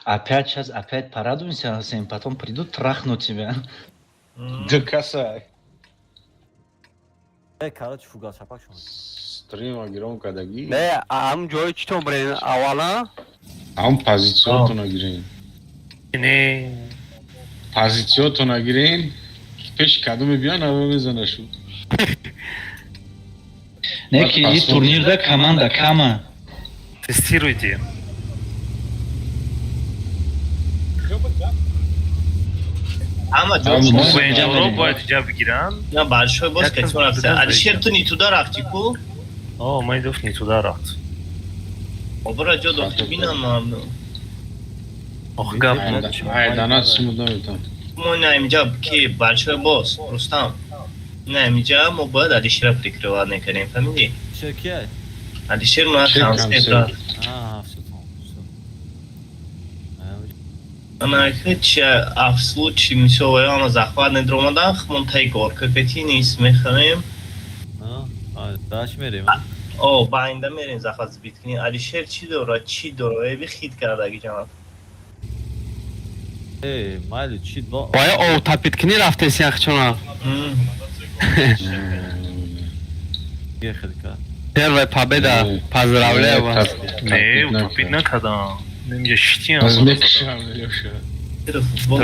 Опять сейчас опять порадуемся, Хусейн, потом придут трахнут тебя. Ду каса. Короче, фугал шапак шумо. Стрима гиром кадаги. Не, ам ҷои читон брен аввала? Ам позициятона гирен. Не. Позициятона гирен. Пеш кадоме биён ава мезанашу. Не, ки и турнирда команда кама. Тестируйте. Ама ҷо бояд ҷа бигиранд. На большой босс кати рафта. Алишер ту не туда рафти ку? О, Майдов не туда рафт. Обра ҷо дохти бинам мамнун. Ох гап. Ай, данат сумуд наметам. Мо на инҷа ки большой босс Рустам. На инҷа мо бояд Алишера прикрывать мекардем, фаҳмидӣ? Алишер кия? Алишер мо концерт рафт. А, всё, всё. Ана ҳеч в случае мисол ама захват недромадан хмон тай горка кати низ мехарем. Даш мерем. О, ба инда мерем захват сбит кунем. Алишер чӣ дорад? Чӣ дорад? Эби хит кардаги ҷамат. Э, майли чӣ до? Бая ов тапит кунӣ рафтеси яхчона. Первая победа. Поздравляю вас. Не, утопить накардам. Инҷа шитиам. Аз мекшам, Лёша.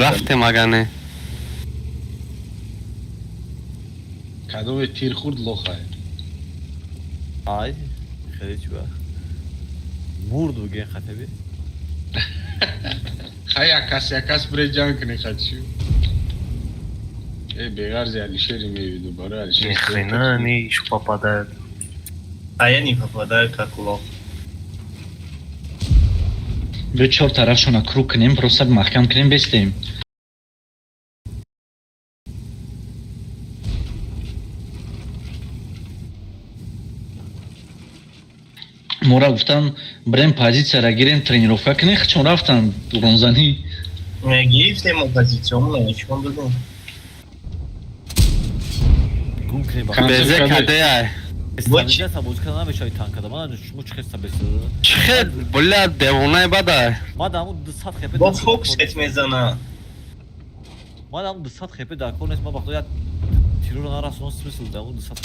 Рафтем агане. Кадоме тир хурд лохай. Ай, хеле чӣ ба. Мурд буген хатаби. Хай якас бре ҷанг кунӣ хачи. Э, беғарзи Алишери мевиду барои Алишер. Ни хрена они ещё попадают. А я не попадаю как лох. Бё чор тарафшона круг кунем, просто маҳкам кунем, бестем. Мора гуфтан, брем позицияра гирем, тренировка кунем, хчон рафтан уронзанӣ. Гирифтем позициямона, нишон додем. Гум кунем ба. Безе кадея. Стабилизация бозӣ карда намешавад танкада. Ман шумо чӣ хел стабилизация? Чӣ хел, бля, девонаи бада. Ман даму 200 хп. Бо фоксет мезана. Ман даму 200 хп дар кор нест. Ман вақто як тирро нарасонам, смысл даму 200 хп.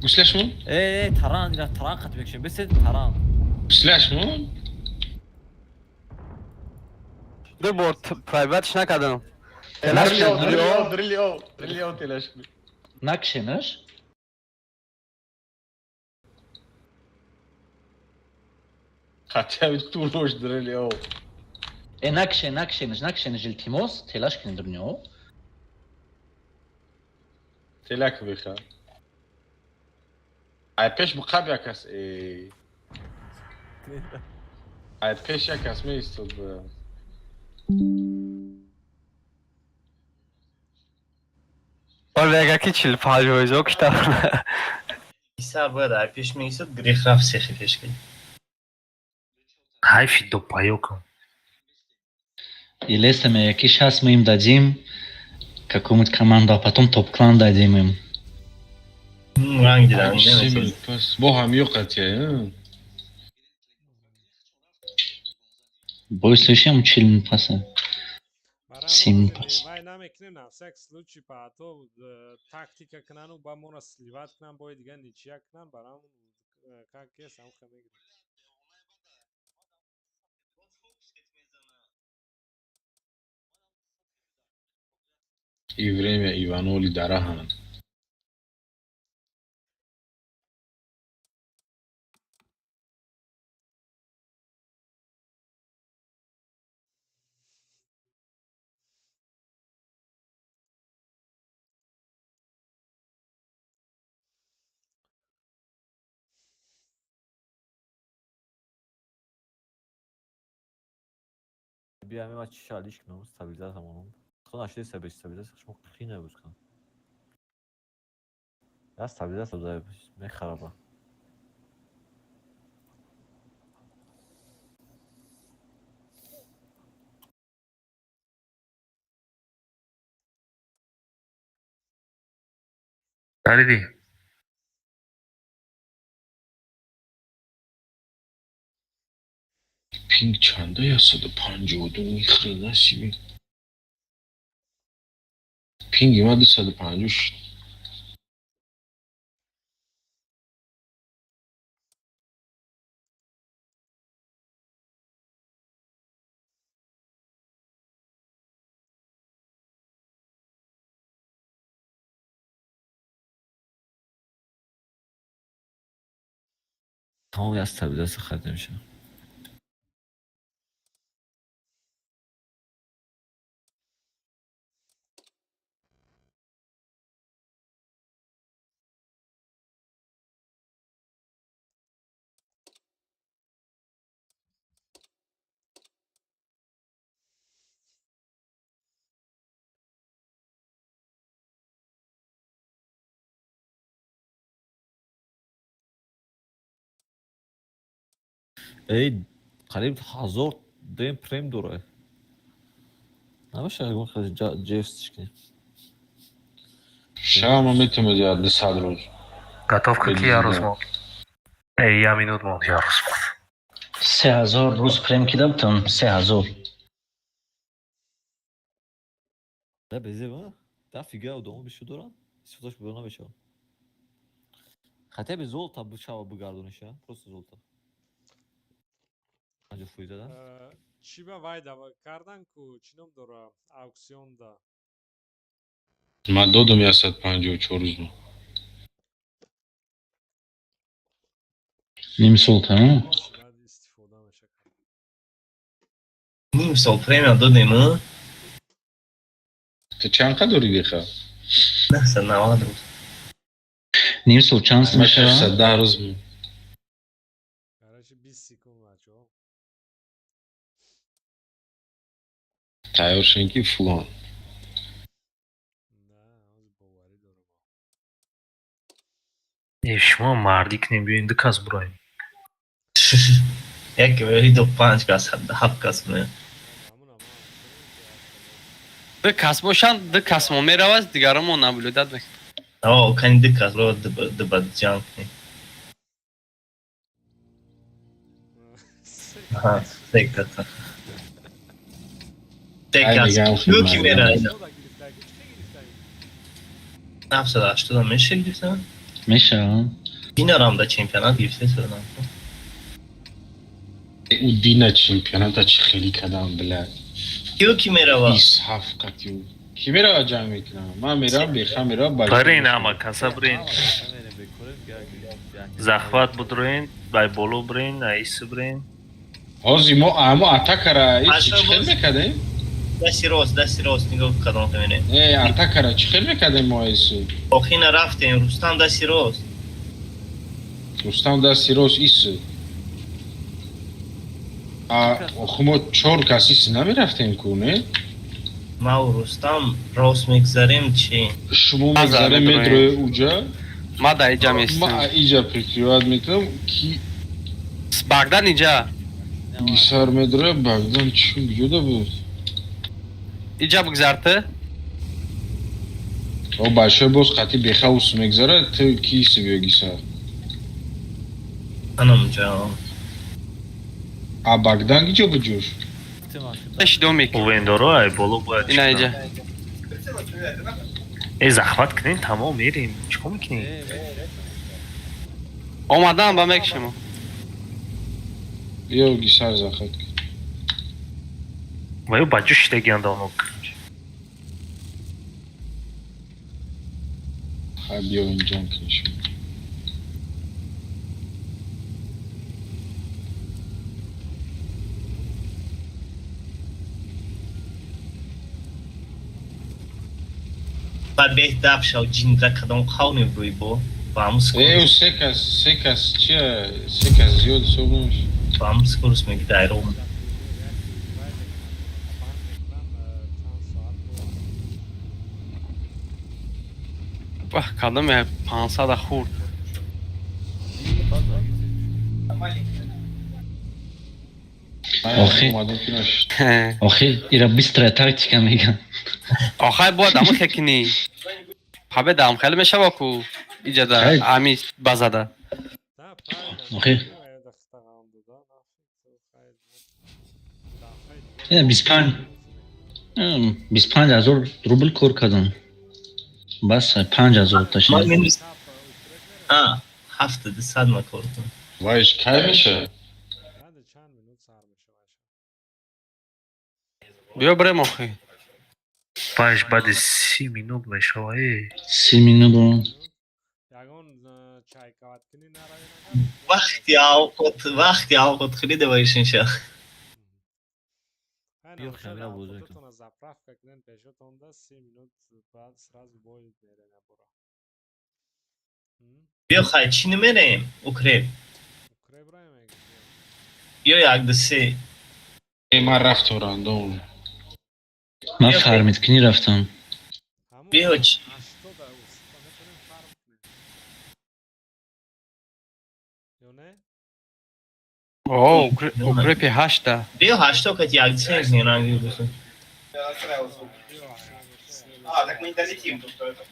Гуслашмон? Э, таран, ина таран хат мекшем. Бесе таран. Гуслашмон? Ду бор прайватш накардам. Дрилио, дрилио телаш. Накшенаш? Хотя бы турош дрилио. Э, накшен, накшенаш, накшенаш илтимос, телаш кунем дурнио. Телак беха. Ай пеш буқаб якас э. Ай пеш якас меистод. Олега ки 45 фоизо китаб. Исар бояд ай пеш меистод, грех рафт сехи пеш кунӣ. Ҳайфи до паёкам. Илеса меяки сейчас мы им дадим какую-нибудь команду, а потом топ-клан дадим им. Ранг дидан. Бо ҳам ёқатия. Бой слышим чилин паса. Сим пас. Вай намекунем на всяк случай, па то тактика кунану ба моро сливать кунан, бо дигар ничья кунан, барам как кес ам хамегирем. И время Иваноли дараҳанд. Биям ма чӣ шалиш кунам, стабилизация монам. Хто нашли себе стабилизация, шумо қина буз кунам. Я стабилизация да мехараба. Дариди. Пинг чанда? 152, ни хрена себе. Пинги ма 250 шуд. Тамоми аз стабилизатсия харида мешавад. Эй, қариб 1000 дем прем дора. Намешавад ягон хел ҷефсиш кунем. Шама метавонад я 200 рӯз. Готовка ки я рӯз монд. Эй, я минут монд, я рӯз монд. 3000 рӯз прем кида бутам, 3000. Да безева, да фига одамон бишӯ доранд, истифодаш буда намешавад. Хотя бы золото бишава бигардониша, просто золото. 50 фоиза да? Чӣ ба вай кардан ку, чӣ ном дора, ауксионда? Ман додам 154 рӯз. Ним солта, а? Баъд истифода мешавад. Ним сол премия додем, а? Ту чанд қадр дорӣ, беха? 990 рӯз. Ним сол чанд мешавад? 610 рӯз. Короче, 20 секунд, бачаҳо. Тайёр шин ки фулон. На, ҳозир боварӣ дорам. Э, шумо мардӣ кунем, биёин ду кас буроем. Яке вери до панҷ кас, ҳафт кас ме. Ҳамун ама. Ду кас бошанд, ду кас мо меравад, дигаро мо наблюдать мекунем. О, кани ду кас ро ду ба ҷанг кунем. Аҳа, се кас. Се Ай, кас. дигар Ку ки мера? Гирифтагӣ, чӣ гирифтагӣ? 780 меша гирифтам? Мешавад. Динарам да чемпионат гирифта шудам. Ӯ дина чемпионата чӣ хеле кардам, бля. Киё ки мерава? 27 қатӣ. Ки мерава, ҷанг мекунам? Ман меравам, беха мерава, бача. Барин, ама каса бирин. Захват будроин, бай боло бирин, аис бирин. Ҳозир мо амо атакара ис Аша чӣ хел боз- мекардем? Дасти рост, дасти рост нигоҳ кадом камере. Э, атакара чӣ хел мекардем мо ису? Охина рафтем, Рустам дасти рост. Рустам дасти рост ису. А охи мо чор кас ис намерафтем ку, не? Ма Рустам рост мегзарем чи? Шумо Азар мегзарем, медроем. медроe уҷа. Ма да иҷа Ма местам. иҷа прикрывать мекунам, ки Багдан иҷа. Гисар медроe, Багдан чӣ куҷода буд? Иҷа бигзарты. О, большой боз қати беха ус мегзара, ту ки иси биё, Гисар. Анамҷа. А Багдан киҷо буд ҷош? Пеш домик. Увендоро ай боло бояд. Ина иҷа. Э, захват кунем, тамом, мерем. Чикор мекунем? Омадан ба мекшемо. Биё, Гисар, захват кун. Ва ё ба ҷо шидагианд оно. Ха, биё ин ҷанг кунем. Баъд беҳ даф шав ҷиндра кадом қавми рӯй бо ба ҳамун Э, скорость. ӯ се кас, се кас чия, се кас зиёд ҳисоб намешавад. Ба ҳамун скорость меги дайро. Чанд соат бо Бах, кадом я 500 хурд. Охи. Омадем ки нашид. Охи, ира быстрая тактика меган. Охай бояд аму хекини. Победа ам хеле мешава ку иҷа да Хай. ами базада. Да, правильно. Охи. Хайр. 25, 25 000 рубл кор кардам. Бас, 5000 ташин. Ман минус 700 ма кор кунам. Вайш кай меша? Баъди чанд минут сар мешавад. Биё бирем охи. Вайш баъди 30 минут мешава, э. 30 минут. Ягон чайкаваткунӣ наравем. Вақти авқот, вақти авқот хӯрида вайшин ша. Биё, хамира бозӣ кун. Заправка кунен пешотонда, 30 минут баъд сразу бой мерем ябора. Биё, хай, чӣ намерем? Укреп. Укреп раем. Ё як ду се. Э, ман рафтам рандом. Ман фармить кунӣ рафтам. Биё чӣ? 80 метавонем фарм кунем. Ё не? О, укрепи ҳашта. Биё, ҳашто кати як ду се мекунем ранги бихӯр. А, так мы не долетим тут. Это.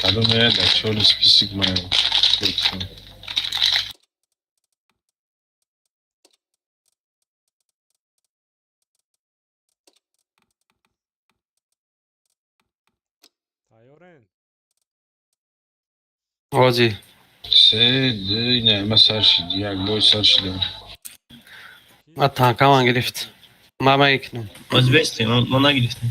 Кадом я да чёрный список маю. Тайёрен? Ҳозир. Се, ду, не, ма сар шид, як бой сар шидам. Ма танкаман гирифт. Ма мекунам. Боз бестем, мо нагирифтем.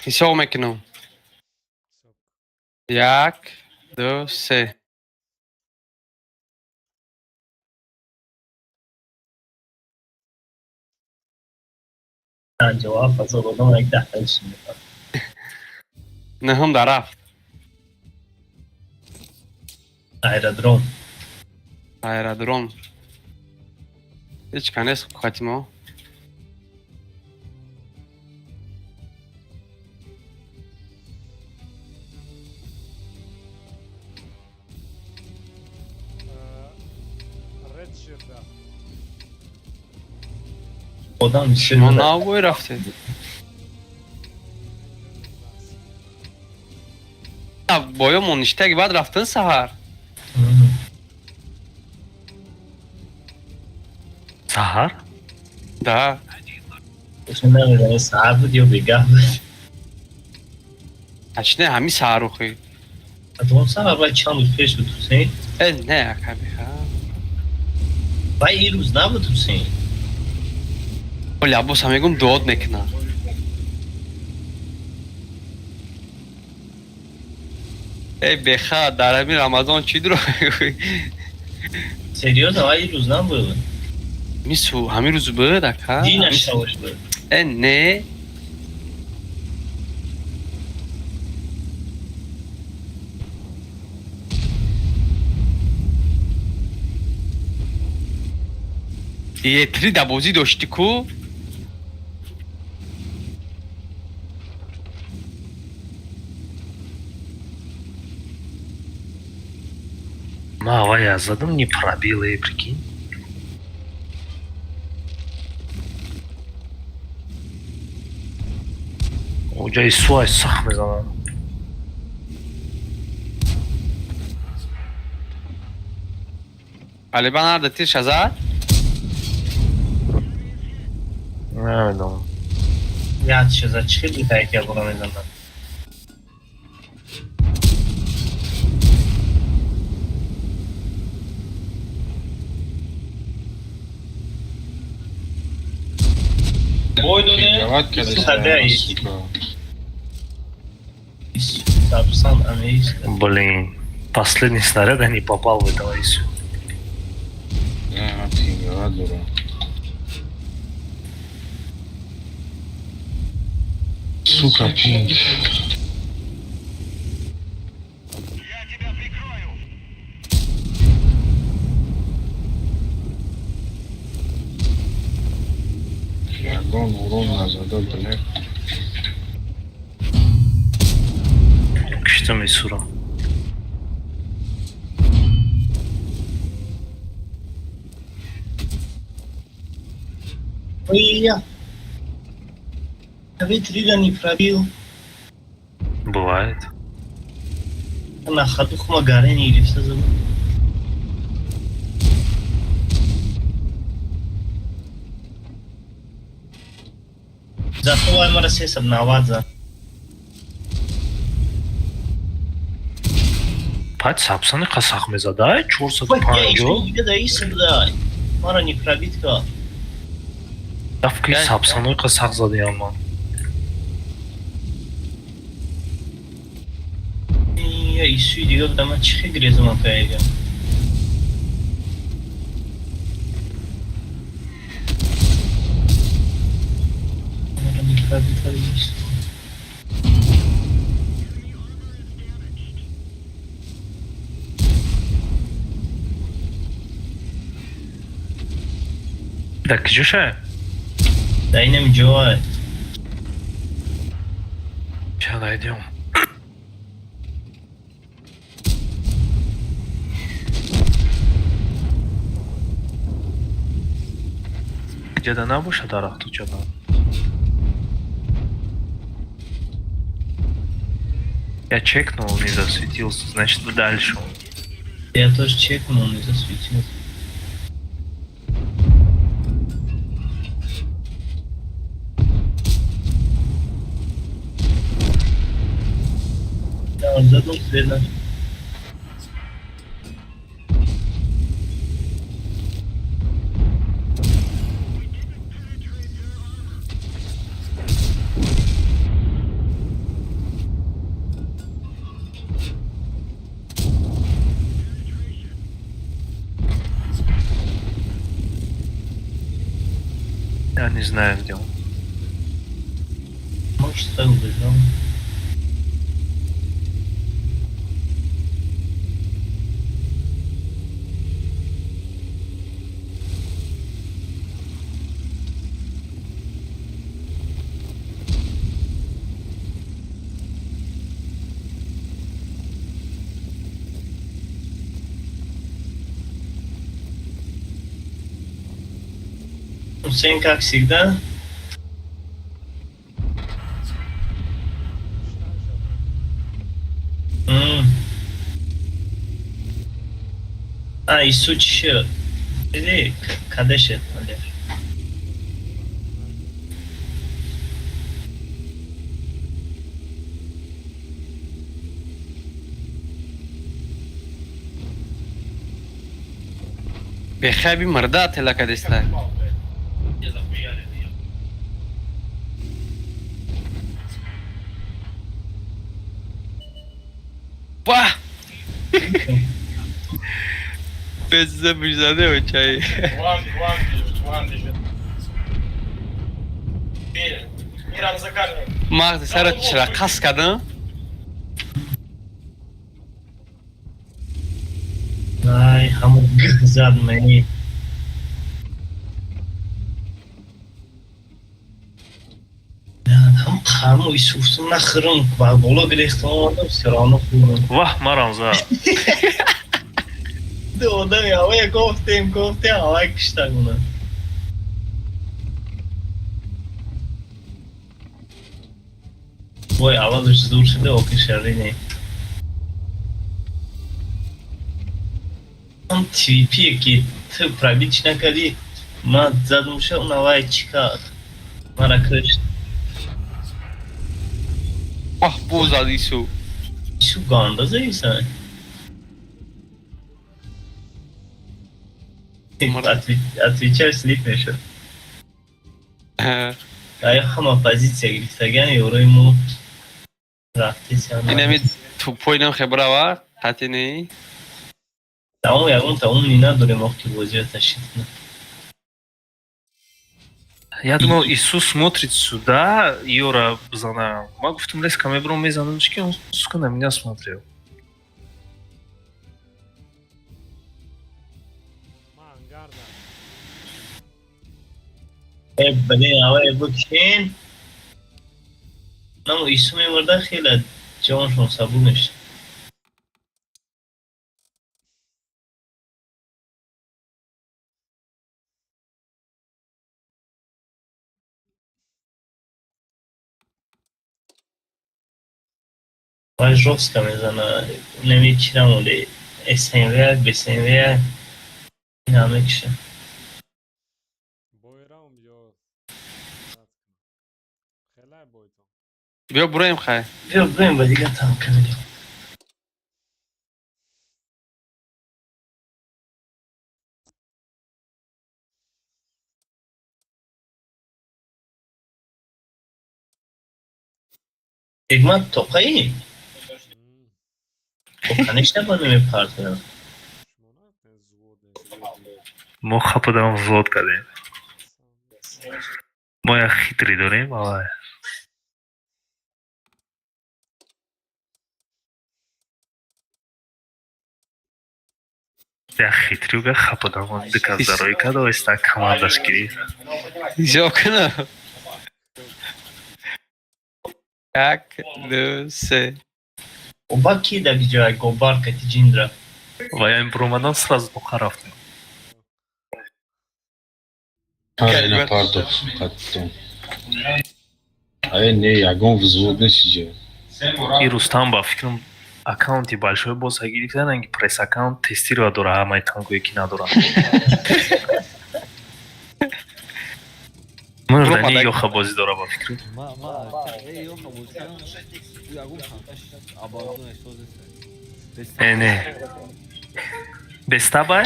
Ҳисоб мекунам. Як, ду, се. 57 000 одам як даҳта мехоҳад. Нӯҳум дар рафт. Аэродром. Аэродром. Ҳеҷ ка нест хати мо. Ред ширда. Одам Шумо нав бой рафтед. Боёмон ништаги баъд рафтан саҳар. Саҳар? Да. Намедонам, саҳар буд ё бегаҳ буд. Ачне ҳами саҳарухи. Атон саҳар вай чанд рӯз пеш буд, Ҳусейн? Э, не, акаби ха. Вай ин рӯз набуд, Ҳусейн. Оли Аббоса мегум, дуод мекуна. Э, беха, дар ҳамин Рамазон чӣ дурӯғ мегӯӣ? Серьёзно, вай ин рӯз набуд. Мису ҳамин рӯз буд, ака. Динаш савош буд. Э, не. Е3 да бозӣ доштӣ ку? Ма вая задам, не пробил, э, прикинь. Оҷаи суай сахт мезанам. Алибан арда тир зад? Намедонам. Як чиза чӣ хел битае ки ябора мезанад. Бой додем. Пинговать кардеста, Садай. сука. Сабсан амеиста. Блин, последний снаряд я не попал в этого ису. Не, ман пинговать дорам. Сука, пинг. Ягон урон назада, бля. Киштам исура. Ия. КВ-3 не пробил. Бывает. На ходу хума гарени или все забыл. Зато МРС обноваться. Баъд Сапсани қасақ мезада, 450. Мара не пробитка. Дафки Сапсанои қасақ задаям ман. Я исуи дига будам, ман чӣ хел гирезам каега? Мара не пробитка ису. Да киҷоша? Да инам ҷой. Ща найдем. Ҷада набоша дарахту ҷада. Я чекнул, не засветился, значит, дальше он. Я тоже чекнул, он не засветился. Да, он задумался, видно. Я не знаю, где он. Может, так убежал. Хусейн, как всегда. А, Ису чӣ? Диди, кадеше, Алер. Бехаби мурда тела кадеста. Вах! Беззабыжзаде очай. Мағзи сара чира қас кардам? Ай, ҳамун гих зад мани. Ҳам қарму исуфтум нахӯрам, ба боло гирехтам омадам, всё равно хӯрдам. Ваҳ, марам зад. Ду одами ҳавая гуфтем, гуфтем, ҳавай киштаг уна. Вой, аввалаш зур шуда, охир шарри не. Он TVP ки ту пробить накардӣ, ман задумша, он авай чӣ кард? Мара кушт. Ваҳ, боз зад Ису. Ису ганда заиса. Отвечаю, слип мешуд. Ая ҳама позитсия гирифтаган ёрои мо рафтесиан. Инами тупой нам хебрава, қати не. Тамом, ягон тамом ни надорем, ох ки бозиро ташкил кунем. Я думал, Иисус смотрит сюда, Юра бзана. Ма гуфтум, леска мебром мезанам, он, сука, на меня смотрел. Ман ангар Э, блин, авай букин. Нам Ису мемурда хеле ҷоншон сабук мешуд. Вай жёстко мезана. Неми чира монде. СНВ, БСНВ. Ина мекша. Бойраум ё хелай бойтон. Биё буроем хай. Биё бирем ба дига танка медем. Ҳикмат тоқаӣ? Конечно, ба намепартоям. Шумо нафтен взвод нест. Мо хападан взвод кардем. Мо як хитрӣ дорем, авай. Як хитрюга хападан дика зароӣ кард, оҳиста командаш гирифт. Зиё кунам. Як, ду, се. Оба ки дар ҷоя гобар кати ҷиндра. Ва я буромадан сразу тоқа рафтем. Ина партов қаттон. Ай не, ягон взвод нест иҷа. И Рустам ба фикрам аккаунти большой боз гирифтан, ки пресс аккаунт тестировать дора ҳамаи танкое ки надоранд. Мурдани ёха бозӣ дора ба фикрам. Ма ма эй ёха бозӣ кардам. Ӯ ягон танкаш оборудование соз нест. Не, не. Бестабай?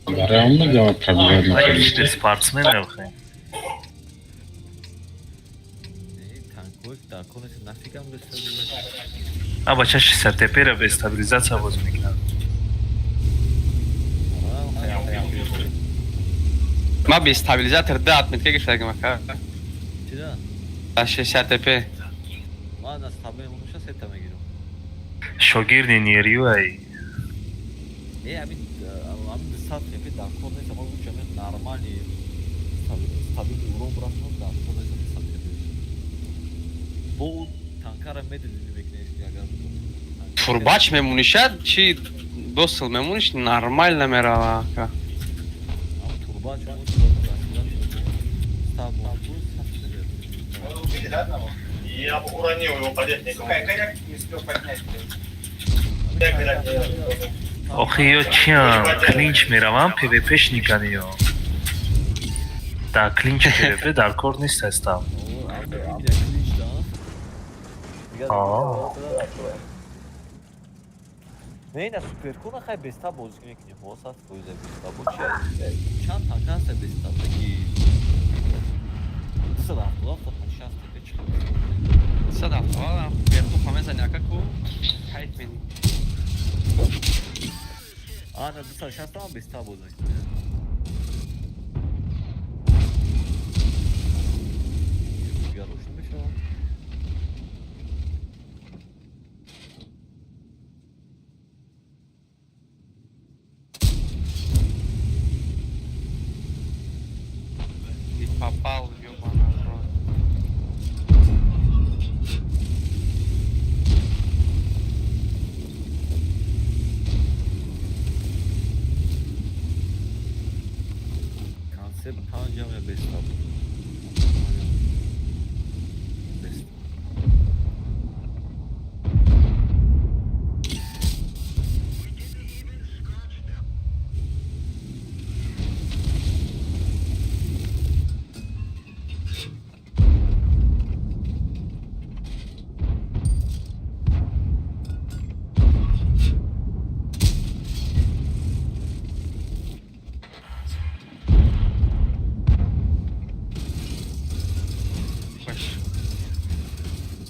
Барои ҳамон мегӯям пробивать накард. Спортсмен охе. Не, танкҳое ки дар кор нест, нафигам бестабил. А бача 60 тепера без стабилизация бозӣ мекунад. Ма без стабилизатор да отметка гирифтагим ака. Чида? Дар 60 ТП. Ман аз табаи муша сета мегирам. Шогирди нерю ай. Не, ами ами 200 хепи дар кор нест, ама лучше ами нормальный стабильный урон брафтам дар кор нест 200 хепи. Бо ӯ танкара медидини мекунеш ки агар Турбач мемунишад, чи досил мемуниш нормально мерава ака. Ам турбач мо стаб мо Вы убили, да, одного? Я уронил его поднять. Сука, я коряк не успел поднять, блядь. Я коряк. Охи ё чиам? Клинч меравам, ПВПшникан ё. Дар клинч ПВП дар кор нест ҳастам. Аа. Не, на суперкона хай беста бозӣ мекунӣ, ҳо 100% беста. Бо чи чанд танка ҳаста беста ки 277 60 тепе чӣ хел? 277 верху мезани ака ку кайф мени. А, на 260 ам беста бозӣ мекунӣ. Дигар рошн мешавад. Не попал, ёбана в рот. Концепт панҷам я беста буд. Беста. Баш.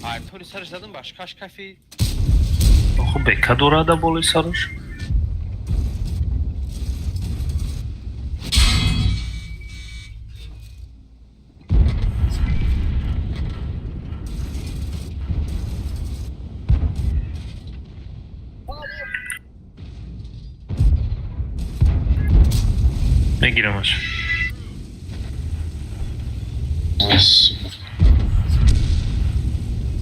Ай, тори сараш задам баш, каш кафи. Охо бека дорада болои сараш. Мегирамаш. Супер.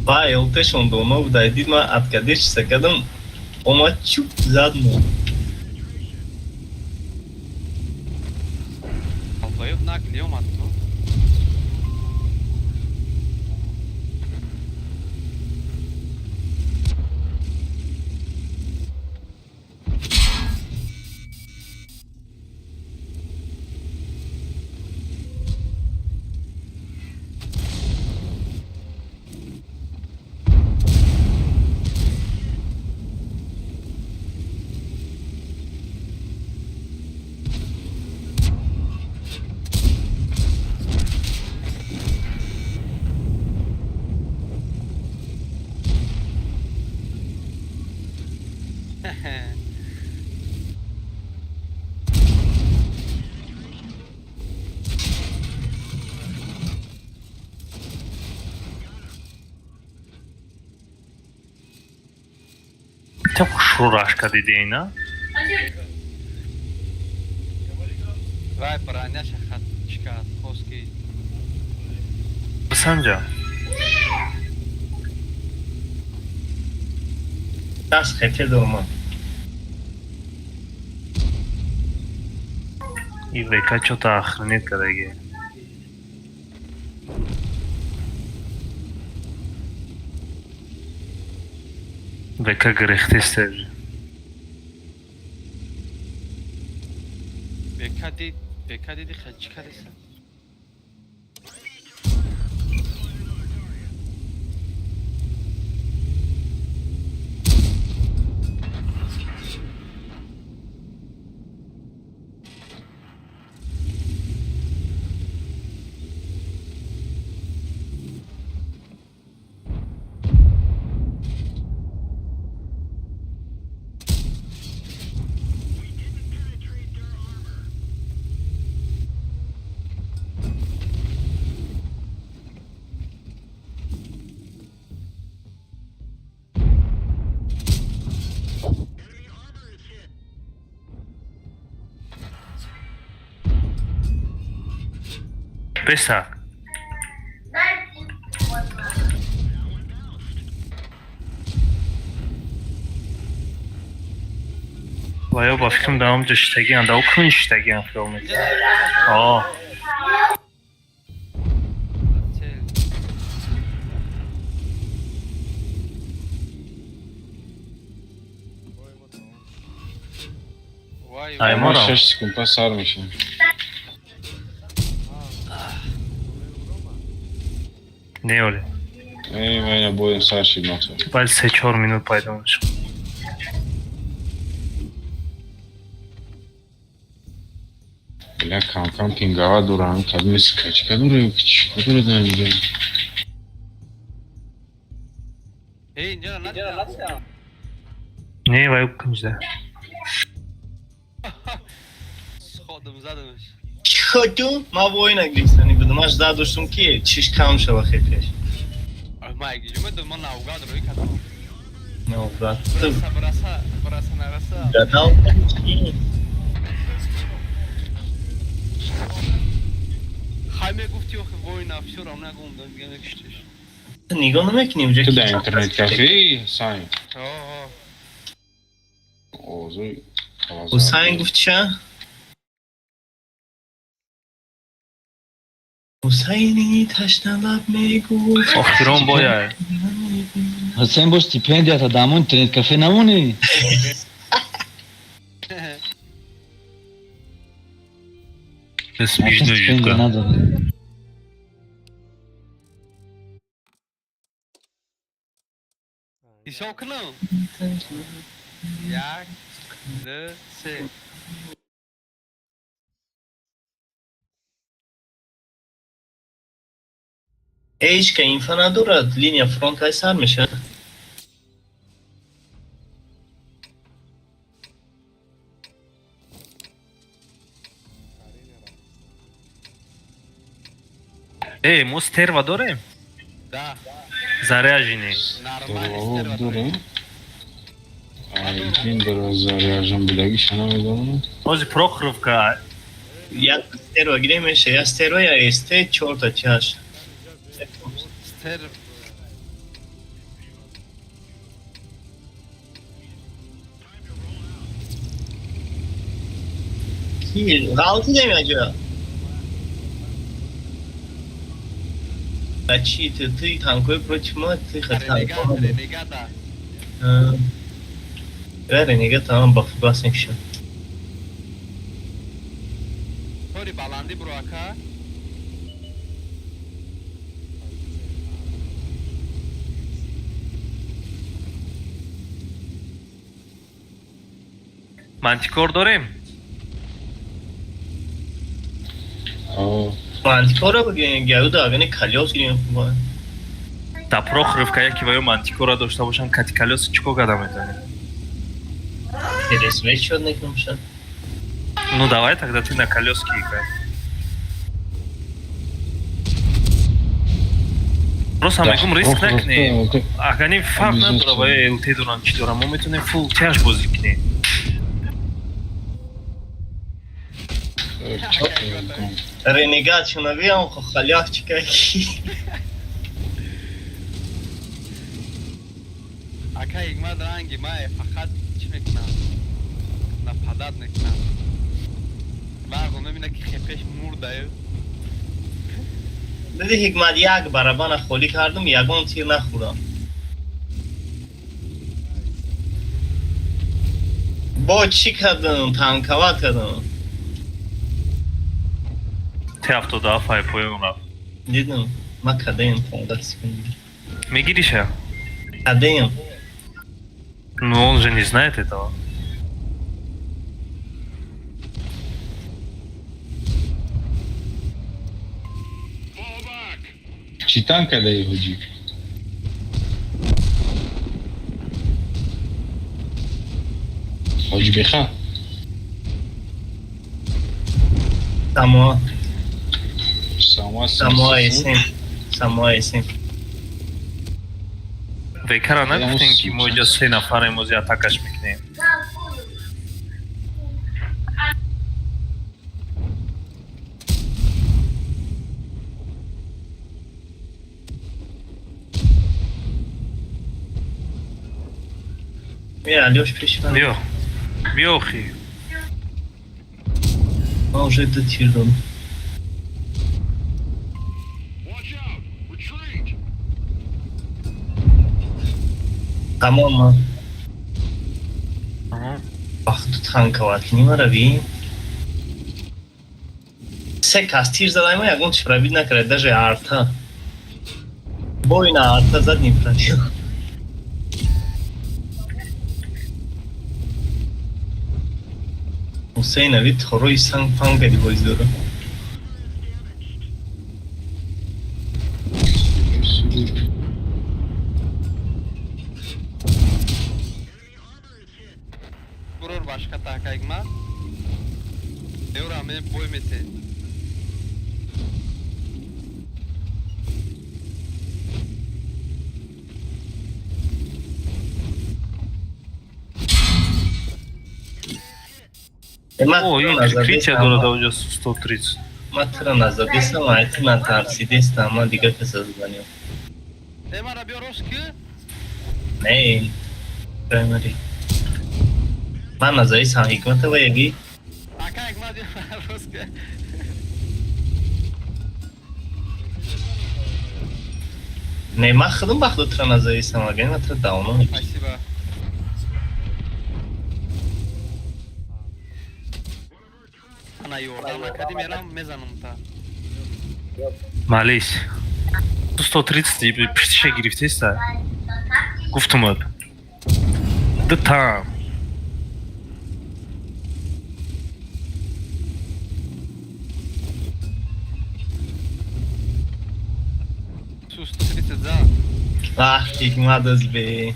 Вай, ЛТшон доно буда, дид ман откадешса кардам, омад чуп зад мо. Албаёб наглӣ омад ту. Та хушрӯ рашка дидей, на? Вай броняша хат чикард, хост ки Бисанҷа. Даст хете дорма. И ВК чё-то охренеть кадаги. ВК гирехтест. ВК дид, ВК диди хат чӣ кардеса? Песа. Ва ё ба фикрам дар ҳамҷо шиштагиан, дар кун шиштагиан хиёл мекунам. Аа. Цел. Бой мо тамом. Вай, Ай, вай. Ма морам. 6 секунд пас сар мешавам. Не оле. Эй, майна боем сар шид мақсад. Баъд 3-4 минут пайдо мешавад. Бля, кам-кам пингава дорам, кадми скачка дорем, чӣ дорад инҷо? Эй, инҷоро надидам. Не, вай кунҷда. Сходам задамаш. Чӣ ма воина гирифтани будам. Аш зад доштум ки чиш кам шава хепеш. Ма гиҷума ма наугад рӯй кардам. Не, брат. Ту Браса, браса, браса нараса. гадал чӣ? Хай мегуфти охи война, всё равно гум, дига мекуштиш. Нигоҳ намекунем ҷо Ту ки дар интернет кафе сайн. О, Овозои Ҳусайн гуфт ча? Ҳусайни ташналаб мегуфт. Охирон бояд. Ҳусейн бо стипендията дар ҳамон интернет кафе намонӣ. Смешно Стипендия жутко. надорад. Ҳисоб кунам. Як, ду, се. Ҳеҷ ка инфа надорад, линия фронт кай сар мешавад. Эй, мо стерва дорем? Да, Заряженный. нормально Дорого стерва дорем. дорем. Ай, дорого заряжен будагиша намедонам. Ҳозир Прохоровка. Як стерва гирем меша, як стерва я СТ чорта чаш. Стер Ки ғалтидем яҷо. А чи ты танкои против ма, ты ренегат, хатанко. ренегата. Ренегат тамам ба фугас мекушад. Тори баландӣ буро ака. Мантикор дорем? Аа, Мантикора бигирем, гаруда агани калёс гирем хуба. Да Прохоровка яке ва ё мантикора дошта бошанд, кати колёса чӣ кор карда метавонем? Пересвет мекунам. Ну давай тогда ты на колеске играй. Просто мегум, риск накунӣ. Агани фарқ надора, ба ЛТ дорам, чӣ дорам, мо метавонем фул тяж бозӣ кунем. Ренегат шунавиам, халявчика ки. Ака Ҳикмат, ранги ма фақат чӣ мекунам? Нападать мекунам. Барғо мебина ки хепеш мурдаю. Диди, Ҳикмат, як барабана холӣ кардам, ягон тир нахӯрдам. Бо чӣ кардам? Танковать кардам. Т-77 ай поён рафт. Дидам, ма кадаем 15 секунд. Мегириша? Кадаем. Ну он же не знает этого. Чӣ танк кадаи, ҳоҷӣ? Ҳоҷи беха. Самоа. Самоа. Самоа СМ. Самоа СМ. Векара нагуфтем, ки мо иҷа се нафарем, ози атакаш мекунем. Мира, Алёш пеши ман. Биё. Биё, охи. Ман уже ду тир додам. Watch out! Retreat! Тамом ман. Аҳа. Вақту танковать кунӣ марави. Се кас тир задаем, ягон чи пробить накард, даже арта. Бо ина арта зад, не пробил. Ҳусейн ави торои санг панг кади боз дора. Бурур башка така, Ҳикмат. Еура ме бой мете. О, и прикрытие дорада уҷа 130. Ма тура назадестам, ай ту натарсидестам, ма дига каса заданем. Э, мара биё рост ки? Не, праймари. Ман назадестам, Ҳикмата ва яги. Ака Ҳикмат, биё мара рост ки. Не, ман худам бахту тура назадестам, агар ма тура давно. Спасибо. Ана ёрдам накардӣ, мерам мезанам та. Молись. 130 пиштиша гирифтеста. Гуфтумад. Ду там. Су 130 за. Ах, Ҳикмат озбе.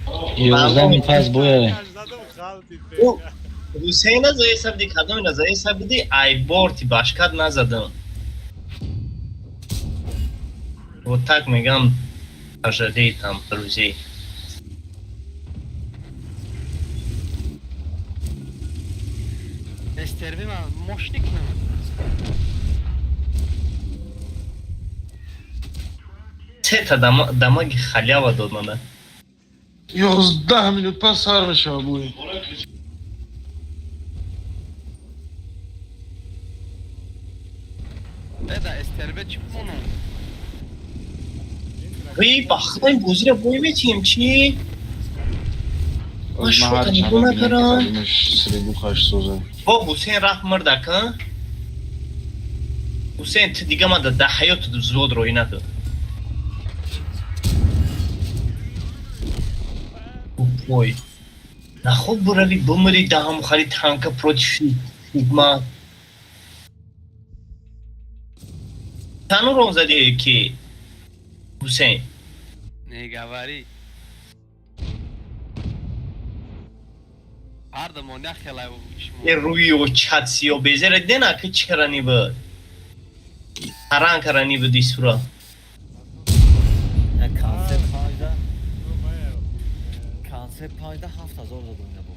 11 пас бояд. Задам, ғалтид. О, Ҳусейн назаеса биди, кадоме назаеса биди, ай борти башкат назадам. Вот так мегам, пожалей там друзей. Стерви ман мошник кунам. Сета дамаги халява дод мана. 11 минут пас сар мешава бой. Эда стерве чӣ монум? Эй, ба худо, ин бозиро бой метиҳем, чӣ? Ман шота нигоҳ накардам. Средухаш соза. Бо Ҳусейн рафт мурдак, а? Ҳусейн, ту дига мада да ҳаёту взвод роҳӣ надод. Ой. Наход бурави бумри даҳам хари танка против Ҳикмат. Тану рон зади ки Ҳусейн. Не говори. Ҳардамон як хелай. Е рӯи очат сиё безера дена ки чӣ карани буд? Таран карани буд исура. Як концерт панҷда, концерт панҷда 7000 додум ина бо.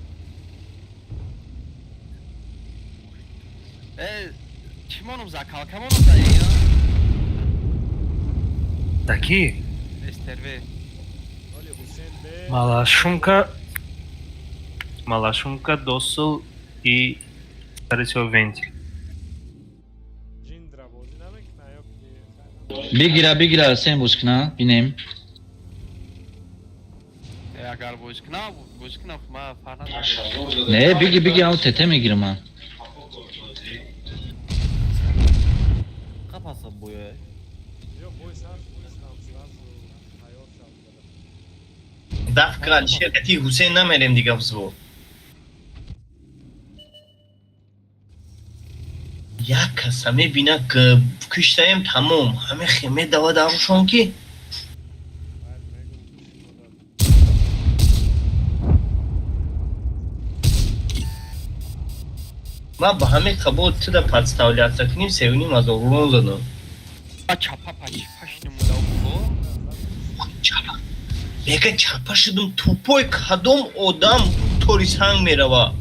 Э, чӣ монум, закалка монум да ия? Таки? СТРВ. Малашумка. Малашумка, досыл и, скорее всего, вентиль. Ҷиндра бозӣ намекуна ё ки? Бигира, бигира, сен боз куна, бинем. Э, агар бозӣ кунам, бозӣ кунам, ма фарқ надорам. Не, биги, биги, ам тете мегирам ман. Қапаса боя. Ё бой сар шудам, сразу тайёр шав. Даф кра ширкати Ҳусейн намерем дига взвод. Як каса мебина киштаем, тамом, ҳаме хеме дава дарушон ки. Байд мегум шумо. Ма ба ҳаме қабул туда подставляться кунем, 3500 урон задам. Ба чапа пачи паш намуда бо. Чапа мега, чапа шудум, тупой, кадом одам тори санг мерава?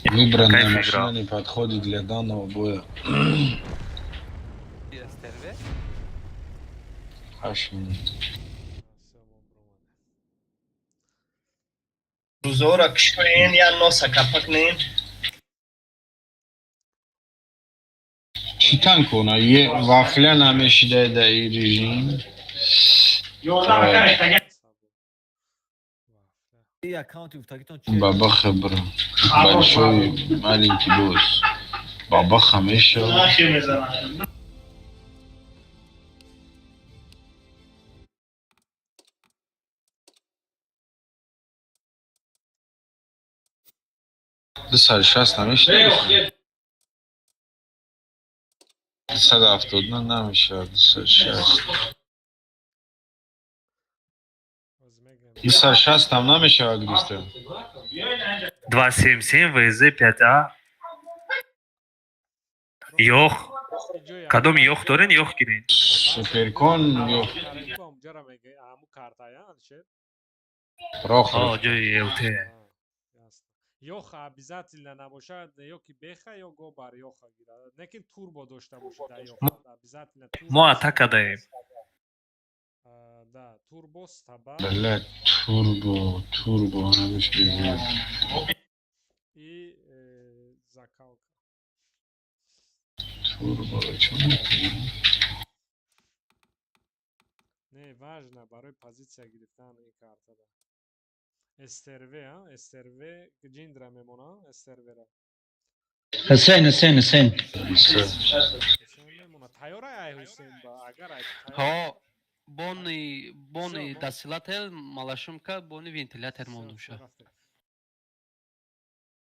Выбранная Кайф машина играл. не подходит для данного боя. СТРВ. 8 минут. Рӯзора киштоен, я носа капак нем. Чӣ танкона? Е вафля намешидай да и режим. Так, И аккаунти гуфтагитон чи? Бабаха бро. Большой маленький босс. Бабаха мешава. 260 намешида? 270 на намешавад, 260. 260 там намешавад гирифта. 277 ВЗ 5А. Ёх. Кадом ёх дорен, ёх гирен. Суперкон ё Ҳаму картая, Алишер? Прохоров. О, ҷои ЛТ. Ёха обязательно набошад, ё ки беха, ё гобар ёха гирад, лекин турбо дошта бошад дар ёха обязательно. Мо атака даем. Да, турбо стаба. Бля, турбо, турбо намешавад. И закалка. Турбо чӣ мекунӣ? Не важно, барои позитсия гирифтан ин картада СТРВ, СТРВ ҷиндра мемона, СТРВра. Ҳусейн, Ҳусейн, Ҳусейн. Ҳусейн мемона, тайёра ай Ҳусейн ба агар ай. Ҳо, бони досилатель, малашумка, бони вентилятор мондумша.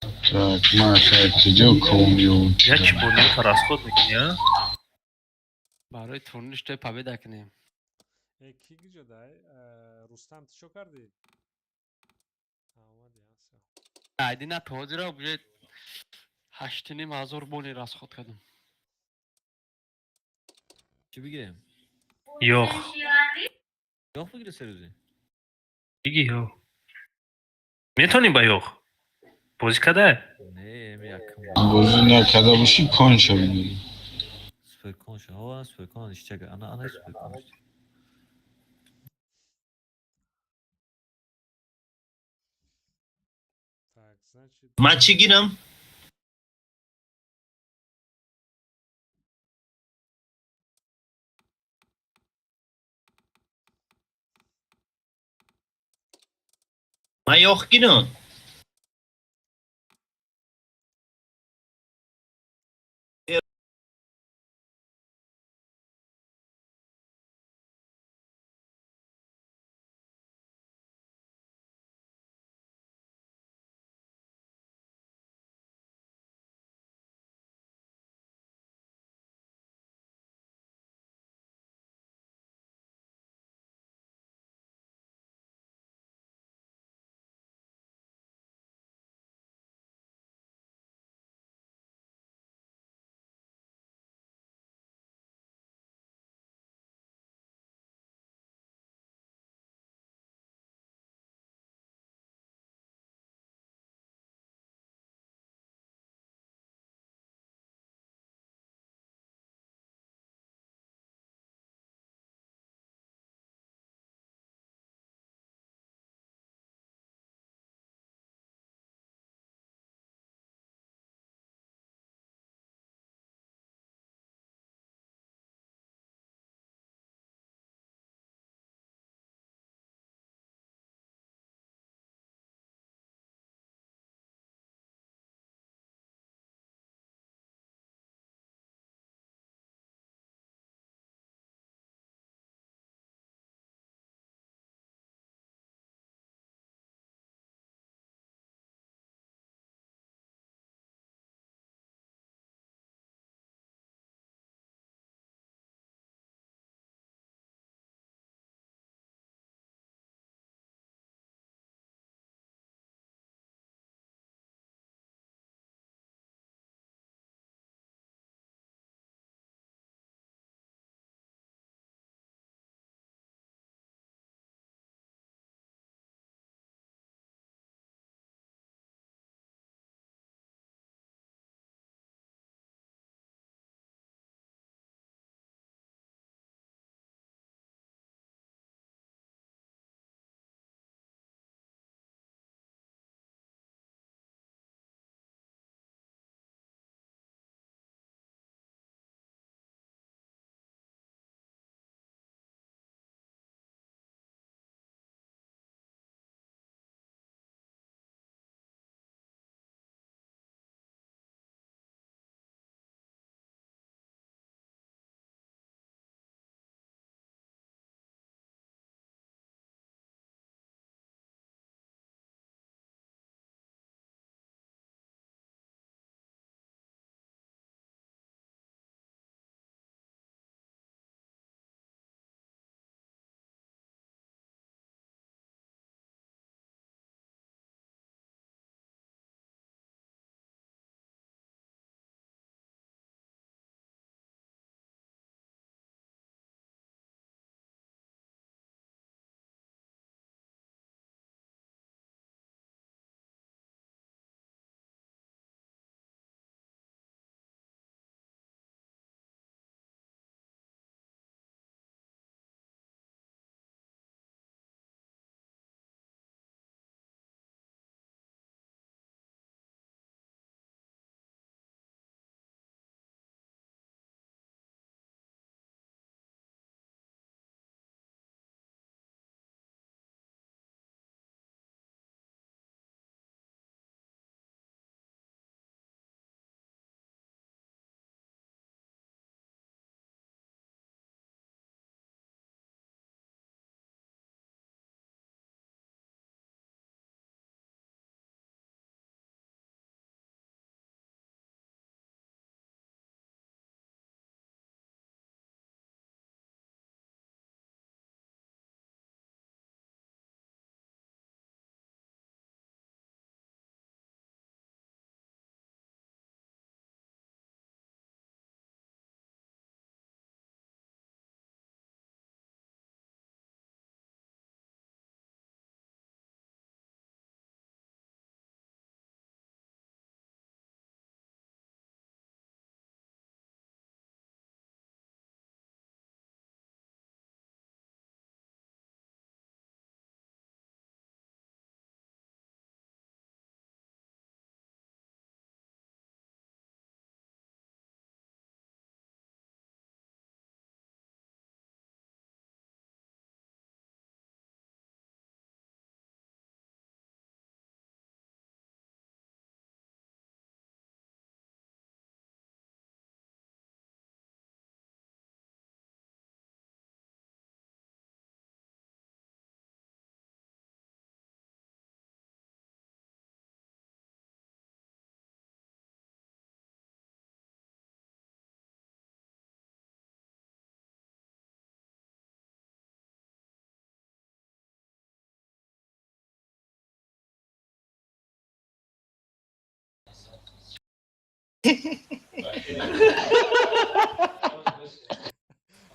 Так, ма так, куҷо ком ё? Я чӣ боника расход мекунӣ, а? Барои турнир штой победа кунем. Э, ки гиҷо дай? Рустам, ту чо кардӣ? Омади. Айдина тоҳозира уже 8500 бони расход кардам. Чӣ бигирем? Ёх. Ёх бигире серӯзӣ. Биги ёх. Метонӣ ба ёх? Бозӣ када? Не, эми якум. Бозӣ накарда бошӣ, конша бигирӣ. Суперкон ша. Ҳо, суперкон ништяк. Ана, ана суперкон. Так, значит. Ман чӣ гирам? Ман ёх гирам.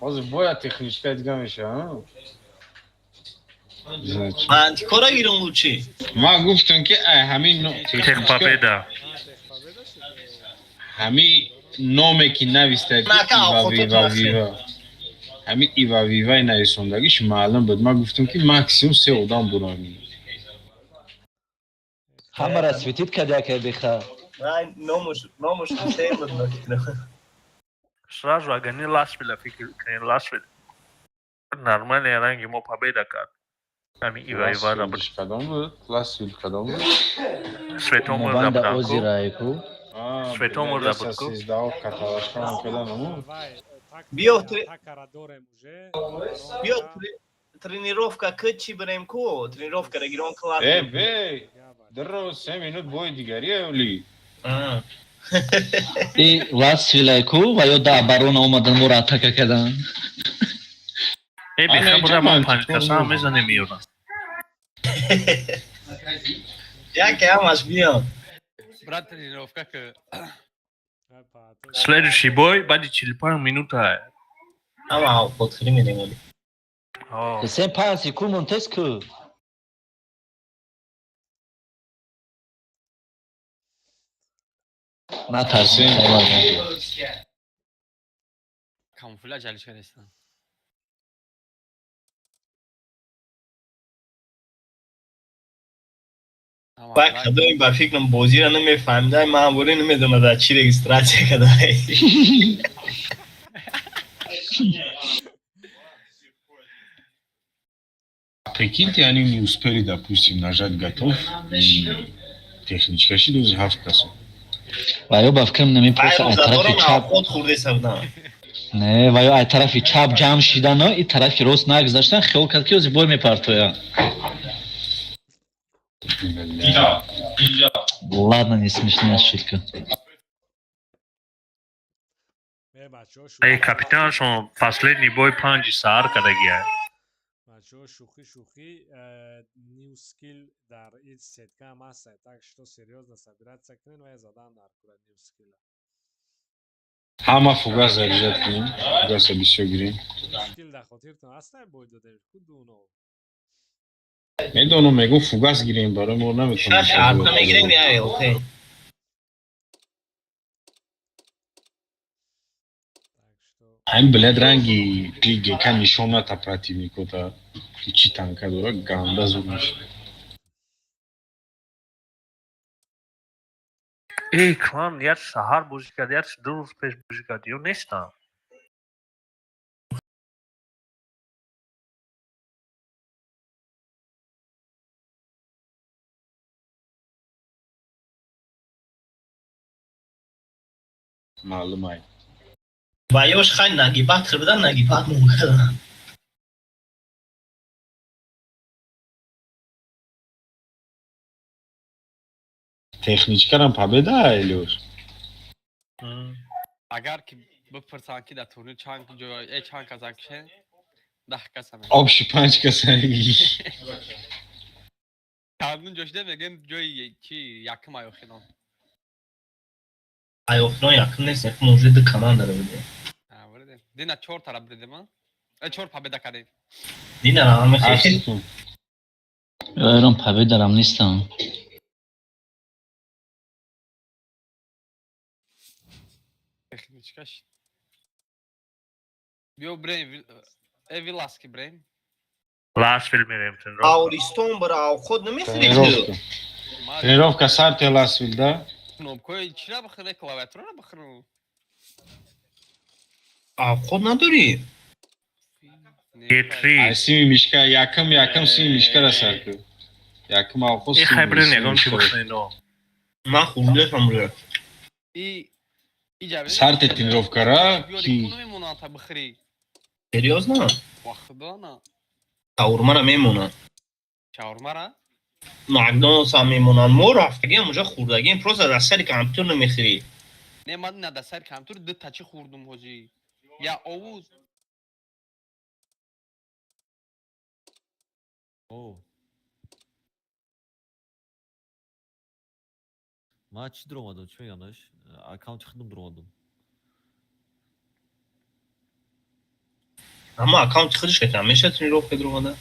Ҳозир бояд техничка дига мешава. Мантикора гирум лучи. Ман гуфтам ки ай ҳамин Техпобеда. Ҳамин номе ки нависта ки Нака, Ива охото Вива трафик. Вива. Ҳамин Ива Виваи нависондагиш маълум буд. Ман гуфтам ки максимум се одам дорам. Ҳамара светить кардя акай беха. Ай, номуш, номуш Ҳусейн буд ба фикрам. Сразу агани Ласвила фикр кунем, Ласвил. Нормально ранги мо победа кард. Ами Ива Ивара буд. Ласвилш кадом буд? Ласвил кадом буд? Светомир Мобанда будан ку. озирайку. Светомир буд ку. Сездаҳо каталашкам кадан аму. Биё, Атакара дорем уже. Биё тренировка к чӣ бирем ку? Тренировка регион класс. Э, бе, дро 3 минут бои дигари оли. А. И Ласвилайку ва ё да оборона омадан моро атака кардан. Э, Ана, беха иҷа буда мо мантиқор панҷ каса буд. мезанем Юра. Яке ҳамаш биён. Брат, тренировка ки. Следующий бой баъди 45 минута. Ҳама авқотхӯрӣ мерем оли. Ҳо. Сен 5 секунд монтес ку. Натарсин. Камуфляж алишка нестан. Ба кадоми ба фикрам бозиро намефаҳмидай, ман ҳамворе намедонам дар чӣ регистрация кадай. Прикиньте, они не успели, допустим, нажать готов, и техничка ши дози ҳафт касо. Ва ё ба фикрам намепурса Ай ай тарафи рӯзадорон чап. авқот хӯрдеса будам. Не, ва ё ай тарафи чап ҷамъ шидано, и тарафи рост нагузаштан, хиёл кард ки ози бой мепартоя. Ладно, не смешная шутка. Эй, капитан, шумо последний бой 5 саҳар кардагия. Бачаҳо, шӯхӣ шӯхӣ, new skill дар ин сетка ҳам ҳаста, так что серьёзно собираться кунен ва задан дар кура new skill. Ҳама фугас заряжать кунем, фугаса бисёр гирем. Skill дар хотиртон ҳаста, бой додем ку дуно. Медонам, мегӯм фугас гирем, барои мо наметонем. Шаш арта мегирем я ЛТ. Так что Ҳамин блядь ранги клик нишон ната противникота ки чӣ танка дора, ганда зуд мешавад. Эй, клан як саҳар бозӣ кард, як 2 рӯз пеш бозӣ кард, ё нестам? Маълум ай. Ва ёш хай нагибат хӯрдан, нагибат мумкин. Техничкарам победа Элиош. Агар ки бипурсанд ки дар турнир чанд ҷой э чанд каса кишен, 10 каса мегӯям. Общий панҷ каса. Чандум ҷо шуда мегӯем, ҷои чи якум ай охирон. Ай охирон якум нест, якум уже ду команда будем. А, буридем. Дина чор тараф буридем, а? Э, чор победа кардем. Дина ҳама хеле Эрон победарам нестам. Техничкаш. Биё брем, э виласки брем. Ласвил мерем тренировка. Ауристон бара авқот намехӯрӣ ту? Тренировка. Тренировка сарте Ласвил, да? Кнопкои чира бихӯре, клавиатура бихӯру. Авқот надорӣ? Г3. Ай сими мишка, якм якм сими мишкара сар ку. Якм авқот. Э, хай брем ягон чи бихӯрем. Ман хӯрдесам уже. И иҷа Сарте тренировкара ки ки мемонад та бихӯрӣ. Серьёзно? Ва худо на. Шаурмара мемонад. Шаурмара? Макдоналдс ҳам мемонад. Мо рафтагиам уже хӯрдагием, просто дар сари компютер намехӯрӣ. Не, ман на дар сари компютер ду та чӣ хӯрдум ҳоҷӣ. Я овуз. О. Ман чӣ дуромадам, чӣ мегӯям, аккаунти худам дуромадам. Аммо аккаунти худаш кетам меша тренировка дуромада.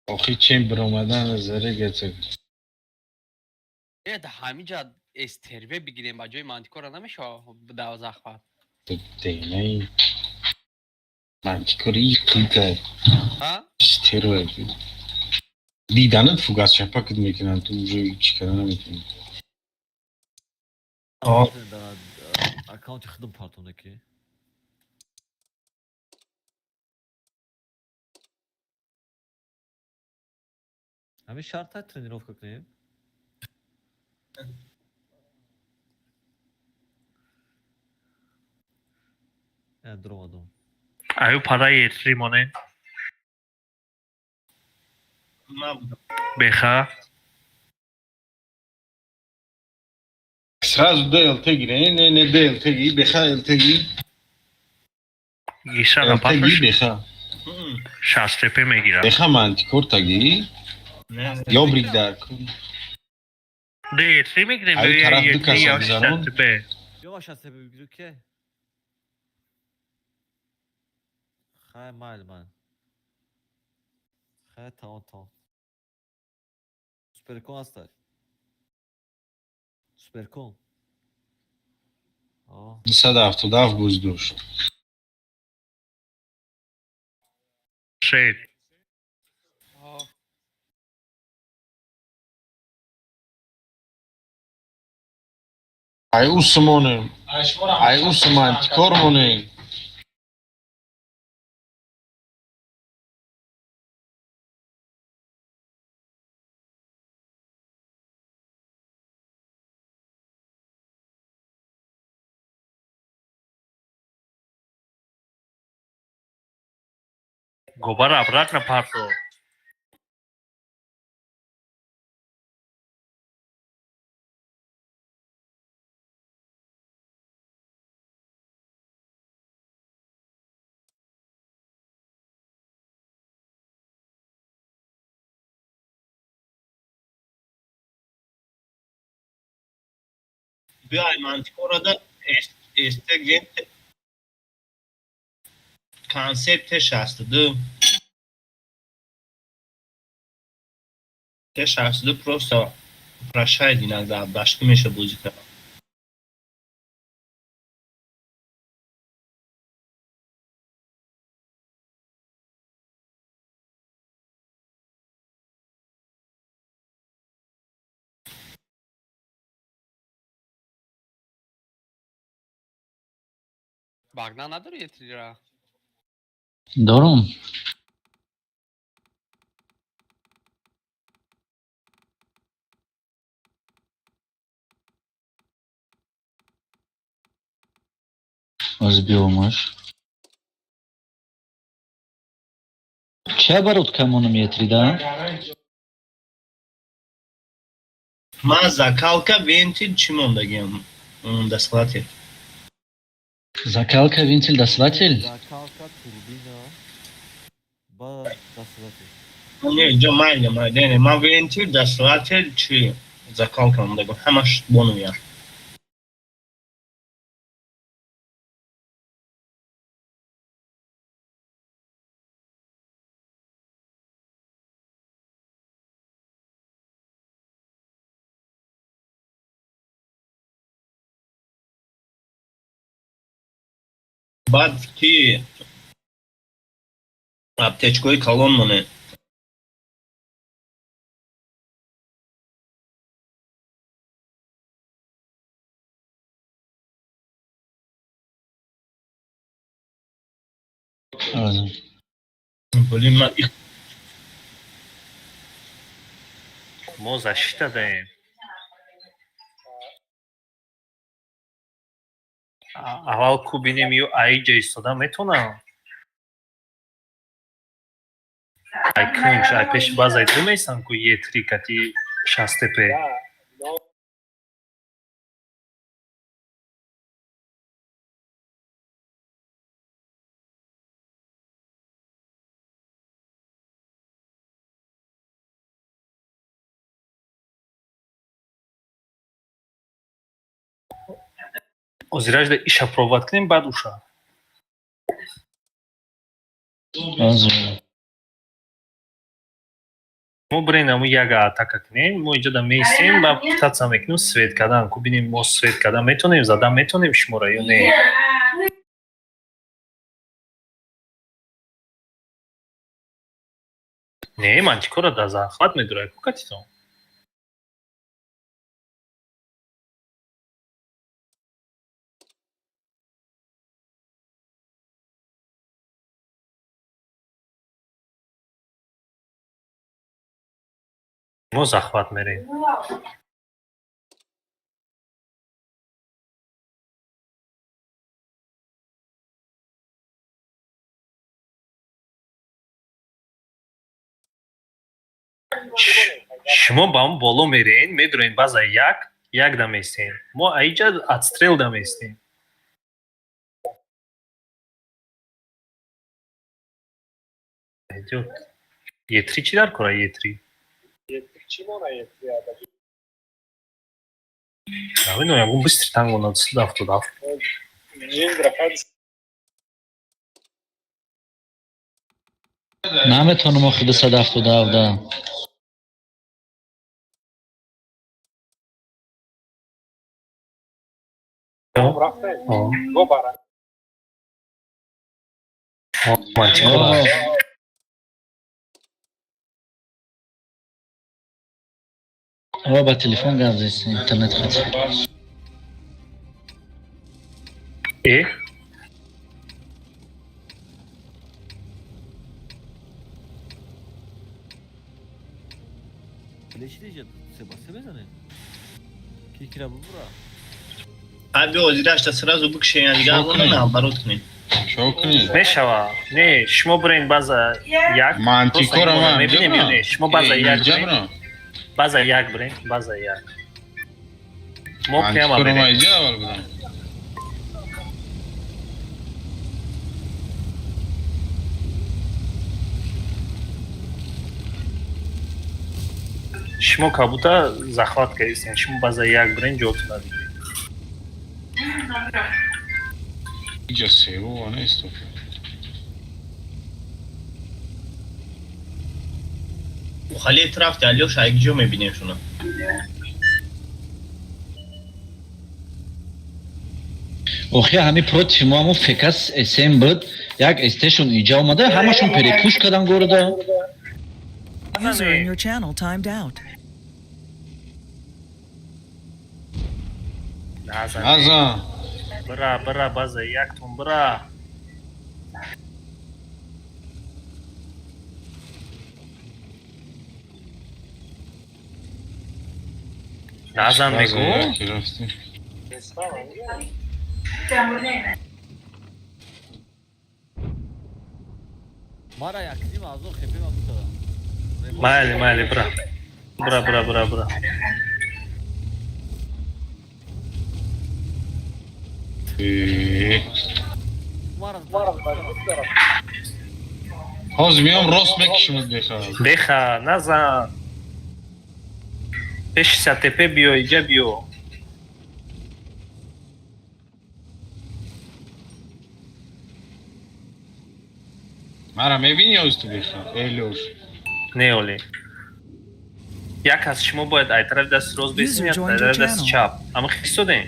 Охи чем биромадан зарегаца. Э, да ҳаминҷа СТРВ бигирем ба ҷои мантикора намешава да захват. Дейнай. Мантикори қилка. Ҳа? Стерва. Диданат фугас чапакат мекунанд, ту уже чӣ кара наметавонӣ. Аккаунти худам партонда ки. Ҳамин шарта тренировка кунем. Дуромадам. Аю параи Е3 монем. Беха. Сразу ДЛТ гире, не, не ДЛТ ги, беха ЛТ ги. Гиша ЛТ ги беха. 60 ТП мегирам. Беха мантикор таги. Ёбрик дар кун. Д3 мегирем. Аю тараф ду каса гузарон. Ё 60 ТП бигиру ке? Хай майл ман. Хай тамом тамом. Суперкон ҳастай. Суперкон. 277 боз дошт. Шейд. Ай усмонем. Ай усман тикор монем. Гобара обратно парту. Биай мантикорада эстеген концепт 62. Т62 просто украшает иногда, башки меша бозӣ кард. Багна надори Е3-ра? Дорам. Разбил. Ча барот камоном Е3, да? Ман закалка вентил чӣ мондагиам? Досылатель. Закалка, вентиль, досылатель? Закалка, турбина, ба досылатель. Не, ҷо майли, майли. Не, ман вентил, досылатель чӣ? Закалка мондагиам. Ҳамаш бонуя. Баъд ки аптечкаҳои калон монед. Блин, ман Мо защита даем. Аввал ку бинем ё аиҷа истода метонам. Ай кунҷ, ай пеши базаи ту меистам ку Е3 кати 60 ТП. Озиражда иша пробовать кунем, баъд уша. Азу. Мо бирем ҳамун яга атака кунем, мо инҷода меистем ва пытаться мекунем свет кардан. Ку бинем, мо свет кардан метавонем, задан метавонем шуморо ё не. Не, ман чӣ кора дар захват медорам, ку катитон? Мо захват мерем. Шумо ба он боло мерен, медурем база як, як да меистем. Мо аиҷа отстрел да меистем. Идёт. Е3 чӣ дар кора Е3? Намедонам, ягон быстро танго на 77. Наметавонам охи 277. Ман чӣ кора? О, ба телефон гап зест, интернет хат. Э? Плечи се ба се мезанем. Ки кира бубура. Аби озирашта сразу бикшем, дигар Шо кунем? наоборот кунем. Шо кунем? Мешава. Не, шумо бирен база як. Мантикора ман мебинем ё не? Шумо база як бирен. ҷабрам. База як бирен, база як. Мо прямо Мантикора ман мерем. иҷа аввал будам. Шумо как будто захват кардистен. Шумо база як бирен, ҷотуна бигиред. Иҷа севу нест. Халет рафти, Алёша, айгиҷо мебинем шуно. Охи ҳами против мо ҳамун фекас СМ буд, як стешон иҷа омада, ҳамашон перепуш кардан города. User in your channel timed out. Назан. Назан. Бира, бира, база яктон бира. Назан База мегӯ? яке рафтем. Мара якним аз он хепе ман бутадам. Майли, майли, бира. Бира, бира, бира, бира. Э, Мара ҳозир меом рост мекишимад бехабар. Беха, назан. Пеши сатепе биё, иҷа биё. Мара мебини ҳозир ту бехабар? Элёш. Не, оле. Як аз шумо бояд ай тарафи дасти рост бесим, User як joined ай your тарафи дасти channel. чап. Ама хистодем.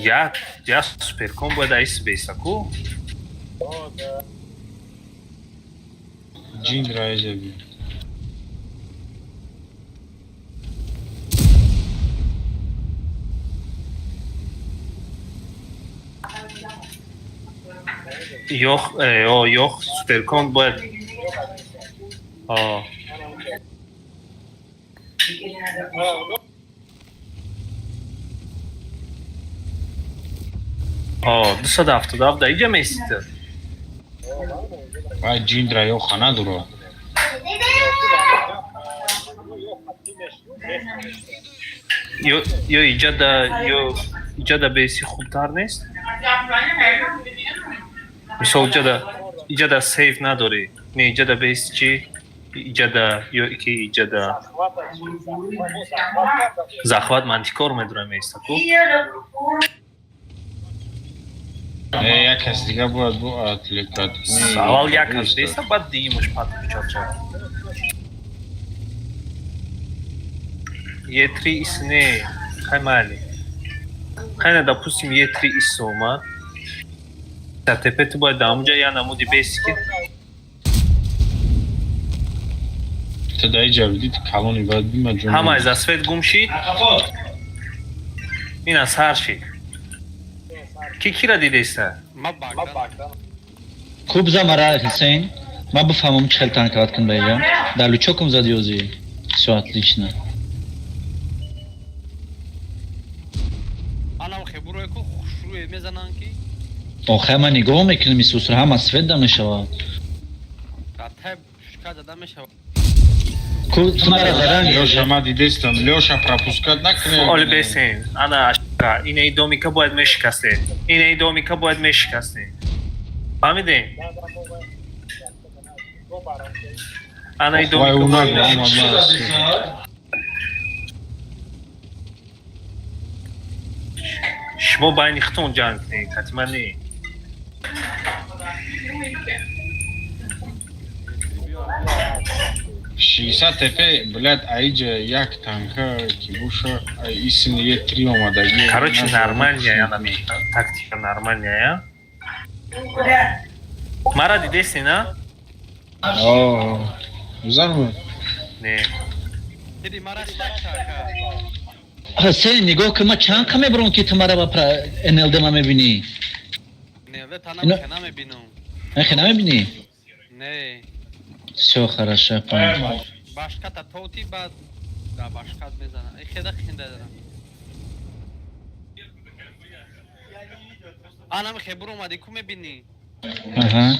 Як суперкон бояд айс беса ку? Ҷиндра иҷа биё. Ёх, о, ёх, суперкон бояд. О. О, 277 да иҷа меистид. Вай ҷиндра ёха надуро. Ё иҷа да ё иҷа да беси хубтар нест? Мисол иҷа да сейф надорӣ. Не, иҷа да беси чӣ? Иҷада ё ки иҷада. Захват мантикор медурам меиста ку. Не, як кас дига бояд бо отвлекать. Аввал як кас беиста, баъд дуюмаш подключать шавад. Е3 ис не, хай майли. Хайна, допустим, Е3 ис омад. ТП ту бояд дар ҳамунҷа я намуди беси ки Та дар иҷа бидид калони бояд бима ҷон. Ҳамаи за свет гум шид. Ина сар шид. Ки кира дидеста? Ма багдан. Куб за мара, Ҳусейн. Ман бифаҳмам чӣ хел танковать кун ба иҷа. Дар лучокум зади озӣ. Всё отлично. Анам хебуро ку хушрӯе мезананд ки Охе, ман нигоҳ мекунам, исусро ҳама свет да мешавад. Дар тай пушка зада мешавад. Ку ту мара задан. Лёша, ма дидестам. Лёша, пропускать накунӣ. Оли бесен. Ана ашка. Инаи домика бояд мешикасте. Инаи домика бояд мешикасте. Фаҳмидем? Анаи Вай, домика у бояд нагу, мешикасте. омад. Шумо байни худтон ҷанг кунед, ҳатман не. 60 ТП, блядь, аиҷа як танка ки боша, исм Е3 омадаги. Короче, нормальная ана тактика нормальная. Мара дидеси, на? О, зан. Не. Диди мара шак. Ҳусейн, нигоҳ кун, ман чанд қа мебурам ки ту мара ба НЛД ма мебинӣ. Не, ве танам намебинам. Нахе намебинӣ? Не. Всё хорошо, я понял. Башката тоти баъд да башкат мезанам. Э хеда хинда дадам. Анам хебур омади ку мебинӣ? Аҳа.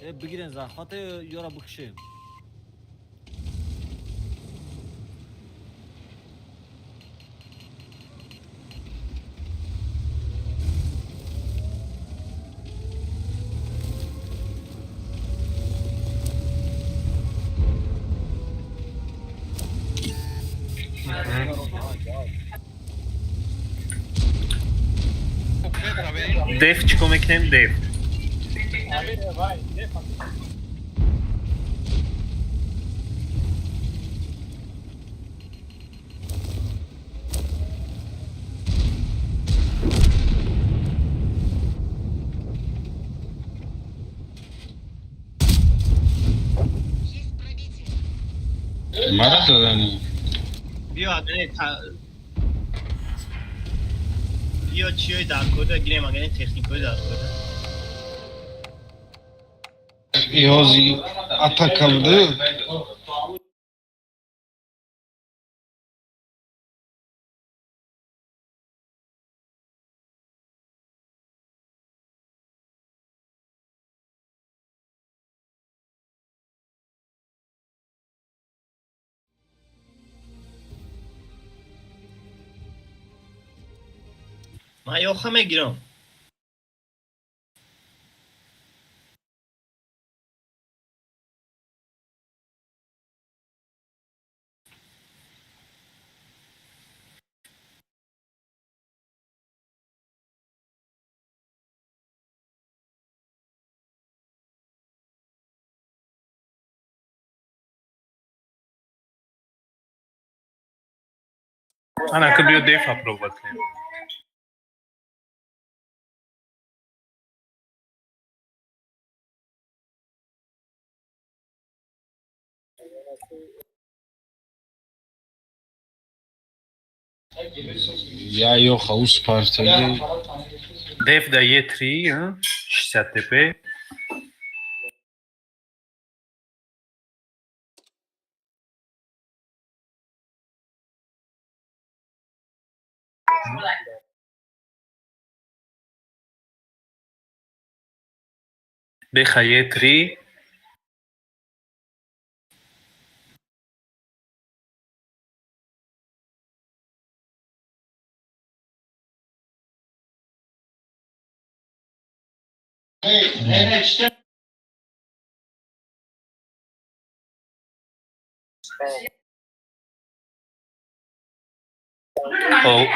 Э, бигирен захвате ёра бикушем. Деф чӣ кор мекунем, деф? Мара задани. Биё, агане биё чиёи даркорда гирем, агане техникои даркорда. Иҳози атака буде. Ман ёха мегирам. Ана ка биё дефа пробовать кунем. Я ёха ус партаги. Деф да Е3, а? 60 ТП. Беха Е3.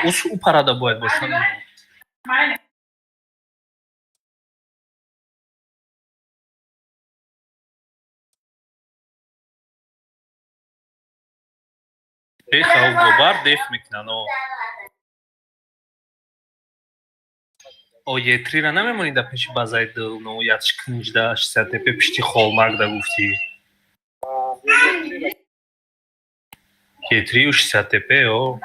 Ус у парада бояд бошад. Беха гобар деф мекунанд. О Е3-ра намемонӣ дар пеши базаи ду ятшкинҷда 60 тп пишти холмак да гуфтӣ. Е3 60 тп о.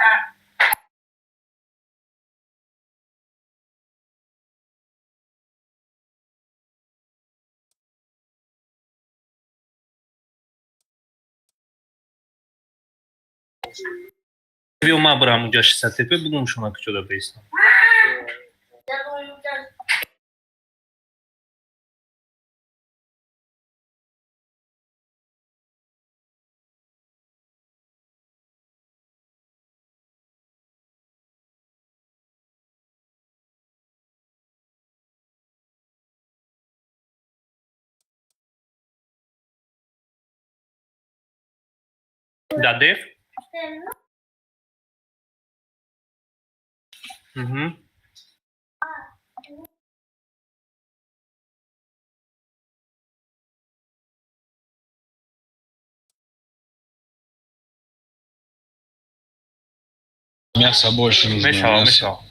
Биё ман бирам унҷа 60 тп бугум шуна куҷода беистам. Да деф? Угу. Мясо больше нужно. Мешава, мясо. мешава.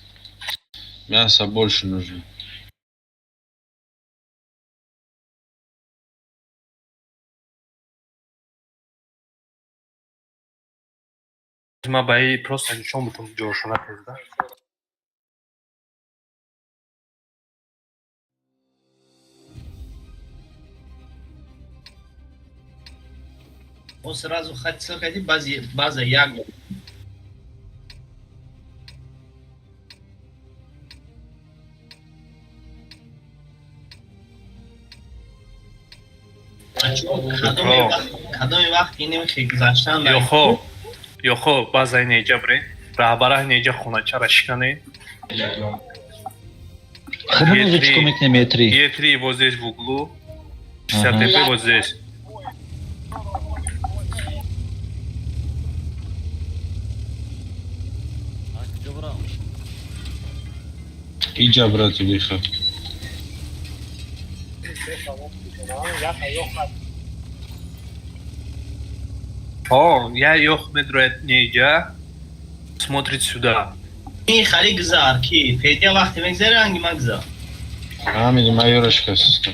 Мясо больше нужно. Ма ба и просто нишон бутам ҷошона тезда. Он сразу хотел ходить, базе, база як. Кадоми вақт инем хе гузаштан Ёхо, ёхо, база инеҷа бре. Раҳбара инеҷа хоначара шикане. Хуб, мо чико мекунем Е3? Е3 вот здесь в углу. 60 ТП вот здесь. А куҷо бирам? Иҷа, брат, беха. О, я ёх медрояд неҷа. Смотрит сюда. Ин хари гузар ки Федя вақте мегзаре ранги ма гузар. Ҳамин майорашка систем.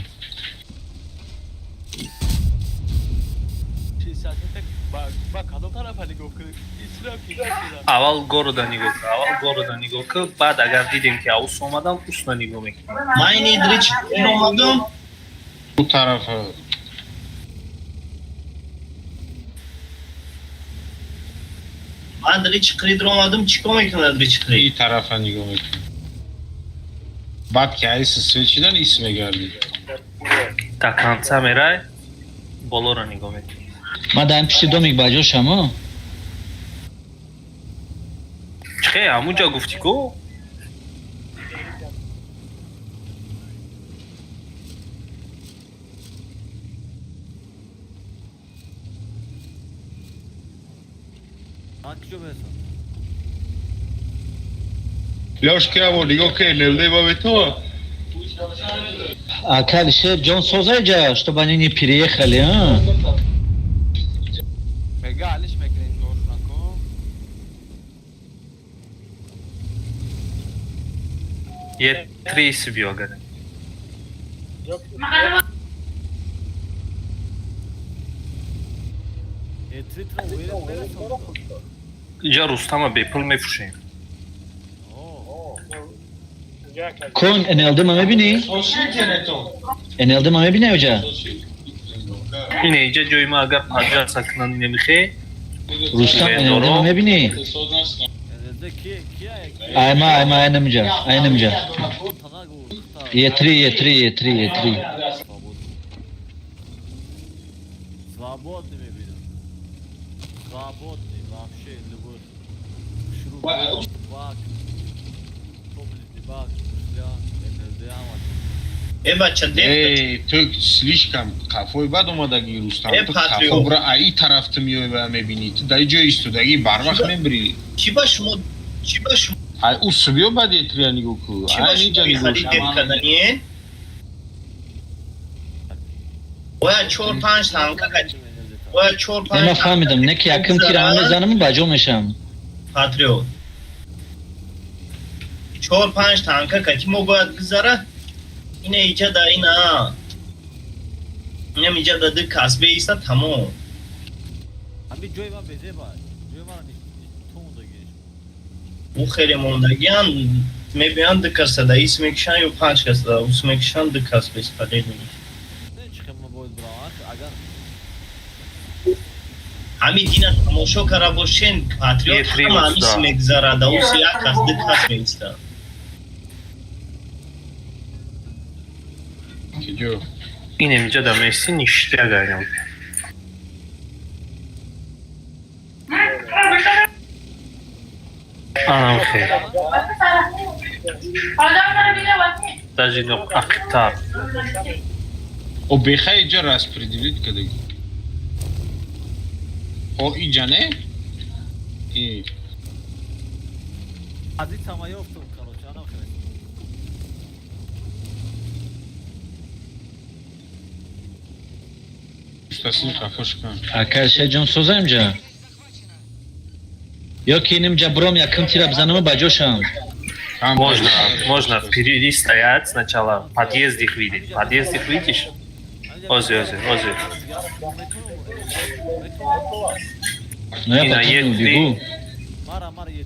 Аввал города нигоҳ кун, аввал города нигоҳ кун, баъд агар дидем ки аус омадан, усна нигоҳ мекунем. Ман ин идрич омадам. У тарафа Ман дрич қирид омадам, чӣ кор мекунад дрич қирид? И тарафа нигоҳ мекунем. Баъд ки айси свет шидан ис мегардӣ. Та конца мерай, болоро нигоҳ мекунем. Ман дар пишти домик ба ҷо шамо. Чихе, ҳамунҷа гуфтӣ ку? Ман куҷо мерасам? Лёшка, аво нигоҳ ке, нелде бабе то. Ака Алишер ҷон созай ҷа, чтобы они не переехали, а? Мега алиш мекунем ҷошона ку. Е3 си биё агар. Е3 тра уверен мерасам. Иҷа Рустама бепул мефурӯшем. О, Кон НЛД ма мебинӣ? НЛД ма мебинӣ оҷа? Ине иҷа ҷои ма агар паджаса кунанд инемихе. Рустам, НЛД ма мебинӣ? НЛД ки кия? Айма, айма, айнамҷа, айнамҷа. Танагу. Е3, Е3, Е3, Е3. Свободный мебинам. Свободный вообще любой. Шуруп, бак, топлитый бак, мушля, НЛД ама. Э, бача, деф. Эй, ту слишком қафои бад омадагӣ, Рустам. Э, Ту патриот. қафо бира, аи тараф ту меои ва мебинӣ. Ту дар ҷои истодагӣ барвақт мебирӣ. Чӣ ба шумо, чӣ ба шумо, Ай ус биё, баъд этрия нигоҳ ку. чӣ ба Ай шумо ниҷа мехоҳӣ нигоҳ. деф кардание? Бояд чор панҷ танка, бояд чор Не, панҷ. ман фаҳмидам, не ки якум тира ҳам мезанам, ба ҷо мешавам. Патриот. Чор панҷ танка кати мо бояд гузара. Ина иҷа да ина. Инам иҷа да ду кас беиста, тамом. Ҳамин ҷои ман безеба, ҷои мана ту мондагиш. Ӯ хеле мондагиан мебиёнд, ду каса да ис мекушанд ё панҷ каса да ус мекушанд, ду кас беспалезно. Не, чӣ хел ма бояд бирам агар Ҳамин дина тамошо кара бошен, патриот, Е, три ҳама вот ҳамис сюда. мегузарад, да ус як кас, ду кас меиста. Киҷо? Инем иҷа да месси ништяк айнам. Анам хел. Даже ино ақибтар. О, беха иҷа распределить кардагӣ. О, иҷа не? И Аз ин сама ёфтум, короче, анам хел. Тасlim қафош кун. Ака Шеҷон, соза инҷа? Ё ки инимҷа буром, якум тира бизанаму ба ҷо шавам. Можно, можно впереди стоять сначала, подъезд их видеть. Подъезд их видишь? Ози, ози, ози. Но я Ина, потом не е три. убегу. Мара, мара, е.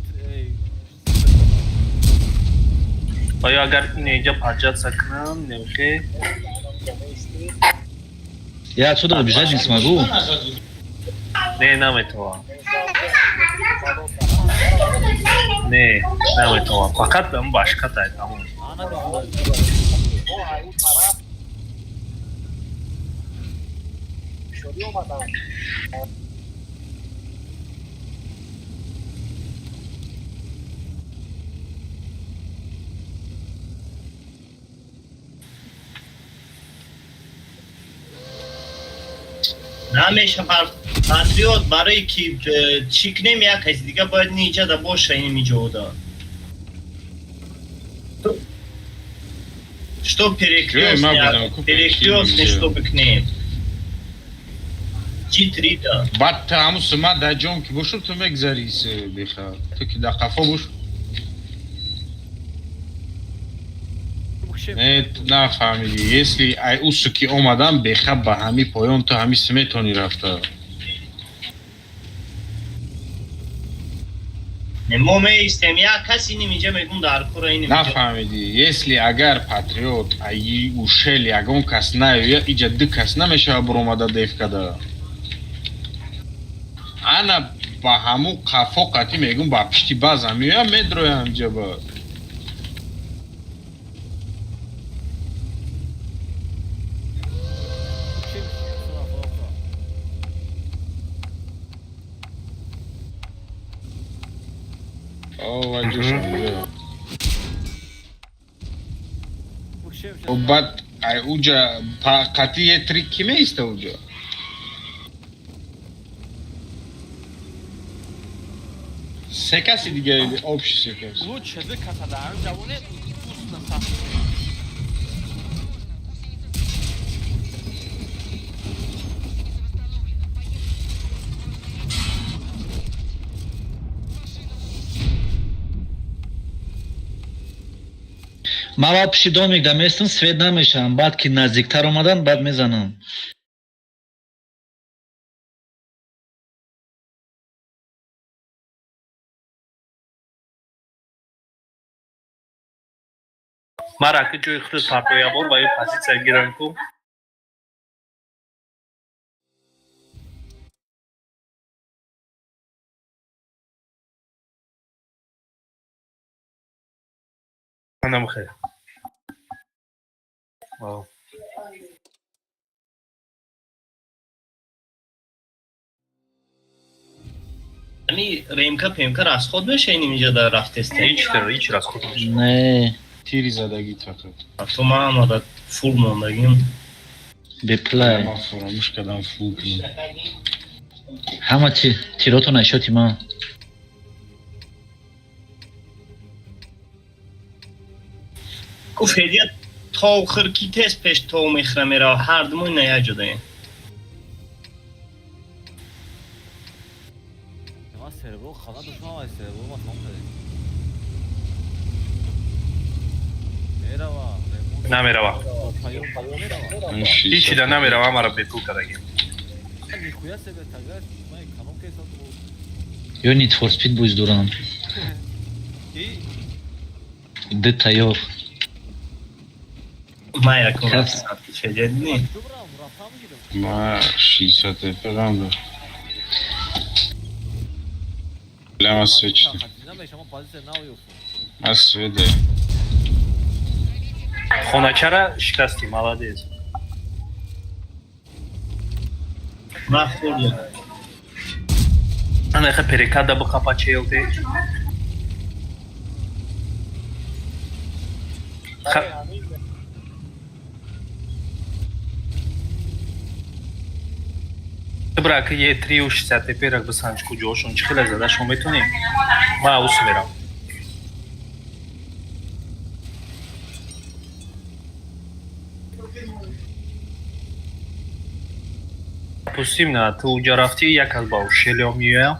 Оё агар ина иҷа поджаться кунам, немхе. Я отсюда убежать не смогу. Не, наметавам. Не, наметавам. Фақат ам башка тай, тамом. Ана мезанам. Намеша, патриот, барои ки чӣ кунем, як каси дига бояд ниҷа да боша, ин иҷода. Что Ҷои ман будам, ку перекрестный, пеши что бикунем? Чи три да. Баъд ту ҳамун сума дар ҷом ки бошум, ту мегзари се беха. Ту ки дар қафо бош. Не, ту нафаҳмидӣ. Если ай усу ки омадам, беха ба ҳами поён ту ҳами сметони рафта. Не, мо меистем, як кас иним иҷа мегум дар кура иним иҷа. Нафаҳмидӣ. Если агар патриот аи ушел ягон кас наёя, иҷа ду кас намешава буромада деф када. Ана ба ҳаму қафо қатӣ мегум, ба пишти база меоям, медроям иҷа ба. Чем сюда фофа? О, ваҷошам иҷа. Букшем. О, баъд ай уҷа қатӣ е три ки меиста уҷа? Се каси дига или общий се кас? Лучше ду каса дар ҳамин ҷавоне устна саф. Ман аввал пишти домик да местам, свет намешавам. Баъд ки наздиктар омадан, баъд мезанам. Мара ки ҷои худат партоя бор ва ё позитсия гирам ку. Анам хел. Вау. Ами ремка пемка расход меша иним иҷа да рафтесте. Ҳеҷ тер, ҳеҷ расход намешавад. Не. Тири задагит фақат. То ман ҳамада фул мондагим. Беплай. Ман фаромӯш кардам фул кунам. Ҳама тиротон айшоти ман. Гуфт ҳедия то охир ки тез пеш то мехӯра мерава, ҳардумо ина як ҷодаем. Ман серебро хана доштам, ай серебро ма тамом кардем. Мерава. Намерава. Паём мерава. Ҳичи да намерава, ҳамаро бепул кардагим. Нихуя себе тага ман эконом кесам. Ё Need for Speed буз дорам. Ки? Дта ёф. Ман якум Кас. рафтам федия дидӣ? Дубрам рафтам гирам. Ма 60 фм дор. Ля свет шид. Намешам позиция нав ёфтам. Ма свет де. Хоначара шикастӣ, молодец. Ман хӯрдам. Ана яха перекада бихапа челте. Бра, ки е 3 60 теперак бисанҷ куҷоошон чӣ хеле зада шумо метонем. Ман аус мерам. Пустим на ту уҷа рафтӣ, як аз ба ушелио меоям.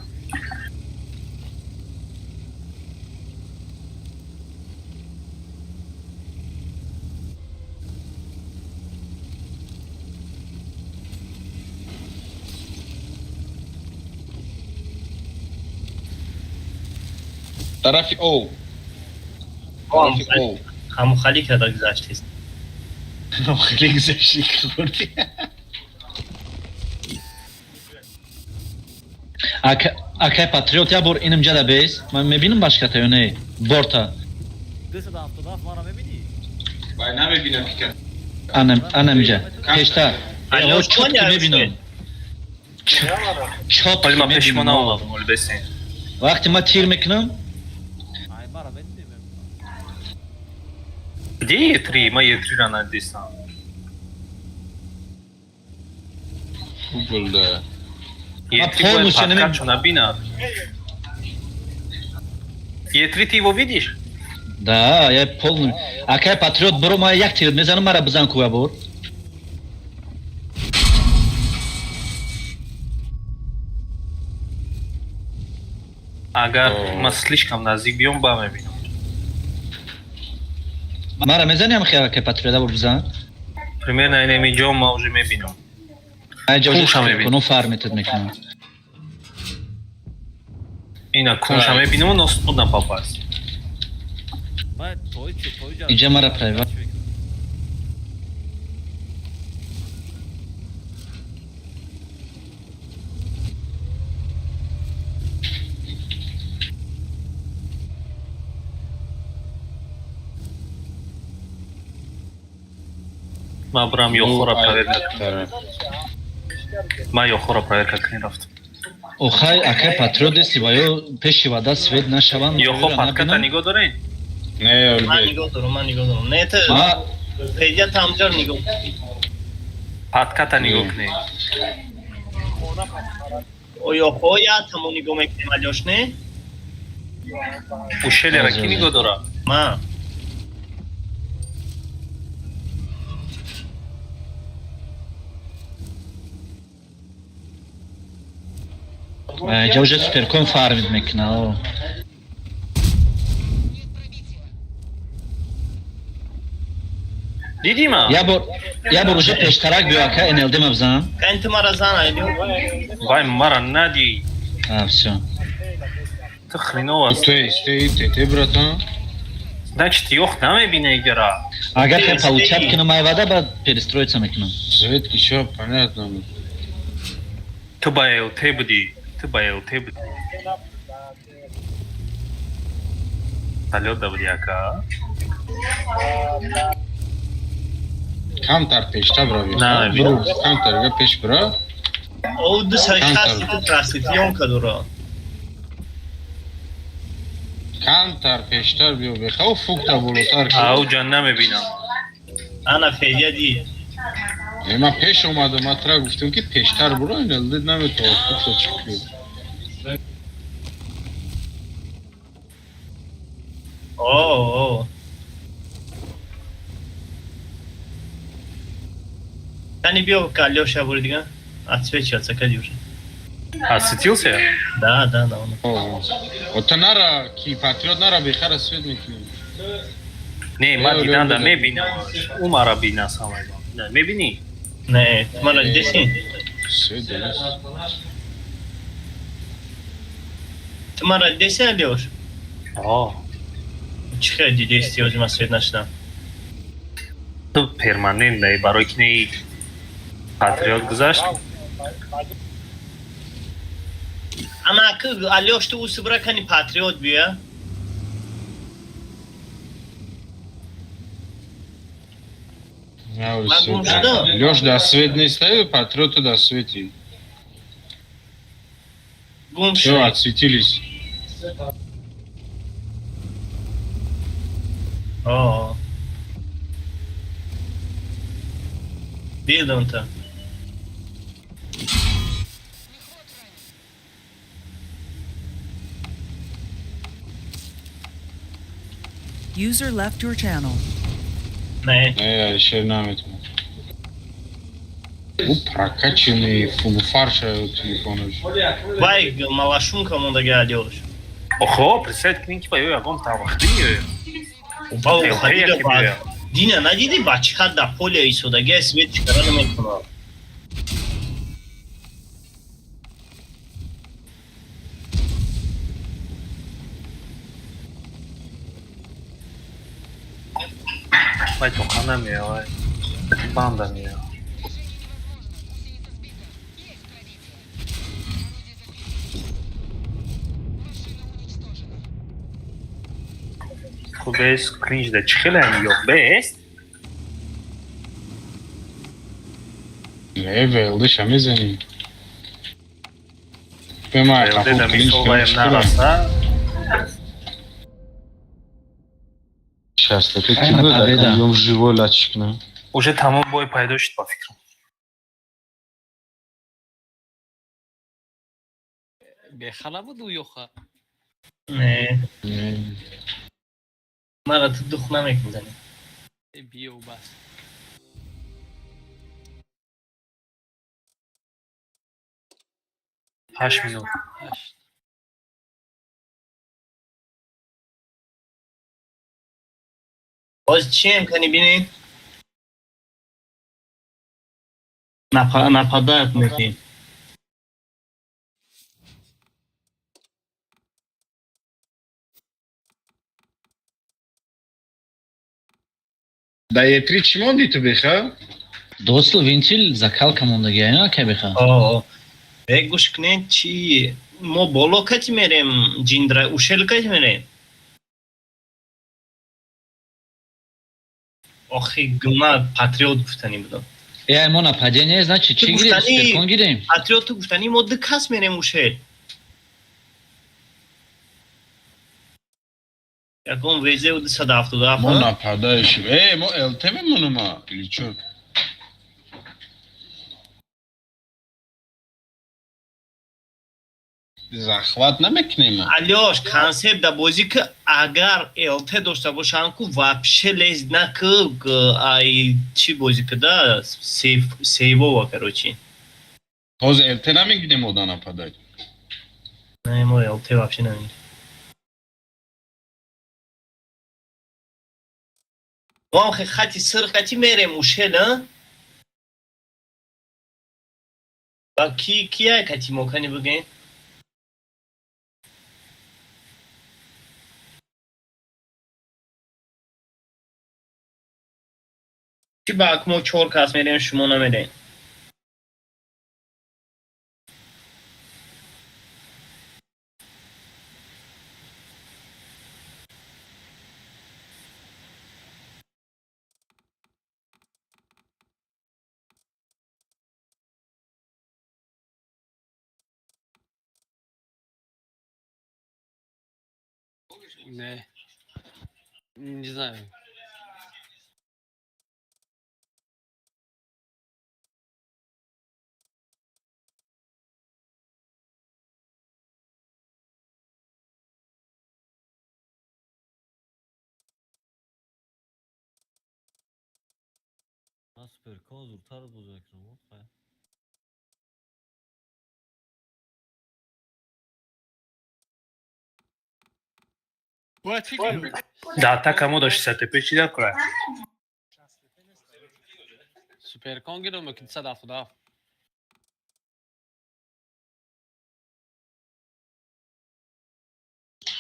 Тарафи О. Тарафи О. Ҳамухалӣ карда гузаштест. Хеле гузашти хӯрди. Акай Патриот, я бор инам ҷада бес. Ман мебинам башката ё не? Борта. 277 мара мебинӣ? Вай намебинам ки. Анам анамҷа. Пештар. Алло, Чот ки мебинам. Чот Вале ки ман пеши мо мебинам. наомадам, оли бесен. Вақте ман тир мекунам, Ай мара медидем. Где Е3? Ма Е3-ра надистам. Футбол да. Е3 бояд полностью подкатчо набинад. Е3 ты его видишь? Да, я полный. Акай Патриот, бро, ман як тир мезанам, мара бизан ку бор. Агар О. ман слишком наздик биём, ба мебинам. Мара мезани ам хе акай Патриот, бор бизан. Примерно инами ҷо ман уже мебинам. Ай ҷо Кунша мебинам. куно фарметед мекунам. Ина кунша мебинам, но трудно попасть. Ман тои чӣ тои ҷа. Иҷа мара прайва. Ман брам ёхора проверка. Тараф. Ман ёхора проверка кунӣ рафтам. Охай акай Патриот деси ва ё пеши вада свет нашаванд. Ёхо подката нигоҳ дорен? Не, Ман олбе. нигоҳ дорам, ман нигоҳ дорам. Не, та Ма федия тамҷар нигоҳ. Подката нигоҳ кунед. Оё я тамо нигоҳ мекунем, Алёш, не? Ушелера ки нигоҳ дорад? Ман. Ҷа уже суперкон фармид мекуна. О. Дидӣ ма? Я бор уже пештарак биё ака НЛД ма бизан. Кани ту мара зан, Алё. Вай мара надӣ. А, всё. Ту хренова. Те, сте, те, те, братан. Значит, ёх намебина игра. Агар хай получат кунам ай вада, баъд перестроиться мекунам. Свет ки шо, понятно. Ту ба ЛТ будӣ. Ту ба ЛТ будӣ. Салёт да будӣ ака. Камтар пешта брави. На, Бро, камтар га пеш бра. О, ду Камтар. шаст трасти, ёнка дора. Камтар пештар биё беха, о фукта болотар. Ау ҷан намебинам. Ана Федя дид. Э, ман пеш омадам, ман тра гуфтам ки пештар буро, ин дид наметавон фукта чӣ кунӣ. О, о. Кани биё ка Лёша бури дига. Отсвечиваться кади уже. Осветился? Да, он. О, та нара ки патриот нара бехара свет мекунӣ. Не, ман Э, дидан да Лёша. мебинам. Ӯ мара бина самое главное. Мебинӣ? Не, ту мара дидеси? Свет дорис. Ту мара дидеси, Алёш? О, Чӣ хел дидести, ҳозир ман свет нашудам. ту перманент дай барои ки не патриот гузашт. Ана ки Алёш ту усибра кани патриот бия. На, Ман свет. гум шудам. Лёш да свет неста, патриоту да свети. Гум Всё, шуд. отсветились. О. Дидам та. User left your channel. Не. Не, Алишер наметавон. Ӯ прокачанный фулфарша телефонаш. Вай малашунка мондаги Алёш. Охо, представь кунин ки ба ё ягон тавахтӣ меояд. Ба Э, хадида яке ба биёяд. Дина надидӣ ба чӣ ҳад дар поле истодагия свет чикара наметавонад. Вай тоқа намеояд, вай банда меояд. Хуб, кринж да чӣ хеле ҳам ёб бест? Не, велдиша мезанӣ. Бема Велде да мисол ваем нараса. Сейчас, это Ай, ки на буд, победа. ём живой лачик на. Уже тамом бой пайдо шуд ба фикрам. Беха набуд ӯ ёха. Не. Мара ту дух намекунзанӣ. Э, биё бас. Ҳашт минут. Ҳашт. Боз чием кани бинед? Нападать мекунем. Да Е3 чӣ монди ту беха? Досл вентил закалка мондаги, ай ка беха. О, э гӯш кунед чӣ мо боло кати мерем ҷиндра ушел кати мерем. Охи гума патриот гуфтанӣ будам. Э, мо нападение, значит, Ту чӣ гирем? гуфтанӣ- Суперкон гирем. Патриот ту гуфтанӣ мо ду кас мерем ушел. Ягон везе 277. Мо нападающий. Э, мо ЛТ мемонума или чё? Захват намекунем. Алёш, концепт да бозӣ ки агар ЛТ дошта бошанд ку вообще лез наку ай чӣ бозӣ ки да сейф сейвова короче. Ҳозир ЛТ намегирем ода нападать. Не, мо ЛТ вообще намегирем. Мо ҳам хати сир хати мерем ушел, а? Ба ки кия кати мо кани бигӯем? Чӣ ба мо чор кас мерем шумо намерем? Не. Не знаю. Ман суперкон зудтар бозӣ мекунам. Хай. Да, атака мо дошт 65 чӣ дар кора? Суперкон гирам ки 277.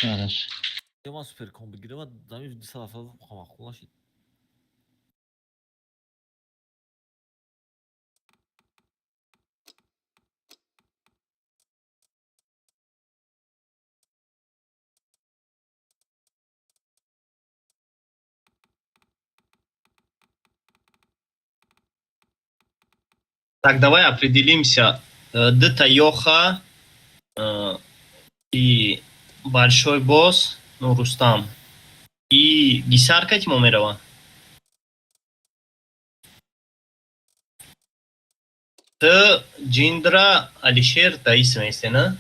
Араш. Ман суперкон бигирам, ами 277 мақул нашид. Так, давай определимся. Дта Йоха и Большой Босс, ну, Рустам. И Гисарка Тимомерова. Т Джиндра Алишер Таис на?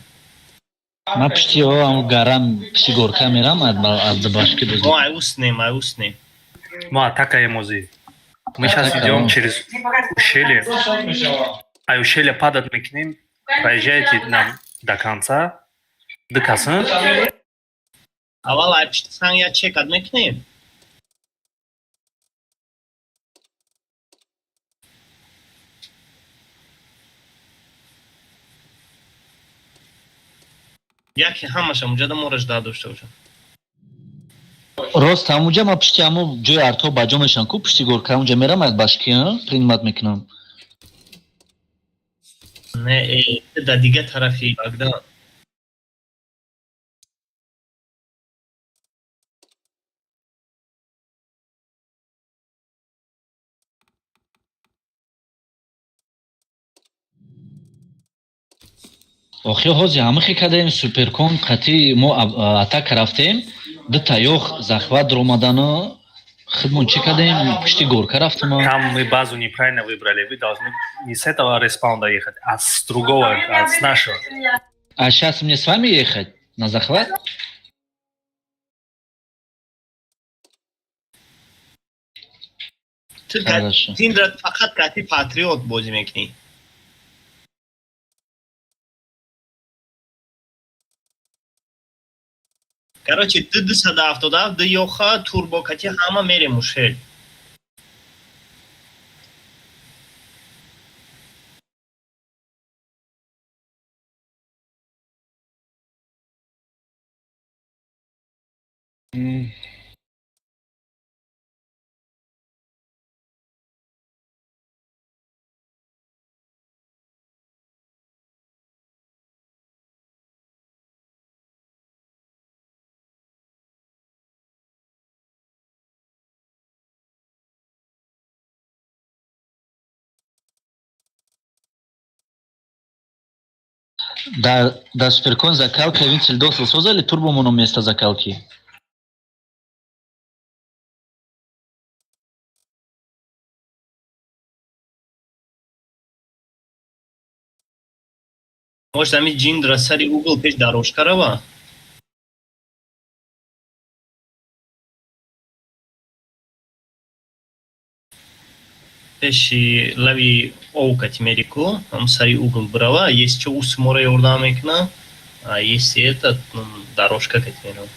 Ман пишти ам гарам, пишти горка мерам, аз башки бозӣ. Ну, ай уснем. Мо атака эмози. Мы сейчас идем через ущелье. А ущелье падать мы к ним. Проезжайте нам до конца. До конца. Аввал ай пишти санг я чекат мекунем. Яке ҳамаша муҷада моро жда дошта бошад. Рост, ҳамунҷа ман пишти ҳамо ҷои артҳо ба ҷо мешавам ку, пишти горка ҳамунҷа мерам, аз башки принимать мекунам. Не, да дига тарафи Багдан. Охи, ҳози ҳамихе кадаем, суперкон қатъи мо атака рафтем, дута ёх захват омадану худмон чӣ кадаем, пишти горка рафтем. Там мы базу неправильно выбрали. Вы должны не с этого респаунда ехать, а с другого, а с нашего. А сейчас мне с вами ехать на захват? Ту Хорошо. Тиндра фақат кати Патриот бозӣ мекунӣ. Короче, ду 277, ду Йоха, Турбо кати ҳама мерем ушел. Да, суперкон закалка винцел досыл созали турбо моно место закалки. Может, ами Ҷиндра сари угол пеш дорожка рава? Пеши лави ов кати мерику, ам сари угол брава, если чо ус мора ёрдам мекуна, а если этот, ну, дорожка кати мерава.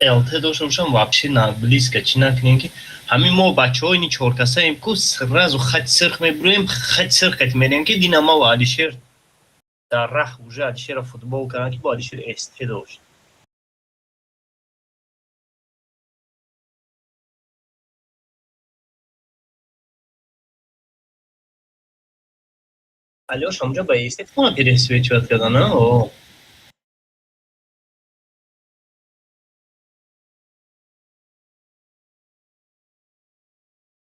ЛТ дошта бошам, вообще на близко чӣ накунем, ки ҳамин мо бачаҳо ини чоркасаем ку, сразу хати сирх мебуроем, хати сирх кати мерем, ки Динамо ва Алишер дар рах уже Алишера футбол карданд, ки бо Алишер СТ дошт. Алёша онҷо ба СТ хона пересвечивать кардан, о.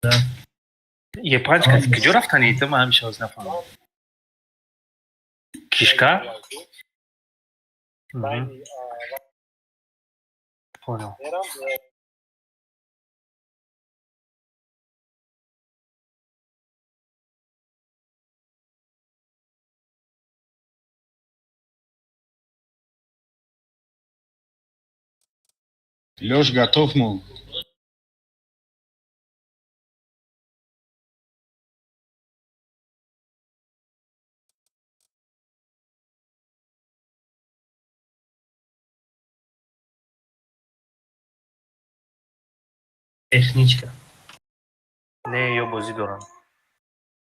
Да. Е5 куҷо рафтани? Ту ман ҳамеша ҳозир нафаҳмидам. Кишка? Мгм. Понял. Лёш, готов, мол. Техничка. Не, ё бозӣ дорам.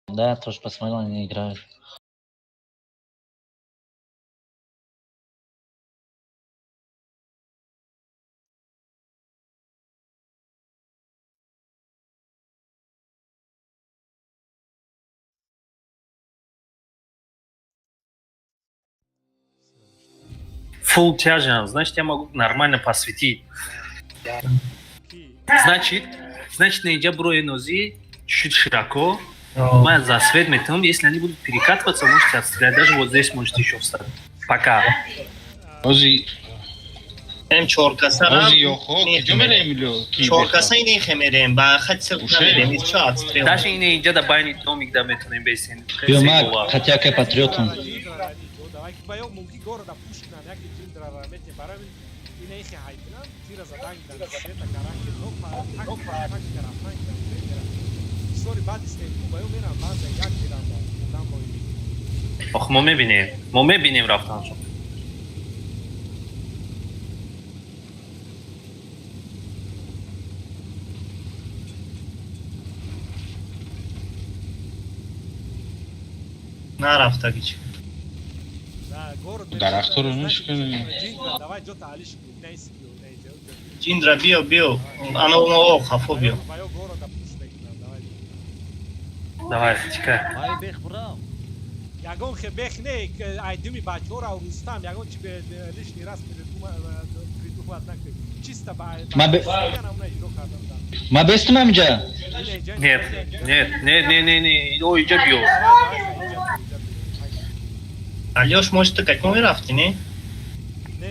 Да, тоже посмотрел, они играют. Full тяжем, значит, я могу нормально посветить. Ки? Значит, на инҷа брои нози чуть-чуть широко. О, Ма за свет метавонам, если они будут перекатываться, можете отстрелять. Даже вот здесь можете еще встать. Пока. Ози, Ем чоркаса ози ёхо, куҷо мерем, Лё? Ки чоркаса инехе мерем, ба хати сирқ Уше. намерем, ис чо отстрел. Даже ина инҷа да байни домик да метавонем бесен. Биё, ма қатиакай патриотам. Давай ки баё мумкин города пуш кунанд, яке ҷиндрара метем барои ина ихе ҳай кунанд, тира задан гиранд, света гаран гиранд, тактика рафтан гиранд, меранд. Бисёри баъд истем ку баё меранд, баъзе як меранд одам бо Ох, мо мебинем. Мо мебинем рафтаншон. Нарафтаги чи. Да, город Дарахторо мешканем. Ҷиндра, давай ҷота алиш ки, на иси биё, на иҷа. Ҷиндра биё, биё. Ано о хафо биё. Баё города пуш мекунанд, давай. Давай, чика. Май бех бурам. Ягон хе бех не, айдуми бачаҳоро Рустам, ягон чи лишний раз придумать накунед. Чисто ба Ма иҷро кардам да. Ма бестам ҳаминҷа? Нет, нет, нет, не, не, не. О, инҷа биё. Алёш, может, ты как мерафти, не?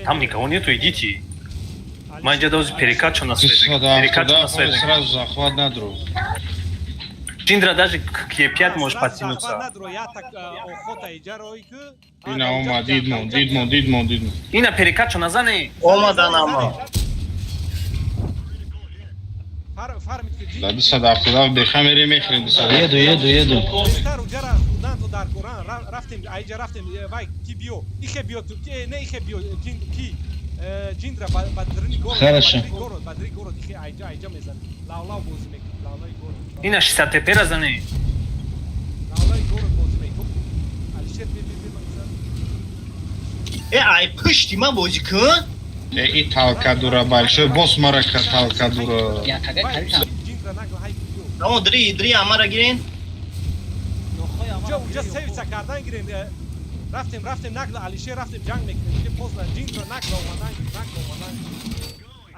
Там никого нету, идите. Ма инҷа дози перекачу на свет. Перекачу на свет. Сразу захват надро. Ҷиндра даже к Е5 можешь подтянуться. Ина омад, дидмон, дидмон, дидмон, дидмон. Ина перекачу назани. Омадан ама. Да 277 беха мерем, мехӯрем 277. Еду, еду, еду. Тезтар уҷара хурдан то дар коран рафтем, айҷа рафтем, вай ки биё, ихе биё ту, ки не ихе биё, ки ҷиндра ба дрини город, Хорошо. город, ба дри город ихе айҷа айҷа мезан. Лавлав бозӣ мекунад, лавлаи город. Ина 60 ТП разани. Лавлаи город бозӣ мекунад. Алишер би би би мақсад. Э, ай пушти ма бозӣ кун. Э, и талка дура большой, бос марака талка дура. Ҷиндра нагла ҳай биё. Намо дри, дри амара гирен. Уҷа уҷа севица кардан гирем. Рафтем, рафтем нагла Алишер рафтем ҷанг мекунем. Уҷа поздно ҷиндра нагла омадан, нагла омадан.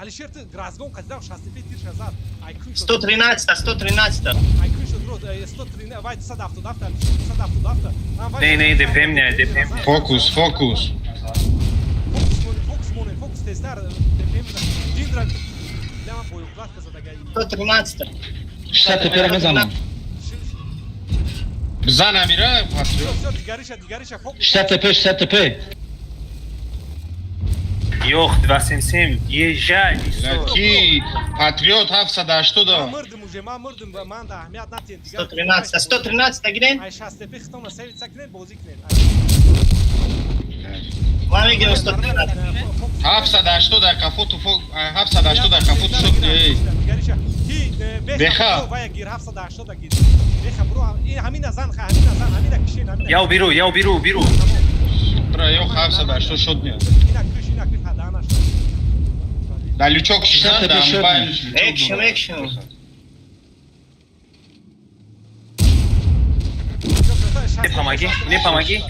Алишер ту разгон қадидам 65 тирша зад. Ай кун шуд. 113, 113. Ай кун шуд род 103 вай 277 Алишер 277. Не, не, ДПМ не, ДПМ не. Фокус, фокус. Фокус монем, фокус монем, фокус тезтар ДПМ. Ҷиндра лама боёкладка задагай. 113. 60 ТП-ра мезанам. Бизан амира, патриот. Всё, дигариша, дигариша фокус. 60 ТП, 60 ТП. Ёх, 277. Езжай. Ки патриот 780. Мурдим уже, ман мурдим, ман да аҳамият натиҳем. 113, 113 гирен. Ай 60 ТП хитона севица кунем, бозӣ кунем. Ма мегирем 113. 780 қафо туфок, 780 қафо тушок. Эй. Дигариша. Ки Беха. Вая гир 780 гир. Беха бро, ин ҳамина зан, ҳамина зан, ҳамина кишен, ҳамина. Яу беру, яу беру, беру. Бра, ёх 780 шот не. Ина киш, ина киш ҳаданаш. Да лючок шизан, да амбай. Экшн, экшн. Не помоги, не помоги.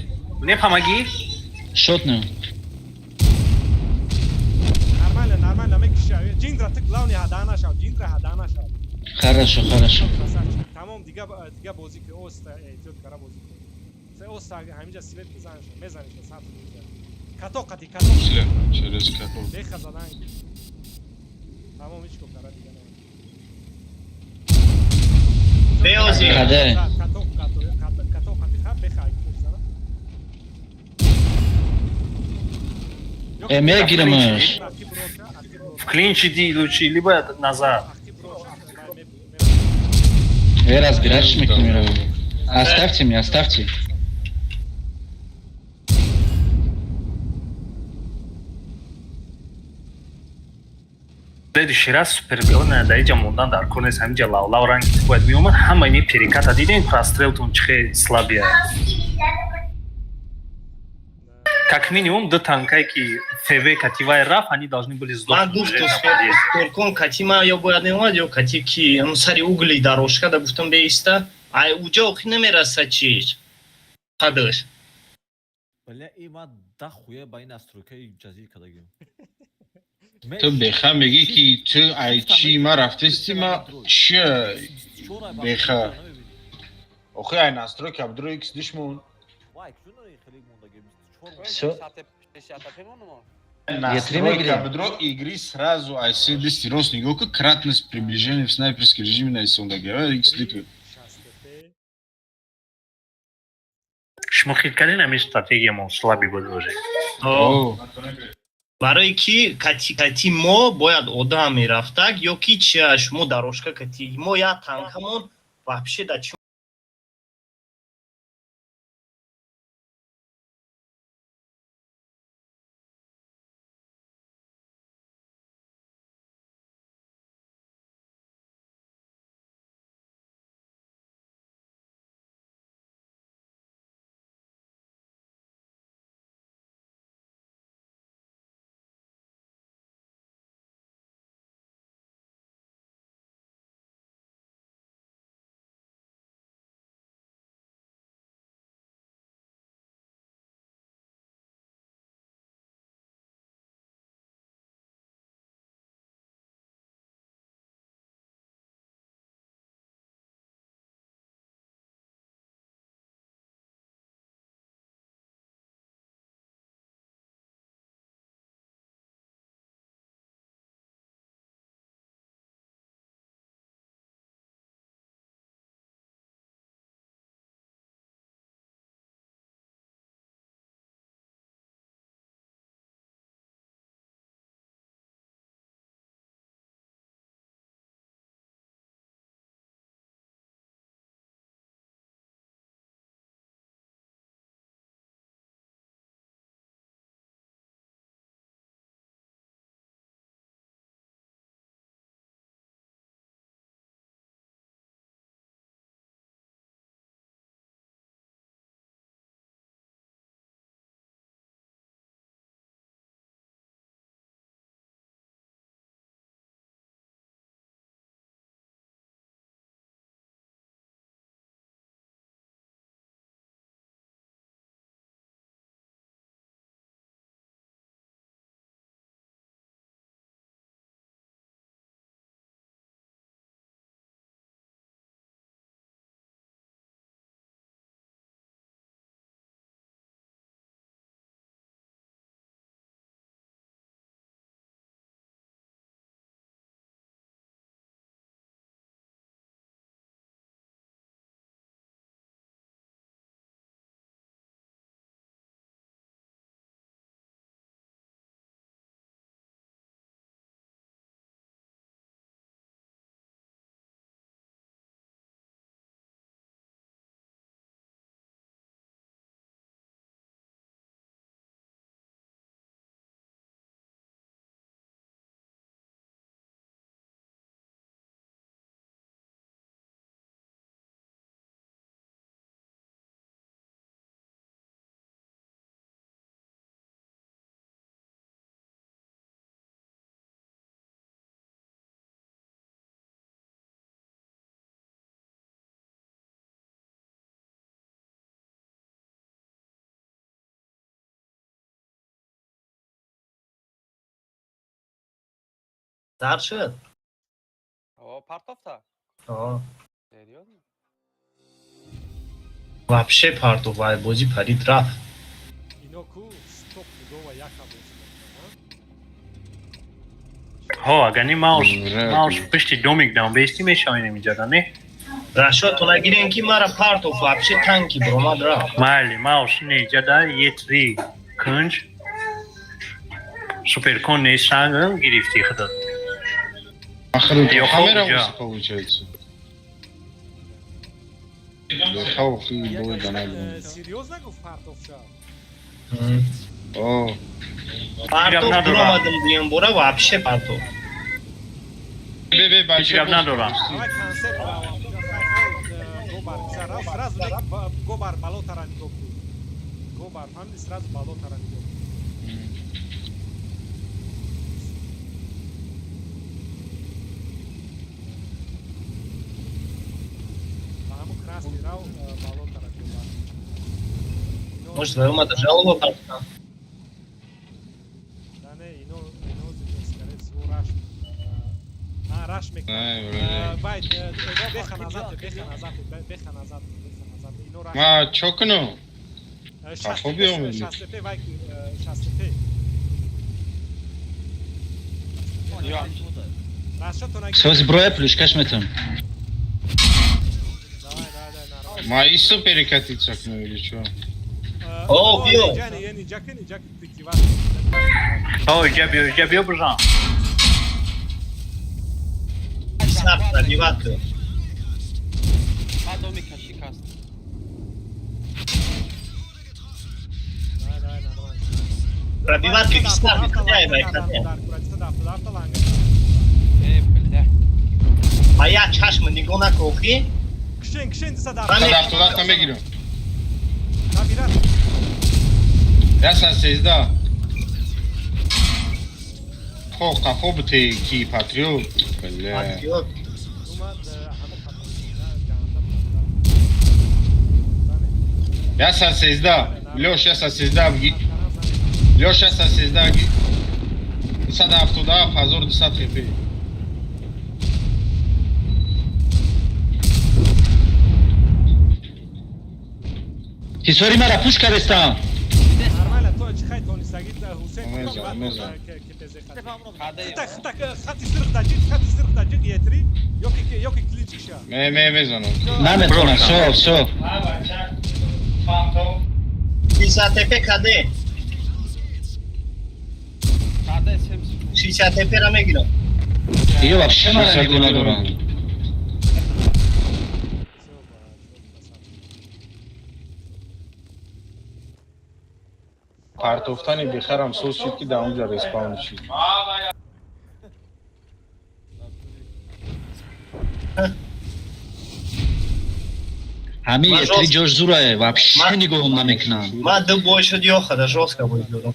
Не помоги. Шотную. Нормально, нормально, мекиша. Ҷиндра ту главный ҳаданаш, ҷиндра ҳаданаш. Хорошо, хорошо. Красавчик. Тамом, дига бозӣ ки, оста эҳтиёт кара бозӣ кун. Се оста ҳаминҷа свет мезаниш, мезаниш сабз мезаниш. Като қати, като. После, через каток. Беха задан. Тамом, ҳеч ко кара дига не. Беози. Каде? Като, като, като, като қати ха беха ай зана. Э, мегирамаш. В клинч иди лучше, либо назад. Э, разбирашь мекунем. Оставьте меня, оставьте. Следующий раз супербелона дар иҷа мондан дар кор нест, ҳаминҷа лавлав ранги бояд меомад, ҳамаи ми переката дидем, прострелтон чихе слабия. Как минимум ду танкае ки ФВ кативай рафт, они должны были Ман сдохнуть гуфту уже на подъезде. Суперкон кати ма ё бояд меомад, ё кати ки ҳамун сари угли дорожка да гуфтам беиста. Ай, уҷа охи намераса чиш. Қадаш. Бля, и ма да хуя ба ин настройкаи ҷазир кардагим. Ту беха мегӣ ки ту ай чи ма рафтести, ма чи беха. Охи, ай настройка бдро икс душмон. Всё. Настройка мегирем. бдро игры сразу ай се дести рост нигоҳ ку, кратность приближения в снайперский режим наисондагира икс дикли. Шумо хит кардин, ҳамин стратегиямон слабый буд уже. О. Барои ки кати мо бояд одам мерафтак ё ки чи шумо дорожка кати мо як танкамон вообще да чи. Зар шуд. О, партофта. Аа. Серьёзно? Вообще партов, ай бозӣ парид рафт. Ино ку стоп пудова яка бозӣ мекунанд. Ҳо, агар ни мауш Вряд мауш ли. пишти домик дам бести мешавем инҷода, не? Рашод, нагирен ки мара партов, вообще танки бромад рафт. Майли, мауш не иҷода е3 кунҷ суперкон нестан гирифти худат. Ахир Ё, камера хоб, ҷа. уси получается. Беха охи бой данаг. Серьёзно гуфт партовша? О, Партов надорам. бромадам дуюм бора, вообще партов. бе бе Ҳеҷ бача. гап надорам. Давай концерт равам. Гобар сразу гобар балотара нигоҳ кун. Гобар фаҳмиди, сразу балотара нигоҳ кун. Ба ҳамун красный рав, балотара гобар. Может, твою мать жалоба партов? Да не, ино скорее всего раш. А, раш мекунад. Не, вроде. Вай, беха назад, беха назад, беха назад, беха назад. Ино раш. Ма чо кунам? Шастепе, Қафо биёмед. Шастепе, вай, шастепе. Расчёту нагир. Сози броя плюшкаш метам. Давай, давай, давай, нормально. Ма и супер катиться кунам или чо? О, биё. Инҷа, инҷа кун, инҷа кун, прикрывать. Ҳо, иҷа биё, иҷа биё, бижан. Сар пробивать кун. Ма домика шикаст. Давай, давай, нормально. Пробивать кун, сар худяй вай худяй. Э, бля. А я чашм нигоҳ накохи. Кишен, кишен, дисада. 177 мегирам. Набират. 113. Хо, қафо бите ки патриот. Бля. Патриот. Умад ҳама ганда. 113. Лёш, 113 бги. Лёш, 113 ги. 277 1200 хп. Ҳисори мара пуш кардестам. Нормально, то чи хай тонистаги Ҳусейн. Мезан, мезан. Хита, хита, хати сирх даҷик, хати сирх даҷик, етри, ёки клинчиша. Ме ме мезанам. Наметонам, всё, всё. 60 ТП каде? Каде сем. 60 ТП ра мегирам. Ё вообще мара нигоҳ надорам. Всё, Партофтани бехарам соз шид, ки дар онҷа респаун шид. Ҳами Ман етри ҷош зурае, вообще нигоҳам намекунам. Ма ду бой шуд, ёхада жёстко бой додам.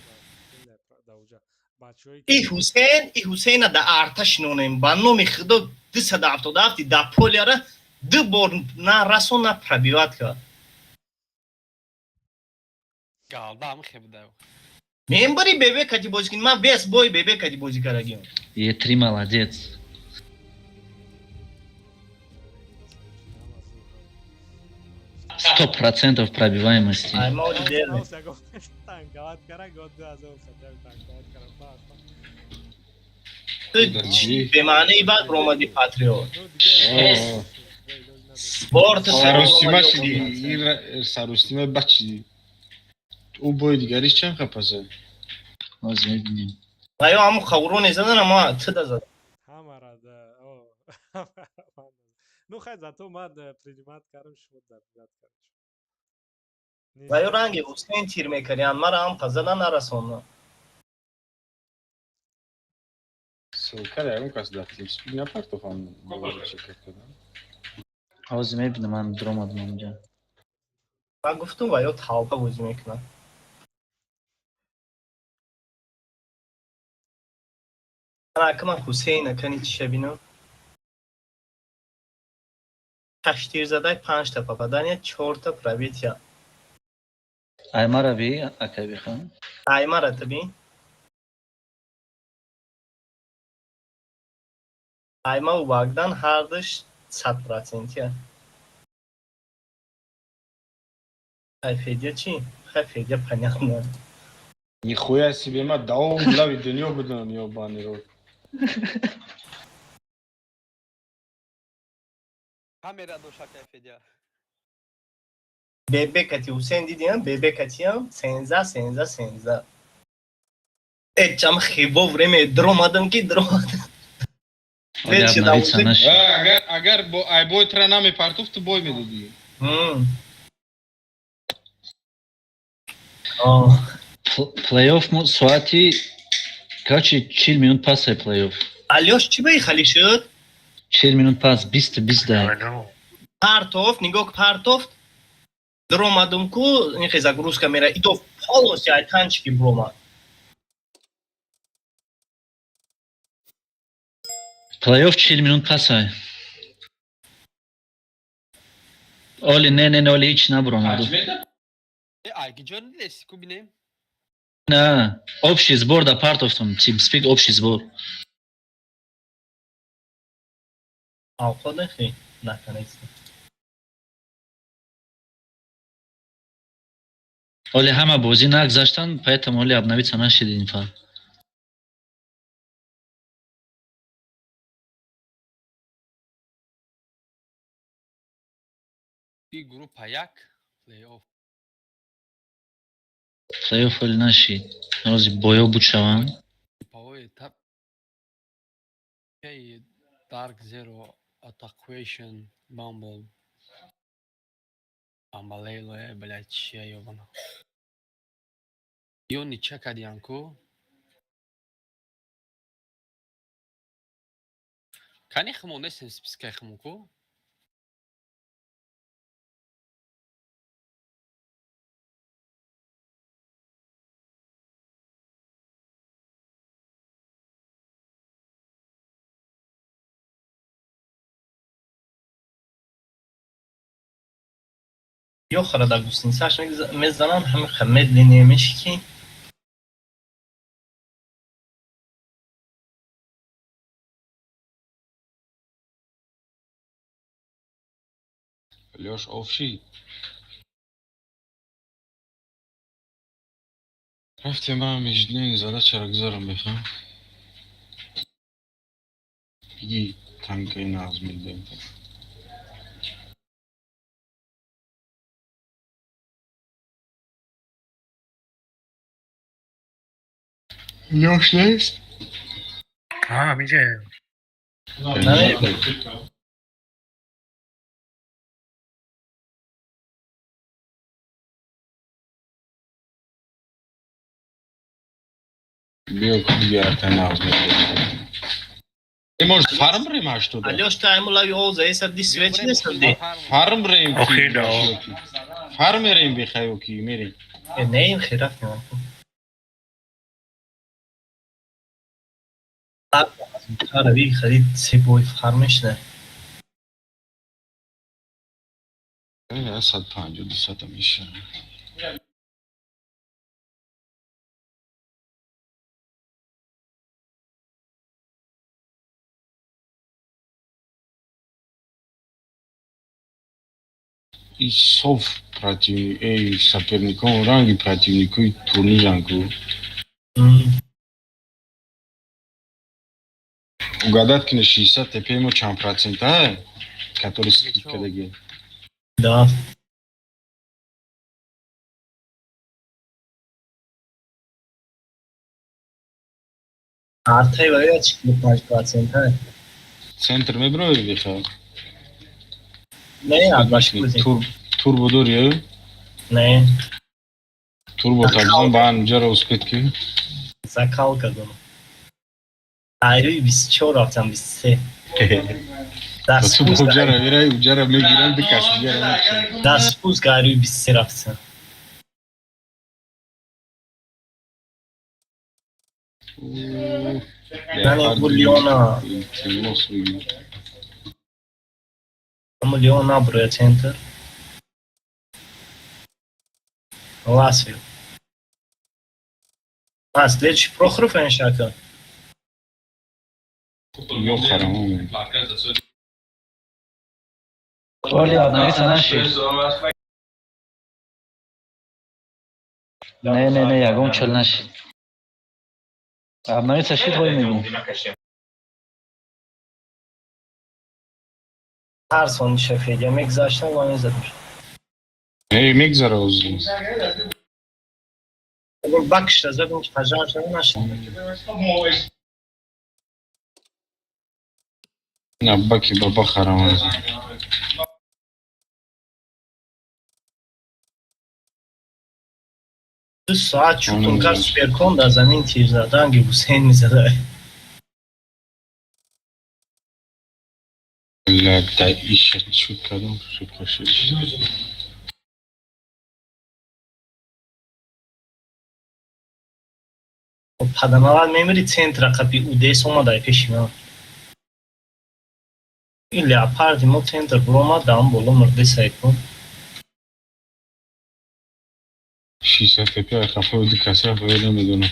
И Ҳусейн, и Ҳусейна да арта шинонем. Ба номи Худо, 277 да поляра ду бор на расон, на пробивать кард. Галдам хебда. Мембари бебе кати бозӣ кунӣ. Ман вес бой бебе кати бозӣ кардагим. Етри молодец. 100% пробиваемости. Ай, ма оли дер. Танковать кара, год 2000 хотя бы танковать кара. Ту бемаънаи бад ромади, патриот. Бор ту. Саросима шиди, саросима бад шиди. Ӯ бои дигариш чанд қапаса? Ҳозир мебинем. Ва ё ҳамун хавроне задан, ама туда зад. Ҳамара да. Ну хай, зато ман принимать кардам, шумо добивать кардем. Ва ё ранги Ҳусейн тир мекардиан, мара ҳам задан, нарасондан. Ссылкара ягон кас дар TeamSpeak напартофам. Ҳозир мебинам, ман дуромадам онҷа. Ман гуфтум, ва ё талпа бозӣ мекунад. Ака, ман Ҳусейна кани чиша бинам. Шаш тир задай, панҷта попадания, чорта пробития. Аймара би, акай бихан. Аймара ту бин. Аймаву Багдан ҳардуш. 100%-я. Хай, Федя чӣ? Хай, Федя, понятно. Нихуя себе, ма давом лави дунё будам, ёбаный рот. Камера дошакай, Федя. Бебе кати Ҳусейн дидиам, бебе катиам, 13, 13, 13. Э, чам хебо время дромадам ки дромадам. Оли обновиться наши. Агар бо айбой тра намепартуф, ту бой медодӣ. Плей-офф соати, короче, 40 минут пас ай плей-офф. Алёш, чӣ баи хали шуд? 40 минут пас, бисту бист дай. Партофт, нигоҳ, партофт. Дромадум ку, нихе загрузка мера, ито полностью ай танчики бромад. Плей-офф 40 минут пас ай. Оли не, не, не, оли ҳеч набуромаду. Ай гиҷо нидеси ку, бинем. На, общий сбор да партофтум, TeamSpeak общий сбор. Авқот нехи? Наконец. Оли ҳама бозӣ нагзаштанд, поэтому оли обновиться нашид инфа. И группа як плей-офф. Плей-офф оли нашид. Ҳозир боё буд шаванд. Групповой этап. Dark Zero, Attackation, Bumble. Бамбалейло, э, блядь, чия ёбана. Ё нича кардиян ку? Кани хумон нестем, спискаи хумон ку? Ё хара, гусеницаш мезанам, ҳами медленнее меши ки. Лёш офши. Рафтем, ман международный задачаро гузарам, мехоҳам. Иги танкаи нағз медиҳем. Лёш нест? А, миҷа. Не. Биё, дигар нағз медиҳем. Может, фарм брем ҳаштода? Алёш, та аймулави оза эсади свеч несади. Фарм брем. Охи, да. Фарм мерем, бихайо ки мерем. Не, хе рафтем. Тарави харид, се бой фармеш не. 150, 200 меша. И сов противник, эй, соперникон ранги противникои турниран ку. Угадать кунӣ, 60 ТП мо чанд процента, который скидка даги? Да. Артай вая 45%. Центр меброи, бихо? Не, агаш. Турбо дори? Не. Турбо табзан ба анҷаро успеть ки. Закалка дорам. Айрӯи 24 рафтам, 23. Уҷара мерай, уҷара мегиранд, ду кас дигара мекушанд. Дар спуск айрӯи 23 рафтам. Яъне Леона. Илтимос бигир. Аммо Леон наброя центр. Ласвил. А, следующий Прохоров Эншака. Ё харам. Вале обновиться нашид. Не, не, не, ягон чел нашид. Обновиться шид, вой мегум. Ҳар сони шафедя мегзаштам ва мезадам. Эй, мегзара озу. Бакшта задам, ки пожар шава нашид. На баки баба харам азу. 2 соат чутун кард суперкон дар замин тир задан ки Ҳусейн мезада. Бля, да иша чут кардам, шуд кашид. Падамавал мемири центра қапи удес омадай пеши ман. Ин леопарди мо центр буромад, даам боло мурдесай кун. 600 тепи хафа ду касра фоида намедонам.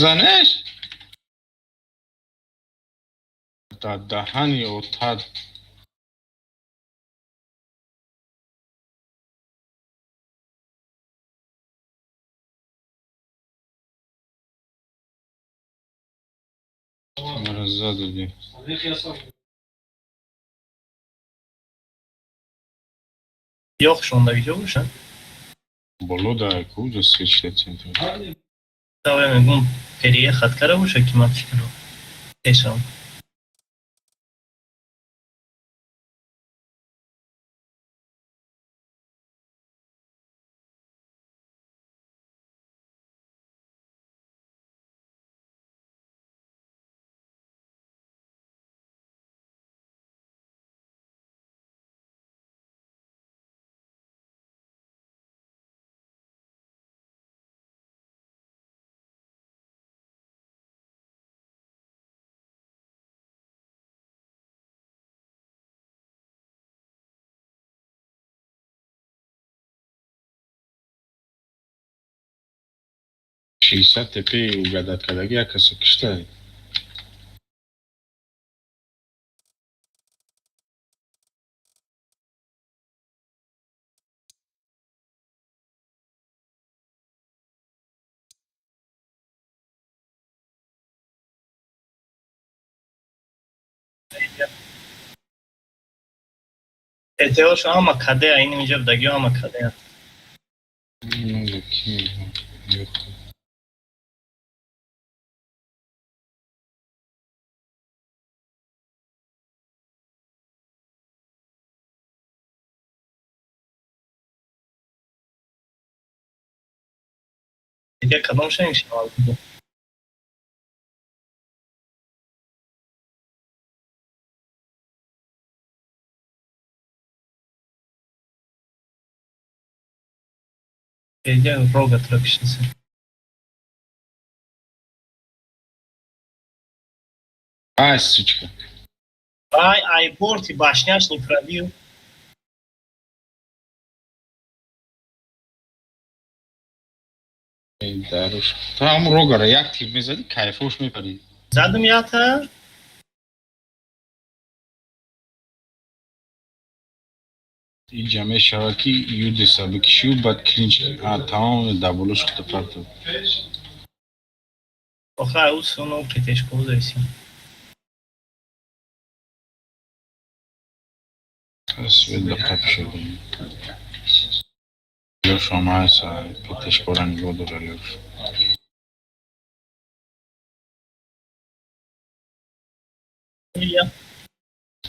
Занеш? Да даҳани отад. Мара зададем. Ёх шонда видео боша? Боло да куҷо свечта центр. Давай мегум переехать кара боша ки ман фикру. Пешам. 60 тепи угадать кардаги як касо кишта. ЭТОшо ҳама кадеа, ин инҷа будагиё ҳама кадеа. Ки Дига кадом шанг шавад? Дига рога трапишница. Ай, сучка. Ай, ай, борти башняш не пробил. Даруш. Ту ҳам рогара як тир мезадӣ, кайфош мепарӣ. Задам ята? Иҷа мешавад ки юдеса бикишию баъд клинч тамом даболош хута партов. Охра усуно петешко зависим. Свет да қап шуд. Лёша майса петешкора нигоҳ дора Лёш.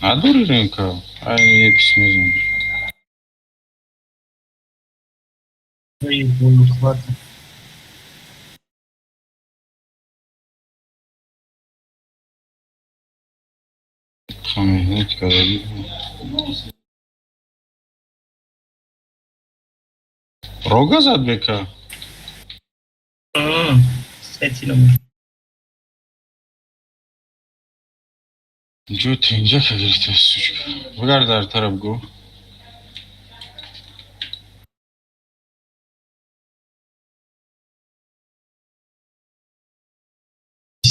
Надори рынка? Ай, епис мезаниш. Меҳнат кардагӣ. Рога зад бека? Ҷо тинҷа ка гирифта, сучка. Бигард дар тараб гӯ.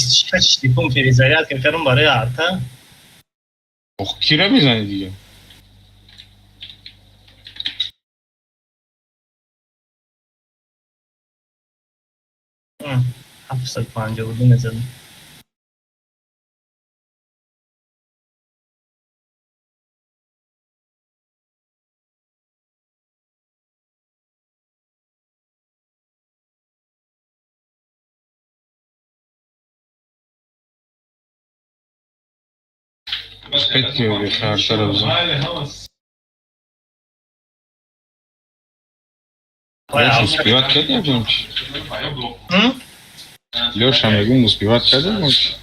26 телефон перезарядка кардам барои арта. Ох, кира мезани дига? 752 мезадам. Успеть ки беха артара бизан. Леша успевать кард ягон чи? Леша, мегум, успевать кард ягон чи?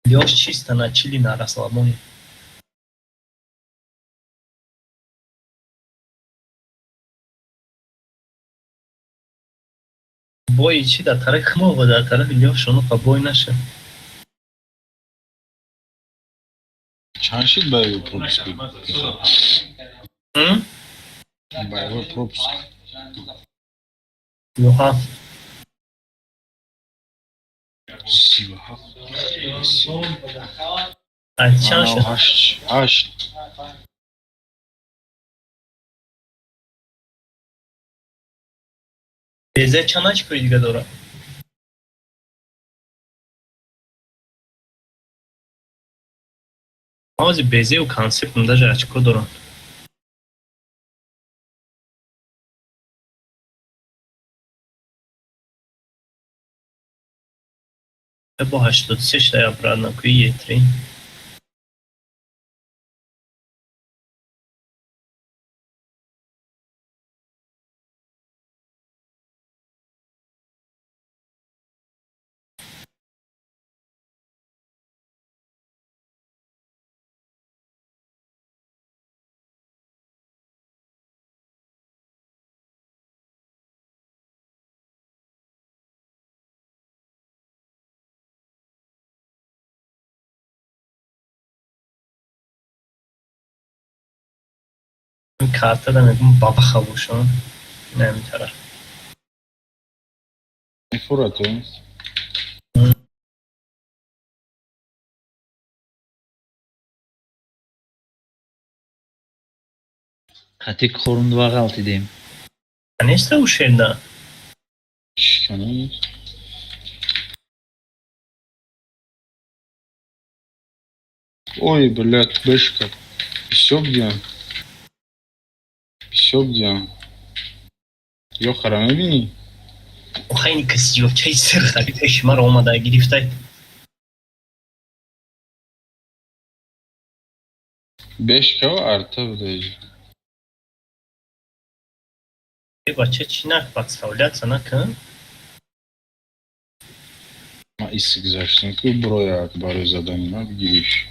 Лёш чисто на чили, на расслабоне. Бои чи дар тарафи мо ва дар тарафи Лёш онуқа бой наша. Чанд шид боевой пропуск? Боевой пропуск. 37. 37. Ай, чанд шуд? Ҳашт. Ҳашт. Безе чанд очкои дига дорад? Ҳози Безеу концептм даже очко доранд. Бо 83 штай обратно куи Е3. Карта да мегум бабаха бошон. Не тараф. Мефурад, э? Қатӣ хорундува ғалтидем. Неста ушерда. Шикана. Ой, блядь, бэшка. Всё где? Всё где? Ёхара мебинӣ? Охайни касиёчаи сир хари пеши маро омада гирифтай. Бешка ва арта будаи. Э, бача, чӣ нак подставляться накун? Ма ис гузаштам ку брояк барои задани ма бигириш.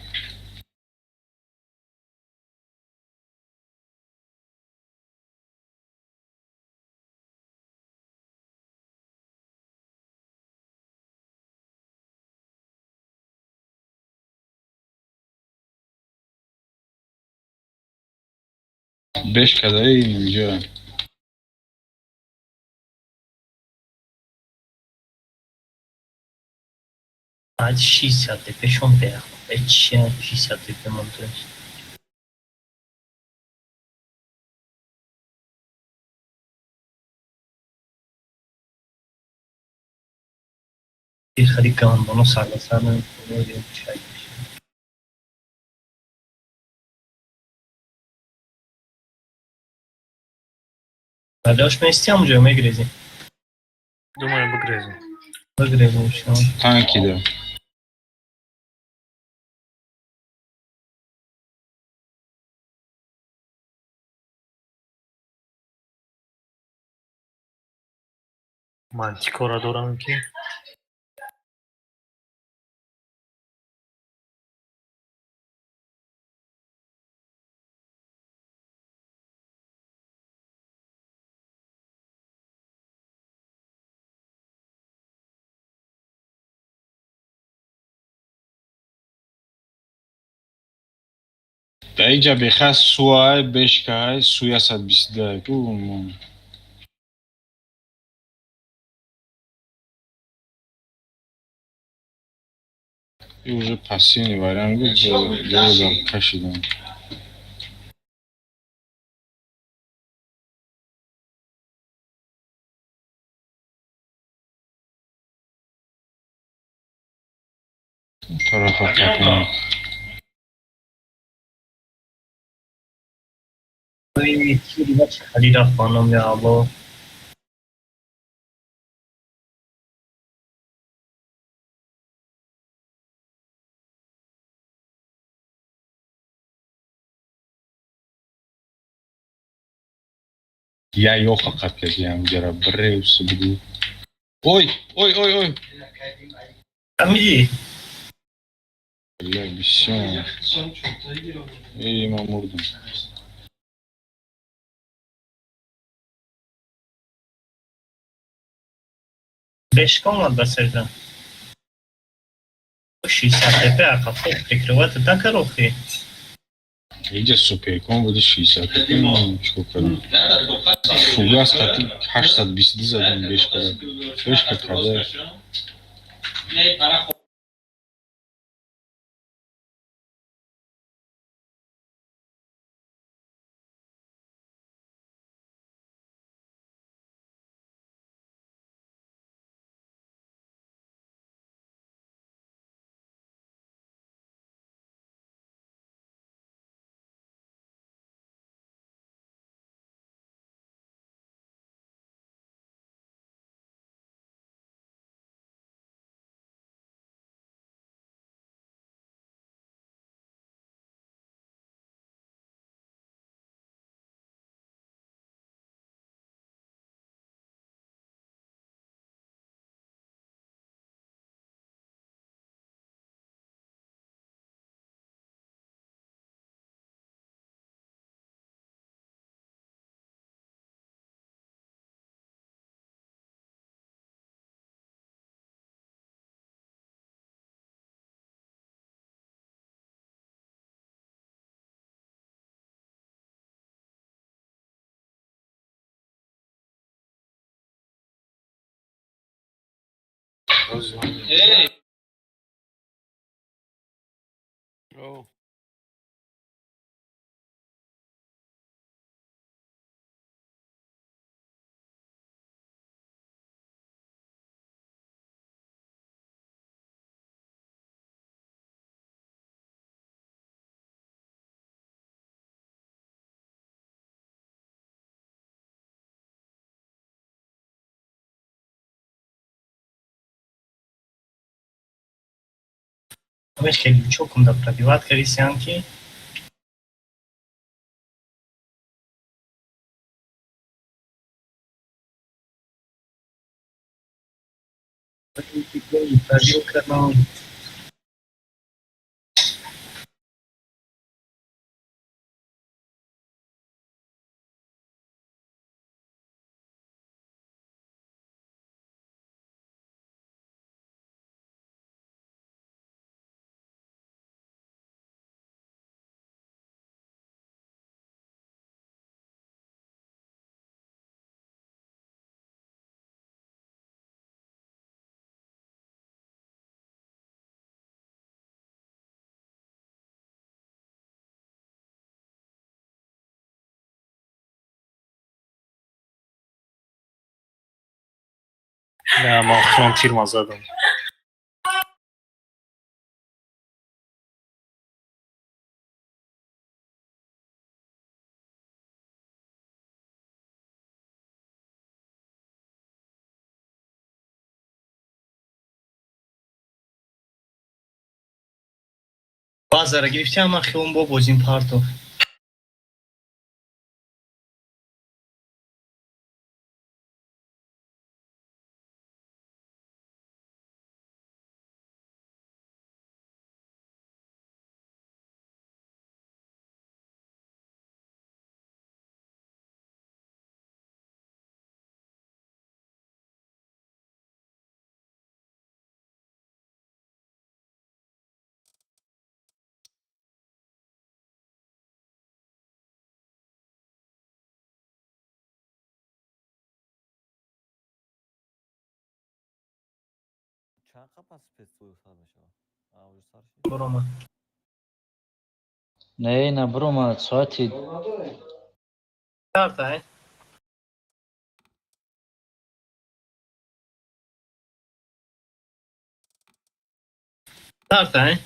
Бешка даи инҷа. Ад 60 тпшон бех. Э, чи 60 тп монтост? Хари гандоно сарбасар намекунад чай. Лёш, мести ҳамҷо мегрезӣ? Думаю, бигрезем. Бигрезем шумо. Танкида. Мантикора дорам ки. Дар инҷа беха суай бешкай суя 122 ку. И уже последний вариант буд, голодам кашидам. Тарафа қапонак. Хали рафт ба номи Аллоҳ. Я ёха қапкардиам ҷара бреус буду. Ой, ой, ой, ой. Амиди. Бля, бисёр. Эй, ман мурдам. Бешка омад ба сержан. 600 ТП ақаб прикрывать накар охи. Инҷа суперкон буди 600 ТП ман чикор кардам? Фугас қати 822 задам бешкара. Бешка карда. Oh. Ҳамеш хеле чокум да пробивать кардисиам ки. Пробил кардам. Не, ман охирон тирма задам. Базара гирифтиам, ман хиём бо бозим партов. Чанд қапас пестол сар мешавад? А, уже сар шид. Буромад. Не, на буромад соати. Карта, э? Карта, э?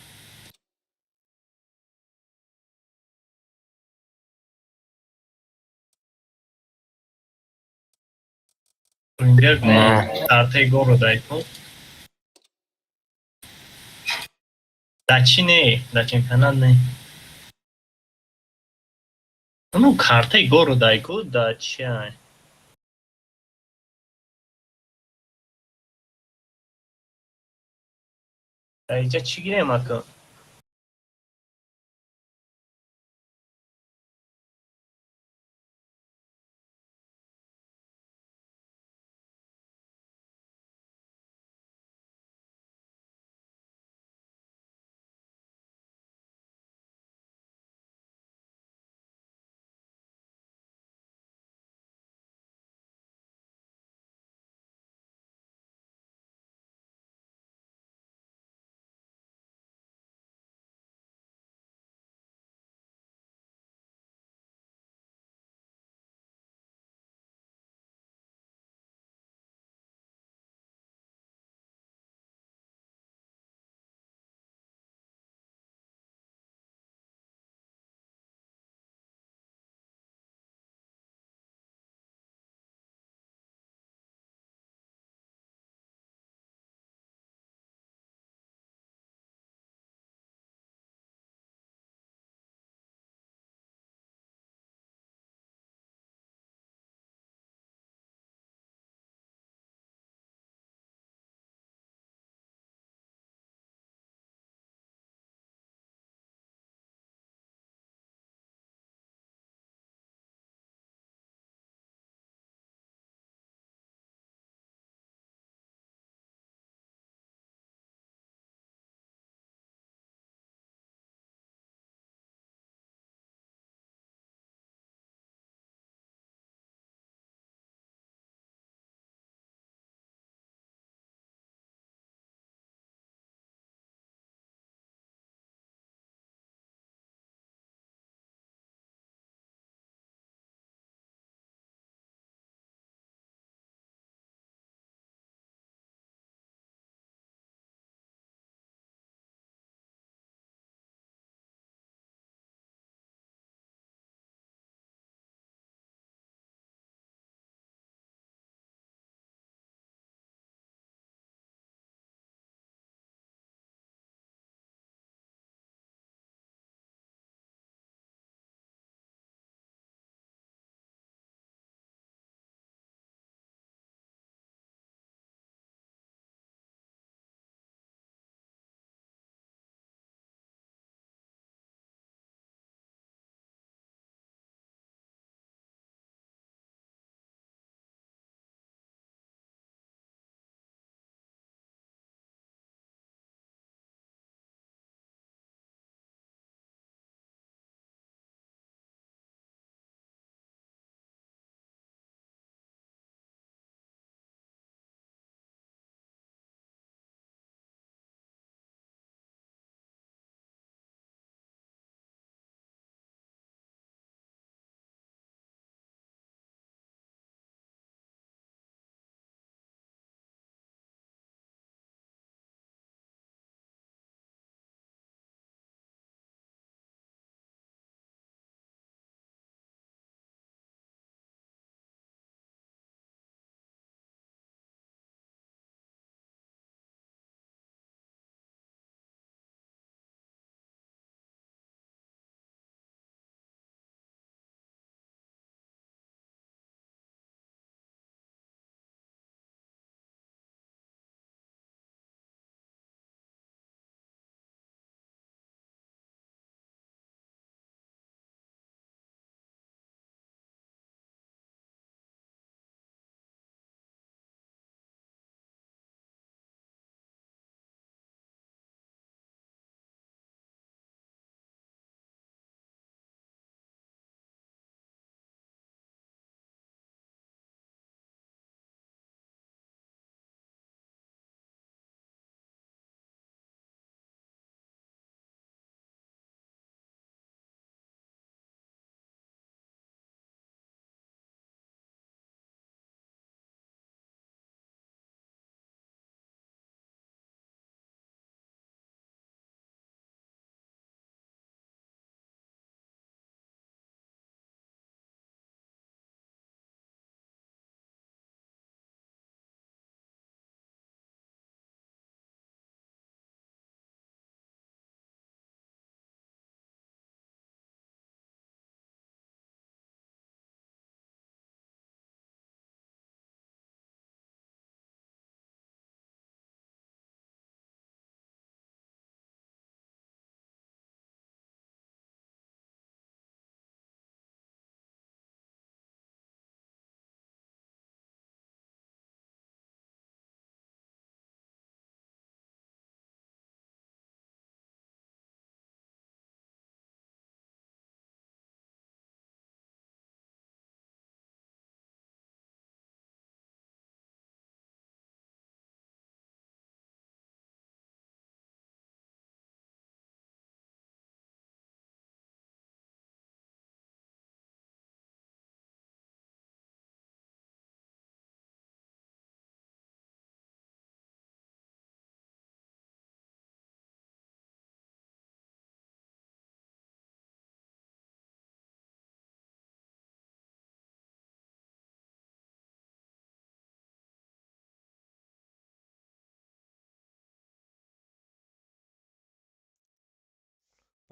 Картаи горро дай кун. Да чӣ не? Да чемпионат не. Ну, картаи горро дай ку, да чи ай? Да иҷа чӣ гирем ака?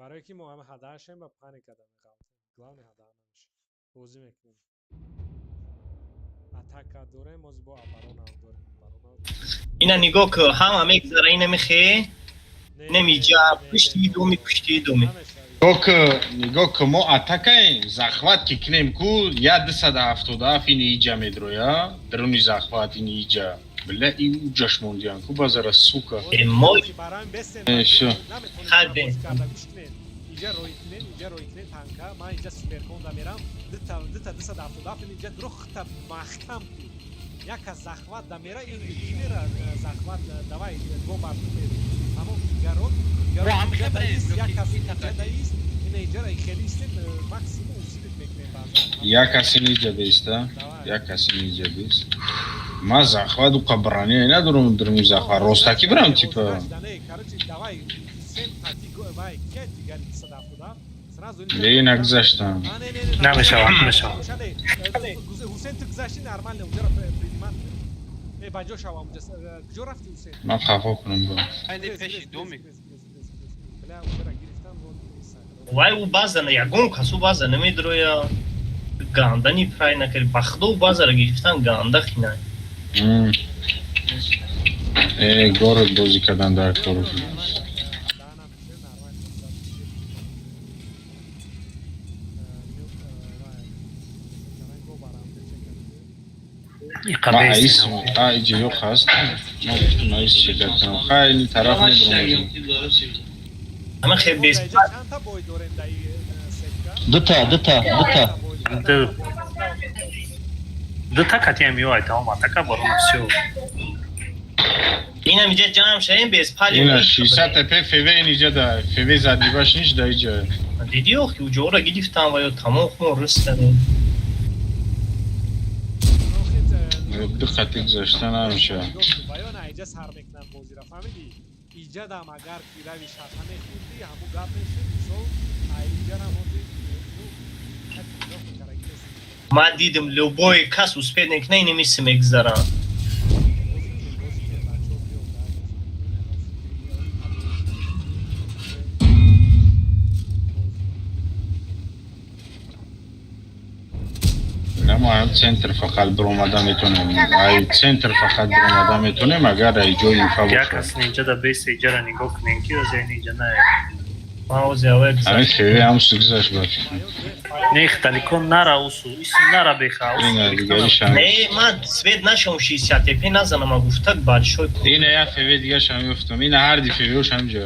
Барое ки мо ҳама ҳадаашем ба паника да меғалтем. Главное, ҳадаъ намешем. Бозӣ мекунем. Атака дорем, ози бо оборона дорем. Оборона. Ина нигоҳ ку, ҳама мегзара, ина мехе. Немиҷа пушти доми, пушти доми. Нигоҳ ку, мо атакаем, захват ки кунем ку, я 277 ини иҷа медроя, даруни захват ини иҷа. Бля, и уҷаш мондиян ку базара, сука. Мо Э, всё. Хардем. Иҷа рой кунем, иҷа рой кунем танка. Ман иҷа суперконда мерам. Дута 277 иҷа дурухта маҳкам ку. Яка захват да мера, ин ки мера захват, давай го бар ту мери. Ҳамон дигарон, дигарон Мо ҳам иҷа хебрем, даист, ё як ки кас ки иҷа тақа- даист, ина иҷа хеле истем, максимум усилить мекунем баъзан. Як кас ини иҷа деиста, як кас ини иҷа деист. Ма захват уқа броня надорам даруни захват. Ростакӣ бирам, типа. Короче, давай, Ҳусен қати вай, кия дигари 277? Сразу Ле, нагузаштам. Намешавад, намешавад. Ҳусен, ту гузашти, нормально, уҷаро принимать. Э, ба ҷо шава унҷа. Куҷо рафти, Ҳусен? Ман хафо кунам бо. Айни пеши доми. Бля, уҷара гирифтам, вот. Вай, ӯ база ягон кас ӯ база намедроя. Гандани прай накард. Ба худо, ӯ базаро гирифтан ганда хина. Э, город бозӣ кардан дар кор. Ма аис, а иҷа ёқ ҳаст. Ма гуфтам аис чекат кунам. Хай, ини тараф медурам. Ама хе без Чандта бой дорем дар сетка? Дута, дута, дута. Дута катиам ё ай тамом, атака, оборона, всё. Инам иҷа ҷамъ шавем без пали. Ина 60 ТП ФВ ин иҷа да ФВ задибаш ниш да иҷа. Дидӣ, охи, уҷоро гирифтам ва ё тамом хун рустадем. Ду хати гузашта намеша. Баён иҷа сар мекунам бозира, фаҳмидӣ? Иҷадам агар ки рави шафа мехӯрдӣ, ҳамун гап мешуд. Мисол, иҷарам ози. Ман дидим, любой кас успеть мекуна, ини миси мегзарам. Мо ам центр фақат биромада метонем. Ай центр фақат биромада метонем, агар ай ҷои инфа Як бошад. кас инҷа да беса, иҷара нигоҳ кунем, ки ози ин иҷа на. Ман ози аввал Ҳамин ФВ ҳам сугзаш бад. Не, далеко нара, усу ису нара, беха. Ина дигаришам. Не, ман свет нашам, 60 ТП назанам, а гуфтак большой. Ина як ФВ дигаршам ёфтам. Ина ҳарди ФВ-шам ҷо.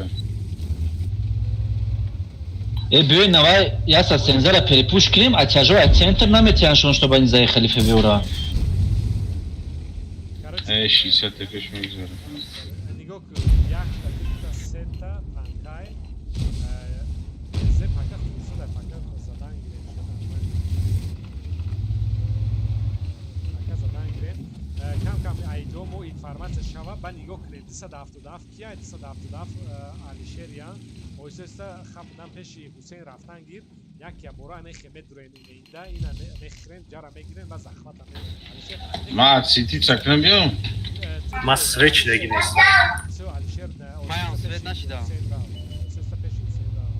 Э, биёй, навай яса сензара перепуш кунем, а тяжо а центр наметиҳаншон, чтобы они заехали ФВ-ра. Э, 60 ТП-ш мегузарад. Нигоҳ кун, якта, дута, сета танкай зе пака фурсада, пака задан гирем, пака задан гирем. Кам кам айҷо мо информатсия шава, ба нигоҳ кунем, 277 кия? 277 Алишерия. Оҳиста оҳиста хапдан пеши Ҳусейн рафтан гир. Як ябора нехе медурен, инда ина мехӯрем, ҷара мегирем ва захвата мегирем. Алишер. Ма отсветиться кунам, биём? Ма свет шидаги нест. Алишер. Маям свет нашидам. Сеста пеши Ҳусейн рав.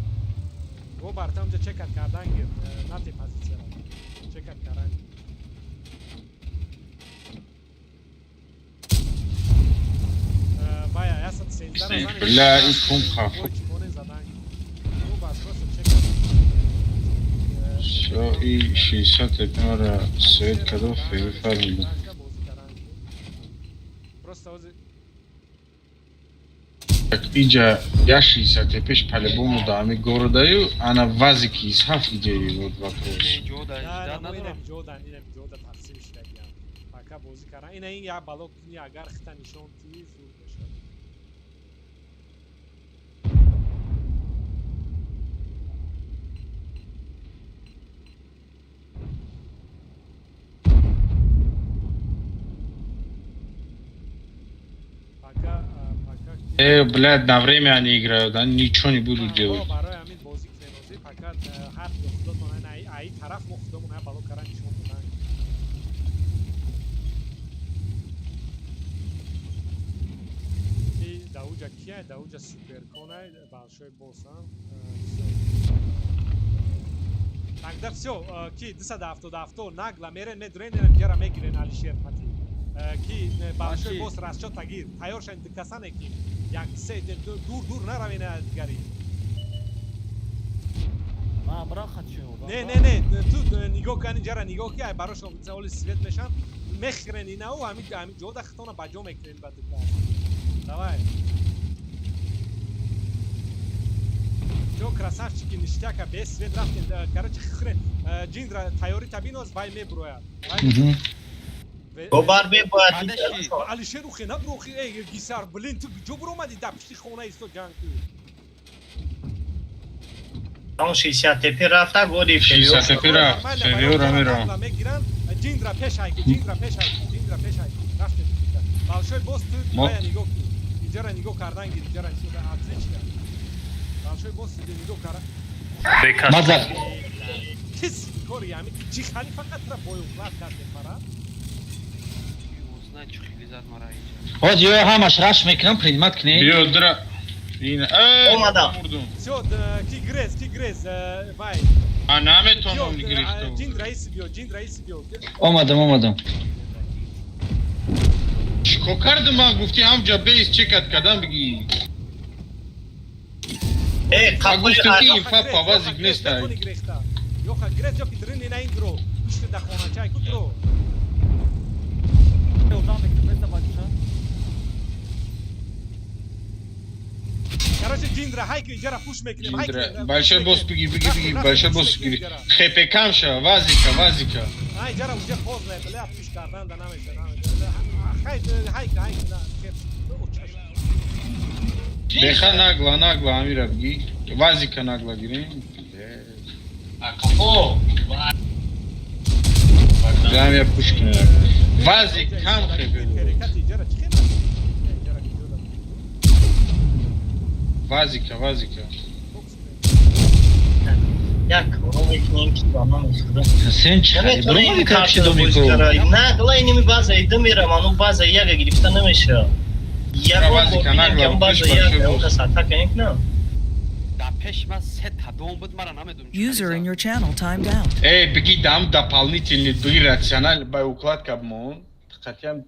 Го барта унҷа чекат кардан гир, нате позитсияра чекат кардан гир. Вая, 113 занем. Бля, и кум хафу. Задан гир. Ну, бас просто чекат. Всё, и 60 ТП мара свет кадо ФВ фармида. Просто ози. Иҷа я 60 ТП-ш по-любому да ами городаю, ана вазики из ҳафт где, вот вопрос. Ҷода ждать надорам. Ҷода, инам ҷода тақсим шудагиам. Пока бозӣ кардан. Ина ин як бало кунӣ, агар хита нишон тӣ, зуд мешавад. Пока пока. Э, блядь, на время они играют, они ничего не будут делать. Барои ҳамин бозӣ кунем озӣ, пока ҳар худотон ай тараф мо худомон ҳар бало кардан нишон додан. Ки дауҷа кия? Дауҷа суперконай, большой босс. Тогда всё, ки 277 нагла мерен, медурен, ҷара мегирен Алишер пати. Ки большой босс расчёт тагир. Тайёр шан дикасане ки як се дур дур наравен дигари. Ман бирам хатшин. Не, не, не, ту нигоҳ кани ҷара нигоҳ ки ай барошон оли свет мешан, мехӯрен инау ҳами ҳами ҷода хитона ба ҷо мекунен ба дика. Давай. Чо красавчики ништяка без свет рафтен. Короче, хӯрен. Ҷиндра тайёри табиноз вай мебурояд. Бобар мебояд. Алишер ухе наброхи, эй гисар, блин, ту ҷо буромади дар пишти хона исто ҷанг ку. Он 60 ТП рафта, годи 60 ТП рафт, февиора мерам. Мегиран, ҷиндра пеш айки, ҷиндра пеш айки, ҷиндра пеш айки. Рафтем. Большой босс ту бая нигоҳ кун. Иҷара нигоҳ кардан гир, иҷара нигоҳ, отлично. Большой босс нигоҳ кара. Маза. Кис кори ами чи хали фақат тра бой уклад кардем мара. Ҳоҷи ё ҳамаш раш мекунам, принимат кунед. Биё дра. Ин Омадам. Всё, ки грез, ки грез, вай. А наметонам гирифту. Ҷинд раис биё, ҷинд раис биё. Омадам, омадам. Чико кардам ман гуфти ҳамҷа бейс чекат кардам биги. Э, гуфтам ки инфа павазик нестай. Ёха грез ё ки дрин ина ин дро. Пушти да хоначай ку дро. Короче, ҷиндра ҳайки иҷара пуш мекунем, ҳайки. Большой босс биги, биги, биги, большой босс гири. Хепе кам ша, вазика, вазика. Ай, иҷара уже поздно, бля, пуш кардан да намеша, намеша. Хай, ҳайки, ҳайки, на, хеп. Беха нагла, нагла, амира биги. Вазика нагла гирим. Ақафо. Замя пуш кунем. Вазик кам хепе. Вазика, вазика. Як мекунем ки ба ман худо. Сен чи хали буромади капши домику? Нагла иними база ида мерам, ану база яга гирифта намеша. Вазика нагла, база яга, он кас атака мекунам. Дар пеш ман се та дом буд, мара намедонам. User in your channel timed out. Эй, биги дам дополнительный биги рационал бай укладка бмон. Қатиям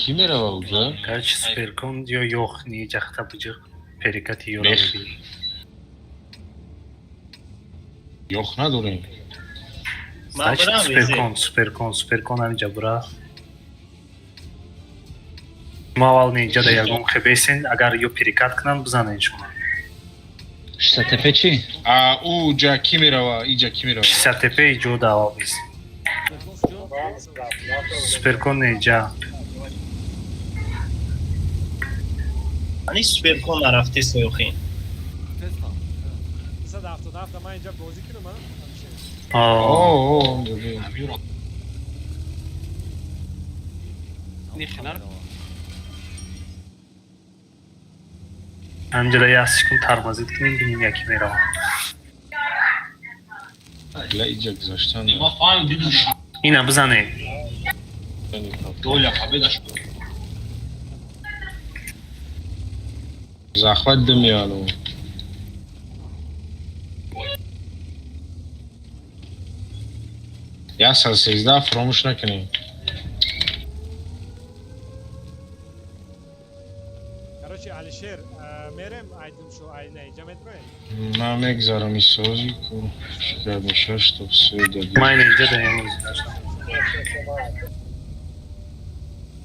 Ки мерава уҷа? Короче, суперкон ё ёх ни ҷахта буҷиқ перекати ёра Бех. мебинӣ. Ёх надорем. Ман Значит, бирам везе. суперкон, суперкон, суперкон ҳаминҷа бура. Ма аввал инҷа да ягон хебесен, агар ё перекат кунанд, бизанен шумо. 60 ТП чӣ? А уҷа ки мерава? Иҷа ки мерава? 60 ТП иҷо да аввал бис. Суперкон инҷа. Ани суперкон нарафтест ёхин. Тестам. 277 ман инҷа бозӣ кунам, а? Алишер. О, О, о, бибин. Нихинар. ҳаминҷа да як секунд тормозит кунем, бинем яки мерава. Бля, иҷа гузаштан. Ина бизанем. Доля победа шуд. Захват димиялу. 113 фаромӯш накунем. Короче, Алишер, мерем айдим шу айна инҷа метроем. Ман мегзарам исози ку шикар меша, чтоб суи Ман инҷа да ямоз гаштам.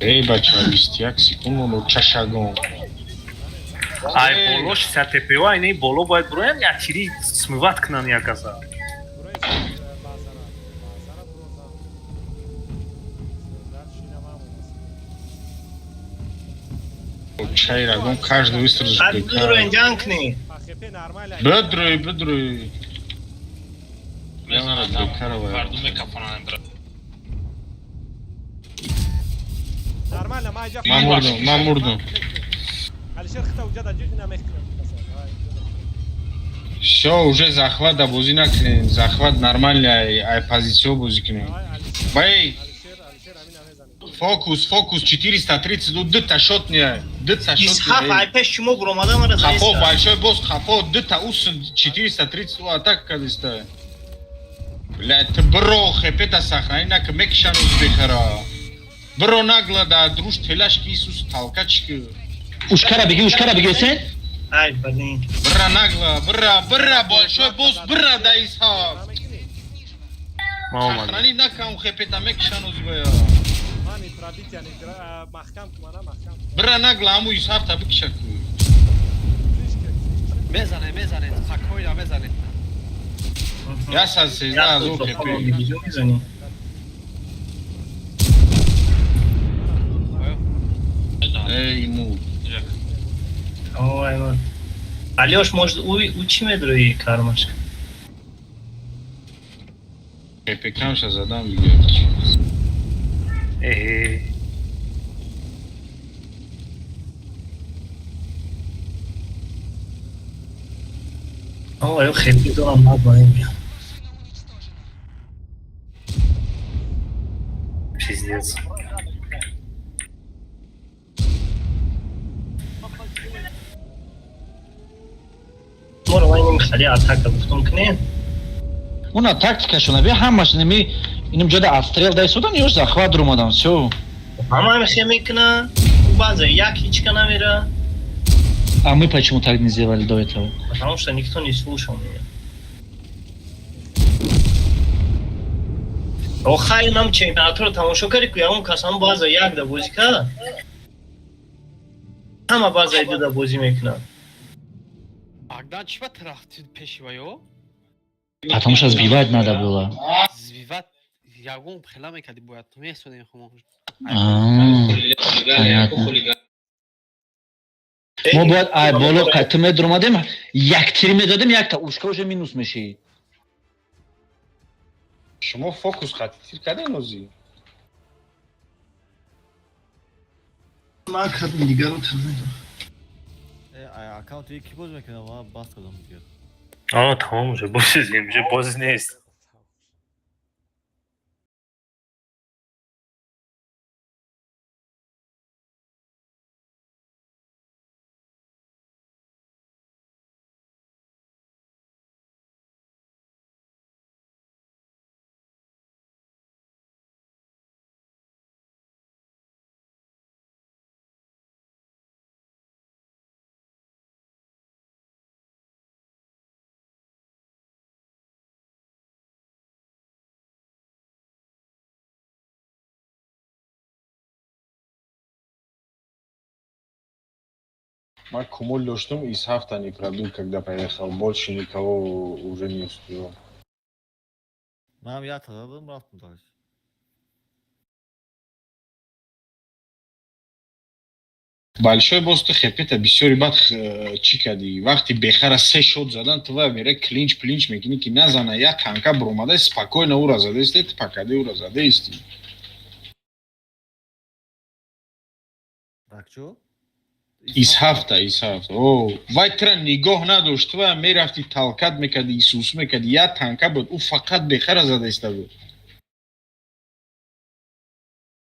Эй, бача, 21 секунд моно чашагон. Ай боло 60 ТП айни боло бояд буроян, як тири смывать кунанд як каса. Бурои базара. Базара бурозам. Дар шинамам. Чайрагон каждый выстрел. Ад бидроен ҷанг кунӣ. ХП нормально. Бидрои, бидрои. Я мара бекарова. Мардум мекафонанд бра. Нормально, ман инҷа Ман мурдум, ман мурдум. Алишер хита уҷа да ҷиғ намехкунам. Всё, уже захват да бозӣ накунем. Захват нормальный ай позицио бозӣ кунем. Бай, Алишер, Алишер ҳамин намезанем. Фокус, фокус 432 дта шот не, дта шот. Исҳаф ай пеш шумо буромада мара Хафо, заиста. большой босс, хафо, дта ус 432 атака кадиста. Бля, ты бро, хепета сохрани нака мекшан узбехара. Бро нагло да друж телашки Иисус толкачки. Ушкара беги, ушкара беги, Ҳусейн. Ай, блин. Бра нагло, бра, бра, большой босс, бра да Исхак. Намекунӣ? Ма омадам. Сохрани нака он хепета мекшан узбея. Ман пробития не маҳкам кумана маҳкам. Бра нагло аму Исхак та бикшаку. Слишком, слишком. Мезане, мезане, спокойно мезане. Я са сезда аз о хепе. Мизанӣ. Эй, му. Ой, ман. Алёш, может, уй чӣ медрои кармашка? Хепе камша задам диге. Э, Ой, хеле дорам набоем. Пиздец. Моро вайнем хали атака гуфтум кунем. Уна тактикашона би ҳамаш неми иним ҷода отстрел дайсодан ё захват румадан, всё. Ҳама ҳамихе мекуна. Баъзе як ҳичка намера. А мы почему так не сделали до этого? Потому что никто не слушал меня. Охай нам чемпионатро тамошо карди ку ягон кас ҳам баъза як да бозӣ кард. Ҳама баъза ду да бозӣ мекунанд. Богдан чӣ ба рафти пеши ваё? Потому что сбивать надо было. Сбивать ягон хела мекарди бояд месодем хумо. А, понятно. Мо бояд ай боло қати медромадем, як тир медодем, якта ушка уже минус мешид. Шумо фокус хати тир кардем ози? Ман кардам дигарро тамом. Аккаунти ки боз мекунам, ман бас кардам дигар. А, тамом уже, бози, уже бози нест. Ман кумул доштум, из ҳафта не пробил, когда поехал. Больше никого уже не успел. Манам якта задам, рафтам дальше. Большой босс, ту хепета бисёри бад чӣ кардӣ? Вақти бехара се шот задан, ту вай мере клинч плинч мекунӣ, ки назана. Як танка буромада, спокойно ура задаисти, ту пакади ура задаисти. Дакчо? Из ҳафта, из ҳафта. О, вай тура нигоҳ надошт, ту вай мерафти, толкать мекардӣ, исус мекардӣ. Як танка буд, ӯ фақат бехара задаиста буд.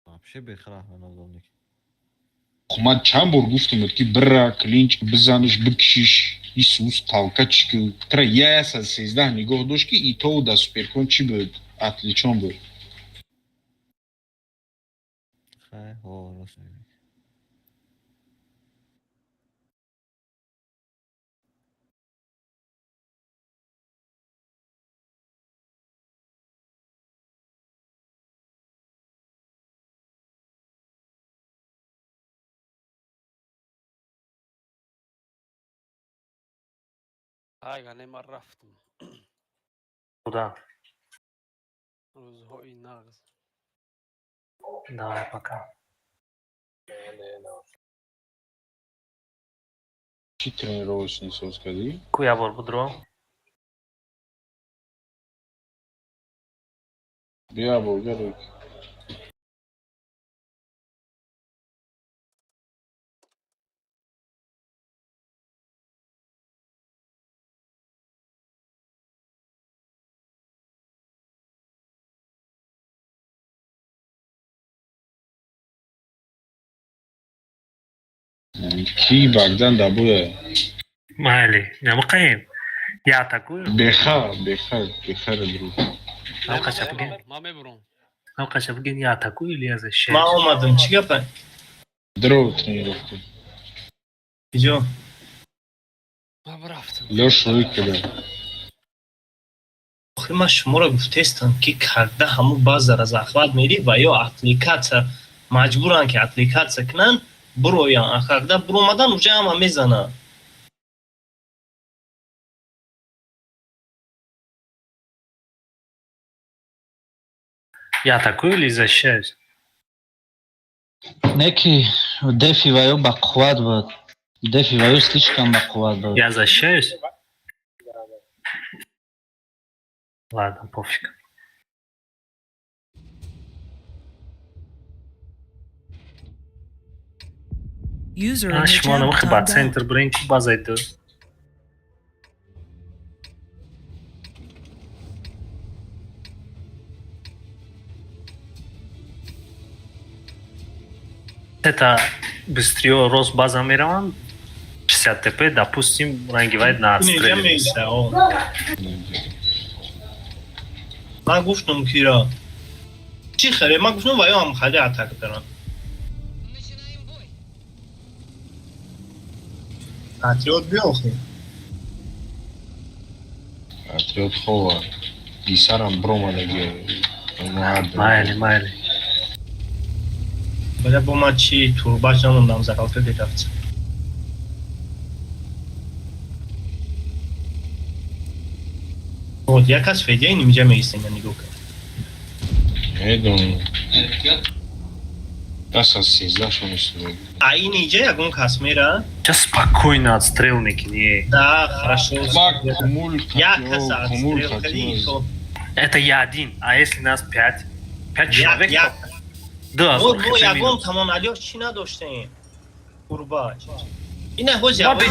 Вообще бехара ман. Ман чанд бор гуфтам, ки бира клинч бизаниш, бикшиш, исус толкать ки тура 113 нигоҳ дошт, ки ито да суперкон чӣ буд, отличон буд. Хай, ҳо, рост мегӯӣ. Ага, не, ман рафтам. Куда? Рӯзҳои нағз. Давай, пока. Чӣ тренировочный соз кардӣ? Ку як бор будро. Бия, бургарик. Ки багдан дабуя? Майли, намақаем. Я атакую. Беха, беха, бехара друг. Намқаша бигин. Ман мебурам. Намқаша бигин, я атакую или я защищаюсь? Ман омадам, чӣ гапа? Дров тренировка. Иҷо. Ман рафтам. Лёш рӯй када. Охир ман шуморо гуфтестам, ки карда ҳамун базара захват мерӣ ва ё отвлекаться маҷбуранд, ки отвлекаться кунанд, буроян. А когда буромадан, уже ҳама мезананд. Я атакую или защищаюсь? Не ки дефи ваё бақувват буд. Дефи ваё слишком бақувват буд. Я защищаюсь? Ладно, пофиг. User in your Шумо channel намахи ба timed out. центр бирен, ки базай ду. Это быстрее рост база мераванд, 60 ТП, допустим, ранги вайд на Инҷа отстреле. меиста, о. Ман гуфтам, кира чӣ харе, ман гуфтам, ва ё ҳам харе атака кардам. Патриот, биё охи. Патриот хова. Писарам бромадаги. Майли, майли. Баля, бо ман чӣ турбач намондам, закалка гирифт. Вот як кас федя инҷа меиста, ина нигоҳ кун. Медонам. 10 аз 13 шон истода. А ин иҷа ягон кас мера? Сейчас спокойно отстрел мекини. Да, хорошо. Бак кумул. Як кас Кумул. отстрел кади то. Это я один, а если нас пять? Пять Як человек? як. Да, Мо ягон тамон алёш чӣ надоштем? Курбач. Ина ҳози Ма ҳавои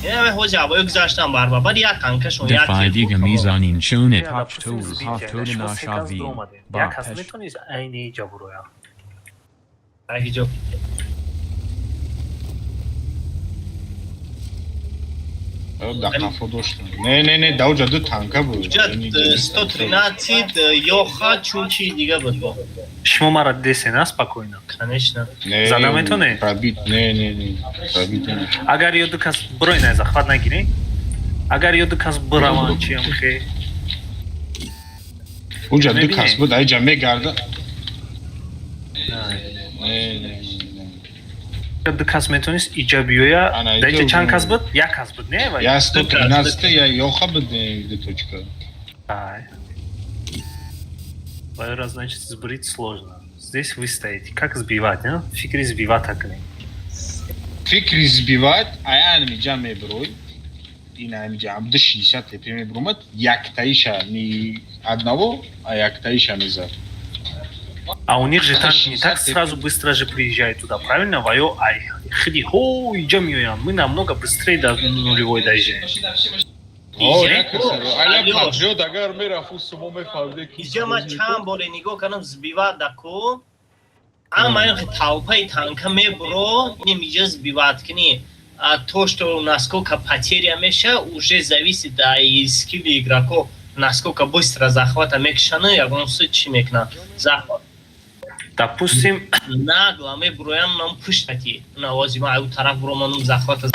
ина ҳози ҳавои гузаштан барба. Баъд як танкашон як Defy тир diga хӯрд, тамом. mizanin shonit Я, hach допустим, toz сбитие, haftona шумо се кас nashavin. дуромадем. Ба Як кас пеш. метавонист айни иҷа бурояд. Ай, ҳиҷоб. Да қафо доштам. Не, не, не, даоҷа ду танка буд. Уҷа 113 ё ха чун чи дига буд бо. Шумо мара десена спокойно. Конечно. Не, Зада метавонӣ? Пробит, не, не, не. Пробит не. Агар ё ду кас бурои, на захват нагирем. Агар ё ду кас бураванд, чи ҳам хе? Уҷа ду Мебинӣ? кас буд, айҷа мегарда. Не, не, не. Ду кас метавонист иҷа биёя. Ана, Да, иҷа иҷа чанд кас буд? Як кас буд, не? Вай? Я 113 я ёха буд, ду точка. Ай. Вай, значит, сбрить сложно. Здесь вы стоите. Как сбивать, а? Фикри сбивать так не. Фикри сбивать, ая амиҷа меброй. Ин амиҷа амду 60 ТП мебромад, яктаиша не одного, а яктаиша мезад. А у них же танк не так 60 сразу быстро же приезжает туда, правильно? Вайо, ай, хиди, хо, идем ёян. Мы намного быстрее до нулевой доезжаем. О, Иҷа- як аля Алёш. патриот агар мерафт, сумо мефаҳмиде ки Иҷа ман чанд боре нигоҳ кардам, сбивать даку. Ама ин толпаи танка мебуро, инем иҷа сбивать кини. А то, что насколько потеря меша, уже зависит от скилли игроков, насколько быстро захвата мекшаны, ягон су чӣ мекунанд. Захват Допустим, нагло мебуроям нам пуштати. Навози ма аю тараф буроманум захвата.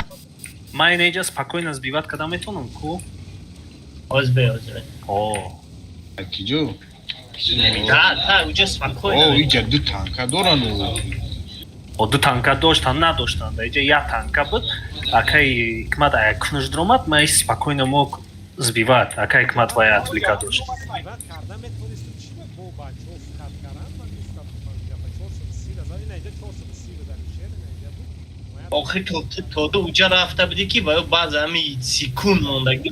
Ман иҷа спокойно сбивать када метавонам, ку? Оз бе, оз бе. О, Киҷо? Да, уже спокойно. О, иҷа ду танка дорану. О, ду танка доштан, надоштан. Да, иҷа як танка буд. Акай Ҳикмат ая кунуш дромад, ман спокойно мог сбивать. Акай Ҳикмат вай отвлека дошт. Сбивать карда метавонисту, чи бо бачаҳо фикр кардан, ман гуфтам гапа 430 раза, ина иҷа 430 дар шер, ина иҷа буд. Охир то ду уҷа рафта будӣ, ки баё баъзе ҳами секунд мондагӣ.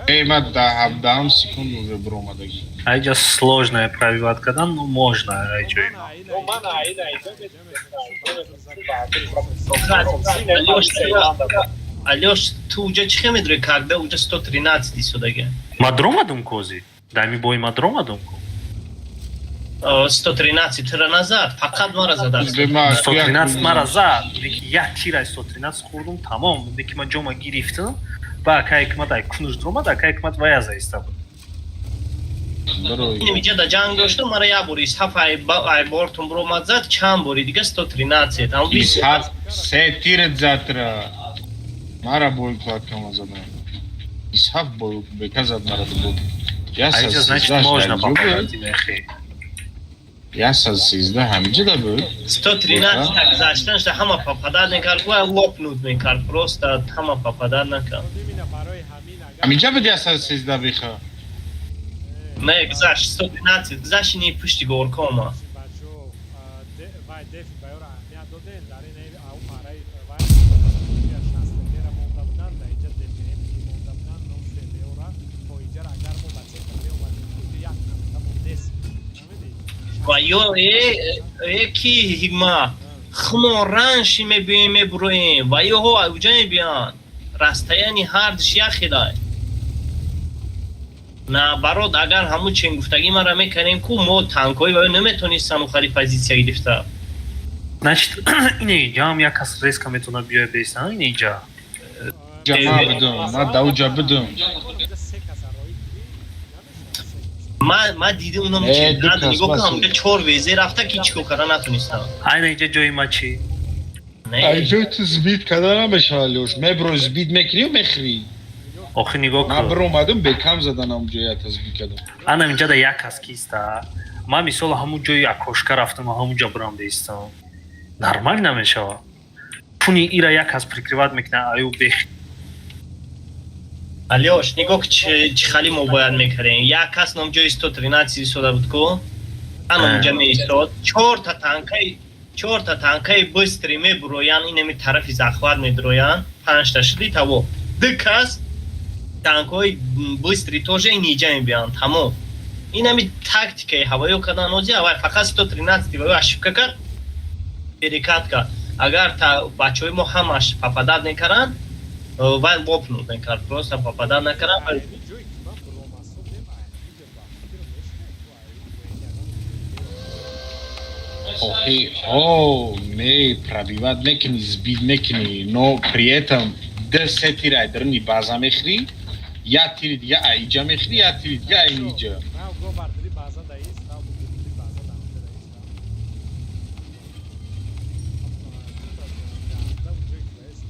Эй, ман да 17 секунд уже биромадагӣ. А иҷа сложно пробивать кардан, но можно иҷа. Алёш, Алёш, ту уҷа чӣ хел медорӣ, когда уҷа 113 истодага? Ма дромадум кози. Дар ми бой ма дромадум ку. 113 тура назад, фақат мара зада. 113 мара зад. Леки як тира 113 хӯрдум, тамом. Леки ман ҷома гирифтам. Ба акай Ҳикмат ай кунуш дромад, акай Ҳикмат вая заиста буд. Инҷа да ҷанг доштам, мара як бори исҳаф ай бортум биромад зад, чанд бори дига 113. Ам Исҳаф се тират затра. Мара бой кладкама задан. Исҳаф бой бека зад мара бо. А иҷа, значит, можно попадать нехи. 113 ҳамиҷа да буд. 113 так гузаштан шуда, ҳама попадать мекард, гӯя лопнуть мекард, просто ҳама попадать накард. Ҳамиҷа буд 113 биха. Не, гузашт 113, гузашт, ини пушти горка омад. Вай дефи баёра аҳамият додем, дар ин ау параи вай шастера монда буданд, дар иҷа ДПМ монда буданд, ном флеора то иҷара агар мо ба центр меомадем, иҷа як танка мондест. Ва ё ки ҳикма хумо раньше мебием, мебуроем, ва ёҳо уҷа мебиёнд, расстояние ҳардиш як хелай. Наоборот, агар ҳамун чен гуфтагӣ мара мекардем ку, мо танкҳои ва наметонистан ухари позитсия гирифта. Значит, ин иҷа ҳам як кас резко метавонад биёяд беиста, ин иҷа. Ҷа ман будум, ман дар уҷа будум. Ма дидим унам Ду кас нигоҳ бас. кунам, унҷа чор везе рафта, ки чӣ кор карда натонистам. Айна иҷа ҷои ма чӣ? Не. Ҷои ту сбить карда намешавад, Лёш. Мебро, сбить мекунӣ, мехӯрӣ. Охи, нигоҳ Ман кун. биромадам, бекам задан, ҳамуҷо ята сбить кардам. Ана инҷа да як кас киста. Ман мисол ҳамун ҷои окошка рафтам, ҳамунҷа бирам беистам. Нормал намешавад. Пуни ира як кас прикрывать мекунад, аю бех. Алёш, нигоҳ, чӣ хали мо бояд мекардем. Як кас ном ҷои 113 истода буд ку, ан онҷа меистод, чорта танкаи быстрый мебуроянд, инами тарафи захват медуроянд, панҷта шуди таво, ду кас танкҳои быстрый тоже иниҷа мебиёянд, тамом. Инами тактикаи ҳавоё кардан ози авай фақат 113 ваё ошибка кард, перекат кард. Агар та бачаҳои мо ҳамаш попадать мекарданд, вай лопнуть мекард, просто попадать накард. Ҷое ки ман биромасудем, иҷа ба фикр мешунед, Охи, о, ме пробивать мекунӣ, сбить мекунӣ, но при этом ду се тир ай даруни база мехӯрӣ, як тири дига аиҷа мехӯрӣ, як тири дига аиниҷа. Рав го бардри база даист, рав будри база да онҷа даист. Ҷое ки баист,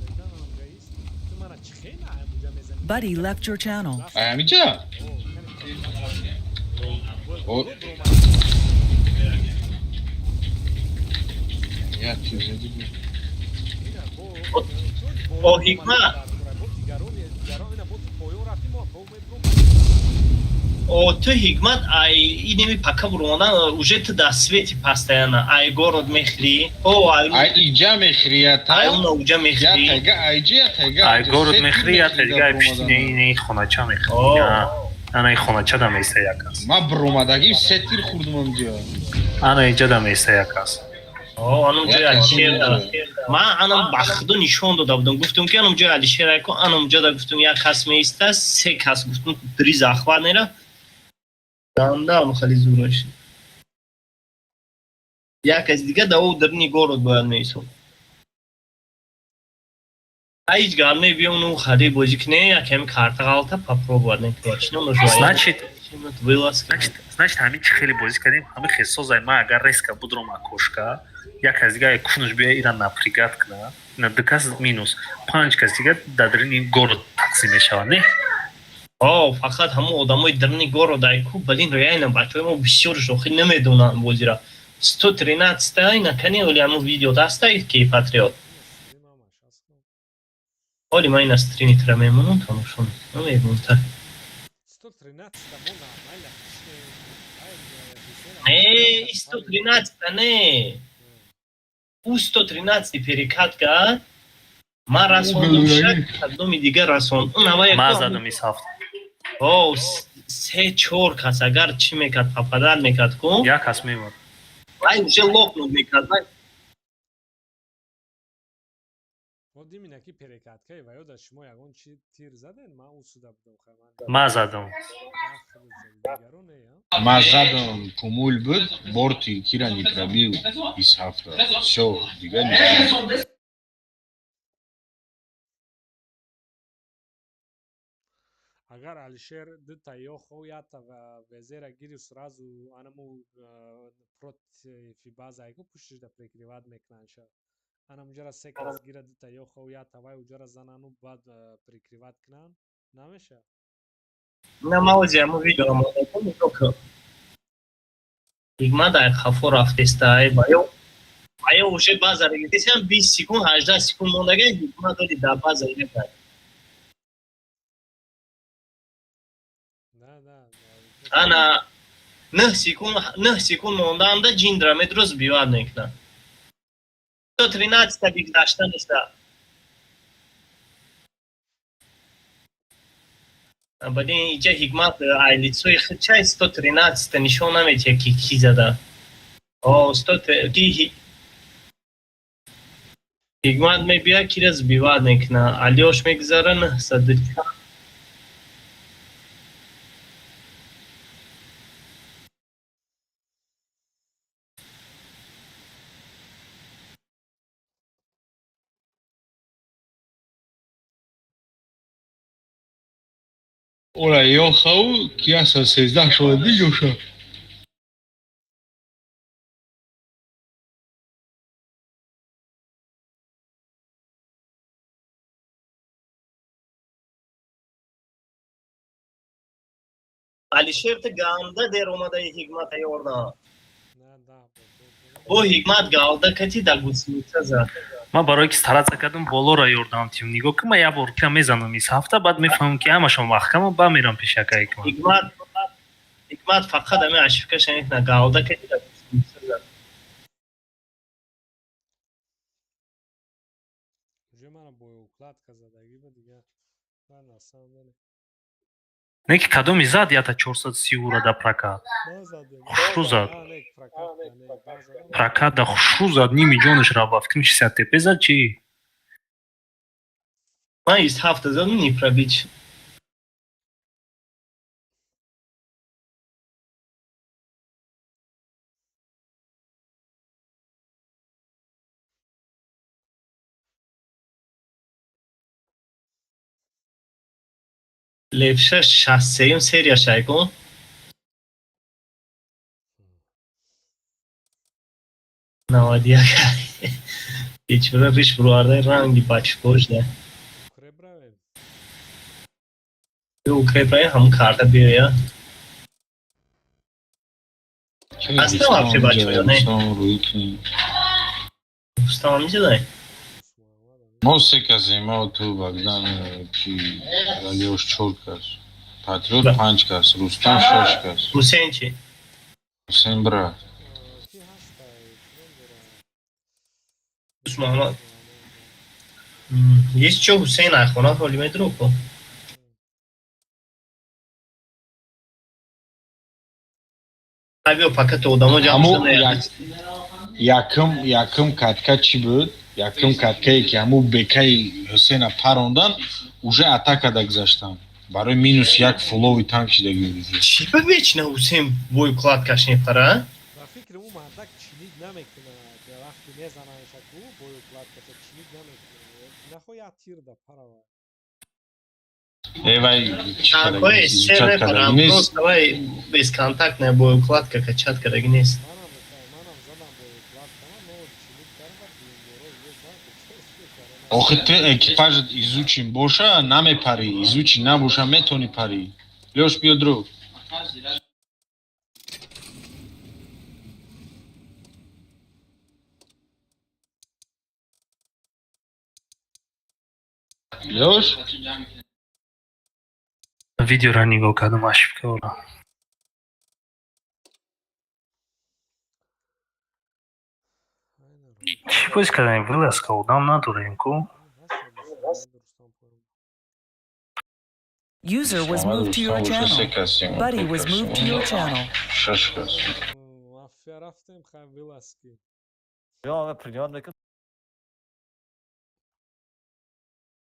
онҷа ист. Ту мана чӣ хела онҷа мезанӣ? Buddy left your channel. Ай ҳамиҷа? О, Я тир задӣ буд. Ина бо О, Ҳикмат. Бо дигарон дигарон ина бо ту поён рафтим, мо бо мебром. О, ту, Ҳикмат, ай инеми пака буромадан, уже ту дар свете постоянно ай город мехӯрӣ, о, ай. Ай иҷа мехӯрӣ, я та. Ай уна уҷа Я мехӯрӣ. тайга айҷа, я тайга. Ай город мехӯрӣ, я тайга, ай пишти не хонача мехӯрӣ. Ана и хонача да меиста як кас. Ма буромадагӣ се тир хӯрдум амҷа. Ана иҷа да меиста як кас. О, анам ҷои Як Алишер кас да. меҷа. Ман анам ба худу нишон дода будам, гуфтум ки анам ҷои Алишер айко, анам ҷода гуфтум як кас меиста, се кас, гуфтум, три захват мера гандаам, хеле зураш. Як кас дига да о дарни город бояд меисод. А ҳеҷ гап не, биём, ну хади бозӣ кунем, яками карта ғалта попробовать мекунем, чино нужно. Значит, вылазка. Значит, ҳамин чи хеле бозӣ кардем, ҳамин хесозай. Ман агар резко будром окошка, як кас дига кунуш бия, ира напрягать кна, ина ду кас минус, панҷ кас дига дар дарини город тақсим мешавад, не? О, фақат ҳамон одамои дарни город айку, блин, реально бачаҳои мо бисёрш охир намедонанд бозира. 113 ина кани, оли ҳамон видео дастай ки патриот. Оли ман ина стрими тра мемонам, тамошо мекунам, мемонта. 113 мо нормально. Не, 113 не. Ӯ 113 перекат кард. Ман расондум, шак кадоми дигар расонд. Ӯ навая. Ман задам ис ҳафт. О, се чор кас агар чӣ мекард, попадать мекард ку? Як кас мемонад. Вай уже лопнуть мекард. Вай Мо димина ки перекаткаи ва ёда шумо ягон чи тир заден, ман ӯ суда будам, хай ман. Ман задам. Дигарон не, а? Ман задам, кумул буд, борти кира не пробил из ҳафта. Всё, дига не. Агар Алишер дута ёхо ята везера гирифт, сразу анаму против база айку пуштишда прикрывать мекунанд ша. Анамуҷара се кас гира, дута ёхо ята вай уҷара занану, баъд прикрывать кунанд, намеша? На, маози ҳамон видеоро мондам, нигоҳ кун. Ҳикмат ай хафо рафтеста, ай баё. Баё уже база регистрация 20 секунд, 18 секунд мондага, Ҳикмат оли дар база ирекад. На. Ана 9 секунд, 9 секунд мондаанда ҷиндра медро сбивать мекунад. 113 та бигзашта неста. Баъдин иҷа Ҳикмат ай лицои худ чай 113 та нишон наметиҳад ки кӣ зада. О, 100 ки Ҳикмат мебиёяд, кира сбивать мекунад. Алёш мегузара 904. Ора ёхау ки аса 13 шола диҷоша. Алишер, ту ганда дер омадаи Ҳикмата ёрдам. На. Бо Ҳикмат галда кати да гусеница зад. Ман барое ки стараться кардам, болоро ёрдам тим. Нигоҳ ки ман як бор кира мезанам ис ҳафта, баъд мефаҳмам ки ҳамашон маҳкама, ба мерам пеши акаи кунам. Ҳикмат фақат ҳамин ошибкаша мекунад, галда кати да гусеница зад. Уже мана боеукладка задагӣ ба дига ман на самом деле. Не ки кадоми зад ята 430 да прокат? Ман задем. Хушрӯ зад. А, не, прокат, не, ман задам. Прокат да хушрӯ зад, ними ҷонаш рафт. Ба фикрам, 60 тп зад чӣ? Ман из ҳафта задам, не пробить. Левша 63-юм серия шайкун. 91. Бечора риш бировардаи ранги бачкош да. Укреп равем. Укреп равем, ҳамун карта биёя. Ҳастам вообще бачаҳо, не? Рӯй кунем. Рустам ҳамиҷадай? Мо се касем, мо, ту, Богдан, ки Лёш, чор кас. Патриот панҷ кас, Рустам шаш кас. Ҳусейн чӣ? Ҳусейн бра. Ки ҳастай, чӣ ном дорад? Муҳаммад. Есть чо, Ҳусейн айхона ҳоли медуро ко. Биё, пакати одамо ҷамъ Ҳаму шуда. Якум катка чӣ буд? Якум каткае ки ҳаму бекаи Ҳусейна парондан, уже атакада гузаштан. Барои минус як фулови танк шидаги буд уже. Чӣ ба вечно Ҳусейн боекладкаш мепара? Ба фикри ӯ мардак чинид намекунад. Вақте мезанаша ку боекладкаша чинид намекунад. Нахо як тир да парава. Э, вай чӣ Танкҳои кардаги нест, сер изучать мепарам, кардаги нест. просто вай бесконтактная боеукладка качать кардаги нест. Манам задам боеукладкама, но чинид карда, дуюмборо уже зад. Охи ту экипажат изучен боша, намепарӣ, изучен набоша, метавонӣ парӣ. Лёш, биё дру. Лёш? Видеора нигоҳ кардам, ошибка ора. Чӣ боз кардем? Вылазка одам надорем ку. User was moved to your Рустам боша, се channel. касем. Buddy was moved to your channel. Шаш кас. Мафия рафтем, хай вылазки. Ё, принимать мекун.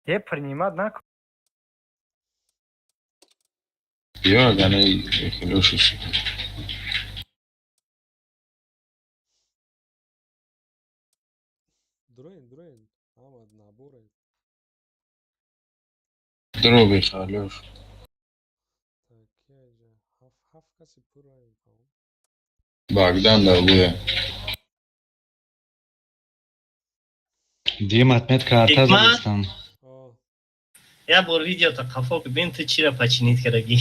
Е, принимать накун. Биё, агане Лёшу. Дуроен, дуроен. Ҳама наборен. Дро беха, Лёш. Так, кияҷа? Ҳафт каси пурраем, по-моему. Богдан да гӯя. Дим отметка арта Ҳикмат? задистам. О, Як бор видеото қафо бибин, ту чира починить кардагӣ?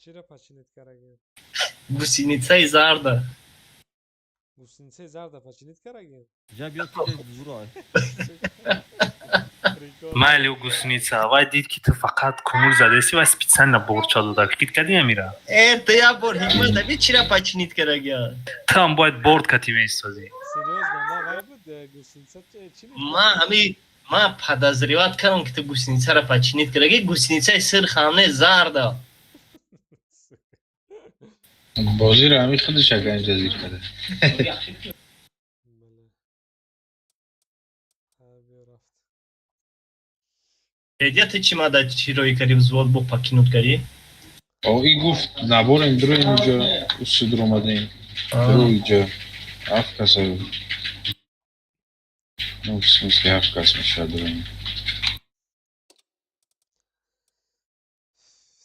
Чира починить кардаги? Гусеницаи зарда. Гусеницаи зарда починить кардаги? Ҷа биё ки зуро. Прикол. Майли, гусеница, вай дид ки ту фақат кумул задаси, вай специально борча дода. Хит кардӣ амира? Э, ту як бор, Ҳикмат, аби чира починить кардагӣ? Ту ҳам бояд борт кати меистодӣ. Серьёзно, ма вай буд, гусеница чӣ мекард? Ма ҳами ма подозревать кардам, ки ту гусеницаро починить кардагӣ, гусеницаи сирх ҳам не, зарда. Бозиро ҳами худаш ага инҷа зир карда. Бале. Ҳа, биё, рафт. Эдя, ту чӣ мада чӣ роӣ кардӣ, взвод бо покинуть кардӣ? О, и гуфт, наборем, дуроем иҷа, усу дуромадем. Дуру иҷа. Ҳафт каса. Ну, в смысле, ҳафт кас мешавад дуроем.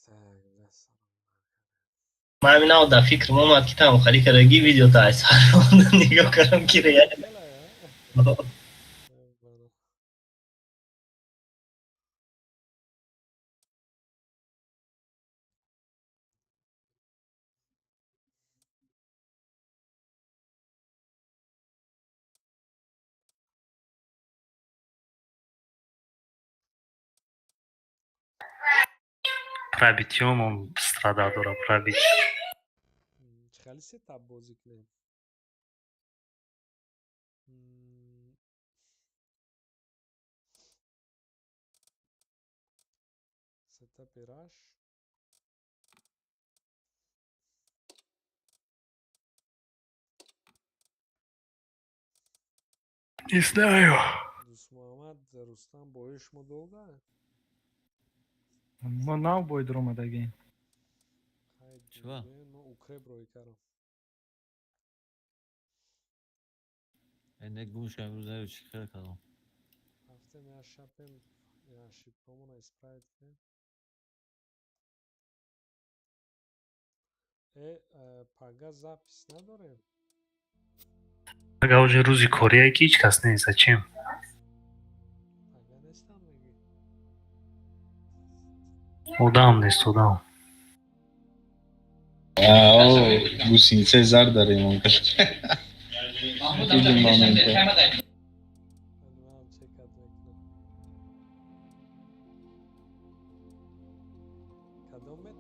Так, дастам. Ман ҳамин дар фикрам омад, ки там хари кардагӣ, видеото аз сар нигоҳ кардам, ки реально. Хела, я? Бале. Пробитиёмон страда дора пробит. Чӣ хеле сетап бозӣ кунем? Сетапи раш. Не знаю. Дӯстмуҳаммад, Рустам бои шумо долга? Мо нав бой дуромадагем. Хай, Чӣ? мо укреп рӯй кардам. Э, не, гумш кардам, имрӯз наё чӣ хел кардам. Рафтем, я шапем, я ошибкамона исправить кунем. Э, пага запись надорем? Ага уже рӯзи кория ки ҳеҷ кас нест, зачем? Пага нестам, мегӣ? Одам нест, одам. Гусеницаи зард дарем он. Дидим момента.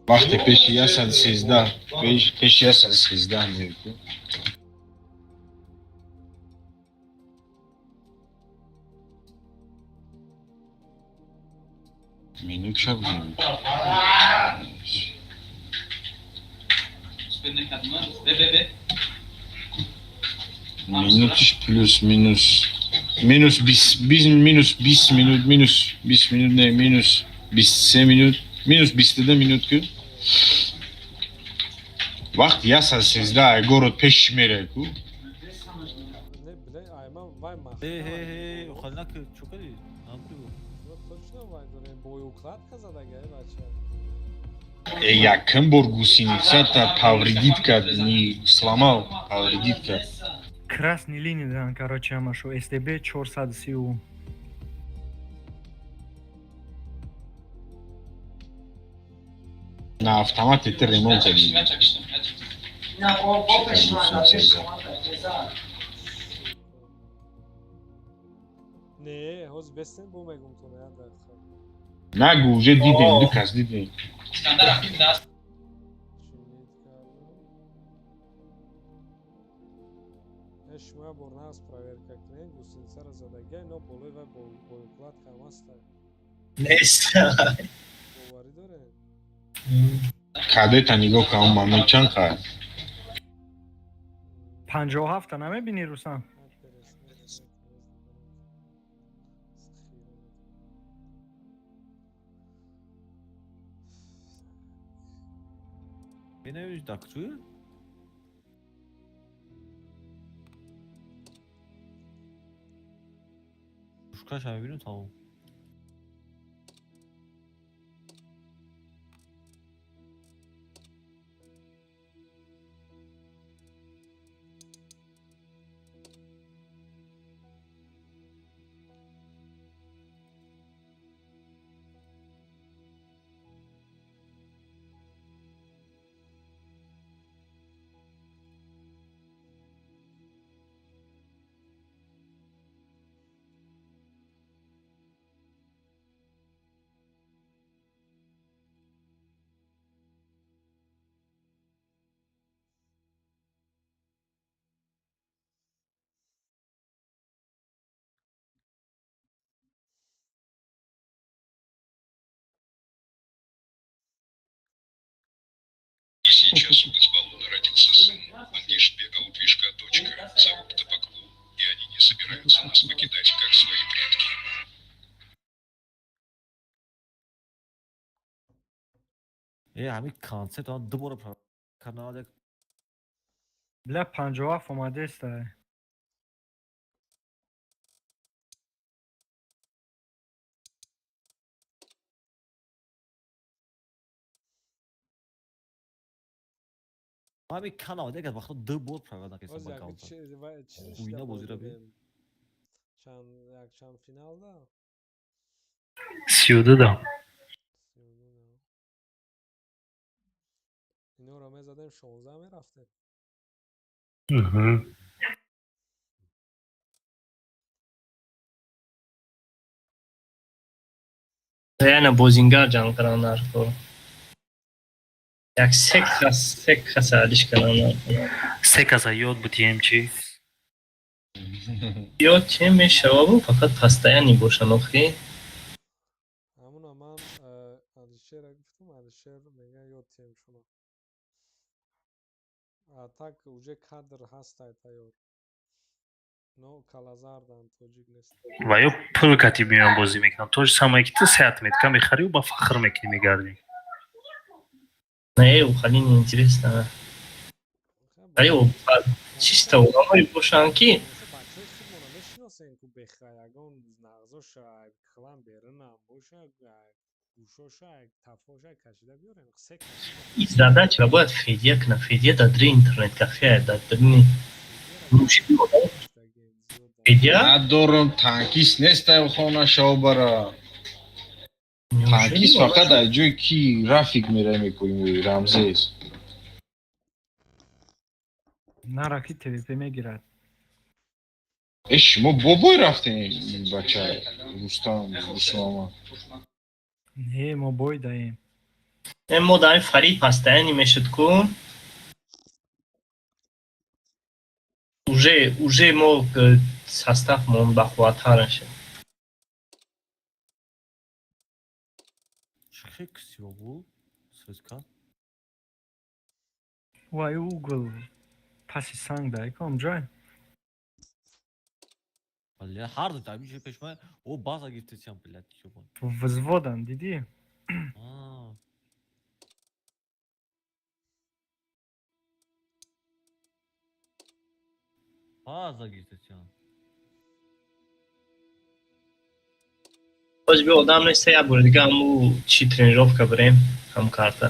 Вақте пеши 113, пеши 113 меои. Минут ча будем? Минутиш плюс минус минус минус 20 минут, минус 20 минут, не, минус 23 минут, минус 22 минут ку. Вақт 113 город пеш мере ку. Не, бля, ай ман вай Э, махкам. э, э, хали наки, чо кардӣ? Набуди. Точно вай дорем, боеукладка задага, э, бача. Э, якм бор гусеницата повредить кард, не сломал, повредить кард. Красный линия дан, короче, ҳамашо СДБ 430. На автомат это ремонт задим. Не, ҳозир бестен, бо мегум то як дақиқа. Нагу, уже дидем, ду кас дидем. Чинить кардам. Э, шумо як бор нағз проверка кунед, гусеницаро задага, ино болои вай боеукладка ҳам ҳаста. Нест. Боварӣ дорем? Кадета нигоҳ кун, он момент чанд қад? 57-та намебинӣ, Рустам? Ҳад пересмотр. Менавиш дар куҷое? Пушкаша мебинем, тамом. Сейчас у Газбалуна родился сын. Ангиш бегал движка точка. Зовут Табаклу. И они не собираются нас покидать, как свои предки. Э, ҳамин концепт ан ду бора канал як. Бля, 57 омадеста. Ҳамин канал як аз вақто ду бор проверка накардам Ҳозир ба як концепт. чӣ Хуйна шида бозира бой би. додем? Чанд якчанд финалда? 32 да. 32 на. Инора мезадем, 16 мерафтем. Мгм. Реально бозингар ҷамъ кардан наркор. Як се кас, се кас алиш кардан наркор. Се каса ёд бутием чи? Ё че мешавабу, фақат постоянный бошан охи. Ҳамуна ман Алишера гуфтум, Алишер мега ёд тем шумо. А так уже кадр ҳастай тайёр. Но калазардан тоҷик нест. Ва ё пул кати меоям бозӣ мекунам. То же самое ки ту сеат метка мехарию, ба фахр мекунӣ, мегардӣ. Не, ухали неинтересно. Аё, чисто одамое бошанд ки Бачаҳои худмона мешиносем ку, беха ягон нағзоша клан берунам боша, гӯшоша, тафоша кашида биёрем. Се кас. Ин задача бояд Федя кунад. Федя дар дри интернет кафе, дар дрини нӯшиди одам. Федя? Надорам, танкист нестай хона шобара. Танкист фақат аз ҷое ки Рафик мерай мекунем, Рамзес. Нара ки ТВП мегирад. Э, шумо бобой рафтем, бача Рустам, Рустама. Не, мо бой даем. Мо дар Фарид постоянно мешуд ку. Уже мо состав мон бақувваттар мешуд. Чӣ красиво буд связка. Вай, угол паси санг дай ком ҷой. Бля, ҳар ду тамиҷи пеш ма о база гирифтесиям, блядь, ёбан. Взводан дидӣ? Аа. База гирифтесиям. Боз би одам неста, як бори дига ҳаму чи тренировка бирем, ҳам карта.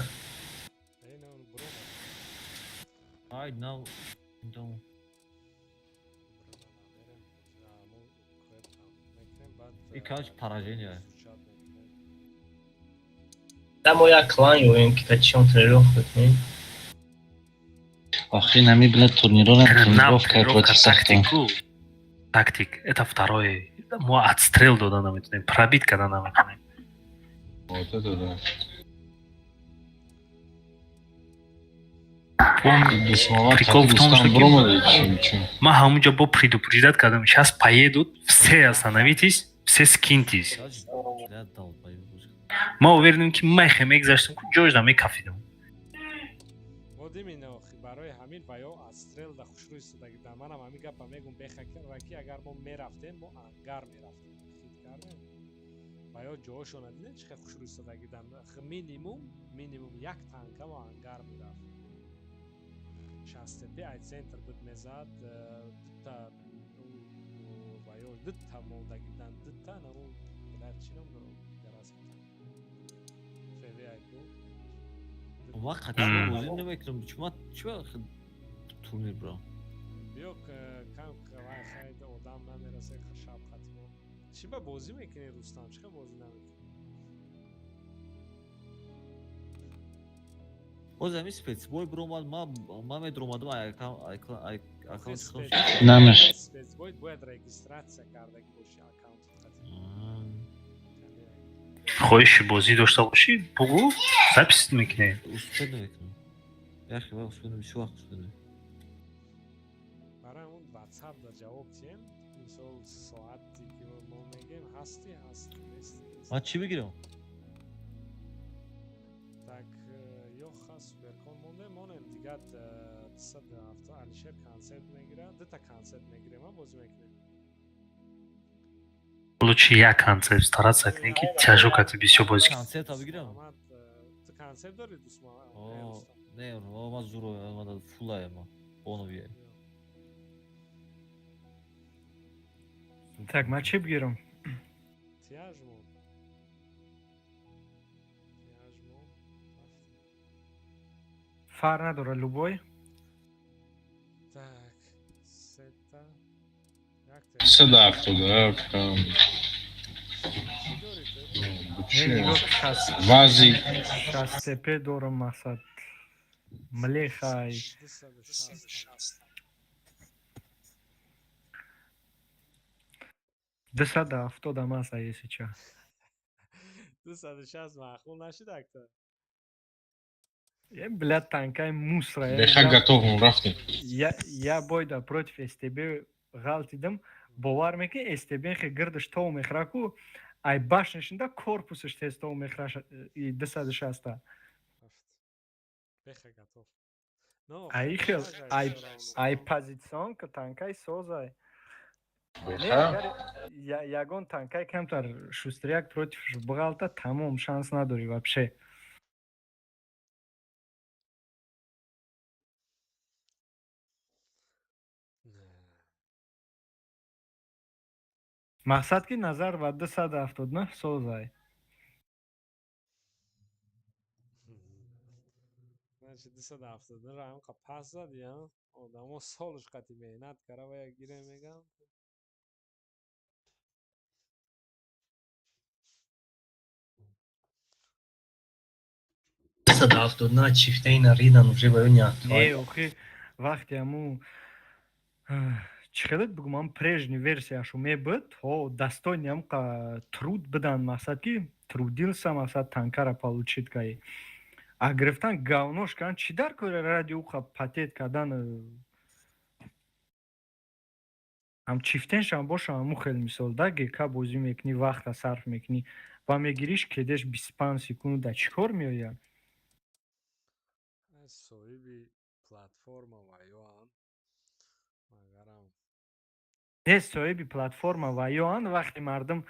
Ай, нав дом. И, короче, поражение. Да, мо як клан ёем ки качиён тренировка кунем. Охи нами, блядь, турнирора Нам тренировка тренировка против сахта. Тактику. Тактик, это второе. Мо отстрел дода наметонем, пробить карда наметонем. Вот это да. Прикол в том, что ма ҳамунҷо бо предупреждать кардам: сейчас поедут, все остановитесь, все скиньтесь. Ма уверенем, ки майхе мегзаштам, ку ҷош да мекафидам. Вот именно, охи, барои ҳамин ва ё отстрел да хушрӯ истодаги да. Манам ҳамин гапа мегум бехаки, агар мо мерафтем, мо ангар мерафтем, хит кардем. Ва ё ҷоошона дидем, чӣ хел хушрӯ истодаги дан. Минимум як танка мо ангар мерафт. Шастепи ай центр буд мезад, дута ва ё дута мондаги будан, дута нану блядь, чӣ ном дорад, гаразки танк фв айку. Ма қатъан бозӣ намекунам. Чима чима турнир бирам? Биё, кам вай хайд, одам намерасе шаб хатимо. Чӣ ба бозӣ мекунӣ, Рустам? Чӣ бозӣ намекунӣ? Боз ҳамин спецбой биромад, ма медромадам аккаунти худам. Намеш. Спецбой бояд регистрация кардагӣ боши аккаунти. Хоҳиши бозӣ дошта бошӣ, бугӯ, запись мекунем. Успеть намекунам. Яхе ва успеть, бисёр вақт успеть. Барои он ватсап да ҷавоб тиҳем. Мисол, соате ки мо мегем, ҳастӣ ҳастӣ, нестӣ. Ма чӣ бигирам? Так, ё ха суперкон монде, монем дигар 270. Алишер концерт мегирад, дута концерт мегирем, а бозӣ мекунем. Лучше як концерт стараться кунем, ки тяжо кати бисёр бозӣ. Концерта бигирам? Ту концерт дорӣ, дӯстма? Не, ма зуро, ма фулая, ма боновия. Так, ман чӣ бигирам? Тяжмо, тяжмо. Фарқ надора, любой. Так, сета. 177. Вази. Шастепе дорам, мақсад. Млехай. 270 маса есича. 260 маъқул нашид акта. Е, блядь, танкай мусра. Беха готовым рафтем. Я бойда против СТБ ғалтидим. Бовар мекунӣ, СТБ хе гирдаш тов мехӯра ку, ай башнашинда корпусаш тез тов мехӯра 260-та. Беха готов. Ай хел, ай позиционка танкай созай. Ягон танкай камтар шустряк против бұғалта, тамом, шанс надорӣ вообще. Мақсад ки назар ба 279 созай. Значит, 279 ҳамқа пас зад, я одамо солш қати меҳнат кара ва як гире мегам. 279 чифтаи наридан уже ба ё. Не, охи, вақте ҳаму чӣ хелет бигӯм, ам прежний версияшу мебуд, ҳо, достойный ҳамқа труд бидан, мақсад ки трудился, мақсад танкара получить каи. А гирифтан говнош кан, чӣ дар кора ради уқа патет кардан, ҳам чифтеншам боша, ҳаму хел мисол да ГК бозӣ мекунӣ, вақта сарф мекунӣ ва мегириш, кедеш 25 секунд да чӣ кор меояд? Соҳиби платформа ва ёан магарам. Не, соҳиби платформа ва ёан, вақте мардум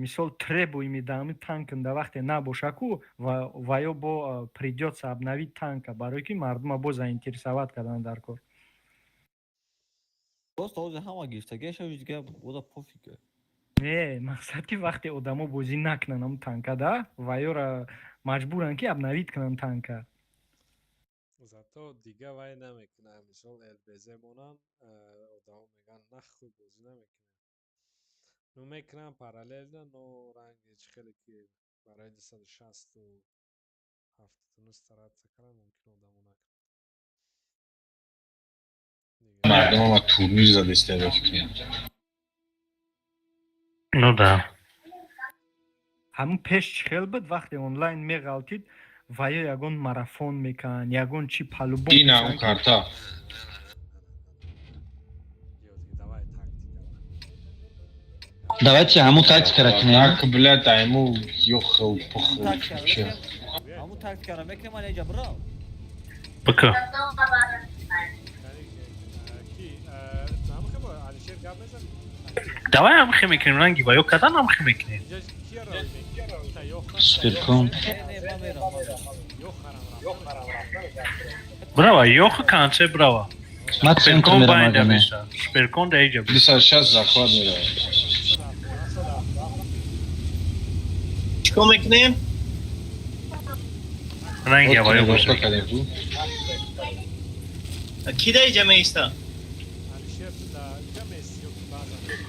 мисол требуй медаҳами танканда, вақте набоша ку ва ё бо придётся обновить танка, барое ки мардума бо заинтересовать кардан дар кор. Просто ҳозир ҳама гирифтагиаша, дига бода пофиг. Не, мақсад ки вақте одамо бозӣ накунанд ҳамун танкада, ва ёра маҷбуранд ки обновить кунанд танка. Зато дига вай намекунад, мисол ЛБЗ монанд, одамо мегӯянд, нахуй бозӣ намекунем. Ну, мекунам параллельно, но ранги чӣ хеле ки барои 260 79 стараться кардам, мумкин одамо накунад. Мардум ама турнир задеста, фикр. Ну да. Ҳамун пеш чӣ хел буд, вақте онлайн меғалтид, ва ё ягон марафон мекунанд, ягон чи по-любому. Ина он карта. Давай тактика. Давайте ҳамун тактикара кунем. Так, блядь, айму ёхл пухл. Ҳамун тактикара мекунем, ман эҷа бирав. Бк. Ки Алишер гап мезанӣ? Давай ҳамхе мекунем, ранги ва ё кадан ҳамхе мекунем. Инҷа кия равӣ мекунӣ? Ёхам. Суперком. Не, не, ман мерам. Ёхарам рафта. Брава, ёху канче брава. Ма центр Суперкон мерам. байнда Агане. меша. Суперкон да иҷа. 260 захват меравад. Чикор мекунем? Ранги ва ё боша. Кардем ку. Ки да иҷа меиста? Алишер, ту да иҷа мести ё ки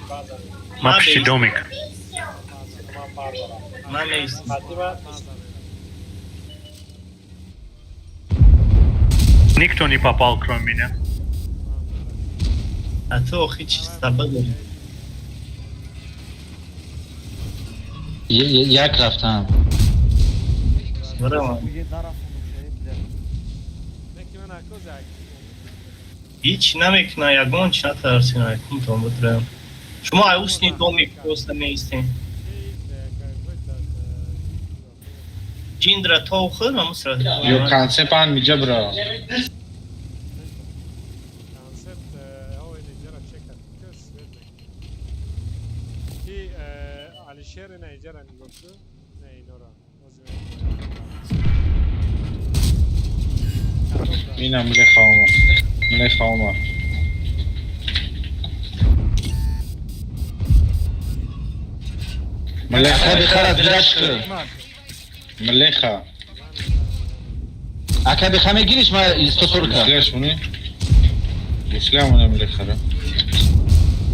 баъзан? Ма пишти домик. Ман меистам. Баъзан. Никто не попал, кроме меня. А ту охи чӣ сабаб дорӣ? Як рафтам. Бирава. Уе нарафтам, шаиб, бля. Не, ки ман акоз як Ҳеҷ намекуна, ягон чи натарсина, кунтон бутурам. Шумо ай устни домик просто меистем. Ҷиндра то хӯр, ҳамун сразу. Ё концепт ан миҷа бира. Концепт ҳои неҷара чекат ки свет ки Алишер ина иҷара нигоҳ ку, не, инора ҳозир. Ина млеха омад. Млеха омад. Млеха. Ака бихара дирашку. Млеха. Ака биха мегириш, ма 140. Гусляш муни? Гусля муна млехара.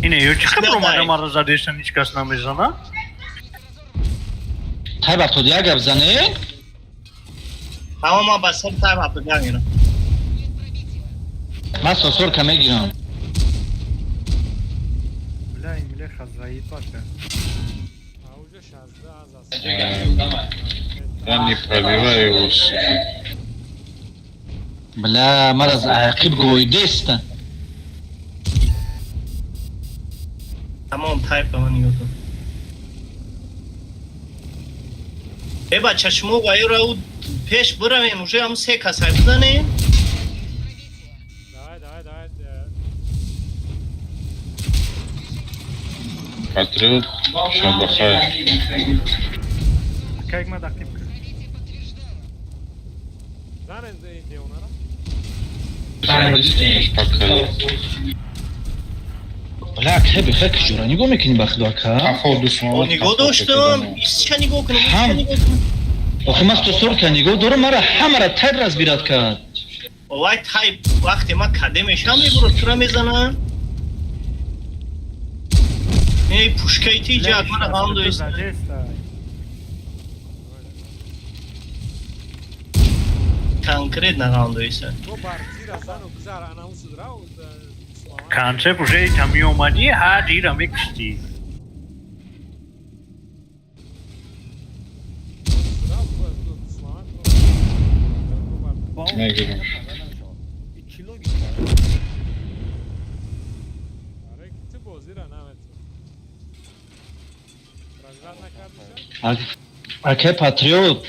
Ине ё чӣ хабар омада мара задештан, ҳеҷ кас намезана? Тайб 71 гап зане? Ҳама ман ба сари тайм 71 мерам. Ман 140 мегирам. Бля, млеха заебака. А уже 16 аз аст. Я не пробиваю его, сука. Бля, ман аз ақиб гоидеста. Тамом, тайп ман нигоҳ кун. Э бача, шумо вайра ӯ пеш биравем, уже ҳамун се касай бизанем. Давай, давай, давай. Патриот, шаб бахайр. Как ма дақиб кар. Занен девонара. Пока. Бля, ака биха киҷора нигоҳ мекунӣ, ба худо, ака? Қафо дусмон. О, нигоҳ доштам, исча нигоҳ кунам, исча Ҳам. нигоҳ кунам. Охи ман 140 нигоҳ дорам, мара ҳамара тайб разбирать кард. Вай тайп вақте ман каде мешам, мебуро тура мезанам. Эй, пушкаи ти иҷа мара ҳам доист. Задеста. Конкретно ҳам доиста. Бо бар тира зану гузар анаун судра. Концепт уже та меомадӣ, ҳар ира мекуштӣ. Судра. Ба он Мегирам. намешавад. И чӣ логика? Барои ки ту бозира наметавонӣ. Разряд накардиша? Акай Патриот,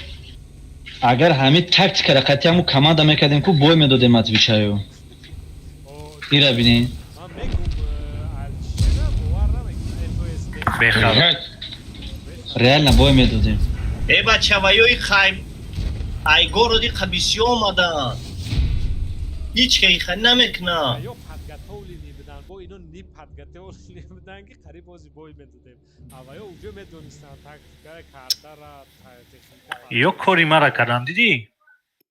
агар ҳамин тактикара қатъи ҳамун команда мекардем, ку бой медодем, отвечаю. Ира бинӣ. Ман мегум, Алишера бовар намекунад. ФСБ. Бехабар. Реально бой медодем. Э, бачаваёи хайб ай городи қабисиё омаданд, ҳеҷ ка иха намекунад. Ё подготовленный будан, бо ино не подготовленный будан, ки қариб бози бой медодем. А ва ё уҷо медонистанд тактика, картара, техника. Ё кори мара кардан, дидӣ?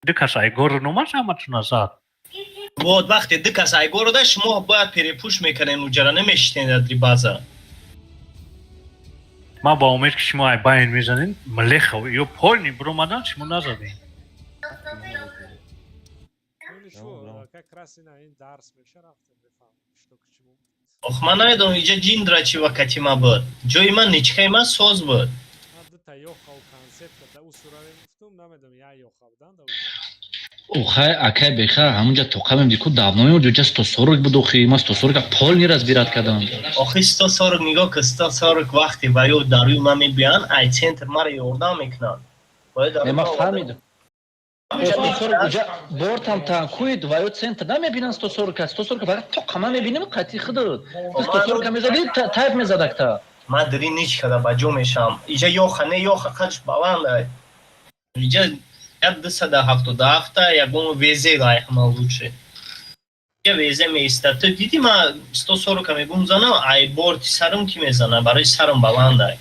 Ду кас ай город номаш, ҳаматуна зад. Вот вақте ду кас ай города, шумо бояд перепуш мекардем, уҷара намешитен дар база. Ман ба умед, ки шумо ай байн мезанем, млехав ё полный биромадан, шумо назадем. Ничего, как раз ина ин дарс меша, рафтем, бифаҳм что к чему. Ох, ман намедонам, иҷа ҷиндра чи вакати ма буд, ҷои ман ничкаи ман соз буд. Ман дута ёхав концепта да усура мегуфтум, намедонам, я ёха будан да уҷа. Охай, акай Беха, ҳамунҷа тоқа мемди ку, давно мемуд, ҷа 140 буд. Охи ма 140 полный разбирать кардам. Охи, 140, нигоҳ ки, 140 вақте ва ё дар рӯи ман мебиёянд, ай центр мара ёрдам мекунанд. Бояд дар Не, рӯи ман ман фаҳмидам. 140 уҷа бортам танкуид ва ё центр намебинанд 140, 140 фақат тоқа ман мебинам қатъи худат. Ту 140 мезади, тайп мезадакта. Ман дари ничкада ба ҷо мешавам. Иҷа ёха не, ёха қадш баланд ай. Иҷа як 277-а, ягон везе ай ҳама лучше. Иҷа везе меистад. Ту диди, ман 140 мегум занам, ай борти сарам ки мезанам, барои сарам баланд ай.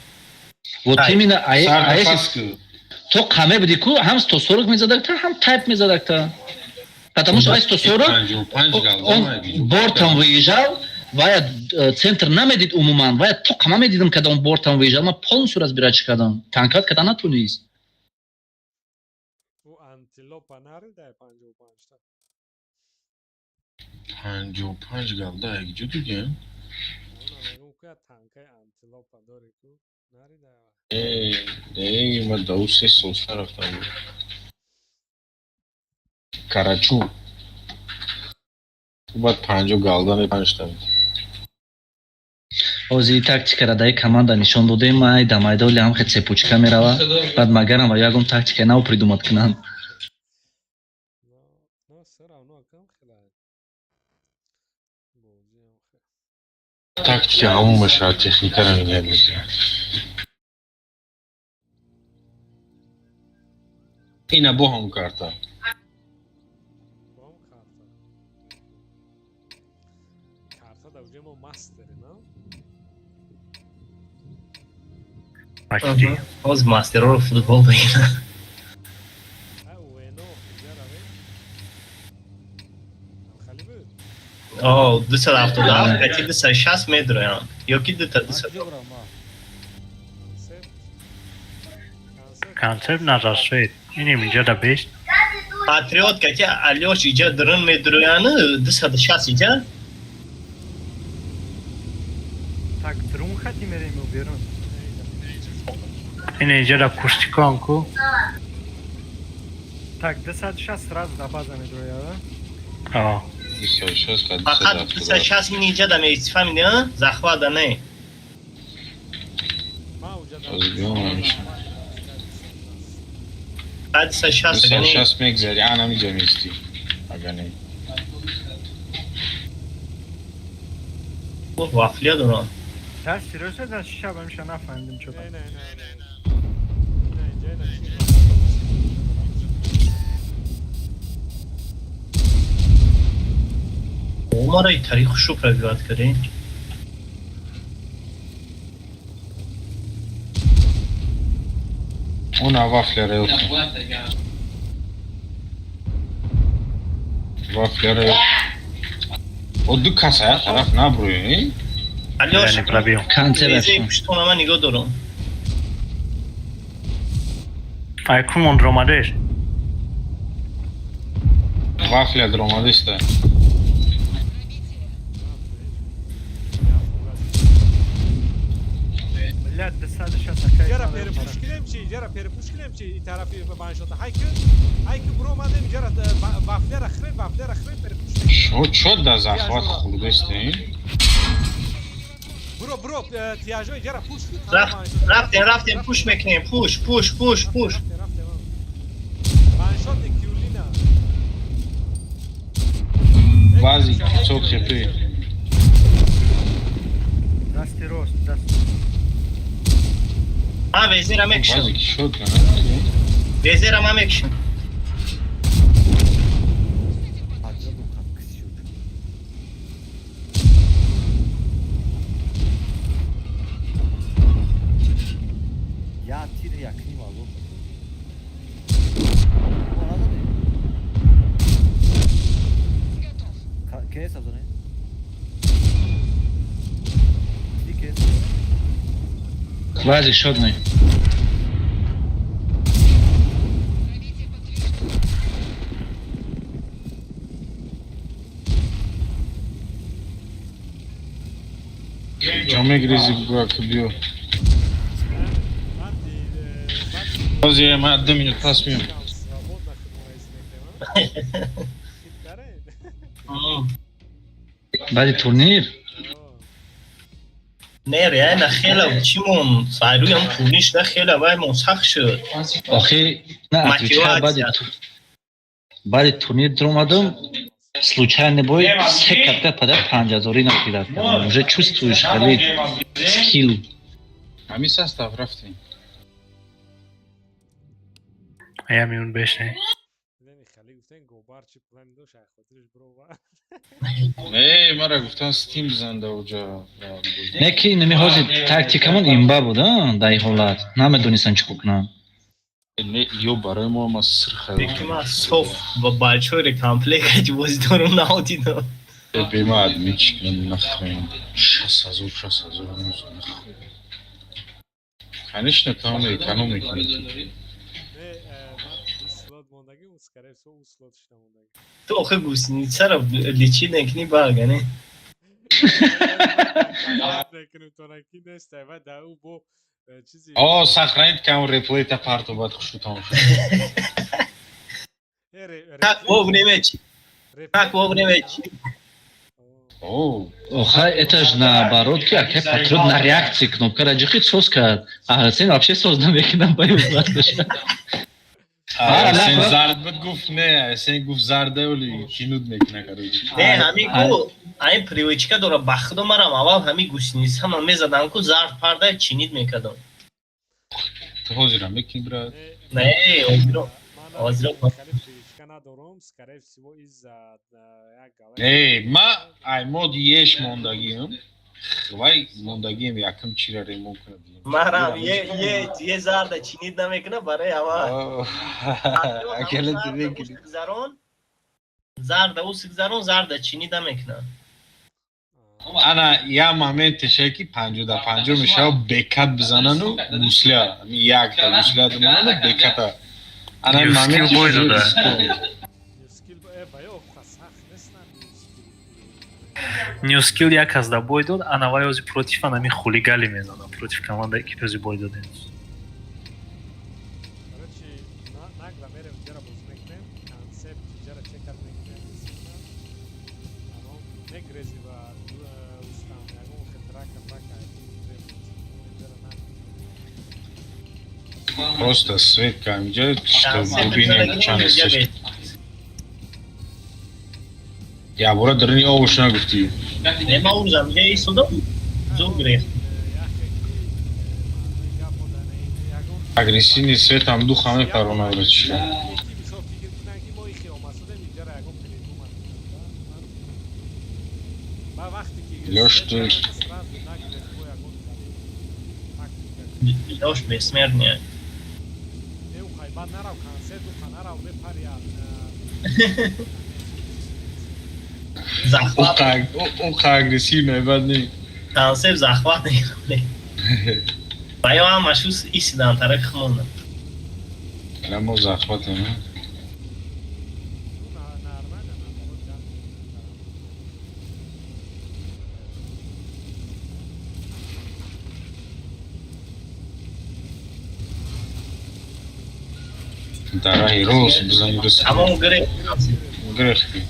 Вот Ай. именно ай Сар ай пас ку. То қаме буди ку, ҳам 140 мезадакта, ҳам тайп мезадакта. Потому что ай 140 55 галда. Он бортом выезжал, вая центр намедид умуман, вая то қама медидам, когда он бортом выезжал, ман полностью разбирать кардам. Танкат када натунист. Ӯ антилопа нарида 55 та. 55 галда якҷо дидем. Она мегум ку, я танкаи антилопа дори ку нарида. Э, ман да ӯ 3 сол рафтам. Карачун. Баъд 50 галда не панҷта. Ҳозир тактикара даи команда нишон додем, ай дамайдоли ҳам хе цепочка мерава. Баъд магарам ва ягон тактика нав придумать кунанд. Но, но всё равно акам хела. Бозиам хе. Тактика ҳамон мешавад, техникара меняет мекунад. Ина бо ҳам карта. Бом карта. Карта да уҷа мо мастери, на? Почти. Ҳозир мастероро футбол бигирам. А уэно иҷа равем. Хали буд. О, 277 кати 260 медроям. Ё ки дута Ман 200. куҷо бурам, ман? Концепт. Концепт. Концепт на рассвет. Инем инҷа да бест. Патриот кати Алёш иҷа дрын медроян, 260 иҷа. Так, друн хати мерем ё берун? Ин инҷа да кустикон ку. Так, 260 сразу да база медроя, а? А. 260 ка Фақат 277. 260 ин иҷа да меисти, фаҳмиди, а? Захват не. Ман уҷа да. Аз биём ҳамеша. Фақат 260 ага не. 260 мегзари, ан ҳамиҷа меисти. Ага не. Вафлия дорам. Да, серьёзно, да, шаб ҳамеша нафаҳмидим чо. Не, не, не, не. Не, инҷа ина чи. Омара и тариху шу пробивать кардем. Она вафля релка. Вафля релка. О, ду каса я тараф набруи. Алёш, Не пробил. Концепт. везеи пуштона ман нигоҳ дорам. Ай кумон дромадеш. Вафля дромадиста. Бля, 260 акай. Ҷара перепуш кунем чи? Ҷара перепуш кунем чи? И тарафи ваншота. Ҳайки, ҳайки буромадем, ҷара вафлера хӯрем, вафлера хӯрем, перепуш. Шо чо да захват хурдестем? Буро, буро, тияжои ҷара пуш кун. Рафтем, рафтем, пуш мекунем, пуш, пуш, пуш, пуш. Ваншот кюлина. Бази 500 хп. Дасти рост, даст. Ман везира мекушам. Бази ки шод кана. Везира ман мекушам. Паҷаду киси шуд. Я тир якним азор. Мо назадем. Кес азоне? Ти кес? Баъзе шод не. Ҷо мегрези бугӯя ки биё. Ҳозир ман 2 минут пас меом. Свободно худмон мекунем. Баъди турнир. Не, реально хела чимон сайрӯям турнир шуда, хела вай мон сахт шуд. Охи на, отвечаю, баъди турнир дуромадам, случайно бой се катка подряд 5000-ӣ накидат кардам. Уже чувствуешь хеле скилл. Ҳамин состав рафтем. Я миён беш не. Дидани хали гуфтен гобар чи план дошт, ай хотириш бирова. Не, мара гуфтан стим бизан да уҷа. Не ки неми ҳозир тактикамон имба буд, а, дар ин ҳолат. Намедонистам чӣ кор кунам. Не, ё барои мо ма сирха. Ки ман соф ва большой рекомплект бозӣ дорум, наодидам. Бема админ чӣ кунам, нахоем. 6000, 6000. Конечно, там эконом мекунӣ. Не, ман ду слот мондагӣ, скорее всего, у слот шуда мондагӣ. Ту охир гусеницаро лечить накунӣ, бага, не? Мекунем то наки нест, ва да ӯ бо чизи. О, сохранить кам реплейта парту, баъд хушу тамошо. Как вовремя чи? Как вовремя чи? О, Охай, это ж наоборот, ки акай патриот на реакции кнопкара ҷихи соз кард. А Ҳасен вообще соз намекунам, ба юзлат баша. Ҳасен зард буд, гуфт не, Ҳасен гуфт зарда, оли кинуд мекуна, короче. Не, ҳамин ку, ҳамин привычка дора, ба худо марам аввал ҳамин гусеница ман мезадам ку, зард парда чинид мекардам. Ту ҳозирам мекунӣ, брат? Не, ҳозиро. Ҳозиро. Привычка надорум, скорее всего, из-за як гала. Не, ма ай мод еш мондагиам. Вай мондагиам якм чира ремонт кунад. Марам е зарда чинид намекуна барои ҳама. Акела ту мекунӣ. Зарон зарда усгзарон зарда чинид намекуна. Ана я моментеше ки 50 да 50 мешава, бекат бизанану гусля, якта гусля думану беката. Ана New skill моментеш бой дода. Skill ба ё сахт нестан. New skill як аз да бой дод, ана вай ози против анами хулигали мезана, против команда ки ози бой додем. Короче, нагло мерем, ҷара боз мекунем, концепт ҷара чекар мекунем. Тамом, мегрези ва устам, ягон хитрака фрака ҷара на. Просто свет камиҷа, что бубинем чанд аст. Ябора дарини овош нагуфтӣ. Не, ма урзам ҷа истодам, зур гирехт. Агрессивный свет ам духа мепарона, брат. Мисол фикр кунанд, ки мо ихе омасодем, иҷара ягон придумад. Ба вақте ки Лёш, ту- сразу нагрез бо ягон тактика. Лёш бессмертный. Не, ухай, баъд нарав концерт, уха нарав, мепари. Захват. Уқа агрессивно, бад не. Концепт захват мекунад. Ва ё ҳамашу исидан тарафи хумонда. Ана мо захватем. Нормально, наоборот, гап. Дар раҳи рост бизани рис. Тамом гирифт. Гирифти.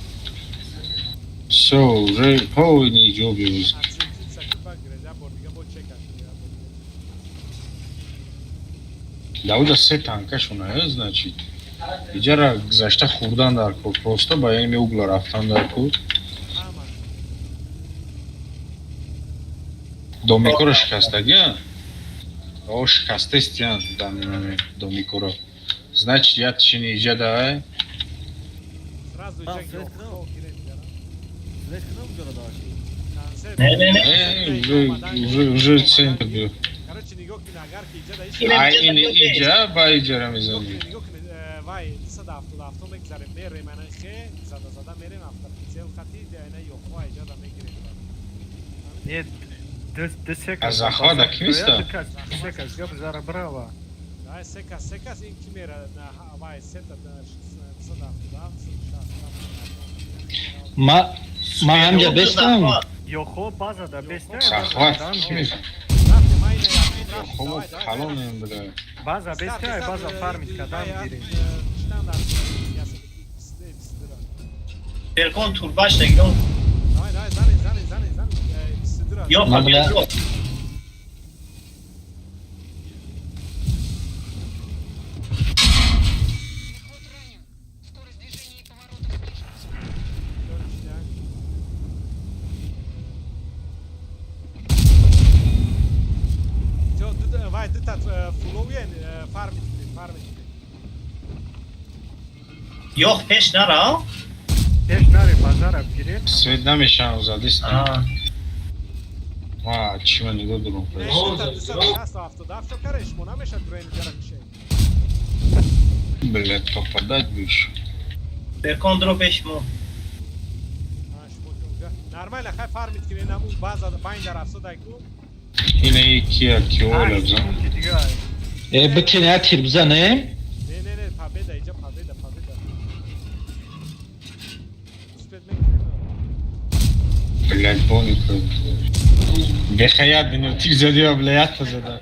Всё, уже полный ҷо биёз. Отсветиться ки багиред, як бор дига бо чекаш кунед, як бор дига. Дауда се танкашона, значит. Иҷара гузашта хӯрдан дар кор, просто ба ями угла рафтан дар кор. Ҳамаш. Домикоро шикастагиан? О, шикастестиян данный момент домикоро. Значит, я тишини иҷа давай. Сразу Ман иҷа свет кунам? ёхо гиред дигара. Свет кунам ҷора даваши. Концерт. Не, не, не. Э, уже центр биё. Короче, нигоҳ кунед, агар ки иҷа да иш Ина Ай, иҷа ин да куҷост? иҷа ба иҷара нигоҳ мезанӣ. кунед, нигоҳ кунед, вай 277 мегзарем, мерем ана хе, зада зада мерем автоприцел хати, ана ёхо иҷа да мегирем. Не, ду се А кас. захват ки миста? Ду кас, се кас гап зара брава. Ай, се кас, се кас ин ки мера на вай сета да 277, 160. Ма ҳамҷа бестам. Ёхо база да беста. Захват ки миста? Рафтем, айна якум рафтем, Ёхо давай, давай, калонем бля. База беста, база фармит кадам гирем. Читан дар 122. Беркон турбаш дагирон. Давай, давай, занед, занед, занед, занед. 22. Ё Ман бля- фабио. Мехвод ранен. Скорость движения и поворотов снижается. Ништяк. Всё, вай, дута фуловиен, фармит кунед, фармит кунед. Ёх пеш нара. Пеш наре базара бигиред. Свет намешавам задист. А. Ма чима нигоҳ дорам. Не, шута 267 шо каре, шумо намешад дураем иҷара кушед. Блядь, попадать будешь. Беркон дро пеш мо. А, шумо ки унҷа. Нормально, хай фармит кунед, нам у база байн дар афсодай ку. Ина и кия киола бзан. Дига. Э, битен я тир бизанем. Не, не, не, победа, иҷа победа, победа. Успеть мекунем? Блядь, боника. Бехаят бинем тир задиа, бля, ята зада.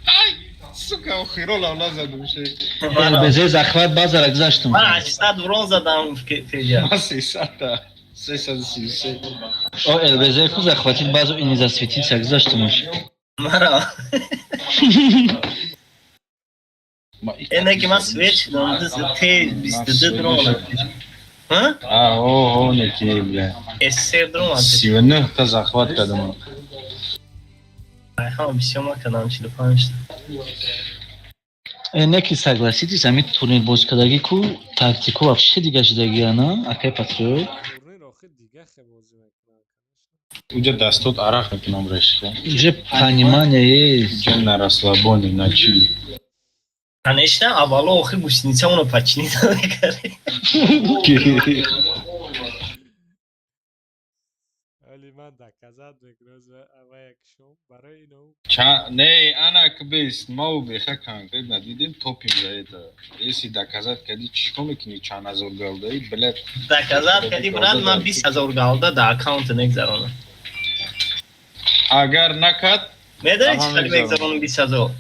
Ай, сука, охирола назадум ше. ЛБЗ захват базара гузаштум. Ман 800 урон задам феҷа. Ма 300-та. 333. О, ЛБЗ ку захватит базу и не засветиться гузаштумаш. Мара. Эне ки ман свет шудам, Т 22 дрон. Ҳа? А, о, о, неки, бля. СССР дрон. 39 та захват кардам. Ай, ҳама бисёр макардам 45 та. Э, неки согласитесь, ами турнир боз кардагӣ ку тактику вообще дига шудагия, на? Акай патриот. Турнир охир дига хе бозӣ мекунам, конечно. Уҷа дастот арақ мекунам решка. Уже понимание есть. Уҷа на расслабоне, на чили. Конечно, аввало охир гусеницамонро починить мекардем. Вали ман доказать мекунам ава як шом барои ино. Не, ана кбес, ма беха конкретно дидем, топим за это. Если доказать кади, чико мекунӣ чанд ҳазор галдаи, блядь. Доказать кади, брат, ман 20 ҳазор галда да аккаунт мегзаронам. Агар накад, Медонӣ чӣ Ама хеле мегзаронам. мегзаронам 20 ҳазор?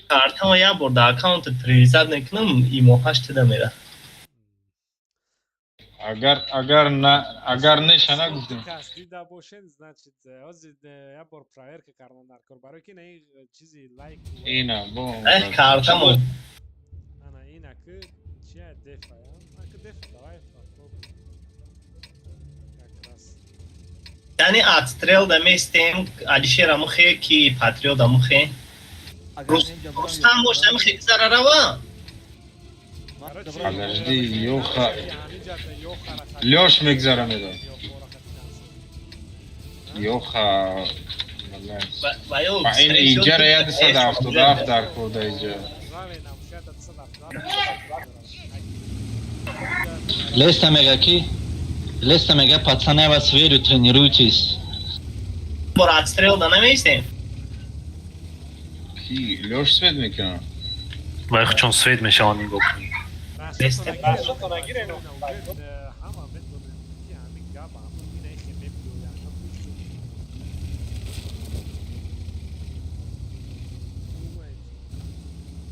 Картамо як бор да аккаунт привязать мекунам, и моҳаш туда мера. Агар на агар неша нагуфтем. Кас дида бошен, значит, ҳозир як бор проверка кардан дар кор, барои ки на ин чизи лайк. Ина, бо. Эх, картамо. Ана ина ки чия дефа, аки дефа, давай попробуем. Как раз. Яъне отстрел да местем, Алишер амухе ки патриот амухе. Рустам бош амухе гузара рава. Подожди, Ёха. Лёш мегзара меда. Ёха. Ва ё Ба ин иҷара 177 дар кор да иҷа. Леста мега ки Леста мега, пацаны, я вас верю, тренируйтесь. Бор отстрел да наместем. Ки Лёш свет мекунад? Вай чон свет мешаванд, нигоҳ кунӣ. Ҳама медонем ки ҳамин гап ҳамун инаи хе мебиёянд.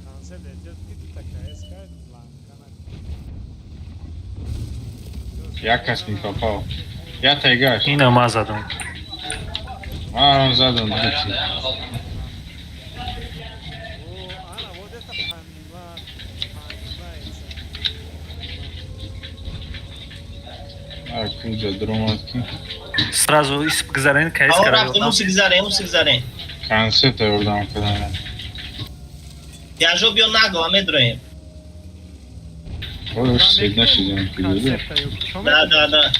Концерт эҳтиёт ки дута КС кард ланка. Як кас не попал. Я тайгаш. Ина ма задам. Ман задам дути. О, ана, вот это понимается. А куҷа дуромад ки? Сразу ис гузарен кайс Ао кара. рафтем, уси гузарем, уси гузарем. Концепта ёрдам кардам. Яжо биё нагла медроем. Ош сед нашидам ки дода. Концепта ё ки чо Да, да, да.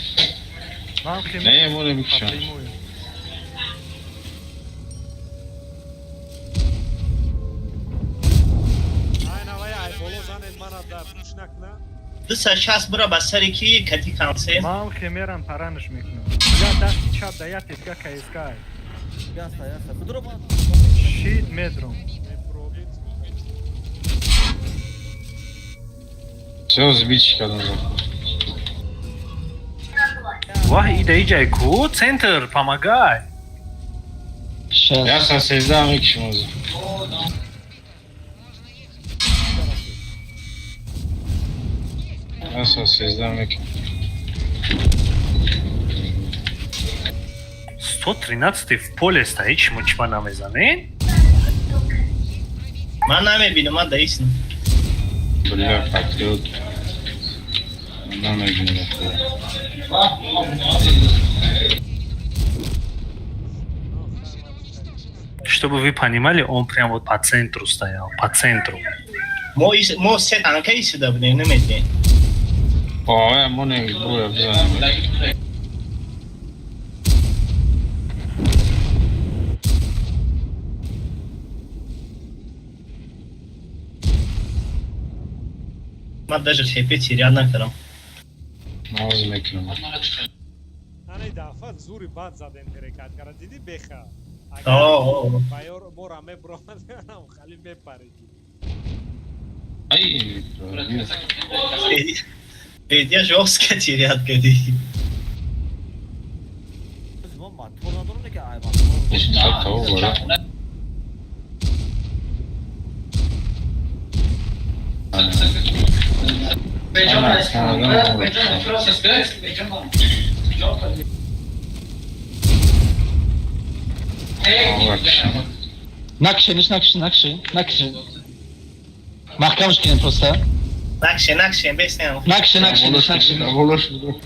Ман хе Не, море бикшам. Напрямую. Айна вай, ай боло занед мана да пуш накна. 260 бура ба сари ки кати концепт. Ман хе мерам паранаш мекунам. Я дасти чап да я тезга КСК. Яста, яста. Бидро ман. Шид медром. Мепробид. Всё сбить кардам захват. Ваҳ, ида иҷай ку? Центр, помогай. Щас. Я са сездаҳ мекишам озир. Я са сездаҳ мекишам. 113 в поле стоит, шумо чима намезанед? Ман намебинам, ман даисн. Бля, патриот. Намебинам. Чтобы вы понимали, он прям вот по центру стоял, по центру. Мо се танка исида будем, намедем. О, моне броя бизанем. Ман даже хепе тиряд накардам. Навоз мекунам. Ана дафа зури бад задем ҳаракат кара. Дидӣ беха? О, о. Баёр мора мебромад, хали мепариди. Ай, Педя жёстко терять кади. Мо мотор надорем, ки ай мотор. Та бора. Ана, Канада. Накшениш, накшен, накшен, накшен. Маҳкамш кинем просто. Накше, накше, беснем. Накшен, накшениш, накшениш. Волош буду.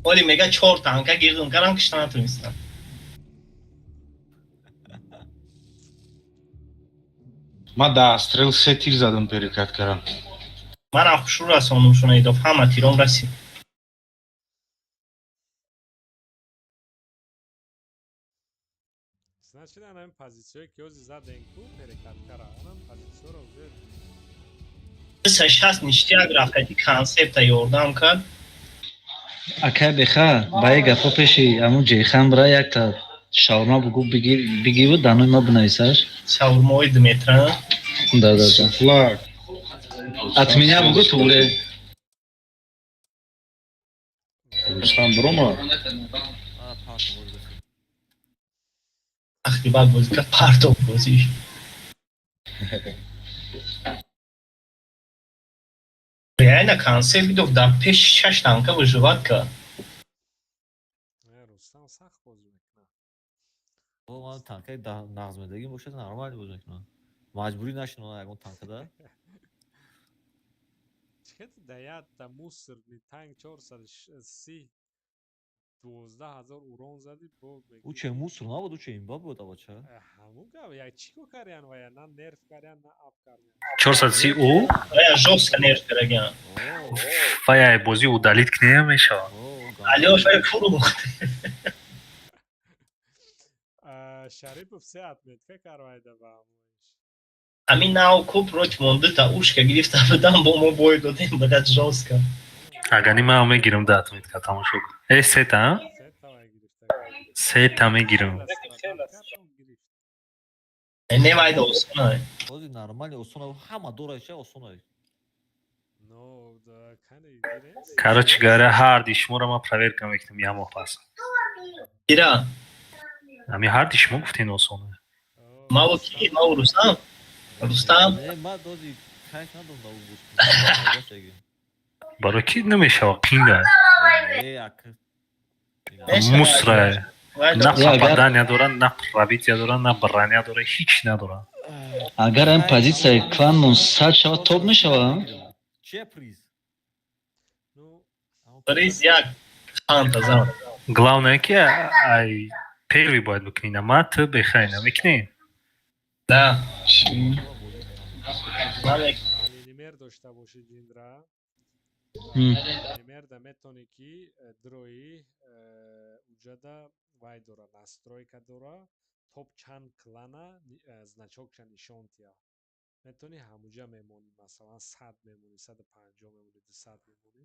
Оли мега чор танка гирдум карам кишта натунистам. Ма да стрел се тир задам перекат карам. Манам хушрӯ расондум шуна идоф ҳама тиром расид. Значит, ана ин позитсияе ки ҳози задем ку перекат кара. Ана позитсияро уже 260 ништяк рафт кади концепта ёрдам кард. Акай беха, ба е гапо пеши амун ҷейхан бира якта шаурма бугу бигиву данои ма бинависаш. Шаурмои Дмитра. Да, да, да. Суфлак. От меня бугу туре. Рустам брома. А, парто бозӣ. Ахти бад бозӣ кард, партов бозиш. Реально концепт бидов дар пеши шаш танка выживать кард. Рустам сахт бозӣ мекунад. О, ман танкаи нағз медагӣ бошад, нормально бозӣ мекунам. Маҷбурӣ нашинона ягон танкада. Чӣ да якта мусорный танк 430 12 000 урон задӣ бо мегӯӣ. Ӯ че мусор набуд, ӯ че имба буд, абача. Ҳамун гап, як чӣ ко карян вая, на нерф карян, на ап карян. 430 ӯ Ая жёстко нерф караган. вая бозӣ удалить кунем мешавад. Алёш вай фурӯхт. Шарипов се отметка карвайда ба ҳамоиш. Ҳамин нав ку проч монда та ушка гирифта будам, бо мо бой додем, блядь, жёстко. Агани ман мегирам да отметка, тамошо кун. Э, сета, а? Сета вай гирифта. Сета мегирам. Гирифт. Не вайда осона. Бози нормально осона, ҳама дора ша осона. Но да кани гирем. Короче говоря, ҳарди шуморо ман проверка мекунам як моҳ пас. Ира. Ами ҳарди шумо гуфтен осона. О, Маву ки? Маву Рустам? Рустам? Не, ма дози кайф надом да бозӣ. Барои ки намешава, қинда. Э, ак. Мусра. На Агар- попадания дора, на пробития дора, на броня дора, ҳеч надора. Агар ин позитсияи кланмон 100 шавад, топ мешавад? Че приз? Приз як ханта зан. Главное ки ай первый бояд бикунӣ, на ма ту бехай намекунӣ. Да. Алинимер дошта бошӣ, ҷиндра. Алинимерда метавонӣ ки дрои уҷада вай дора, настройка дора, топ чанд клана значокша нишон тия. Метавонӣ ҳамуҷа мемонӣ, масалан, 100 мемонӣ, 150 мемонӣ, 200 мемонӣ.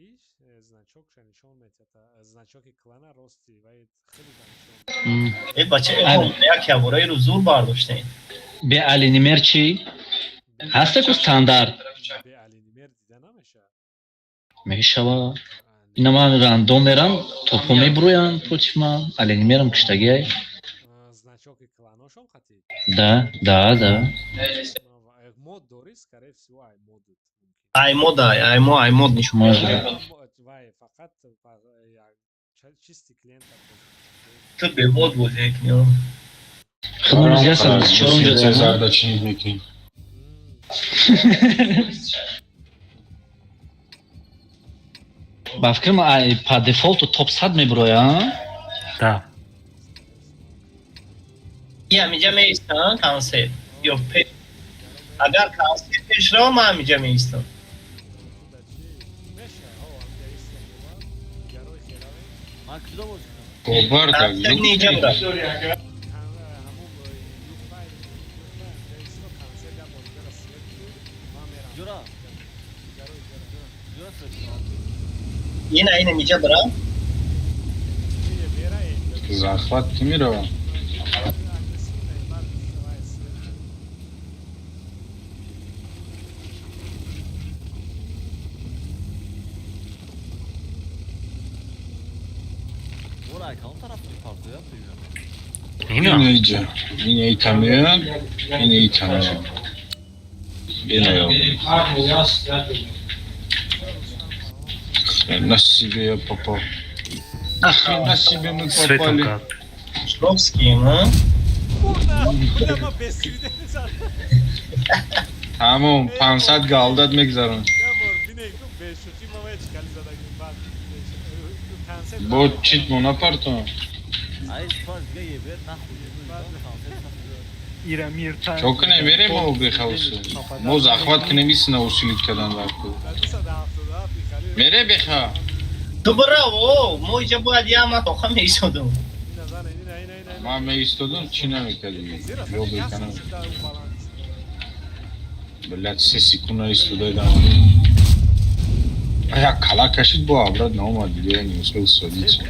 Иш значокша нишон метиҳад, значоки клана рости вай хеле да нишон. Э, бача, як явораи рӯ зур бардоштем. Бе алинимер чӣ? Ҳаста ку стандарт? Бе алинимер дида намешавад. Мешавад. Ина ман рандом мерам, топҳо мебурӯянд против ман, алинимерам киштагиай. Значоки кланошон қатӣ? Да. Мод дорӣ, скорее всего, ай модут. Ай мод, ай мо, ай мод нишон. Может. Вай фақат чисти клиента. Ту бе мод бозӣ мекунӣ. Худмон 124 унҷа. Зарда чинид мекунем. Ба фикрам, ай по дефолту топ 100 мебуроя. Да. И ҳамиҷа меистам, консерт. Ё пеш. Агар консерт пеш равам, ман ҳамиҷа меистам. Ман куҷо бозӣ кунам? Бобар. Консерт неҷа бурад. Ҷура. Ҷура свет кунам. Ина, ина миҷа бурам. Захват ки меравам. Бора, ай кадом тараф мепартояд примерно? Ина. Ина иҷа. Ина ита меоянд, ина ита меоянд. Ина ё. Хрена себе я попал. Хрена себе мы Светом попали. кард. Шловский, а? Тамом, 500 галдат мегзарон. Бо чит мо напартон. Ай спас дига ебер нахуй. Консерт нахуй. Ира мир танк. Чо кунем, мерем мо бехавсу. Мо захват кунем, исна усилит кардан дарку. Мере беха. Ту бирав, о, мо иҷа бояд яма тоха меисодум. Ман меистодам, чӣ намекардӣ? Ё беканам. Блядь, 3 секунда истодаидам. Як кала кашид, бо обрат наомад, дига я не успел садиться.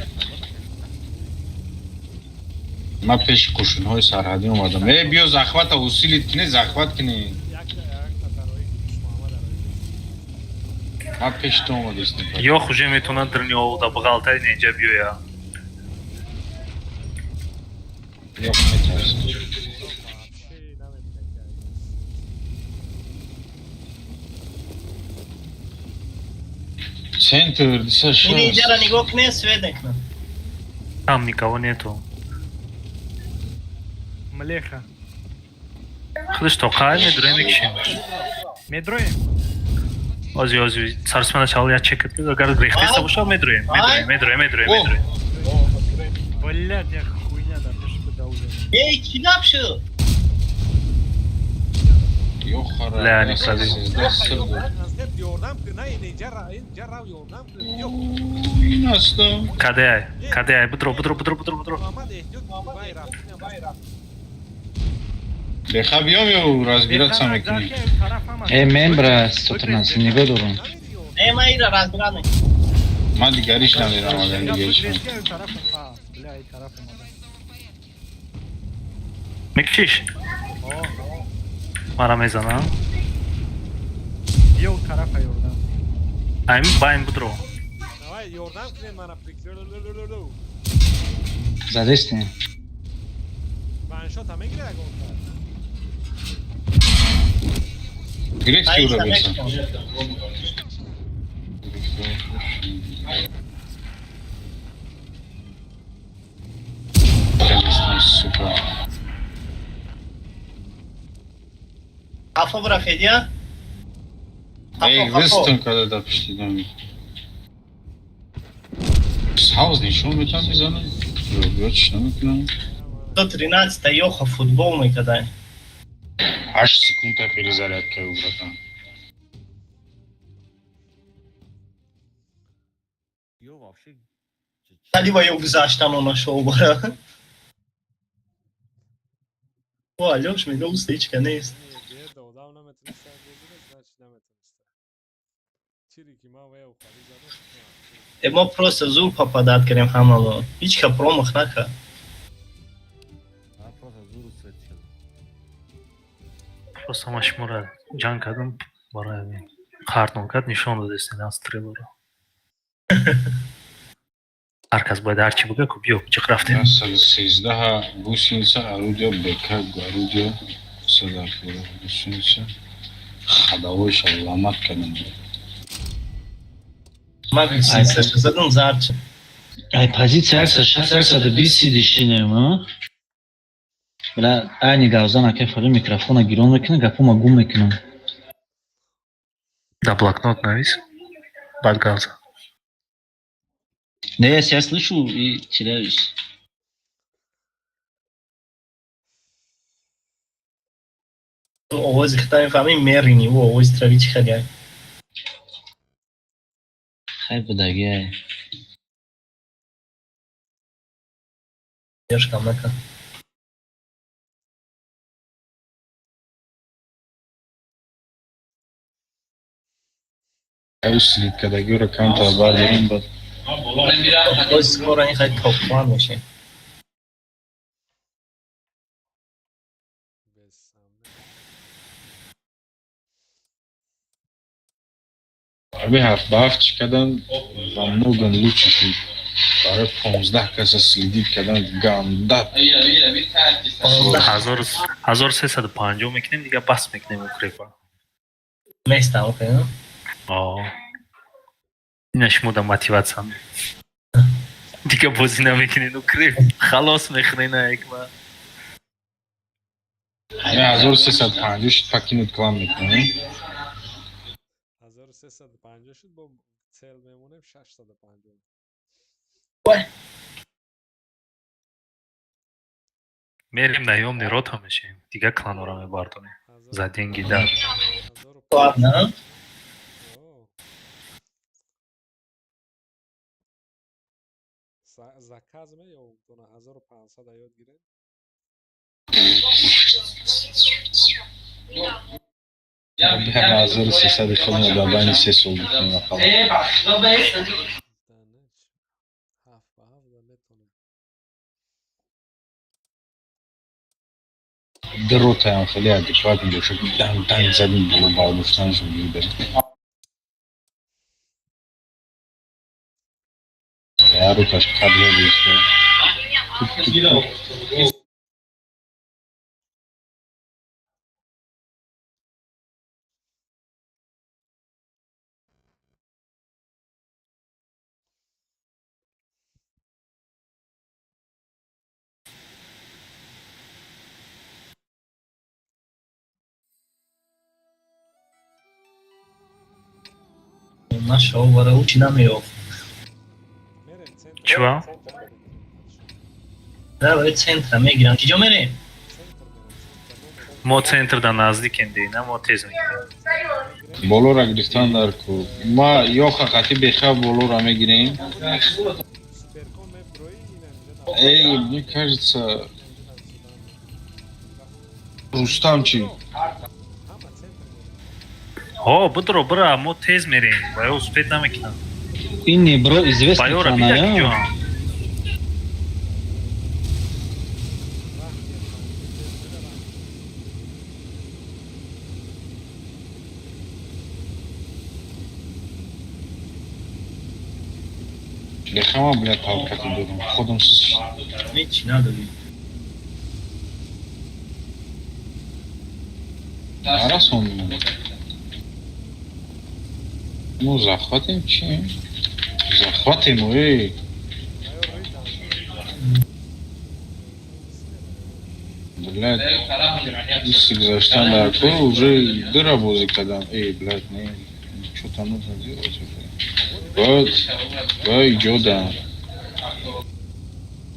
Ман пеши қушунҳои сарҳадӣ омадам. Э, биё захвата усилит кунӣ, захват кунӣ. Ман пеши ту омадастам. Ё хуже метавонад дрни овода бағалтаи неҷа биёя. Ё метарсам. Центр, диса Ина шаст. иҷара нигоҳ кунед, свет мекунам. Там никого нету. Млеха. Худаш тоқай медроем, мекишем. Медроем. Ози, ози, сарсмана шавал я чекат, агар рехтеста боша, медроем, медроем, медроем, медроем, медроем. Блядь, я хуйня да пеш буда уже. Эй, чӣ гап шуд? Ё хара. Ля, не клади. 13 сир буд. Ёрдам кун, на инҷа, инҷа рав, ёрдам кун. Ин астам. Кадеай, кадеай, будро, будро, будро, будро, будро. Муҳаммад, эҳтиёт, вай рафтин, вай рафт. Беха биём ё разбираться мекунем? Э, мембра 113 нигоҳ дорам. Не, ман ира разбират мекунам. Ман дигариш намерам, агар дигариш. Бля, ай тараф омадам. Мекишиш? Мара мезанам. Биё тарафа ёрдам. Айм байн будро. Давай, ёрдам кунед мана, прикрыл. Задестем. Ваншота мегирад ягонта? Гирифти ӯро, беса. Сука. Қафо бирафедия? Эй, вистон када да пиштидам. Савз нишон метам мезанам. Ё чӣ намекунам? 113 ёха футбол мекадай. 8 секунда перезарядка ю, братан. Ё вообще Алива ё гузаштан она шоу бара. О, Алёш мега устечка нест. Не, одам наметониста бозира, значит наметониста. Тири ки ман вая ухали задам. Э, мо просто зур попадать кардем ҳамамо. Ҳеч ка промах накард. А просто зуру свет шуд. Просто ман шуморо ҷанг кардам барои ҳамин. Қартон кард, нишон додестен аз стрелоро. Ҳар кас бояд ҳар чӣ буга ку, биё, ҷиқ рафтем. 113 гусеница, орудия, БК, орудия, 170 гусеница. Ходовойша ломать кардам. Ман гусеницаша задам, зарча. Ай, позиция 160, 120 дишинем, а? Бля, айни гавзан ака фали микрофона гирон мекунам, гапома гум мекунам. Да блокнот навис. Баъд гавза. Не, я слышу и теряюсь. Овози хита мефаҳмӣ, мерини, ӯ овози трави чӣ хеле. Хай будаги ай. Ёшкам накард. Аю слиткадагиро камтар бардорем, бад. Боз скоро ин хай топ-план мешем. Без сомнения. Аби ҳафт ба ҳафт чӣ кардан во многом лучше шуд. Барои 15 каса следить кардан ганда. 1350 мекунем, дига бас мекунем укрепа. Местам, окей, no? О. Ина шумо да мотиватсия. Дига бозӣ намекунед укреп. Халос мехӯред на якма. 1350 шуд, покинуть клан мекунем. 1350 шуд, бо цел мемонем 650. Мерем наёмный рота мешем. Дига кланора мебардонем. За деньги, да. Ладно. О. Заказ ме ё дона 1500 ёд гирем. Аби 1300 хеле дар байни 3 сол бикунем ақаллан. Данеч. Ҳафт ба ҳафт да метонем. Ду ротаям хеле адекватно бошад, дан дан задим боло бардоштанашон гирдем. Як роташ кабля гирифта. Туп туп туп. Наша бара ӯ чӣ намеёфт. Мерем центр. Чува? Давай центра мегирам. Киҷо мерем? Центр мерем, центр мо мерем. Мо центр да наздикем, дина мо тез мекунем. Болора гирифтан дар ку. Ма ёха қати беха болора мегирем. Суперкон меброи ина инҷа. Эй, мне кажется, Рустам чӣ? Ҳама центр мерем. Ҳо, будро, бира, мо тез мерем. Ва ё успеть намекунам. Ин небро известный Баёра бида кланая. киҷоам. Вақт гирифтан, тез мераванд. Бехама, бля, толкати додам. Худам Ҳеҷ надорӣ. Нарасондем. Мо захватем чи? Захватем, эй. Блядь, иси гузаштан дар кор уже дыра бозӣ кардам. Эй, блядь, не, что там нужно делать уже? Бояд, бояд иҷода.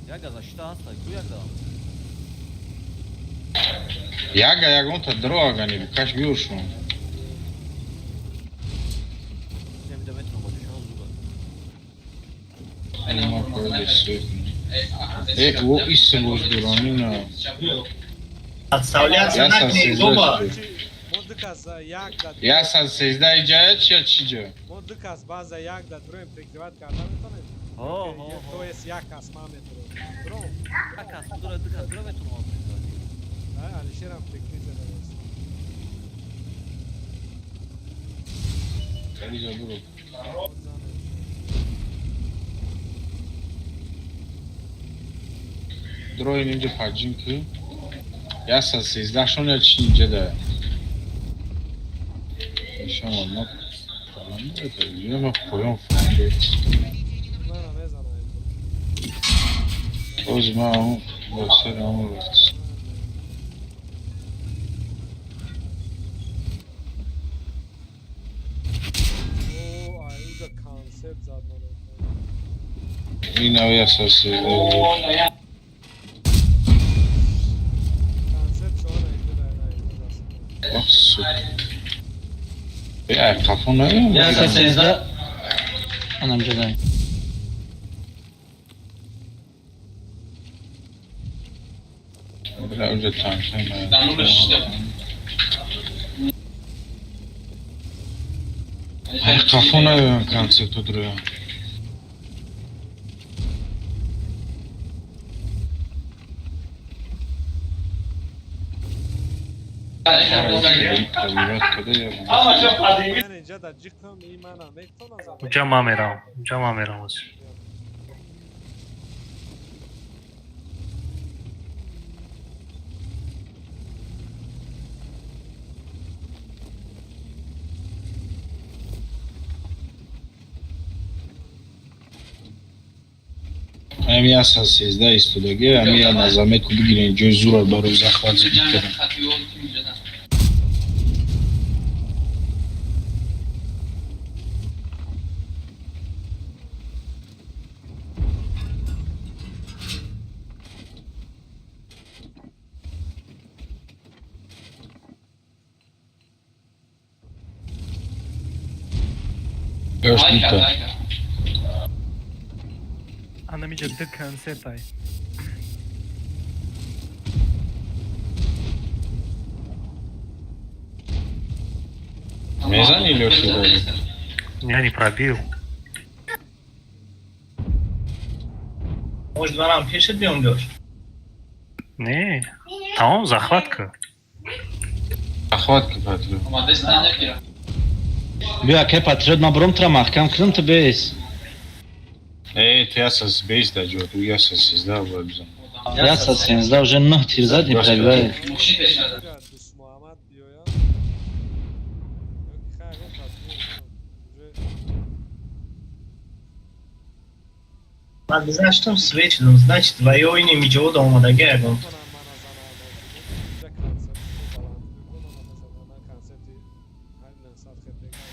Яга защита ҳаста, ку ягда? Яга ягонта дро агани, бикаш биёшон. Немида метавонам бачашон зуга. Ма бояд сӯй. Э, во иси боз дуронина. Подставляться Ясан накунед, сездаҳ боба. шуд. Мо ду кас як да Ясан 13 иҷая чи я чи ҷа? Мо ду кас баъза як да дуроем прикрывать карда метавонем? Ҳо, ҳо, ҳо. То есть як кас ман метавонам. Дуром. Як кас будура, ду кас дура метавонам прикрывать. Ай, Алишерам прикрыть задааст. Иҷа дуро. Дроин инҷа паджин ки. Ясан 13 шон я чи инҷа да? Ишамад ма ма поён фаҳмид. Мана мезанам. Боз ма он ба сари он рафт. О, ай, уҷа концепт зад мана. Ин ав ясан 13. Концепт шона инҷа да на инҷа даст. Ах, сука. Э, ай қафо наём. 113 анамҷа дай. Бля, уҷа танкай Ай қафо наём концепту дроям. Ман инҷа да ҷиқам, и мана метавонам зад. Уҷа ман меравам, уҷа ман меравам ҳозир. Ами ясан 13 истодаги, ами я на заметку бигирен ҷои зура барои захват зидд кардам. Ёш дута. Анамиҷа ду концепт ай. Мезани Лёши бозӣ? Я не пробил. Может, манам пешат биём, Лёш? Не, тамом, захват ка. Захват ки патриот. Биё, акай патриот, ман буром тура маҳкам кунам, ту бес. Э, ту ясан бес да ҷо, ту ясан 13 бояд бизан. 113 уже нӯҳ тир зад, не пробивает. Инҷа Дӯст Муҳаммад биёяд. Ёки хай ягон кас биёяд. Уже Ман гузаштам, свет шудам, значит, ва ё ини миҷода омадаги ягон. метавонам мана занам. Инҷа концепт баланд мекунам, мана занам, ман концепти 900 хеп мегам.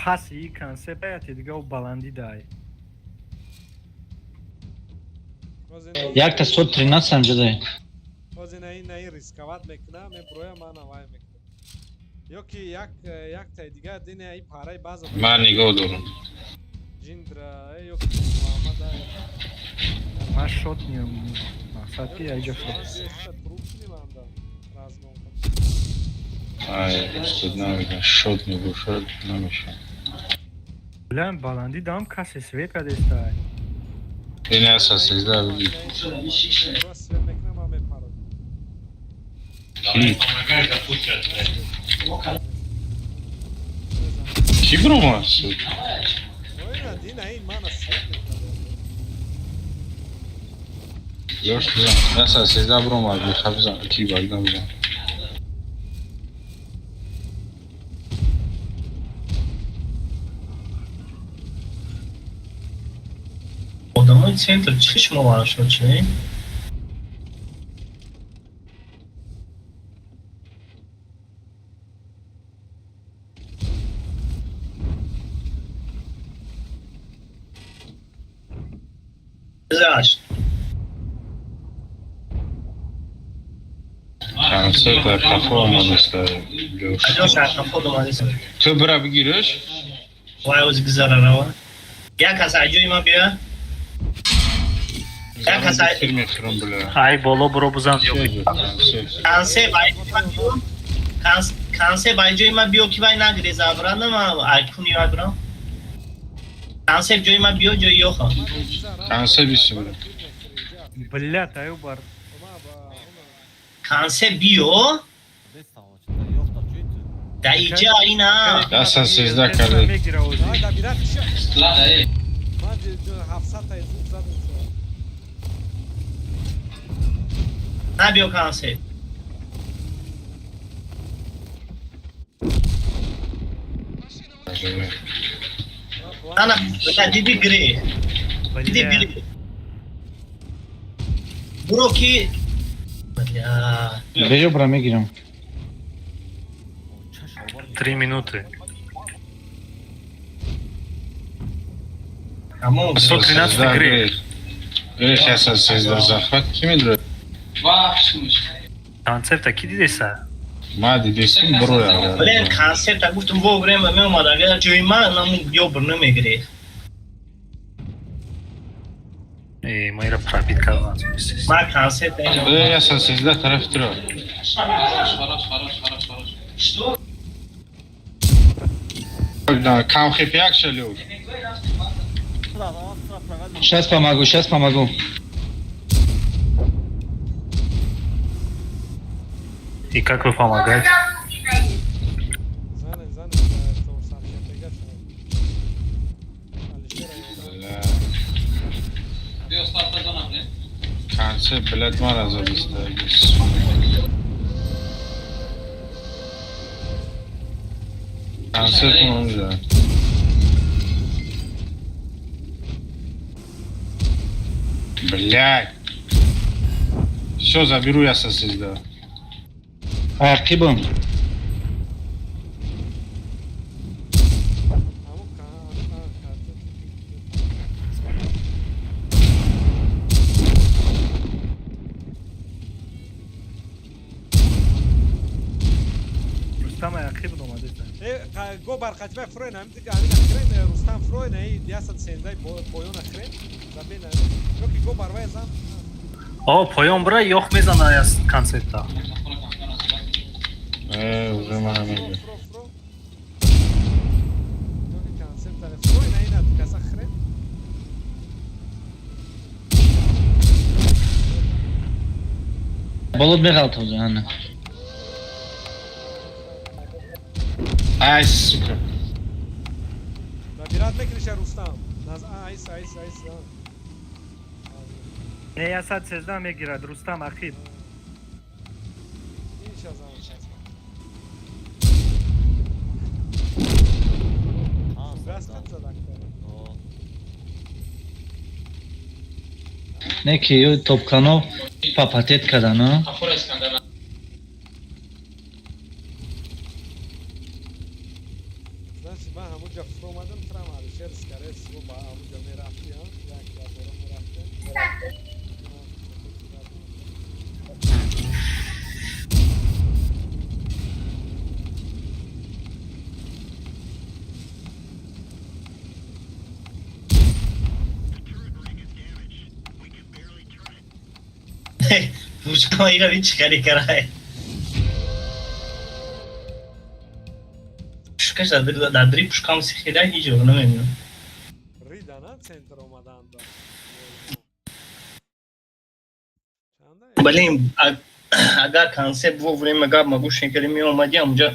Паси и концепт аяти дига ӯ баландӣ дай. Якта 113 анҷа дай. Ҳозир на ин на ин рисковать мекунам, меброям, мана вай мекунам. Ёки як яктаи дигар дини ай параи баъза Ман нигоҳ дорам. Ҷиндра ёки Муҳаммад ай. Ман шот ниям. Мақсад ки айҷа шот. Труп кунем анда. Разгон кунем. Ай, устод намегам, шот мебошад, намешавад. Бля, баландӣ дам касе свет кадестай. Ин ясан 13 бигир. Свет мекунам, ман мепарам. Ки? Ки биромад? Оина дина ин мана свет мекунад. Лёш, бизан. 113 бромад, бихаб бизан, ки багдан бизан. Одамои центр чӣ шумо варшо чи? Гузашт. Концерт дар қафо омадаст, Лёш. Лёш дар қафо омадаст. Ту бира бигирш. Вай оз гузара рава. Як кас аз ҷои ман биё. Як кас ай Тир мехӯрам, бля. Ай боло буро бизан. Консеп ай ҷои ман биё. Консеп ай ҷои ман биё ки вай нагреза обратно ман ай куни вай бирам. Консеп ҷои ман биё ҷои ёха. Консеп бису бля. Блядь, аю бар. Консеп биё. Да иҷа ина. 113 карда. Мегира ози. Давай, добират ша. Ман 700 та зуд задам. На биё консеп. Ана, бля, диди гире. Диди Бля. гире. Буро ки бля. Беҷо бра мегирам. 3 минуты. Тамом. 113 грех. Грех 113 захват ки медурад? Концепта ки дидеса? Ма дидестим броя. Блин, концепта гуфтам во время меомад, агар ҷои ман наму ёбр намегирифт. Э, ма ира пробит кардам. Ман концепта ина. Э, 113 тарафи туро. Кам хп як ша, Лёш. Сейчас помогу, сейчас помогу. И как вы помогаете? Занем, занем, 400 хпга шава. Алишера. Бля. Концепт, блядь, мара задиста. Концепт монда. Блядь. Все, заберу я со сезда. Ақибам. Ҳамун концепт. Рустам ақиб омадеса. Э, го бар хатибай фройн, ҳамин дига ҳамин хрен Рустам фройн, эй 113 поёна хрен. Забена. Ёки го бар вай зан. О, поён бура ёх мезана аз концепта. Э, уже мара мегир. Фро, фро. Ёки концепт ара фройн, ина каса хрен. Болот меғалт ҳозир, ана. Ай, сука. Набират мекриша Рустам. Наз айс айс айс. Не, 113 мегирад Рустам ақиб. Инша зан шас. Растат задак. Не ки ё топкано папатет кардано. Значит, ман ҳамунҷа фуромадам, трам Алишер скорее всего ба ҳамунҷа мерафти, ҳа? Як бора мерафти. Пушкама ира чӣ хари карай. Пушкаш дар дри пушкам сихида ҳеҷ ҷо намебинам. Ридана центр омаданда. Чанда? Блин, агар концепт во время гап ма гӯш мекардем меомадӣ ҳамунҷа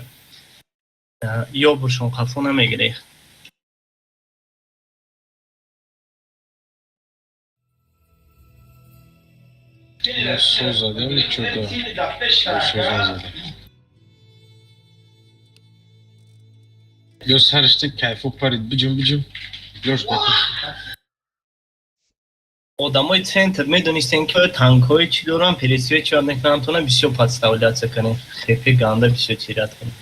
ёбршон қафо намегирехт. Со задем чё-то. Со задем. Ё саришти кайфу парид биҷум биҷум. Ёш Одамои центр медонистен ки танкҳои чӣ дорам, пересвечивать мекунам, тона бисёр подставляться кунем. Хепе ганда бисёр терять кунем.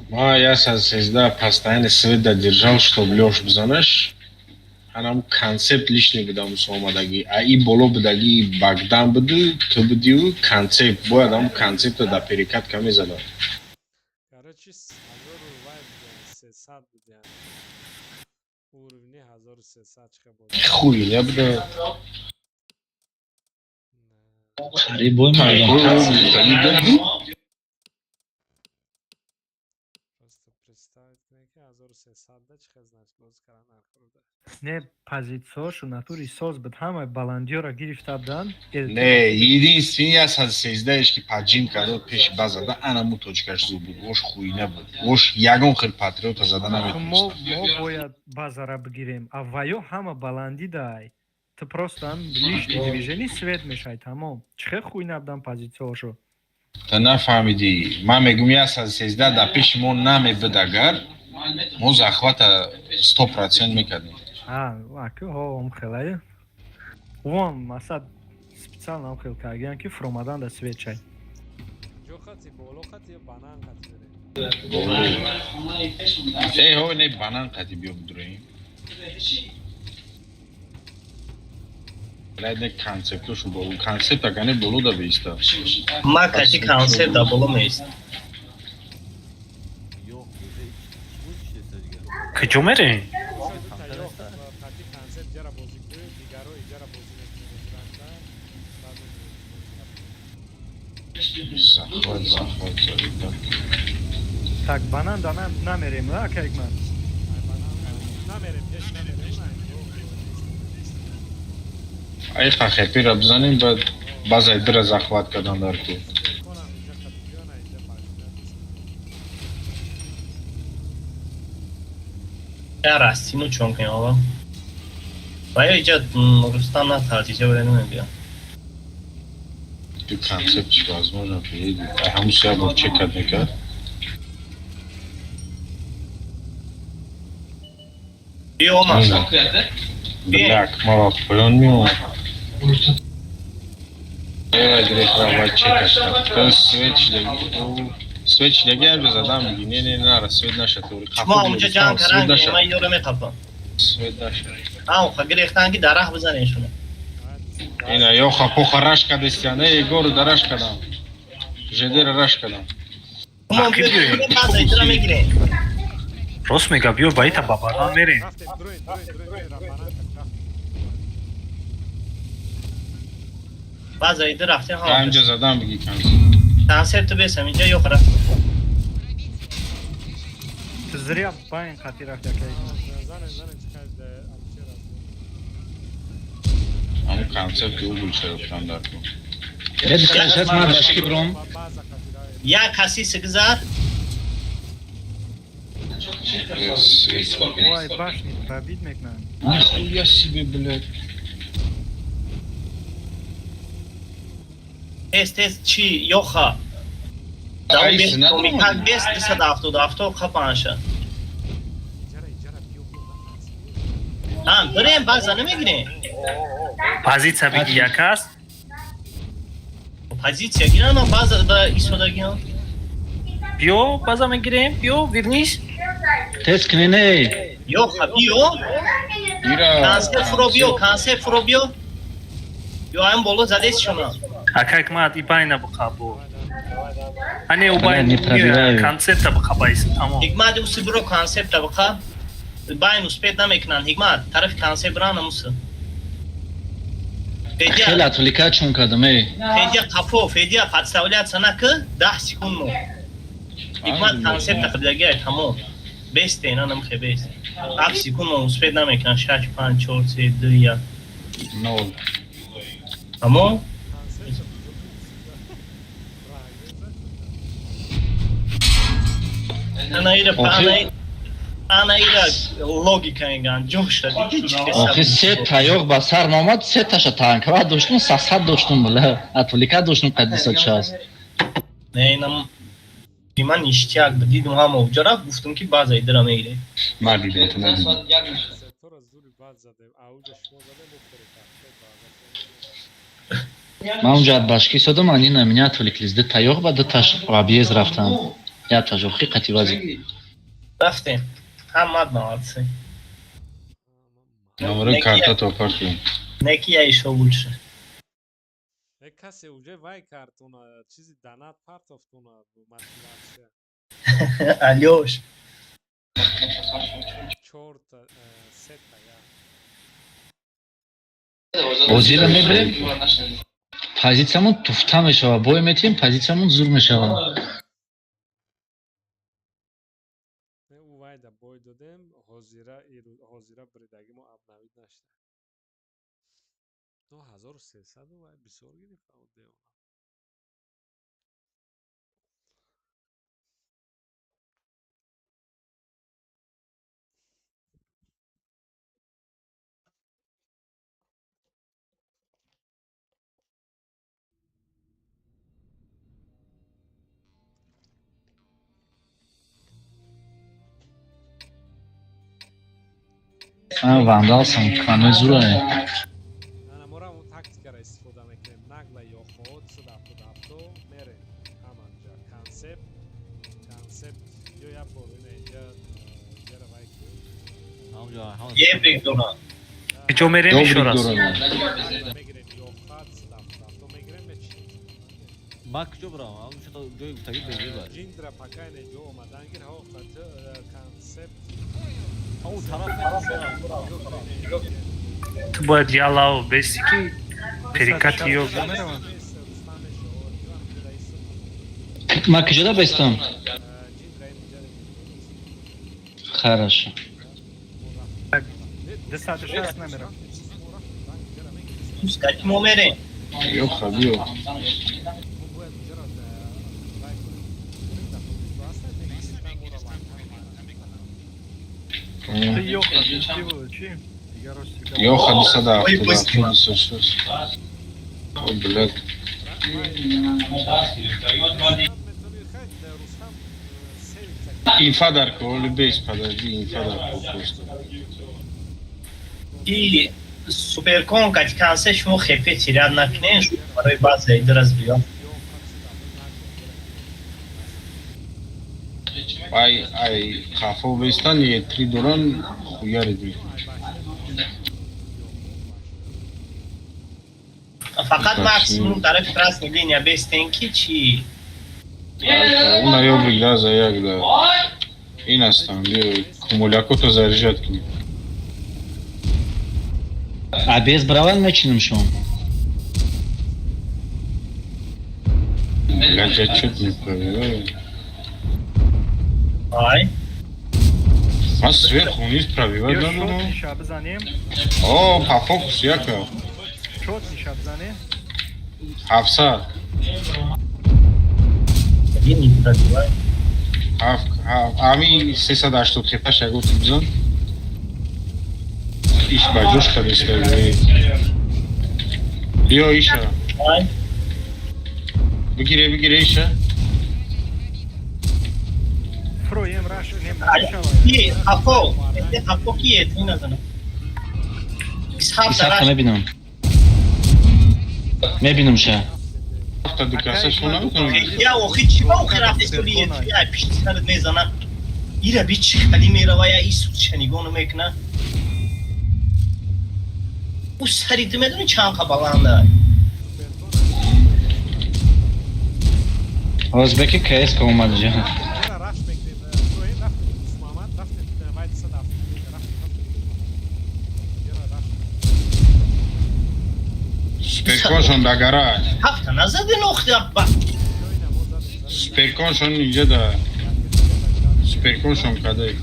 Ма я са сезда постоянно свет держал, чтоб Лёш бизанаш. Анам концепт лишний будам омадагӣ. А и боло будаги Богдан буду, ту будию концепт. Бояд ам концепта да перекат каме задам. Короче, ҳазору вай будиан, 300 будиан. Уровни 1300 чиқа буд. Хуй, я буда. Қариб бой мебудам. Просто представить кунед ки 1300 да чӣ хел, значит, боз кардан нархруда. Не, позитсияшо натури соз буд, ҳама баландиёро гирифта буданд. Не, единственный я са сездаеш ки поджим кардод пеши база да анаму точкаш зуд буд. Ош хуйна буд. Ош ягон хел патриота зада Мо наметонист. Мо бояд базара бигирем, а ваё ҳама баландӣ дай. Ту просто ам лишний движение свет мешай, тамом. Чӣ хел хуй набудам позитсияшо. Та нафаҳмидӣ. Ман мегум, я са сезда дар пеши мо намебуд, агар мо захвата 100% мекардем. А, аку ҳо ом хелае. Вон, масад специально ом хел кардагиян ки фуромадан да свет чай. Ҷо хати боло хати ё банан хати берем? Э, ҳо, не, банан қати биё бидуроем. Не, концептошу боло, концепт агане боло да беиста. Ма кати концепт да боло меист. Ё, уже чӣ чиз дигар? Куҷо мерем? Дута ё хати концепт ҷара бозӣ кунед, дигаро иҷара бозӣ мекунед, рафта баъд. Захват, захват, захват. Так, банан да намерем, а, акайкман. Намерем, пеш намерем. Ай хахепира бизанем, баъд базаи дира захват кардан дар ку. Телефонам иҷа хати биёна иҷа башина. Я растину чон кунем ава. Ва ё иҷа Рустам натарс, иҷа вале намебиям. Ду концепт чи возможно приедет. Ай ҳамуси як бор чекат мекард. Биё омад. Бляк, мава поён меомад. Э, директор вай чекат кард. Свет шидаги. Свет шидаги ҳар задам меги. Не, не, нара, свет наша тори. Шумо онҷа ҷанг Свет каран, наша. ман ёро меқапам. Свет наша. Ам ха гирехтан ки дарах бизанен шуно. Ина ё хапоха раш кадестиан. Эй, гору да раш кадам. Жедера раш кадам. Шумо Ақиб биёем. биё база итра мегирем. Рост мега, биё ба ита ба банан мерем. Рафтем, дуроед, дуроед, дуроед, дуроед, банан хати рафтем. База иди рафтем ҳама. Ҳамҷа задам биги концепт. Концепту бесам иҷа ё рафт. Ту зря байн хати рафти, акайкман. Занем, занем, чӣ хел Алишер аст. Ҳамун концепти угул чарофтан дар ку. Э, духтар, сейчас ман башки бром. База хати равем. Як каси сигзар. Вай, башни пробить мекунанд. Нихуя себе, блядь. Тез тез чи ёха. Айси надомадӣ? Бес 277 қапанша. Иҷара, иҷара, биё, биё, натарс. А, бирем база намегирем. Позитсия биги як аст. Позитсия гирам, база да истодагиам. Биё, база мегирем, биё, вернись. Тез кунен, эй. Ёха биё. Ира. Концепт фуро биё, концепт фуро биё. Ё ам боло задес шуна. Акак мад и байна биқабо. Ане у Бля, байна не пробиваю. концепта биқабайс, тамом. Ҳикмат уси биро концепта биқа. Байн успеть намекунанд. Ҳикмат тарафи концепт рана муси. Хеле Федя, отвлекать кардам, эй. Федя қафо, Федя подставляться наки 10 секунд мо. Ҳикмат концепта қаблаги тамом. Бесте ина намхе бест. 7 секунд мо успеть намекунанд. 6 5 4 3 2 1. Нол. Тамом? Концепт Ана ира Охи. пана. Ана ира логика меган, ҷоша дидӣ чӣ Охи се таёқ ба сар омад, се таша танкава доштум, сасад доштум, бля. Отвлекать доштум қад 260. Не, инам ман ништяк буд, дидум ҳама уҷа рафт, гуфтум ки баъза идира мегирем. Ман дидам, ту надидӣ. Сетора зури бад задем, ауҷа шумо задем, мо перекатка баъза. Ман унҷа от башки содам, они на меня отвлеклись. Ду таёқ ба ду таш объезд рафтам. Я таш охи қативази. Рафтем. Ҳамат молодцы. Номери картато парту. Неки я ещё лучше. Э, касе уже вай картона, чизи донат партофтона, мотивация. Алёш. Чорта, сета я. Бозиро мебирем, позитсиямон туфта мешавад, бой метиҳем, позитсиямон зур мешавад. Не, ӯ вайда бой додем, ҳозира ҳозира бридаги мо обновить нашуда. 1300 вай бисёр гирифт ау девона. Ман вандалсам, канои зурае. Ана мора он тактикаро истифода мекунем. Нагла ёхо 277 мерем ҳаманҷа. Концепт, концепт ё як бор ина инҷа инҷара вай ку. Ебрик дорам. Куҷо мерем Добрик ишора аст? дорам. Нагла мегирем ёха 277 мегирем мечинем. Ман куҷо бирам? Ам чото ҷои гуфтагӣ безеб. Ҷиндра пока ина инҷо омадан гир, ҳо қат концепт. Ау тараф мекунам. Ту бояд ялав бести ки перекати ё Ман куҷода бестам? Хорошо. 260 намерам. Пускать мо мерем. Ёха, биё. Ты ёха, ты чӣ? Дигар рости гап. Ёха 277, 260. О, блядь. Инфа дар ко, оли бес, подожди, инфа дар ко просто. И суперкон кати конце шумо хепе тиряд накунен, барои баъза идира зиёд. Ай, ай, хафо бестан, е три доран, хуяри ди. Фақат максимум тарафи красный линия бестен ки чӣ? Уна ёбрик да, за як да. Ин астам, биё, кумулякото заряжать кунем. Объезд браван мечинем шон. Блядь, я чё-то не проверяю. Ай. Ман сверху вниз пробивать Ё надо, шот ну. ниша бизанем. О, по фокусу яка. Шот ниша бизанем. 700. Ин пробивай. Ҳафт, ами 380 хепаш яготи бизан. Иш ба ҷош кадиста. Биё иша. Ай. Бигире, бигире иша. Фроем раш кунем. Ки хафо, хафо ки е ти назана. Исҳаб Исҳақа дараш. мебинам. Мебинам ша. Ҳафта ду каса шумо наметавонед. Я охи чӣ ба охи рафти сули е ти ай пишти сарат мезана. Ира би чӣ хали мерава я исус ча нигоҳ намекуна. Ӯ сари ту медонӣ чанд қа баланда? Озбеки КС ка омад ҷа. Раш мекунем, рафтем Муҳаммад, рафтем вай 270 рафтем, рафтем. Ера раш. Суперконшон да гара. Ҳафта назаден охи ба. Суперконшон инҷа да. Суперконшон кадай.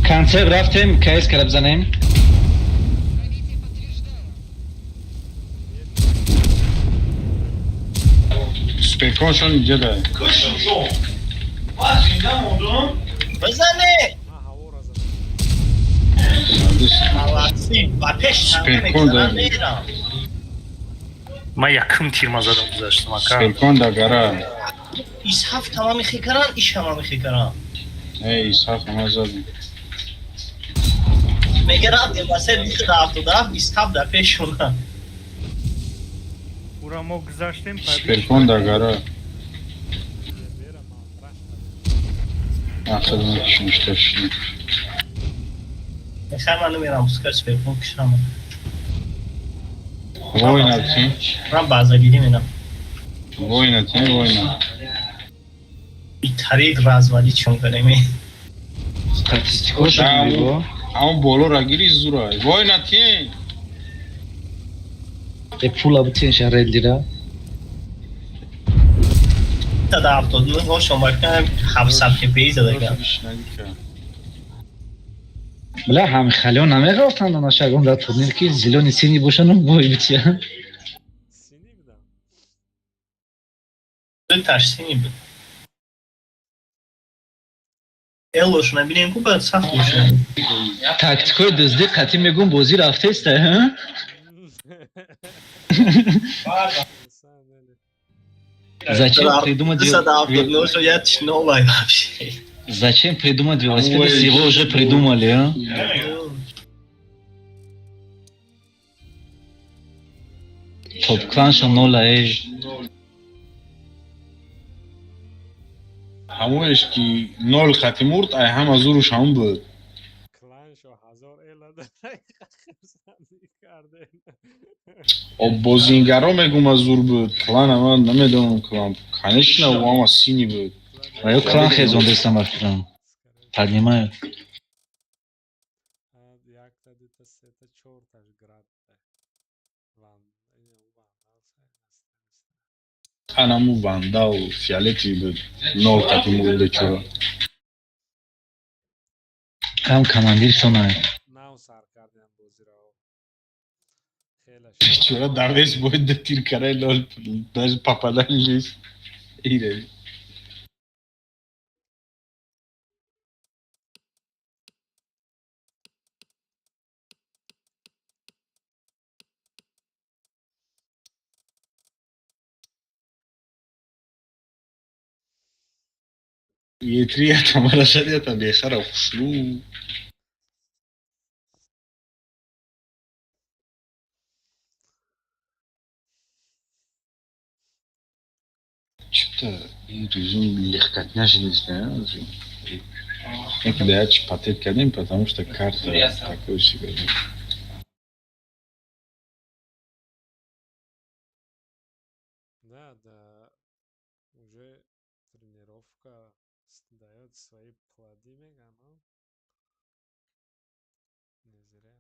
Концерт рафтем, КС кара бизанем. Пробитие подтверждаю. Суперконшон инҷа да. Бизане! Молодцы. Ба пеш танка Суперкон мегзарам, да. мерам. Ман якум тирма задам, гузаштам, ака. Суперкон да гара. Исҳаф тамоми хикаран, иш ҳамами хикаран. Эй, Исҳаф ама задем. Мега рафтем ба се 277, Исҳаф дар пешона. Ура, мо гузаштем. Суперкон да гара. Ахир кишмишта шуд. Мехай, ман намерам, пускай суперкон кишам. Война ти. Ман баъзагирӣ мерам. Война ти, война. Битарик развалить чон кардем. Статистикошо бибо. Ҳамон болора гири, зура. Война ти. Э, пула бутен шарелдира. 79 ҳошон бакам 700 кпи задагам. Бля, ҳами халион намеғалтанд нашагон дар турнир, ки зелёный, синий бошану бой бития. Ду таш синий буд. Элош набинем ку, баъд сахт бошад. Тактикои дуздӣ қатъӣ мегӯм, бозӣ рафтеста, ҳа? Зачем придумать 279 шо я новай вообще. Зачем придумать велосипед, если его уже придумали, а? Топ кланша нола, эй. Ҳамоеш ки нол хати мурд, ай ҳама зуруш ҳамон буд. Кланшо ҳазор эла кардем. Об бозингаро мегум, аз зур буд. Клан ама намедонам, клан. Конечно, ӯ ҳама синий буд. Ва ё клан хезондестам, ба фикрам. Поднимают. Якта, дута, сета, чорташ град. Ван, Анаму вандал фиолетовый буд. Нол хати мурд, бечора. Кам командир шона. Нав сар кардем бозиро. Хеле Бечора давес боид да тир карай нол, даже попадали нест. Ире. Етрия тамара шадията бехара хушрӯ. Что-то ин режим легкотня шудест, не? Когда я патет кардем, потому что карта такой себе. Да, уже тренировка дает свои плоды, мегам, а? Не зря.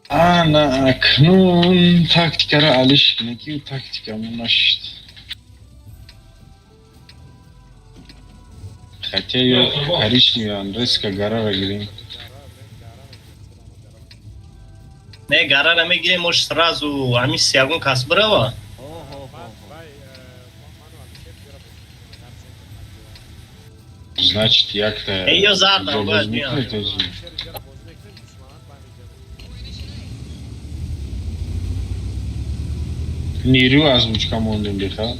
Ана акнун тактикаро алиш кунед, ки тактикамон нашид. Хотя ё коричневый резко гарара гирем. Не, гарара мегирем, мош сразу ҳамин ягон кас бирава. Значит, якта Э, ё зардам, бояд ҷобоз биён. мекунед ҳозир. Нерӯ озвучка мондем беха.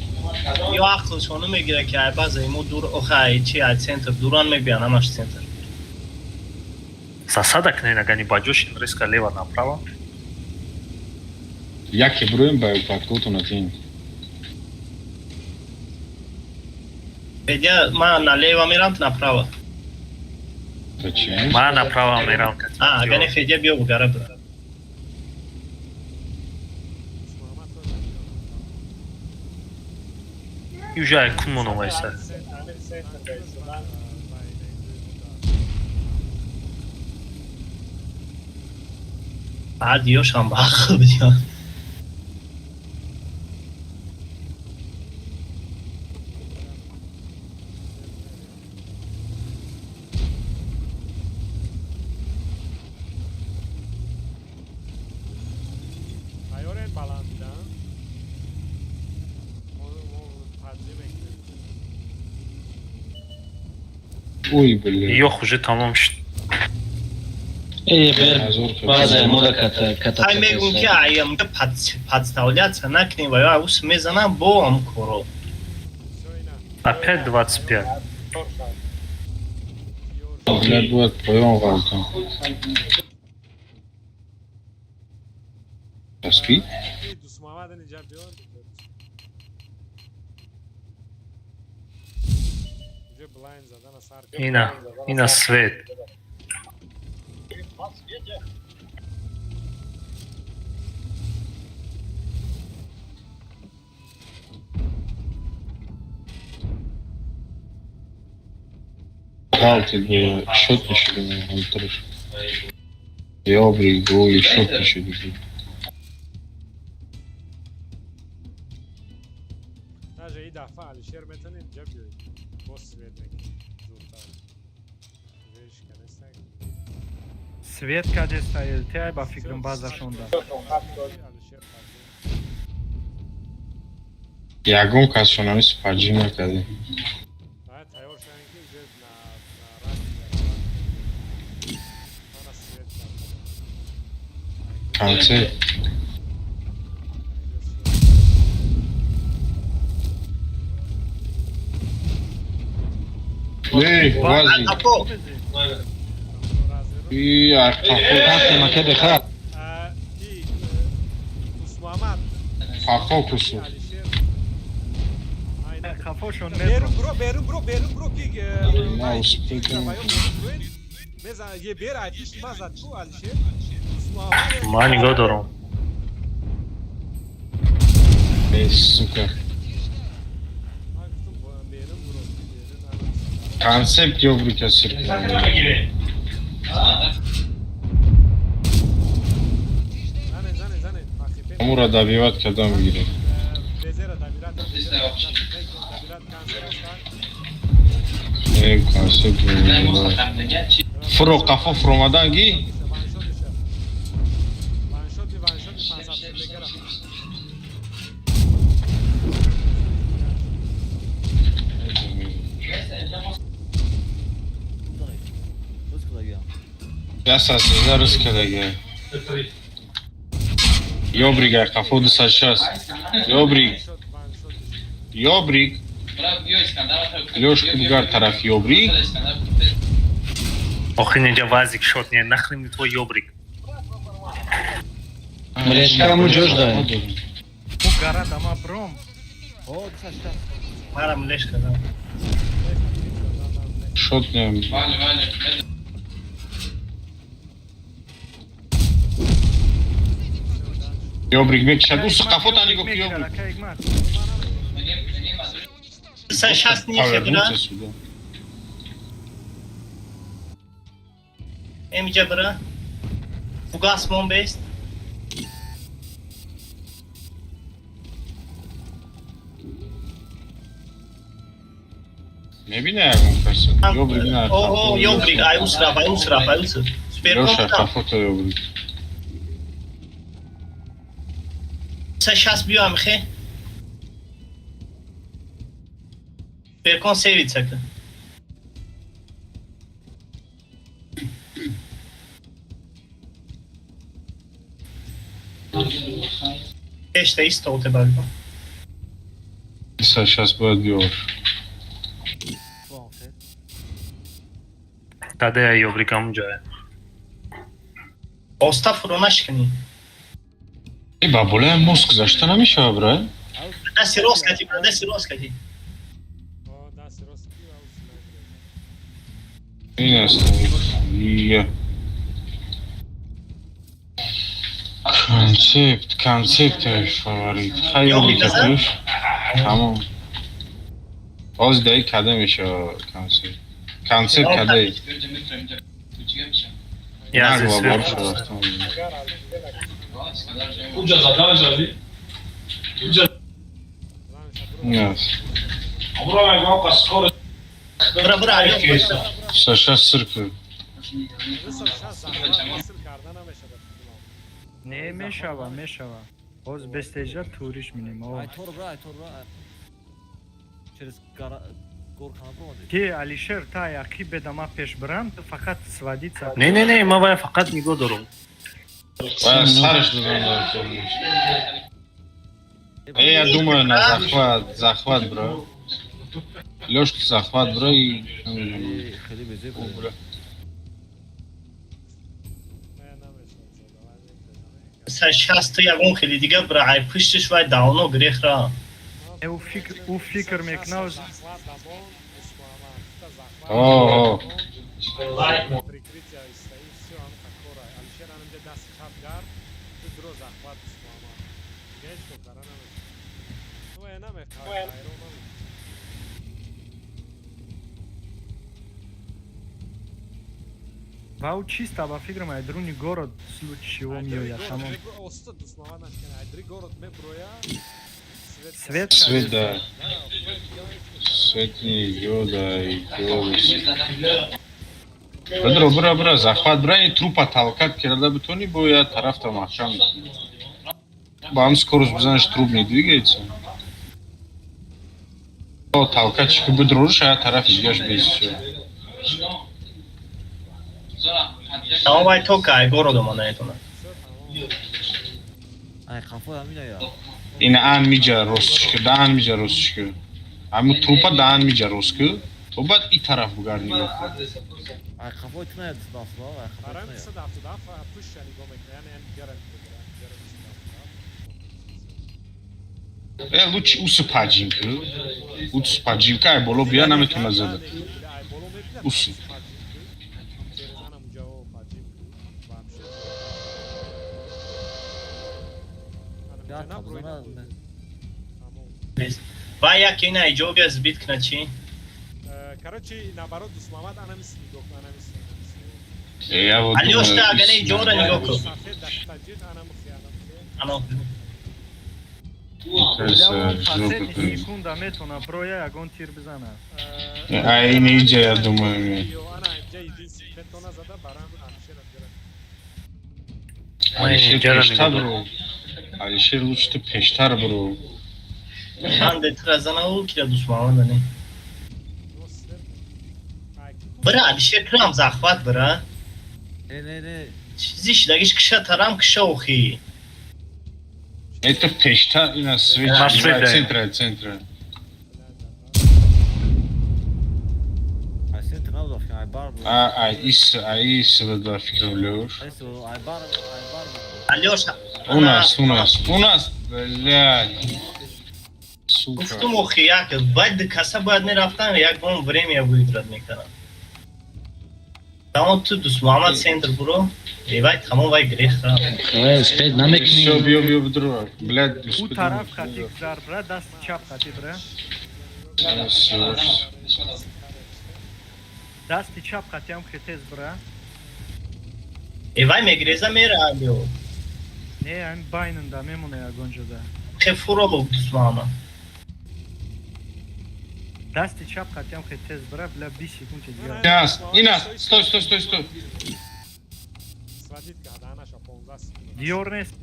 Ё ақлшону мегира, ки ай баъзе мо дур, охе, ай чи, ай центр дуран мебиён, ҳамаш центр. Засада кунен, агар не ба ҷош резко лево направо. Яке броем ба подкоту натин. Федя, ма налево мерам, ту направо. Зачем? Ман направо мерам. А, агар не Федя биё бугара бира. Южа кун омайса. Баъд ёшам ба ақл бидиён. Тайёрен баланд дидан? Мо таҷзия мекунем. Ой, бля. Ёх уже тамом шуд. Э, бер баъзе мода ката ката. Ай мегум ки аям подставляться накунем ва ё ус мезанам бо ам коро. Опять 25. Бля, бояд поён ғалтам. Часпид? Дусмамад инҷа биён. Уже блайн задана сар. Ина, ина свет. Ғалтид, бля, шот мешудем, ғалтарш. Ёбри, гӯи, шот мешудем. Даже и дафъа Алишер метавонед инҷа биёед. Боз свет мекунед. Зудтар. Вешка нестак. Свет кадеста ЛТ ба фикрам базашонда. Алишер таҷзия. Ягон касшон ҳамис паджӣ накардем. Баъд тайёр шавем ки уже на раст мана свет кард. Концерт. Эй, вази. Апо, И арқафо, Хафте маке беха. И Дусмамад қафо кусу. Алишер Хафошон берун метрон. бро, берун бро, берун бро ки На, успел. мезан е бер айпиш ма зад ку Алишер Дусмамад Ман нигоҳ дорам. Эй, сука. Ман гуфтам берун бро ки берун Концепт ёбри касир. Зане, зане, зане пахипе Амура добивать кардам бигирем. Безера добират добират канцер Эй, концепт. Фуро қафо фуромадан ги? Ваншоти, ваншоти 500 бегара. Рӯз кудагиам. 113 рӯз кардага. Ёбрик ай қафо 260. Ёбрик, ёбрик. Лёшку бугар тараф ёбрик. Охир инҷа вазик шот не, нахрен мне твой ёбрик. Млешка му ҷош да. Бу гара дама бром. О, 260. марам леш кардам. Шот не. Ёбрик мекишад. Ус қафо та нигоҳ ки ёбрик. 260 нихе бира. Повернуться сюда. Эмиҷа бира. Фугас мон бест. Мебина ягон каса. Ёбрик на. О, ёбрик, ай ус раф, ай ус раф, ай ус. Суперкон Лёша будам. қафо та ёбрик. 260 биё амихе. Суперкон севица ка. Пешта истолте баго. 260 бояд биёр. Бо, хел. Даде ёбрик ҳамунҷое. Оста фуро нашиканӣ. Э, ба болои мост гузашта намешава, бра? Дасти рост кати, бра, дасти рост кати. Дасти рост ки ва ус Ин аст. Я. Концепт, концепт фаворит. Хайёли катуш. Тамом. Ҳозир даи када мешава концепт. Концепт кадаи. Я Нагла бор шуда. Yes. Бра, бра, Алёш, бра. Саша сирку. Не, мешава, мешава. Ҳоз бестежа туриш минем. О. Ай тор бра, ай тор бра. Через гора гор кана бромади. Ки Алишер та яқи бедама пеш бирам, ту фақат сводиться. Не, не, не, ман вая фақат нигоҳ дорам. Вая сараш додам дар кор. Э, я думаю, на захват, захват, бро. Лёшка, захват, бро, и... Хеле безеб. Бро. 60 ягон хели дига, бра, ай пуштиш вай давно грех ра. Э, ӯ фикр мекунад. О, Прикрытие стоит, все, он такора. Алишер анамҷа даст чап гард, ту дро захват Дусмуҳаммад. Дига ҳеҷ кор кара намешавад. Вай намехоҳад, ҳайрон намешавад. Ва ӯ чиста ба фикрам ай друни город случай чего меояд, тамом. Оста Дусмуҳаммад нашкана, ай дри город меброя. Свет. Свет, да. Свет не идёт, да, идёт. Бро, бро, бро, захват, бро, и трупа толкать карда битони, бо я тарафта маҳкам мекунам. Ба ҳам скорость бизаниш, труп не двигается. О, толкать ки бидроруш, а тарафи дигаш бесшо. Тамом, вай тока ай город омада метавонад. Ай қафо ҳамина я. Ин ан миҷа ростш ки, даан миҷа ростш ки. Ҳамун трупа даан миҷа рост ки, то баъд и тараф бугард нигоҳ кун. Ай қафо ту на дасла, ай қафо Барои ту на. 277 пушта нигоҳ мекунад, яъне ҷара мебарад, ҷара 277. Э, лучше усу поджим ки. Усу поджим ки, ай боло бия наметавона зада. Ай боло мебинад, Усу. через анамуҷа поджим ки, вообще. Я табзана. Вай як ина иҷо бия сбит кна чи? Короче, наоборот, Дусмуҳаммад анамис нигоҳ кун, анамис. Э, я вот Алёш, думаю, та агане ис- иҷора нигоҳ кун. Сафед дастаҷиқ анамухи, анамухи. Ано. Кажется, жопа Последний ты. секунда метавона броя ягон тир бизана. А ин иҷа, я думаю. Ана инҷа единственный метавона зада, барам Алишер ҷара. Алишер Ҷара пештар нигоҳ бро. Алишер лучше ту пештар бро. Ханде тра зана ӯ кира Дусмуҳаммада не. Бра, Алишер трам захват, бра. Не, не, не. Чизи шидагиш киша тарам киша охи. Э, ту пештар ина свеч. Ма свет даем. Центра, центра. Ай сентр набуд, ай бар. А, а ис, а ис, да фикрам Лёш. Ай ай бар, ай бар. Алёш, У нас, у нас, у нас, блядь. Сука. Гуфтум охи як баъд каса бояд мерафтан, як бом время выиграть мекардам. Тамом, ту Дусмуҳаммад центр буро. Э, вай тамом, вай грех ра. Э, успеть Всё, намекунӣ. биё, биё, бидро. Блядь, Ӯ успеть тараф хати гузар, бра, дасти чап хати, бра. Всё. Дасти чап хатиам хетез, бра. Э, вай мегреза мера Алё. Не, ам байнында мемона ягон ҷода. Хе фуро бо Дусмуҳаммад. Дасти чап хатиам хетез, бра, бля, 20 секунди дигар. Ин аст, ин аст. Стой, стой, стой, стой. Сводит карда анаша 15 секунд. Диёр нест.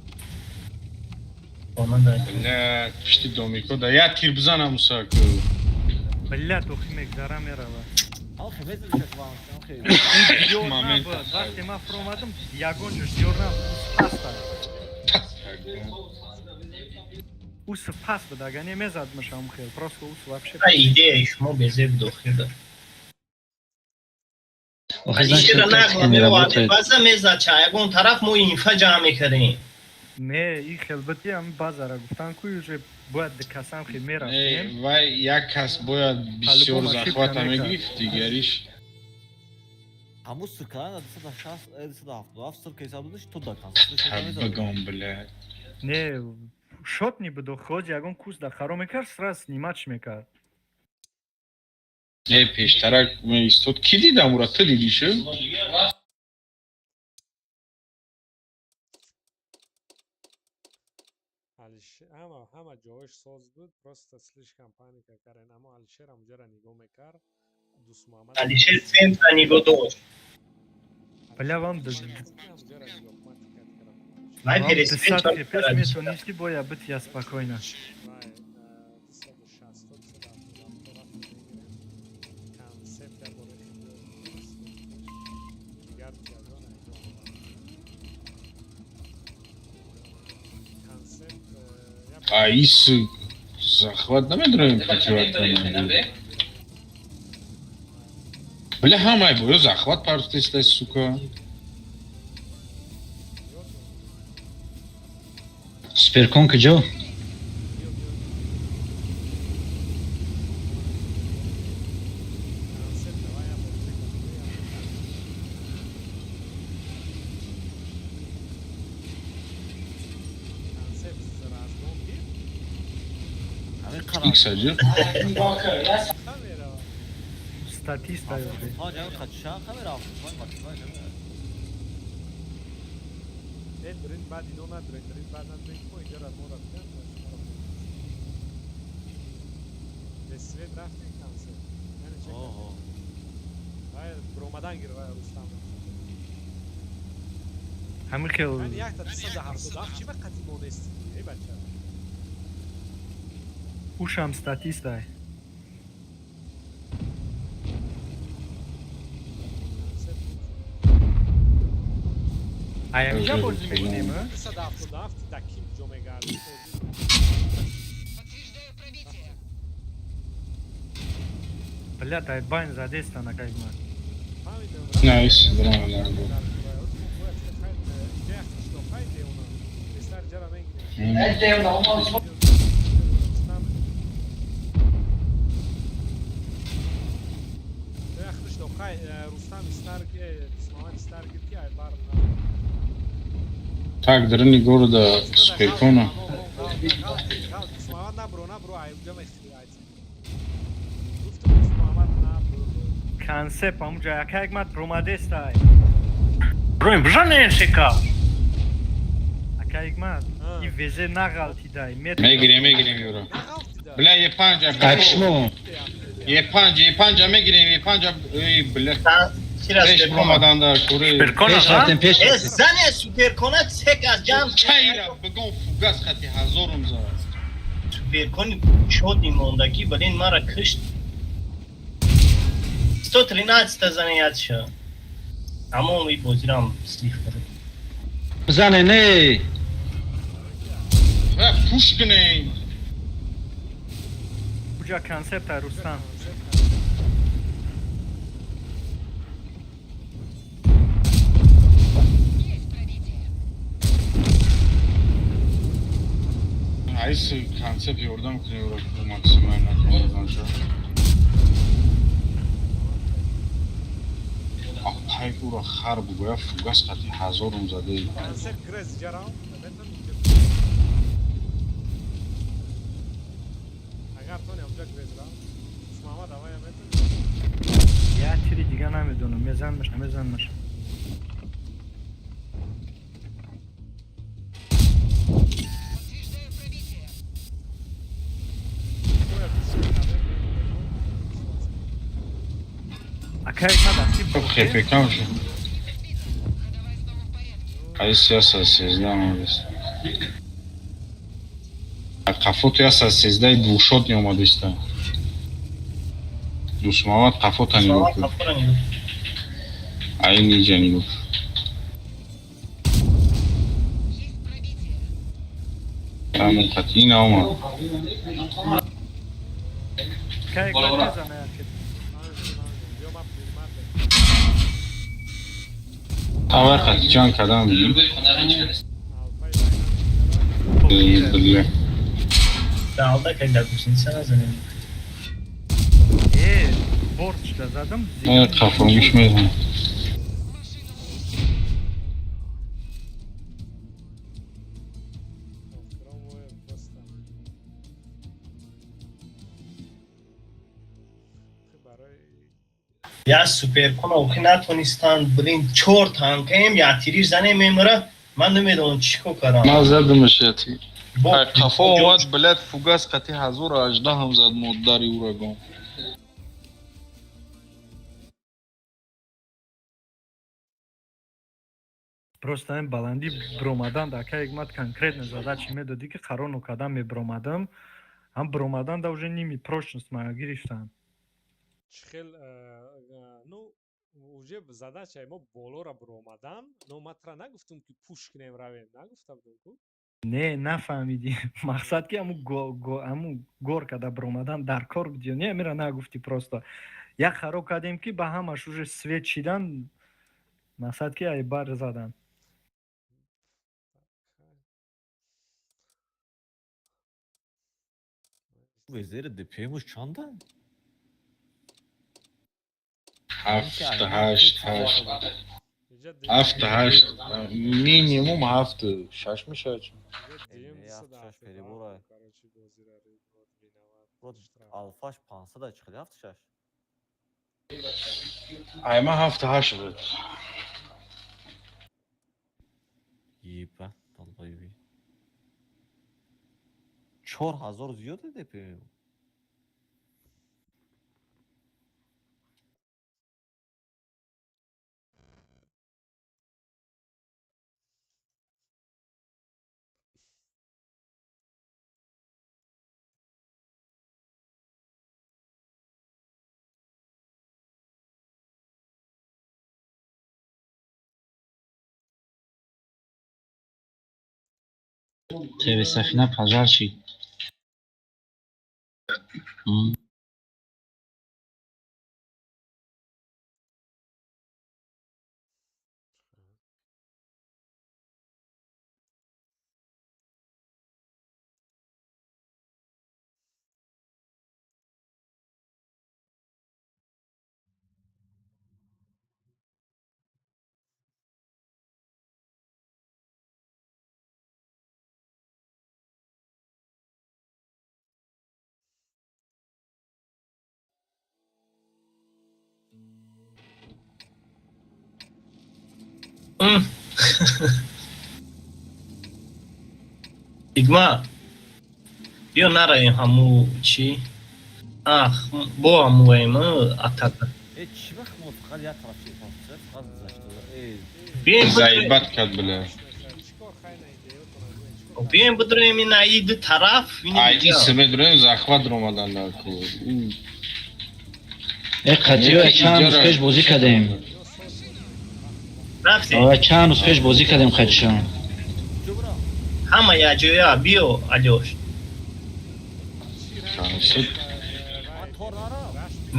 Блядь, пишти домико да. Я тир бизанам мусак. Бля, охи мегзара мерава. Охи мезаниш вам, охи. Диёр Момент. набуд. Вақте ман фуромадам, ягон ҷош диёр набуд. Паста. Ус пас буд, агар не мезад мешавам хел. Просто ус вообще. Идеяи шумо безеб дохил. Охи, значит, Алишера тактика нағла не меовард, работает. База мезад ча, ягон тараф мо инфа ҷамъ мекардем. Не, и хел бити ам базара гуфтан ку уже бояд дикасам хел мерафтем. Э, вай як кас бояд бисёр По-любому ошибка захвата мекард. мегирифт, дигариш Ҳамун сиркадан 260, 277 сирка ҳисоб додиш, то да концепт. Бигом, блядь. Не, шот не буду, хози ягон кус да харо мекард, сразу снимать мекард. Не, пештарак меистод. Ки дидам ура? Ту дидишу? Ҳама ҳама ҷояш соз буд, просто слишком паника кардем, аммо Алишер ҳамуҷаро нигоҳ мекард, Дусмуҳаммад. Алишер центра нигоҳ дошт. Бля, вам Ҳамуҷаро нигоҳ ман тикат кардам. Вай вам пересвет 200 хпс метонисти, бояд бит я спокойно. Вай 260, 277 рафт мегирем, концепт як бор дигар тиягон концепт як. А ис захват намедроем противат. Бля, ҳамаи боё захват партеста, сука. Суперкон куҷо? Концепт давай як бор чек. Концепт разгон гир. Икс аҷиб. Камера. Статиста уже. Чанд камера 75 максимально. Э, дрин баъд ино надрин, дрин баъд надрин, ко иҷара мо рафтем, шуморо без свет рафтем, концепт. Яъне чек. Оҳо. Вай бромадан гир, вай Рустам. Ҳамин хел. Яъне якта 277 чӣ ба қати мо нести, эй бача? Ушам статистай. Концепт. Аямҷа бозӣ мекунем, а? 277 да ким ҷо мегардӣ? Подтверждаю пробитие. Бля, дай байн задеста на кайма. Фаҳмидам. Найс, драма нарбо. Хай деуна. Бестар ҷара мегирем. Рустам. Хай, Рустам истар, Муҳаммад истар гир ки ай бар. Так, дарани города Суперкона. Муҳаммад, набро, набро, ай уҷа мехӯри, ай. Гуфтам, Муҳаммад, набро. Концепт ҳамуҷа яка якмат промадестай. Броем, бжанен шека. Ака якмат и везе нағалтидай. Мегирем, мегирем юра. Бля, е панҷа. Кайшмо. Е панҷа, е панҷа мегирем, е панҷа. Эй, бля. Пеш бромаданда кури. Пеш рафтем, пеш Э, рафтем. зане суперкона цек аз ҷамъ. Чайра, бигон фугас хати ҳазорум за. Суперкони шоди мондагӣ, блин, мара кишт. 113 та зане яд ша. Тамом и бозирам слив кард. Бизане, не. Ва пуш кунем. Уҷа концепта, Рустам. Есть пробитие. Айс концепт ёрдам кунем юра максимально кунем ша. Ай ура хар бугоя фугас хати ҳазорум заде. Концепт грез ҷарам, метон агар тони ҳамҷа грез рам. Муҳаммад, авая метон. Я тири дига намедонам, мезанмаш, намезанмаш. Подтверждаю пробитие. Бояд бисёр кардем. Ака якмат асиб. Хепе кам шуд. Сбито. Ходовая снова в порядке. Айс 113 омадест. Қафоту 113 двухшот не омадеста. Дусмамад, қафота нигоҳ кун. Қафора нигоҳ. Ай ниҷа нигоҳ. Есть пробитие. Тамом қатъи наомад. Ака якмат мезана як. Ё ма принимат. Аввал қати ҷанг кардам. Алфаи вай намекунад. Бля. Далда кайда гусеница назанем. Э, борт шуда задам. Ман қафомиш мезанам. Охирон вой просто. Барои Я суперкон охи натонистанд, блин, чор танкаем, я тириш занем мемра, ман намедонам чӣ кор кардам. Ман задамаш яти. Бо Ай, қафо омад, блядь, фугас қати 1018 ҳам зад модари урагон. Просто ин баландӣ биромадан да ака Ҳикмат конкретно задачи медодӣ, ки қарор нокардан мебиромадам. Ҳам биромадан да уже ними прочность мана гирифтам. Чӣ хел, ну, уже задачаи мо болора биромадан, но ман тра нагуфтум, ки пуш кунем равем, нагуфта будум ку. Не, нафаҳмидӣ. Мақсад ки аму горка да биромадан дар кор буд ё не, мира нагуфтӣ просто. Як хароб кардем, ки ба ҳамаш уже свет шидан, мақсад ки ай бар задан. Везери ДПМш чанда? Ҳафт, ҳашт, ҳашт. Инҷа Ҳафт, ҳашт. Минимум ҳафту шаш мешавад. Дуюм Не, дусаду ҳафту шаш ҳафтоду перебора. ҳафт, короче, бозира рекорд виноват. Брат, Штраф. алфаш 500 чӣ хеле ҳафту шаш? Ай, ман ҳафту ҳашт буд. Еба, долбоёби. 4000 зиёде ДПМ. ТВ Сафина пожар шид. Ҳикмат, биё нараем ҳаму чӣ? Ах, бо ҳамуем атака. Э, чӣ вақт мо фақат як тараф чӣ фақат гузашта? Э, Биёем. Заебать кард, бля. Чӣ кор хай на идеётона гӯем, чӣ кор? Биёем бидроем ина и ду тараф. Ай, ис медроем, захват ромадан дар ку. Э, қатиё чанд рӯз пеш бозӣ кардем. Рафтем. Ора, чанд рӯз пеш бозӣ кардем қатишон. Ҳама якҷоя биё, Алёш. Шансуд. Ман тор нарам.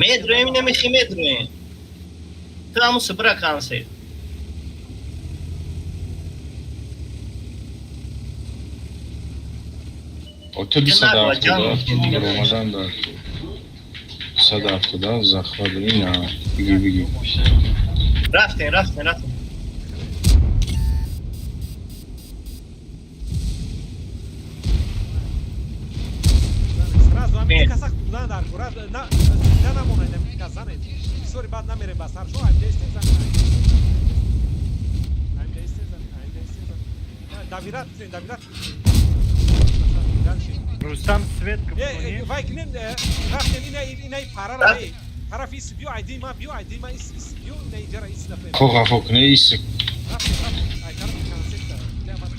Медроем, намехи медроем. Ту ҳаму сибра консерт. О, ту 277 ромадан дар ку. 277 захват ина биги биги. Рафтем, рафтем, рафтем. Сразу ҳамин каса будан дар кора на зинда намонед, ҳамин кас занед. Бисёри баъд намерем ба сар шо, ҳаминҷа истем, занед. Ҳаминҷа истем, занед, ҳаминҷа истем, занед. Давират кунед, давират кунед. Дальше. Рустам, свет Э, кунӣ. вай кунем, рафтем инаи парара, э, тарафи ис биё, айди ма биё, айди ма ис ис биё, инаи ҷара ис дафе. Хо ғафо куне ис. Рафтем, рафтем, ай тарафи концепта. Бля, ман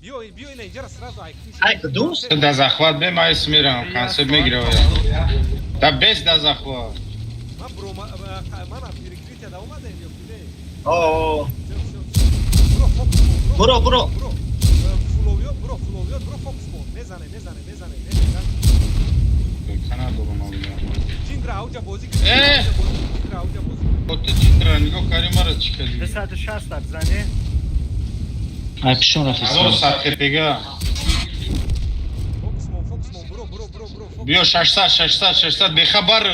биё, биё инаи ҷара сразу ай кунӣ. Ай, кудус? Да захват бе ма ис мерам, концепт мегирам. Да без да захват. Ман бро, мана перекрытие да омадем ё ки не? О, Всё, всё, всё. Бро, фокус кун, Бро, бро. Бро. Фуловиё, бро, фуловиё, бро, фокус кун. Мезане, мезане, мезане, мезане. Кана дорум абина. Ҷиндра ауҷа бозӣ кун. Э! Ҷиндра ауҷа бозӣ кун. Бо ту ҷиндра нигоҳ кари, мара чӣ кардӣ? 260 бзане. Ай пишон рафт. 1100 хпг. Фокус мон, фокус мон, буро, буро, буро, буро, фокус. Биё 600, 600, 600, бехабар.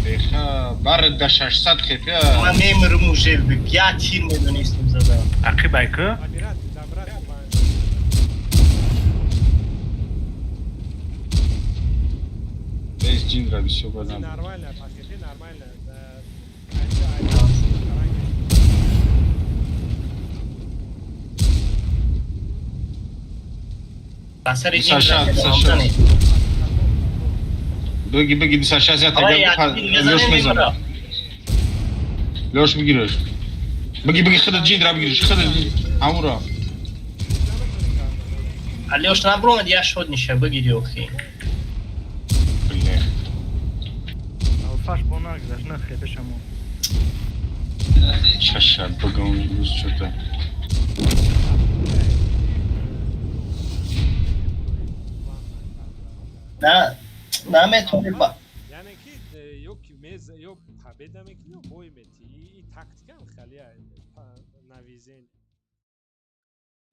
Бехабар да 600 хп. Ман мемирам уже, я тир медонистем зада. Ақибай ку? Добирать, добрать. Бес ҷиндра бисёр бадам. Нормально, пакети нормально. Айча, айча, каранги. Ба сари 260, ҷиндра 260. Бигӣ, бигӣ, 260 я Ай, тега як тир мезанем, лёш мезанам. мемирам. Лёш бигираш. Бигӣ, бигӣ, худа ҷиндра бигираш, худа ҳамура. Алёш набромад, я шод ниша, бигири охи. Бля. Алфаш бо нагзашт, на хепешамо. Чаша бигам рӯз чота. На, наметони ба. Яъне ки ё ки мез ё победа мекунӣ, ё бой метӣ. И тактикам хали навизен.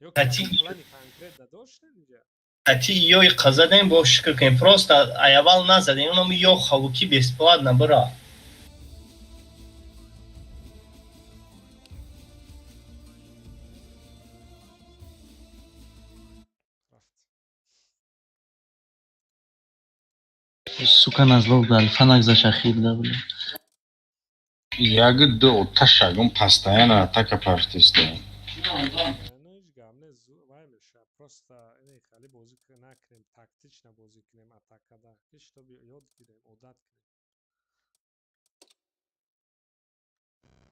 Ё плани конкрет надоштем инҷа. Ати ёи қазадем, бо шукр кунем. Просто аявал назадем, оном ё хавуки бесплатно бира. Сука, назло да алфа нагзаш ахир да, бля. Яг ду оташагум постоянно атака партиста. Ну, ҳеҷ гап не, вай меша. Просто не хали бозӣ накунем, тактично бозӣ кунем атакада. Ҳеҷ то ёд гирем, одат кунем.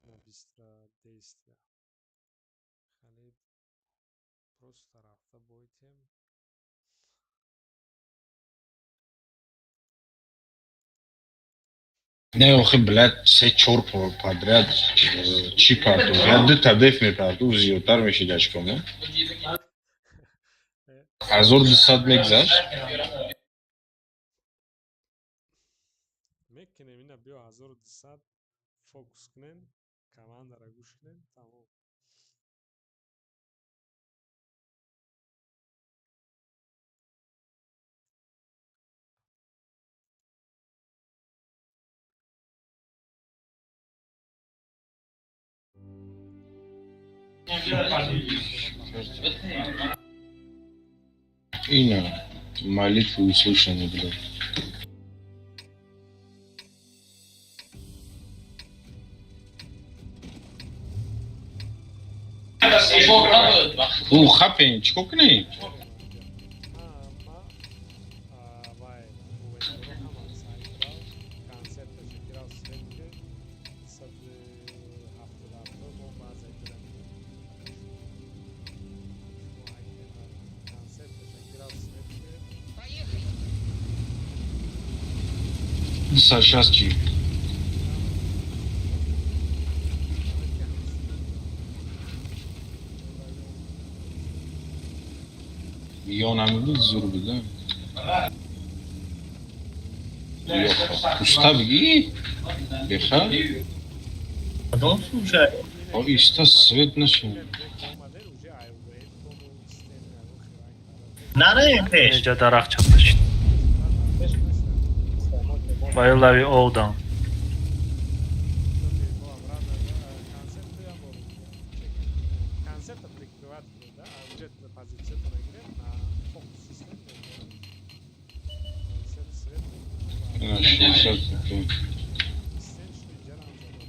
На быстро действия. Хали просто рафта бойтем. Не, охи, блядь, се чор подряд чӣ партов? Я дута деф мепартов, зиёдтар мешид очком. 1200 мегзашт. Мекунем ина, биё 1200 фокус кунем, командара гӯш кунем, тамом. Ина, молитвы услышаны, блядь. У, хапен, чӣ кунем? Ҳама вай УВДро ҳама сайтрав концерташ гирав свет ки 277 мо баъзе дирам. Концерташ гирав свет ки Поехали. 260 чӣ? Ёнам буд, зур буда. Ёха, пуста бигӣ? Беха? Кадом слушай? О, иста свет нашин. Омаден уже ай УВД кому стен Нараем пеш. Инҷа дарахт чапашид. Ва ё лави овдан. Концерта прикрывать кунед, да, а уже позицията нагирем, на фокус систем мекунем. Концерт свет. Ина, 600 хп. Стен шуд инҷа рам задам.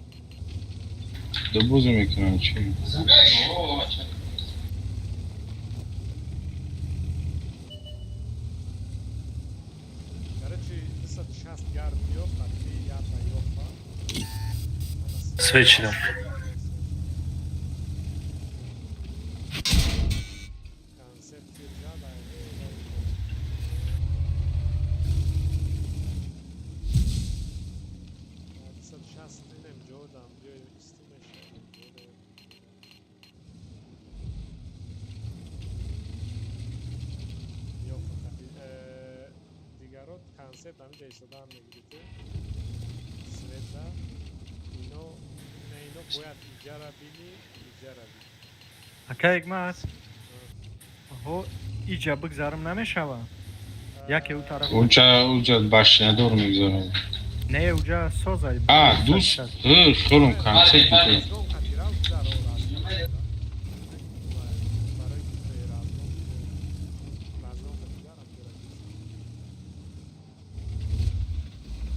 Добозӣ мекунам чӣ? Короче, 260 гард биё, қатъи ята ёфа. Свет шидам. Концерт тиржа да. 260 инем ҷодам биё исти мешавем. Ёфа қатъи дигарот концерт ҳаминҷа истодаам мегирите. Света. Ино бояд иҷара бини, иҷара бини. Ака, Ҳикмат, ҳо, иҷа бигзарам намешава? Яке ӯ тараф. Уҷа, уҷа башнядор мегзарам. Не, уҷа созай. А, дӯст, хӯрум концерт мекунем. Разгон қатирав гузар, о, разгон. Барои разгон. Разгон қатирав гузар.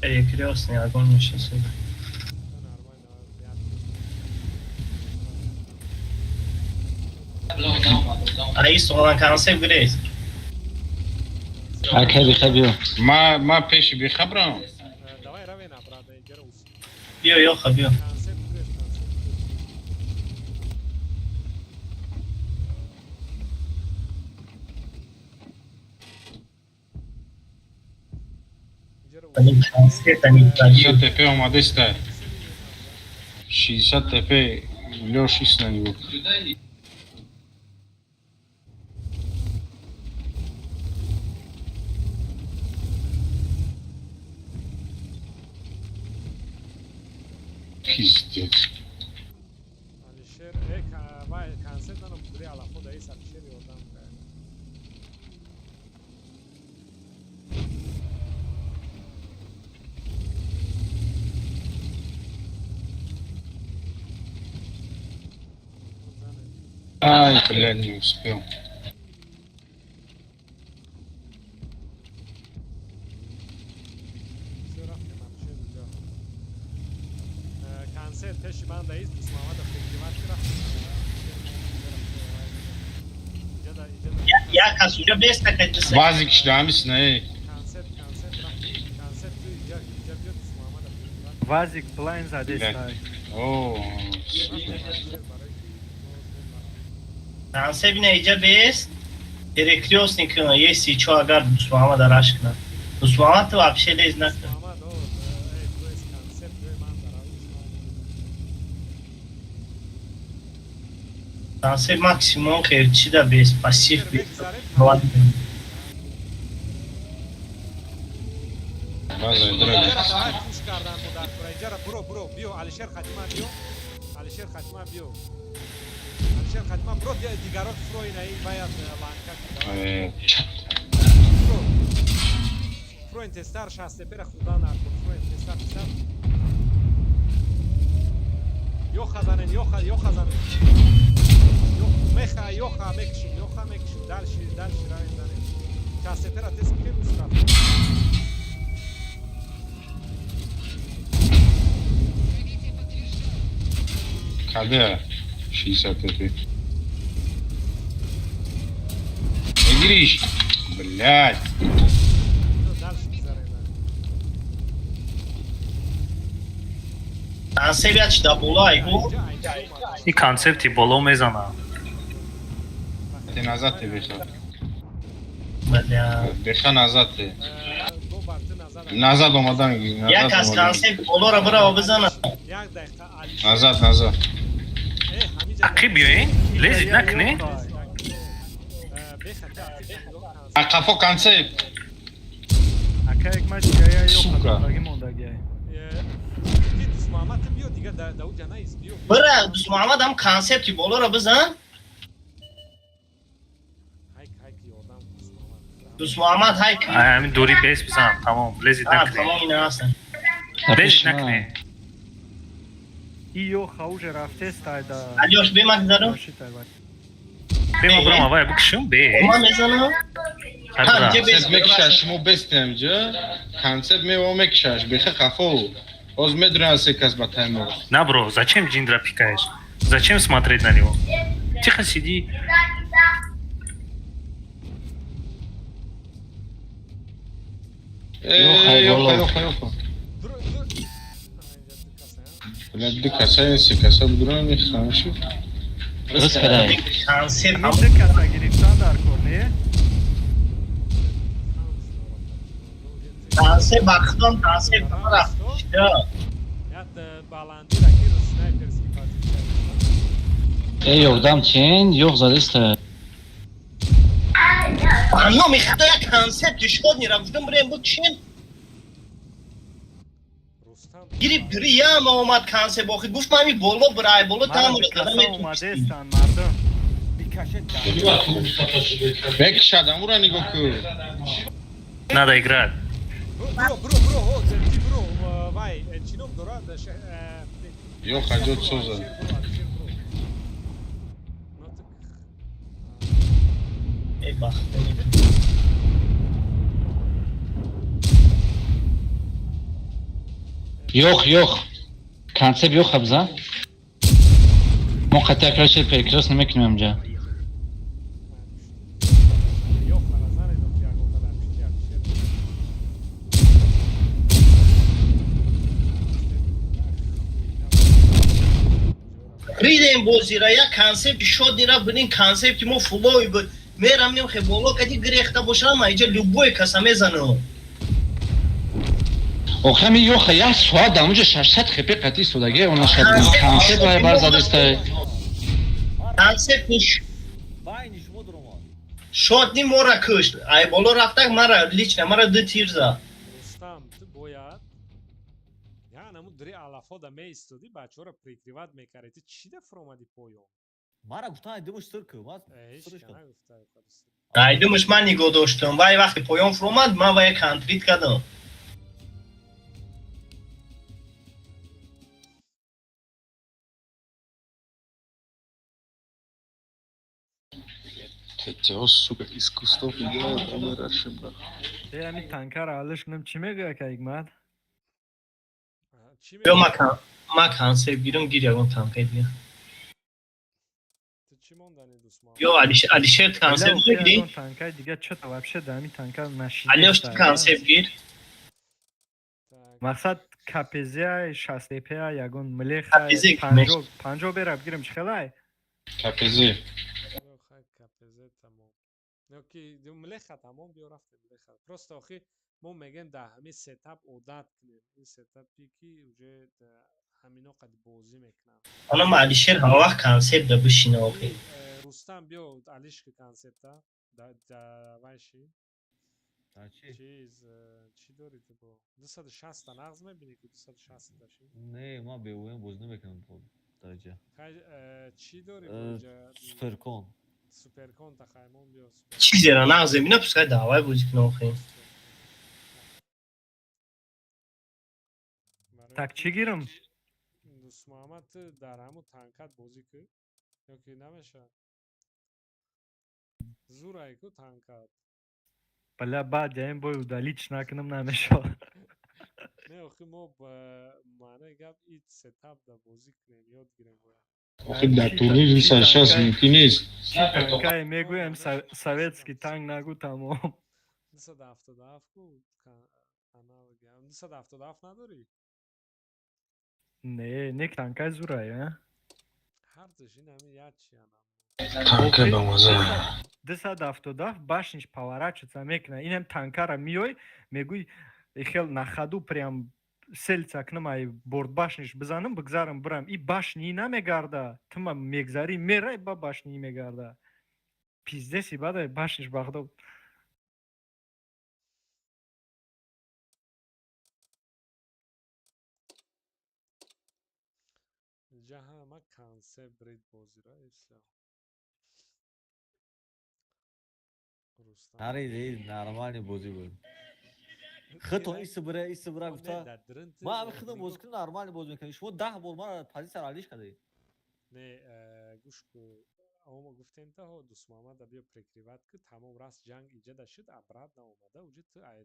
Перекрестный огонь сейчас. Раис он концепт грейс. Ака, биха биё. Ма пеши бихабрам. Давай равен обратно, иҷара ус. Биё, ёха, биё. Концепт грейс, концепт. Они концепт, они 60 ТП омадеста. 60 ТП Лёш ис на него. Пиздец. Алишер, вай концепт нанам бури алафо да ис Алишер ёрдам кард. Ай, блядь, не успел. Всё, рафтем, Алишер уҷа. Концепт пеши ман да ис Дусмамада прикрывать рафтем. Як кас уҷа беста каҷиса. Вазик шдамис не. Концепт, концепт рафтем. Концепт ту иҷа, иҷа биё, Дусмамада прикрывать. Вазик блайн задестай. О, Концепт ина иҷа бест. Перекрестный кна, если чо агар Дусмамада раш кна. Дусмамад ту вообще лез накна. Мамад, о, то есть концепт ҷои ман даравиш. Концепт максимум хер чи да бест, пассив бест. база, дорога. Иҷара давай пуш кардан будар кура. Иҷара буро, буро, биё, Алишер Хатима биё. Алишер Хатима биё. Алишер Хатима буро, дигарот фуро ина ин баяд ланка кунад. Чат. Фуро. Фуро ин тестар 60 пера худа наркун. Фуро ин тестар тестар. Ёха занен, ёха, ёха занен. Меха, ёха мекшим, ёха мекшим. Дальше, дальше равен занен. 60 пера тест кем устав. Каде? 60 ТП. Мегириш? Блядь. Дальше гузарен. Концепт як чи да боло айгу. Ин концепти боло мезана. Ты назад ты беха. Бля. Беха назад ты. Бо бар ту назад. Назад омадан. Як Назад кас омадан. концепт болора бирава бизана. Як дақиқа Алишер. Назад, назад. Ҳамиҷа. Ақиб биёин, лезид накунӣ. Беха, концепт. А қафо концепт. Ака, Ҳикмат, ҷая ёха Сука. додагӣ мондагиай. Ки Дусмамад ту биё дига да уҷа наист биё. Бира Дусмамад ҳам концепти болора бизан. Ҳайк, ҳайк ёрдам Дусмамад. Дусмамад ҳайк. Ай, ҳамин дури бес бизан, тамом, лезид А, накунӣ. тамом ина ҳастан. Лезид накунӣ. И ёха уже рафтестай да. Алёш бемак зарам. Шитай вай. Бема брама, вай бикшум, бе. Ма мезанам. Хай Ҳа, бра. иҷа бест. Концепт мекишаш, шумо бестем ҷа. Концепт мева мекишаш, беха қафо. Оз медуран се кас ба таймор. На, бро, зачем Джиндра пикаешь? Зачем смотреть на него? Тихо сиди. Ёха, Ёха, боло. ёха, ёха. Блядь, ду каса, се каса будуран мехамшу. Рӯз кадай. Концепт Ҳамин ду каса гирифтан дар кор, не? Концепт бахтон концепт рафт. Да. Як баланди раки снайперский позиция. Ёрдам чен, ёх задеста. Ано мехоҳад як концепти шод нера гуфтам бирем бикшем. Рустам Гири бири яма омад консепт охи гуфт ман ами боло бирай боло тамура Каса зада метавонистӣ. омадестан мардум. Бикашед. Бекшад, амура нигоҳ кун. Надо играть. Бро, бро, бро, о, ти бро, вай, чӣ ном дорад? Ё хаҷот соза. Эй бахт. Ёх, ёх. Концепт ёх абза. Мо қатъи акраши перекрёст намекунем инҷа. Ёх, назанедам ки ягон дар пишти Алишер. Ридем бозира як консепти шоднира бинин, консепти мо фулой буд. Мерам нем хе боло кати гирехта бошам, ма иҷа любой каса мезанам. Охи ҳами ёха як соат дар онҷа 600 хп қатъи истодаги она шад. Концепт вай бар задистай. Консепти Байни шумо дуромад. шодни мора кушт. Ай боло рафтак мара лично мара ду тир зад. Рустам, ту бояд яън ҳамун дри алафода меистодӣ, бачаҳоро прикрывать мекардӣ. Ту чӣ да фуромадӣ поён? Мара гуфтан айдимуш сир ку. Ман Ҳеч сирш кардам. нагуфта. Айдумаш ман нигоҳ доштам. Вай вақти поён фуромад, ман вая контрит кардам. ТТО, сука, из кустов играет, а мы рашим, брат. Э, ами танкара алиш кунам чӣ мегӯяд ка Ҳикмат? Чӣ Ё мегӯяд? ма консепт гирам, гир ягон танкаи дига. Ту чӣ мондани, дӯстман? Ё Алишер консепт мегирӣ? Ягон танкаи дига чё-то вообще да ами танка Алёш, ту нашидеста. консепт гир. Мақсад КПЗ 60 ПА ягон млеха КПЗ 50 50 бера бигирем чӣ хелай? КПЗ. Ё хай, КПЗ тамом. Ё ки млеха тамом, биё рафтем млеха. Просто охи мо мегӯем дар ҳамин сетап одат кунем. Ин сетапе ки уже ҳамино қад бозӣ мекунанд. Ана ма Алишер ҳама вақт консепт да бишина охи. Рустам, биё алишки консепта. Да вай ши. Да чӣ? Чиз, чӣ дорӣ ту бо? 260 та нағз мебинӣ ку 260 та ши? Не, ман бевоям бозӣ намекунам бо дараҷа. Хай, чӣ дорӣ бо инҷа? Суперкон. Суперкон та хаймон биё. Чизера нағз мебина, пускай давай бозӣ кунам охи. Барои Так чӣ гирам? Дӯстмуҳаммад, ту дар ҳамун танкат бозӣ кӯ ё ки намешавад? Зурай ку танкат. Бля, баъд яин бой удалить накунам намешавад. Не, охи мо ба маънаи гап ит сетап да бозӣ кунем, ёд гирем бояд. Охи дар турнир 260 мумкин нест. Чӣ танкае мегӯем, советский танк нагӯ, тамом. 277 ку аналоги. 277 надорӣ? Не, не, танкаи зурай, а? Ҳардуш ин ҳамин як чи анам. Танка ба маза. 277 башниш поворачиваться мекунад. Инам танкара миёй, мегӯй хел на ходу прям селца кунам, ай борт башниш бизанам, бигзарам, бирам. И башни намегарда. Тума мегзарӣ, мерай, ба башни мегарда. Пиздеси бадай башниш бахдо. Инҷа ҳама консепт брид бозира и всё. Рустам. Нари, нормальный бозӣ буд. Худтон исибра исибра гуфта. Ман ҳами худам бозӣ кунам, нормальный бозӣ мекунам. Шумо 10 бор мара позитсияро алиш кардед. Не, гӯш ку. Ома гуфтем та ҳо Дӯстмуҳаммада биё прикрывать ку, тамом раст ҷанг иҷада шуд, обратно омада, уҷа ту ай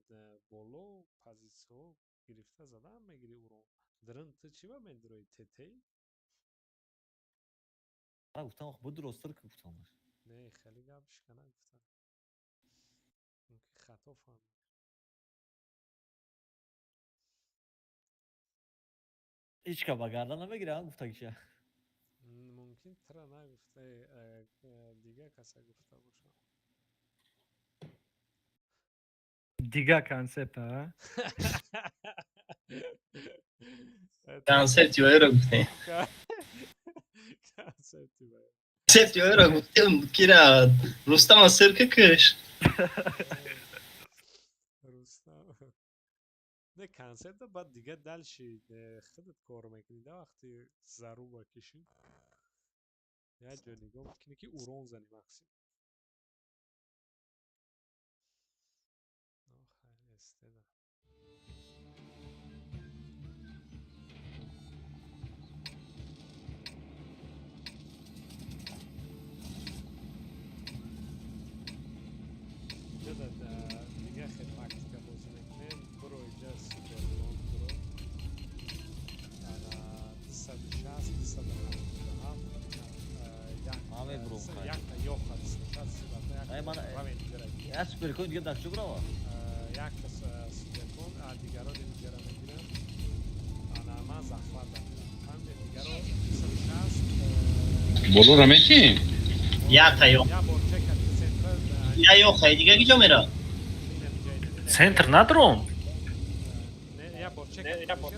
боло позитсияҳо гирифта задан мегирӣ уро. Дрын ту чӣ ба медурои тетей? Мара гуфтам будро сир ку гуфтам. Не, хеле гап шикана гуфтам. Мумкин хато фаҳмид. Ҳеч ка ба гардан намегирам гуфтагиша. Мумкин тра нагуфта, дига каса гуфта бошам. Дига концепт, а? Консепти вайро гуфтем. Концепти вай. Консепти вайро гуфтем, кира Рустама сирка киш. Рустам. Не, Концепта баъд дига дальше худат кор мекунӣ да, вақти заруба кишӣ. Як ҷо нигоҳ мекунӣ, ки урон зани максимум. Ну, хайр, эстеда. Инҷа дига хел тактика бозӣ мекунем. Буро инҷа, суперкон буро. Ана 260, 277, Ман мебурам, хайр. якта ёха 260, Ай, ман- равен инҷара. Я суперкон дига дар чӣ бурава? Якта суперкон, а дигаро инҷара мегирам. Ана ман захват мекунам. Фаҳмидед? Дигаро 260. Болоро метиҳем? Якта ё. Я бор чека центра. Я ёха, дига киҷо мера? Центр надром. Не, я бор чека, не, тамом.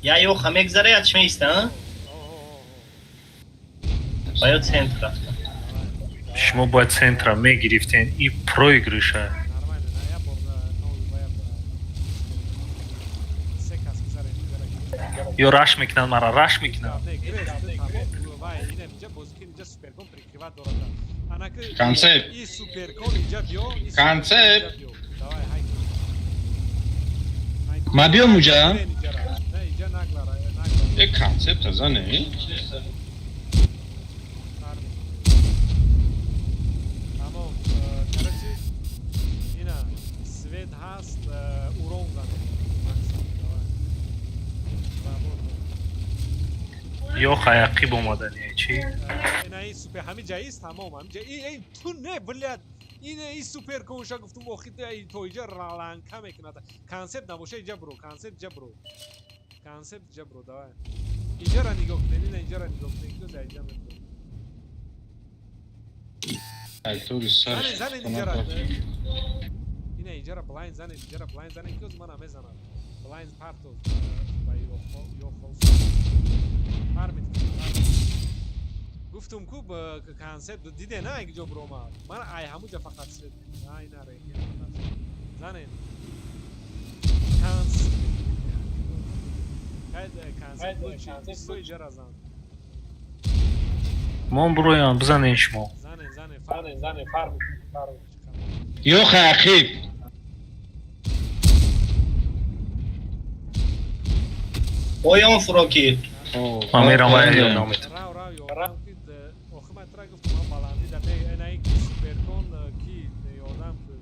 Я ёха мегзара, я чӣ меиста, а? Ба ё центр рафта. Шумо бояд центра мегирифтен и проигрыша. Нормально, на я бор новый бая се кас гузарем инҷара. Ё раш мекунанд мара, раш мекунанд. Не, гирефт, тамом, вай, ина инҷа бозӣ ки инҷа суперкон прикрывать дорад. Анаки Концепт. и суперкон инҷа биё, и суперкон Концепт. инҷа биё. Давай, ҳай. Ҳай. Ма биём уҷа? Гирен инҷара. Не, инҷа наглара, наглара. Э, концепта зане. Фарми. Тамом, короче, ина свет ҳаст, урон занем. Максимум, давай. Работаем. Ё хаяқиб омадани чӣ? Ина ин супер ҳамин ҷа ист, тамом, ҳамин ҷа ин ту не, блядь, ин супер конша гуфтум, охи то иҷа раланка мекунад. Концепт набоша, иҷа буро, концепт иҷа буро, концепт иҷа буро, давай. Иҷара нигоҳ кунед, ина иҷара нигоҳ кунед, ки иҷа мебуро. Айтори сар. Занед, занед иҷара. Ина иҷара блайн занед, иҷара блайн занед, ки мана мезанад. Блайн партоз ба ёхол. Фармид, фармид. Гуфтум ку концепт диде на ҷо буромад. Ман ай ҳамуҷа фақат свет. Ай на ренген. Занед. Канс. Кайд концепт лучше. Исто иҷара зан. Мон буроям, бизанен шумо. Занед, занед, фармид, занед, фармид, фармид. Ё хаяқиб. Поён фуро ки. Ман мерам ва ёрдам метам. Рав, рав, ёрдам ки охи ман тра гуфтум, ман баландӣ да не, ина ин суперкон ки ёрдам ки.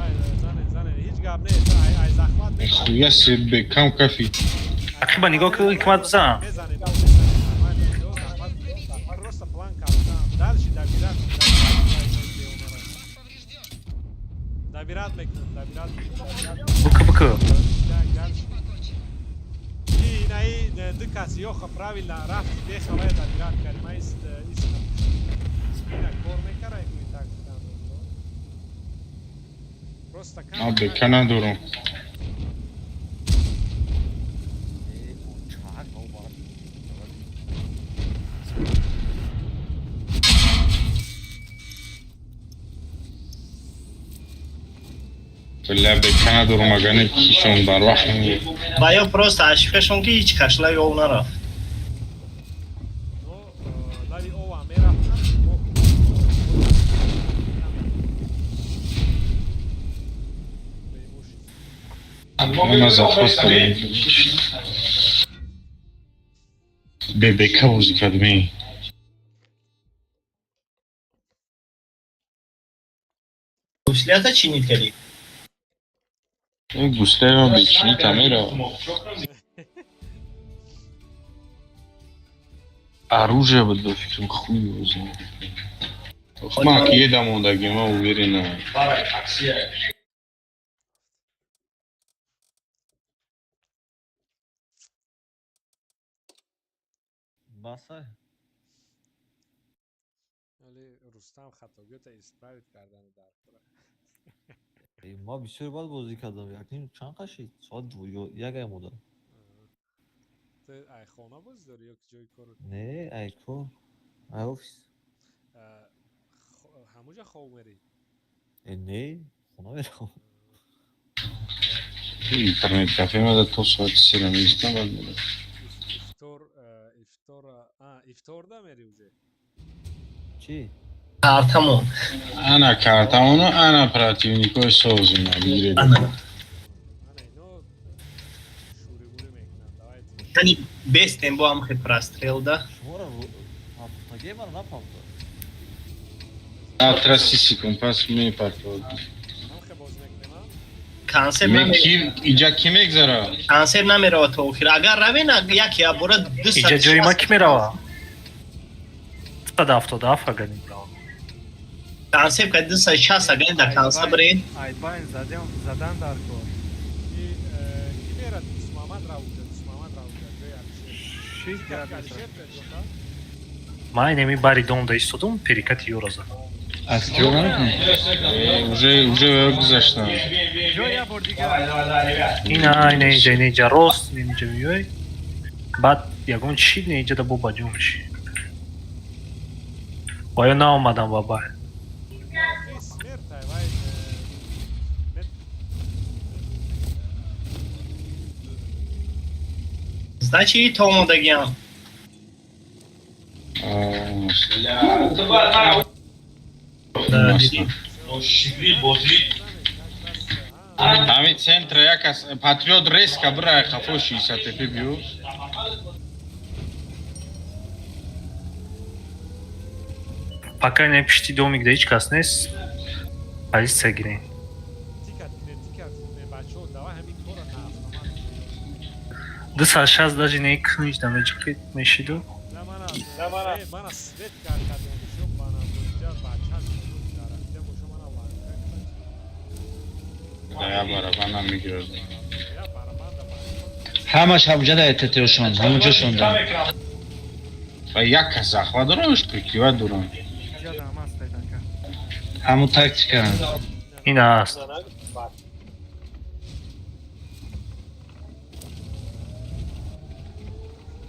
Ай, занед, занед, ҳеҷ гап нест, ай ай захват мекунад. Хуя себе кам кафи. Ақиба нигоҳ ки, ҳикмат бизан. Мезанед, мезанед, нормально, ё захват, просто план кардам. Дальше добирать, добирать мекунам, добирать мекунам. Бука, бука. Так, дальше. И инаи ду кас ёха правильно рафти бехавая добирать карди. Ман ист ист ина кор мекара и так там. Просто кам. Ма бека надорам. Э, чак, мо бар. Бля, бека надорам, агане кишон барвақт мемуд. Ба ё просто ошибкашон ки ҳеҷ кашлаи ов нарафт. Но лави ова мерафтам, мо Мана захват кардам. Бе бека бозӣ кардем. Гуслята чинид кардӣ? Э, гуслаи ман бечинита мера. Оружие буд, ба фикрам, хуй его знает. Ман ки еда мондагӣ, ман уверена. Басай. Вале Рустам хатогиёта исправить кардани дар кора. Ма бисёр бад бозӣ кардам. Якним чанд қашид? Соат як ай мода. Ту ай хона бозӣ дорӣ ё ки ҷои кору? Не, ай кор. Ай офис. Ҳамуҷа хоб мерӣ? Э, не. Хона меравам. Интернет кафе мада то соати 3 меистам, баъд мерам. Ифтор, ифтор, ифторда мери уже? Чӣ? Картамон. Ана картамону, ана противникои созуна бигиред. Ана. Ана ино шӯрибурӣ мекунанд. Давайте. Яъни бестем бо ҳам хе прострел да. Шуморо ҳафтагие мара напамта. Завтра 30 секунд пас мепартовад. Ҳам боз мекунем, а? Консерт наме Ки иҷа ки мегзара? Консерт намерава то охир. Агар равен, яке абора ду Иҷа ҷои ма ки мерава? 177 агар мебрава. Консерт ка 260 агар да консерт бирен. Айбайн задем, задан дар кор. Ки ки мерад? Дусмамад равуҷа, Дусмамад равуҷа, ҷои Алишер. Шиш Ки градус. Алишер ҷота? Ман инами бари дом да истодум, перекати ёро задам. Аз киё намекунӣ? Уже гузаштам. Ҷо я бор дигар. Ина, ина инҷа, ина инҷа рост, ина инҷа меёй. Баъд ягон чӣ не инҷа да бо баҷо мешӣ. Оё наомадам ба бай. Охи смертай вай мет. Значит, и то омодагиам. Да, дидӣ? Ҳамин центра як кас патриот резко бирай хафо 60 тепи биё. Пока ина пишти домик да ҳеҷ кас нест. Позиция гирем. Тикат кунед, тикат кунед, бачаҳо, давай ҳамин кора на автомат. 260 даже не куниш да меҷиқи мешиду. На мана, мана свет кар кардем, шо мана буҷа бача дарафта боша мана ланка. Да я барабан мегирад. Я барабан да бача. Ҳамаш ҳамуҷа да ЭТТ-шон, ҳамуҷо шонда. Ва як кас захват дорам, прикрывать дорам. Ҷа дам аст танка. Ҳамун тактика. Ина аст.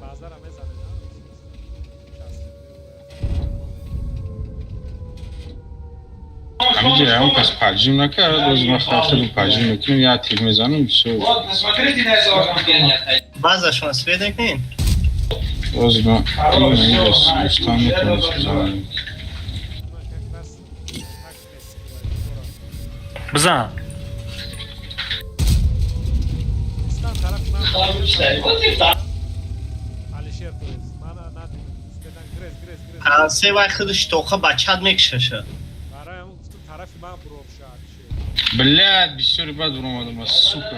Базара мезанед, а? Ҳамиҷа ягон кас поджим накард, боз ма хатиру поджим мекунем, як тир мезанем, всё. Баъзашон свет мекунед? Боз ма гуфтан метавонам. Ман как раз тактика истифода. Бизан. Истан тарафи ман. Алишер то есть. Мана надидам. Спедан грез, грез, грез. Консерт вай худаш тоқа бачат мекшаша. Барои ҳамон гуфтум тарафи ман буровша Алишер. Блядь, бисёри бад буромадам, сука.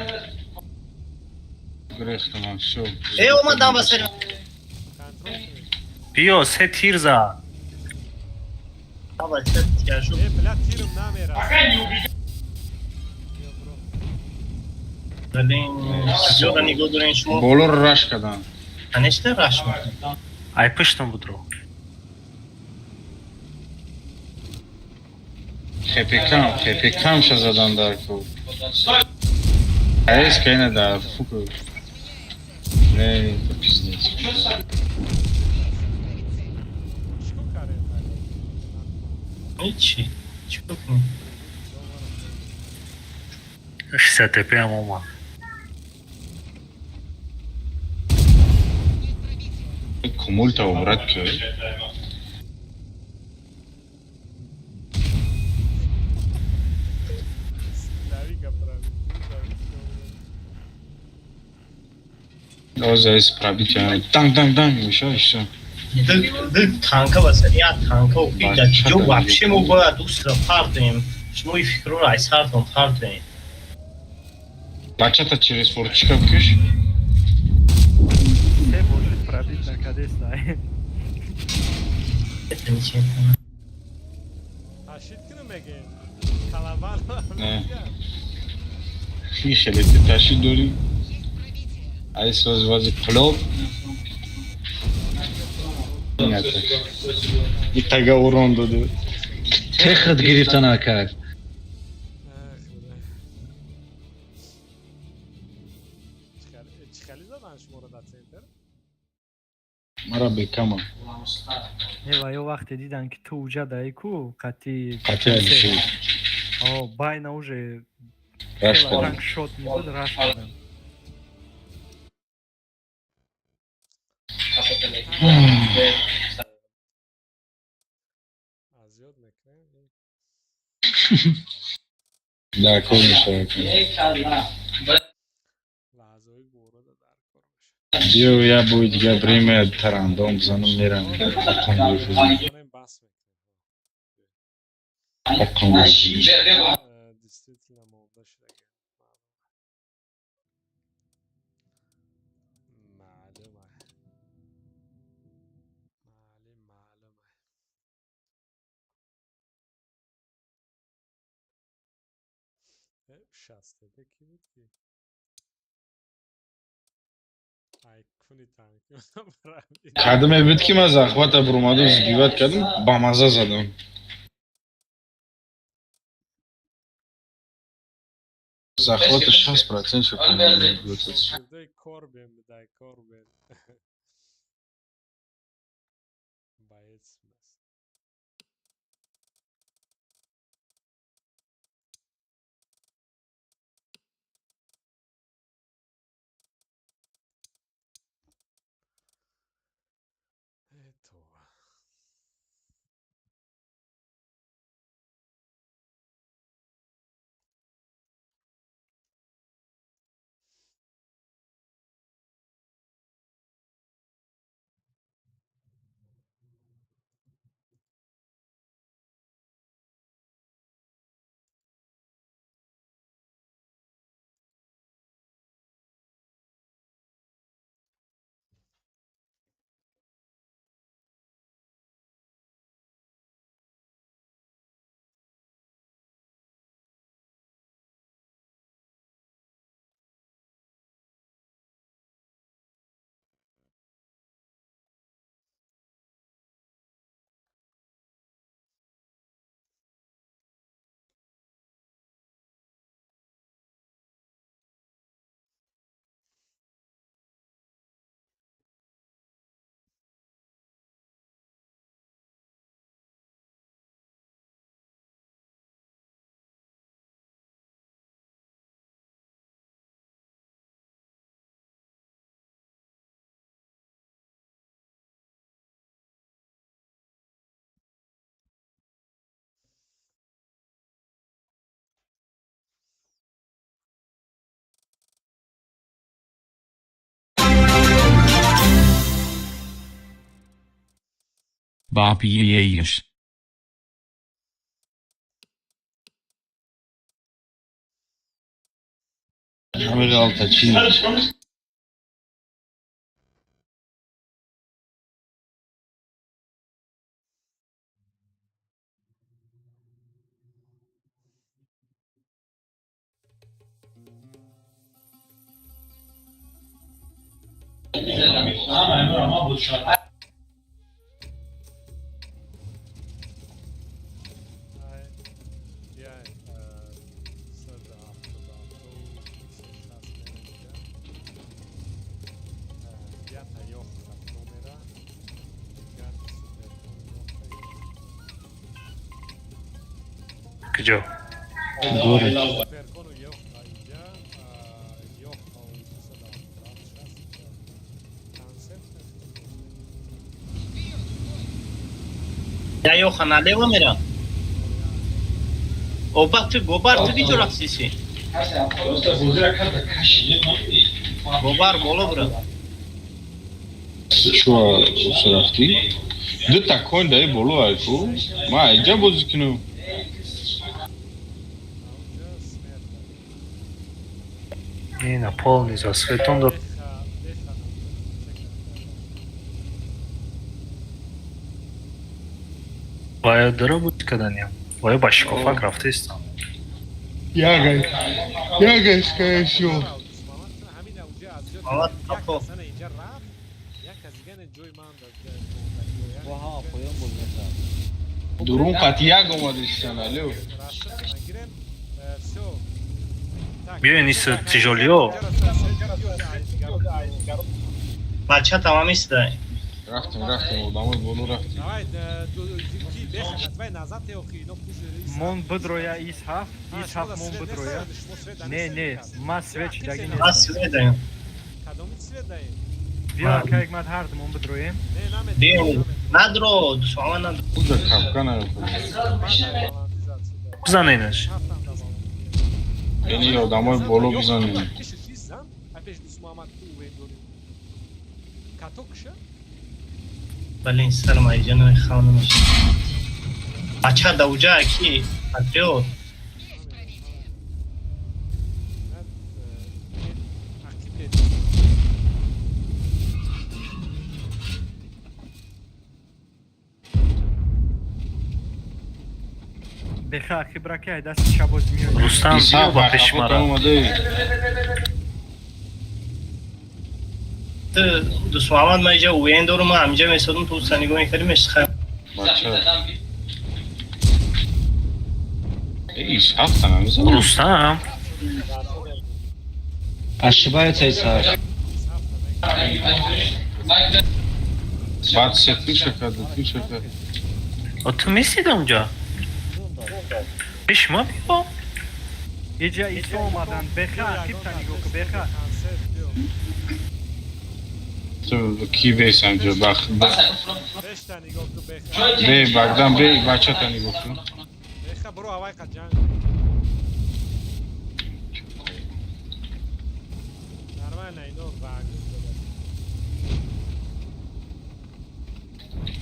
Гирехтамам, всё. Э, омадам ба сари. Контрол кунед. Биё, се тир зад. Бача тяжу. Э, бля, тирм намерасад. Биё, бро. Блин, ҷора нигоҳ дорен шумо. Болоро раш кардам. Конечно, раш мекунед. Ай пуштам будро. Хепекам, хепекамша задан дар ку. Резко ина да фука. Не, это пиздец. Чикор кардем? Ҳечи. Чикор кунем? 60 ТП ҳам омад. Кумулта убрать ки. Давига правильно. Оз из пробития. Данг данг данг меша и всё. Ду танка ба сари як танка охи дар ҷо вообще мо бояд устра партоем. Шумо ин фикрро аз сартон партоем. Бачата через форточка бикиш. Се бошид пробит накадеста. Ташид кунем мегем. Калабан. Не. Хеле ти ташид дорӣ. Ай соз вази клуб. Итага урон доду. Техат гирифта накард. Чӣ хеле задан шуморо дар центр? Мара бекама. Э, ва ё вақте дидан ки ту уҷа даи ку қати Қати Алишер. О, байна уже Раш хела кардам. Танк шот мебуд, раш кардам. Азёд мекунем. Дар кор мешавад. Лаҳзаҳои гуворода дар кор мешавад. Биё, я бой дига бреме, тарандом бизанам, мерам. Мезанем, бас мекунем. Действительно монда шудаги. Маълума. Маълум, маълума. 60 ки буд ки? Ай, куни танки. Кадаме буд ки ман захвата буромаду сбивать кардам, ба маза задам. Захвата 60% шо. Шогирдои Корбен будай, Корбен. Боец аст. Э, това. Bop. Ҳамин ғалта чӣ? Ай, биай, 172 26 менеҷа. Ята ёхта номера. Дигар суперкон ёхта. Куҷо? Город. Суперкону ёхта инҷа, ёхта 277 6 концепт. Я ёха налево мерам. Оба ту гобар ту киҷо рафтиси? Гобар боло бура. Чуа рафтӣ? Дута конь даи боло айку. Ма айҷа бозӣ кунам. Аунҷа смерт. Ина полный засветон дод. Беха, беха чека. Вая дора буд каданям. Вая ба шикофак рафтаистам. Ягай. Ягай, скорее всего. Ҳамин ауҷа аз ҷо Мамад як қафо. касана инҷа рафт, як кас дигане ҷои ман Бо ҳама поён боз мешавад. Дурун қати як омадистан, алё. Нагирем, всё. Биёен ис тижолиё. Бача тамом иста. Рафтем, рафтем, одамои боло рафтем. Давай, ки беха, давай назад те охи, ино пуш. Мон бидроя ис ҳафт, ис ҳафт мон бидроя. Не, не, ма свет шидаги Ма свет даем. Кадоми свет даем? Биё, ака Ҳикмат, ҳар ду мон бидроем. Не, намедонам. Биё, надро, дусоама надро. Куҷа капка наёфт. Бизаненаш. Ини одамои боло бизанем. Пеш Дус Муҳаммад ту увен дорӣ. Катокша? Блин, сарам айҷа намехавам намешавад. Бача да уҷа ки патриот. Ақиб. Беха ақибра ки ай дасти чап боз миёй. Рустам, биё ба пеши мара. Ту Дусмуҳаммад, ман иҷа уен дорум, ман ҳамиҷа месодум, ту уста нигоҳ мекардӣ, мешхай. Бача. Ис ҳафта намезанам. Рустам. Ошибается Исаак. Баъд се тиша карда, тиша карда. О, ту месида унҷа? Пеши ма биё. Иҷа исо омадан, беха ақибта нигоҳ ку, беха. Ту ки бес анҷо бах. Бешта нигоҳ ку, беха. Бе багдан, бе бачата нигоҳ кун. Беха, бро, авай қа ҷанг. Нормально, ино вагн додад.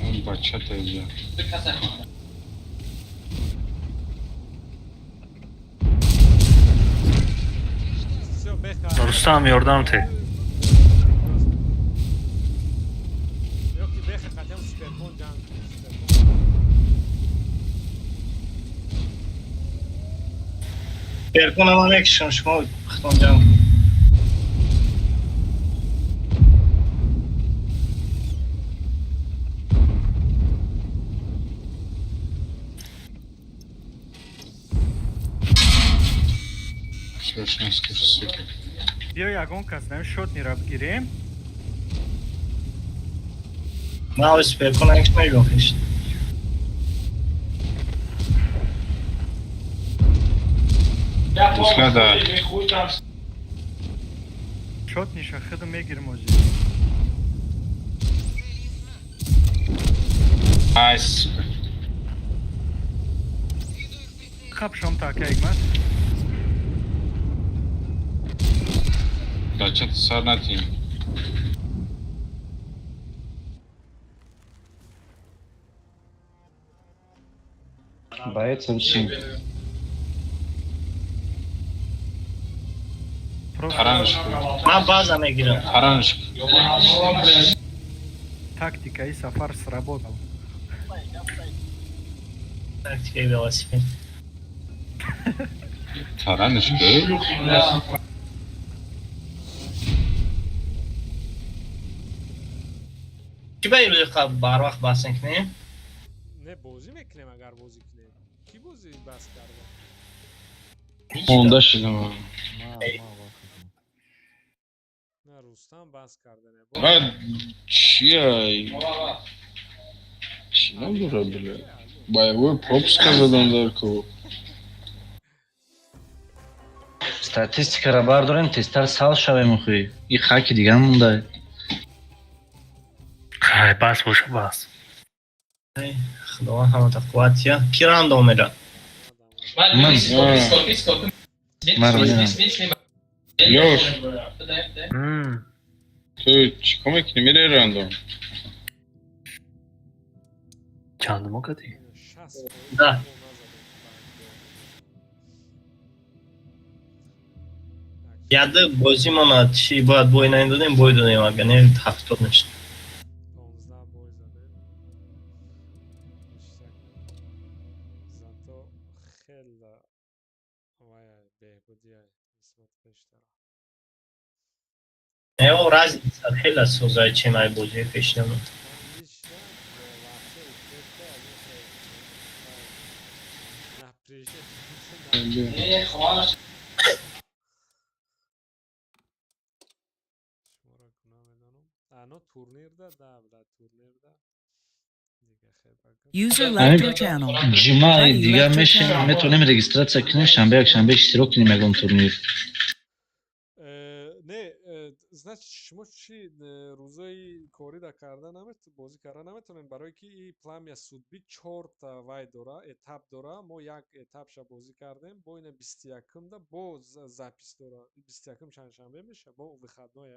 Он бачата иҷа. Всё, беха. Рустам, ёрдам те. Ё ки беха қатиам суперкон ҷанг. Суперкон. Беркона ман мекишам, шумо хитон ҷанг. Срочно скажи, сука. Биё, ягон кас нами шотнира бигирем. Ман ои суперкона якш мегӯм хешт. Услада. Шотниша хидм мегирем озӣ. Ай, сука. Қап шом та, ака Ҳикмат. Бачата сар натим. Боец очень. Таранш. Ман база мегирам. Таранш. Тактикаи сафар сработал. Тактикаи велосипед. Таранш. Ки ба ирӯзи қабл барвақт бас мекунем? Не, бозӣ мекунем, агар бозӣ кунем. Ки бозӣ бас карда? Монда шидам. На, Рустам бас карда, не. Брат, чия? Чӣ ном дора, бля? Боевой пропуска задан дар ку. Статистикаро бардорем, тезтар сал шавем охи. И хаки дигар монда. Ай, бас боша, бас. Худованд ҳамата қувват тия. Ки рандом мера? Ман. Ман медонам. Ёш. Ту чӣ кор мекунӣ? Мераи рандом? Чандумо кардӣ? Да. Яды бозимона чӣ бояд бой надодем, бой додем, агар не 70 мешад. 15 бой задем. Ништяк. Зато хеле вая беҳбудия нисбат пештара. Эо разница хеле созай чем ай бозии пешинама. Лично вообще укрепка аз ин хел напряжение. Шуморо гуноҳ медонам. Ано. Турнирда да, бля, турнирда дига хеб. User left your channel. Ҷумъаи Buddy дига left your мешем, channel. метавонем регистрация кунем, шанбе, якшанбе иштирок кунем ягон турнир. Не, значит, шумо чи рӯзои корида карда намет, бозӣ карда наметавонем, барое ки и Пламя судьбы чорта вай дора, этап дора. Мо як этапша бозӣ кардем, бо ина 21-умда бо запись дора. 21-ум чандшанбе меша, бо выходной.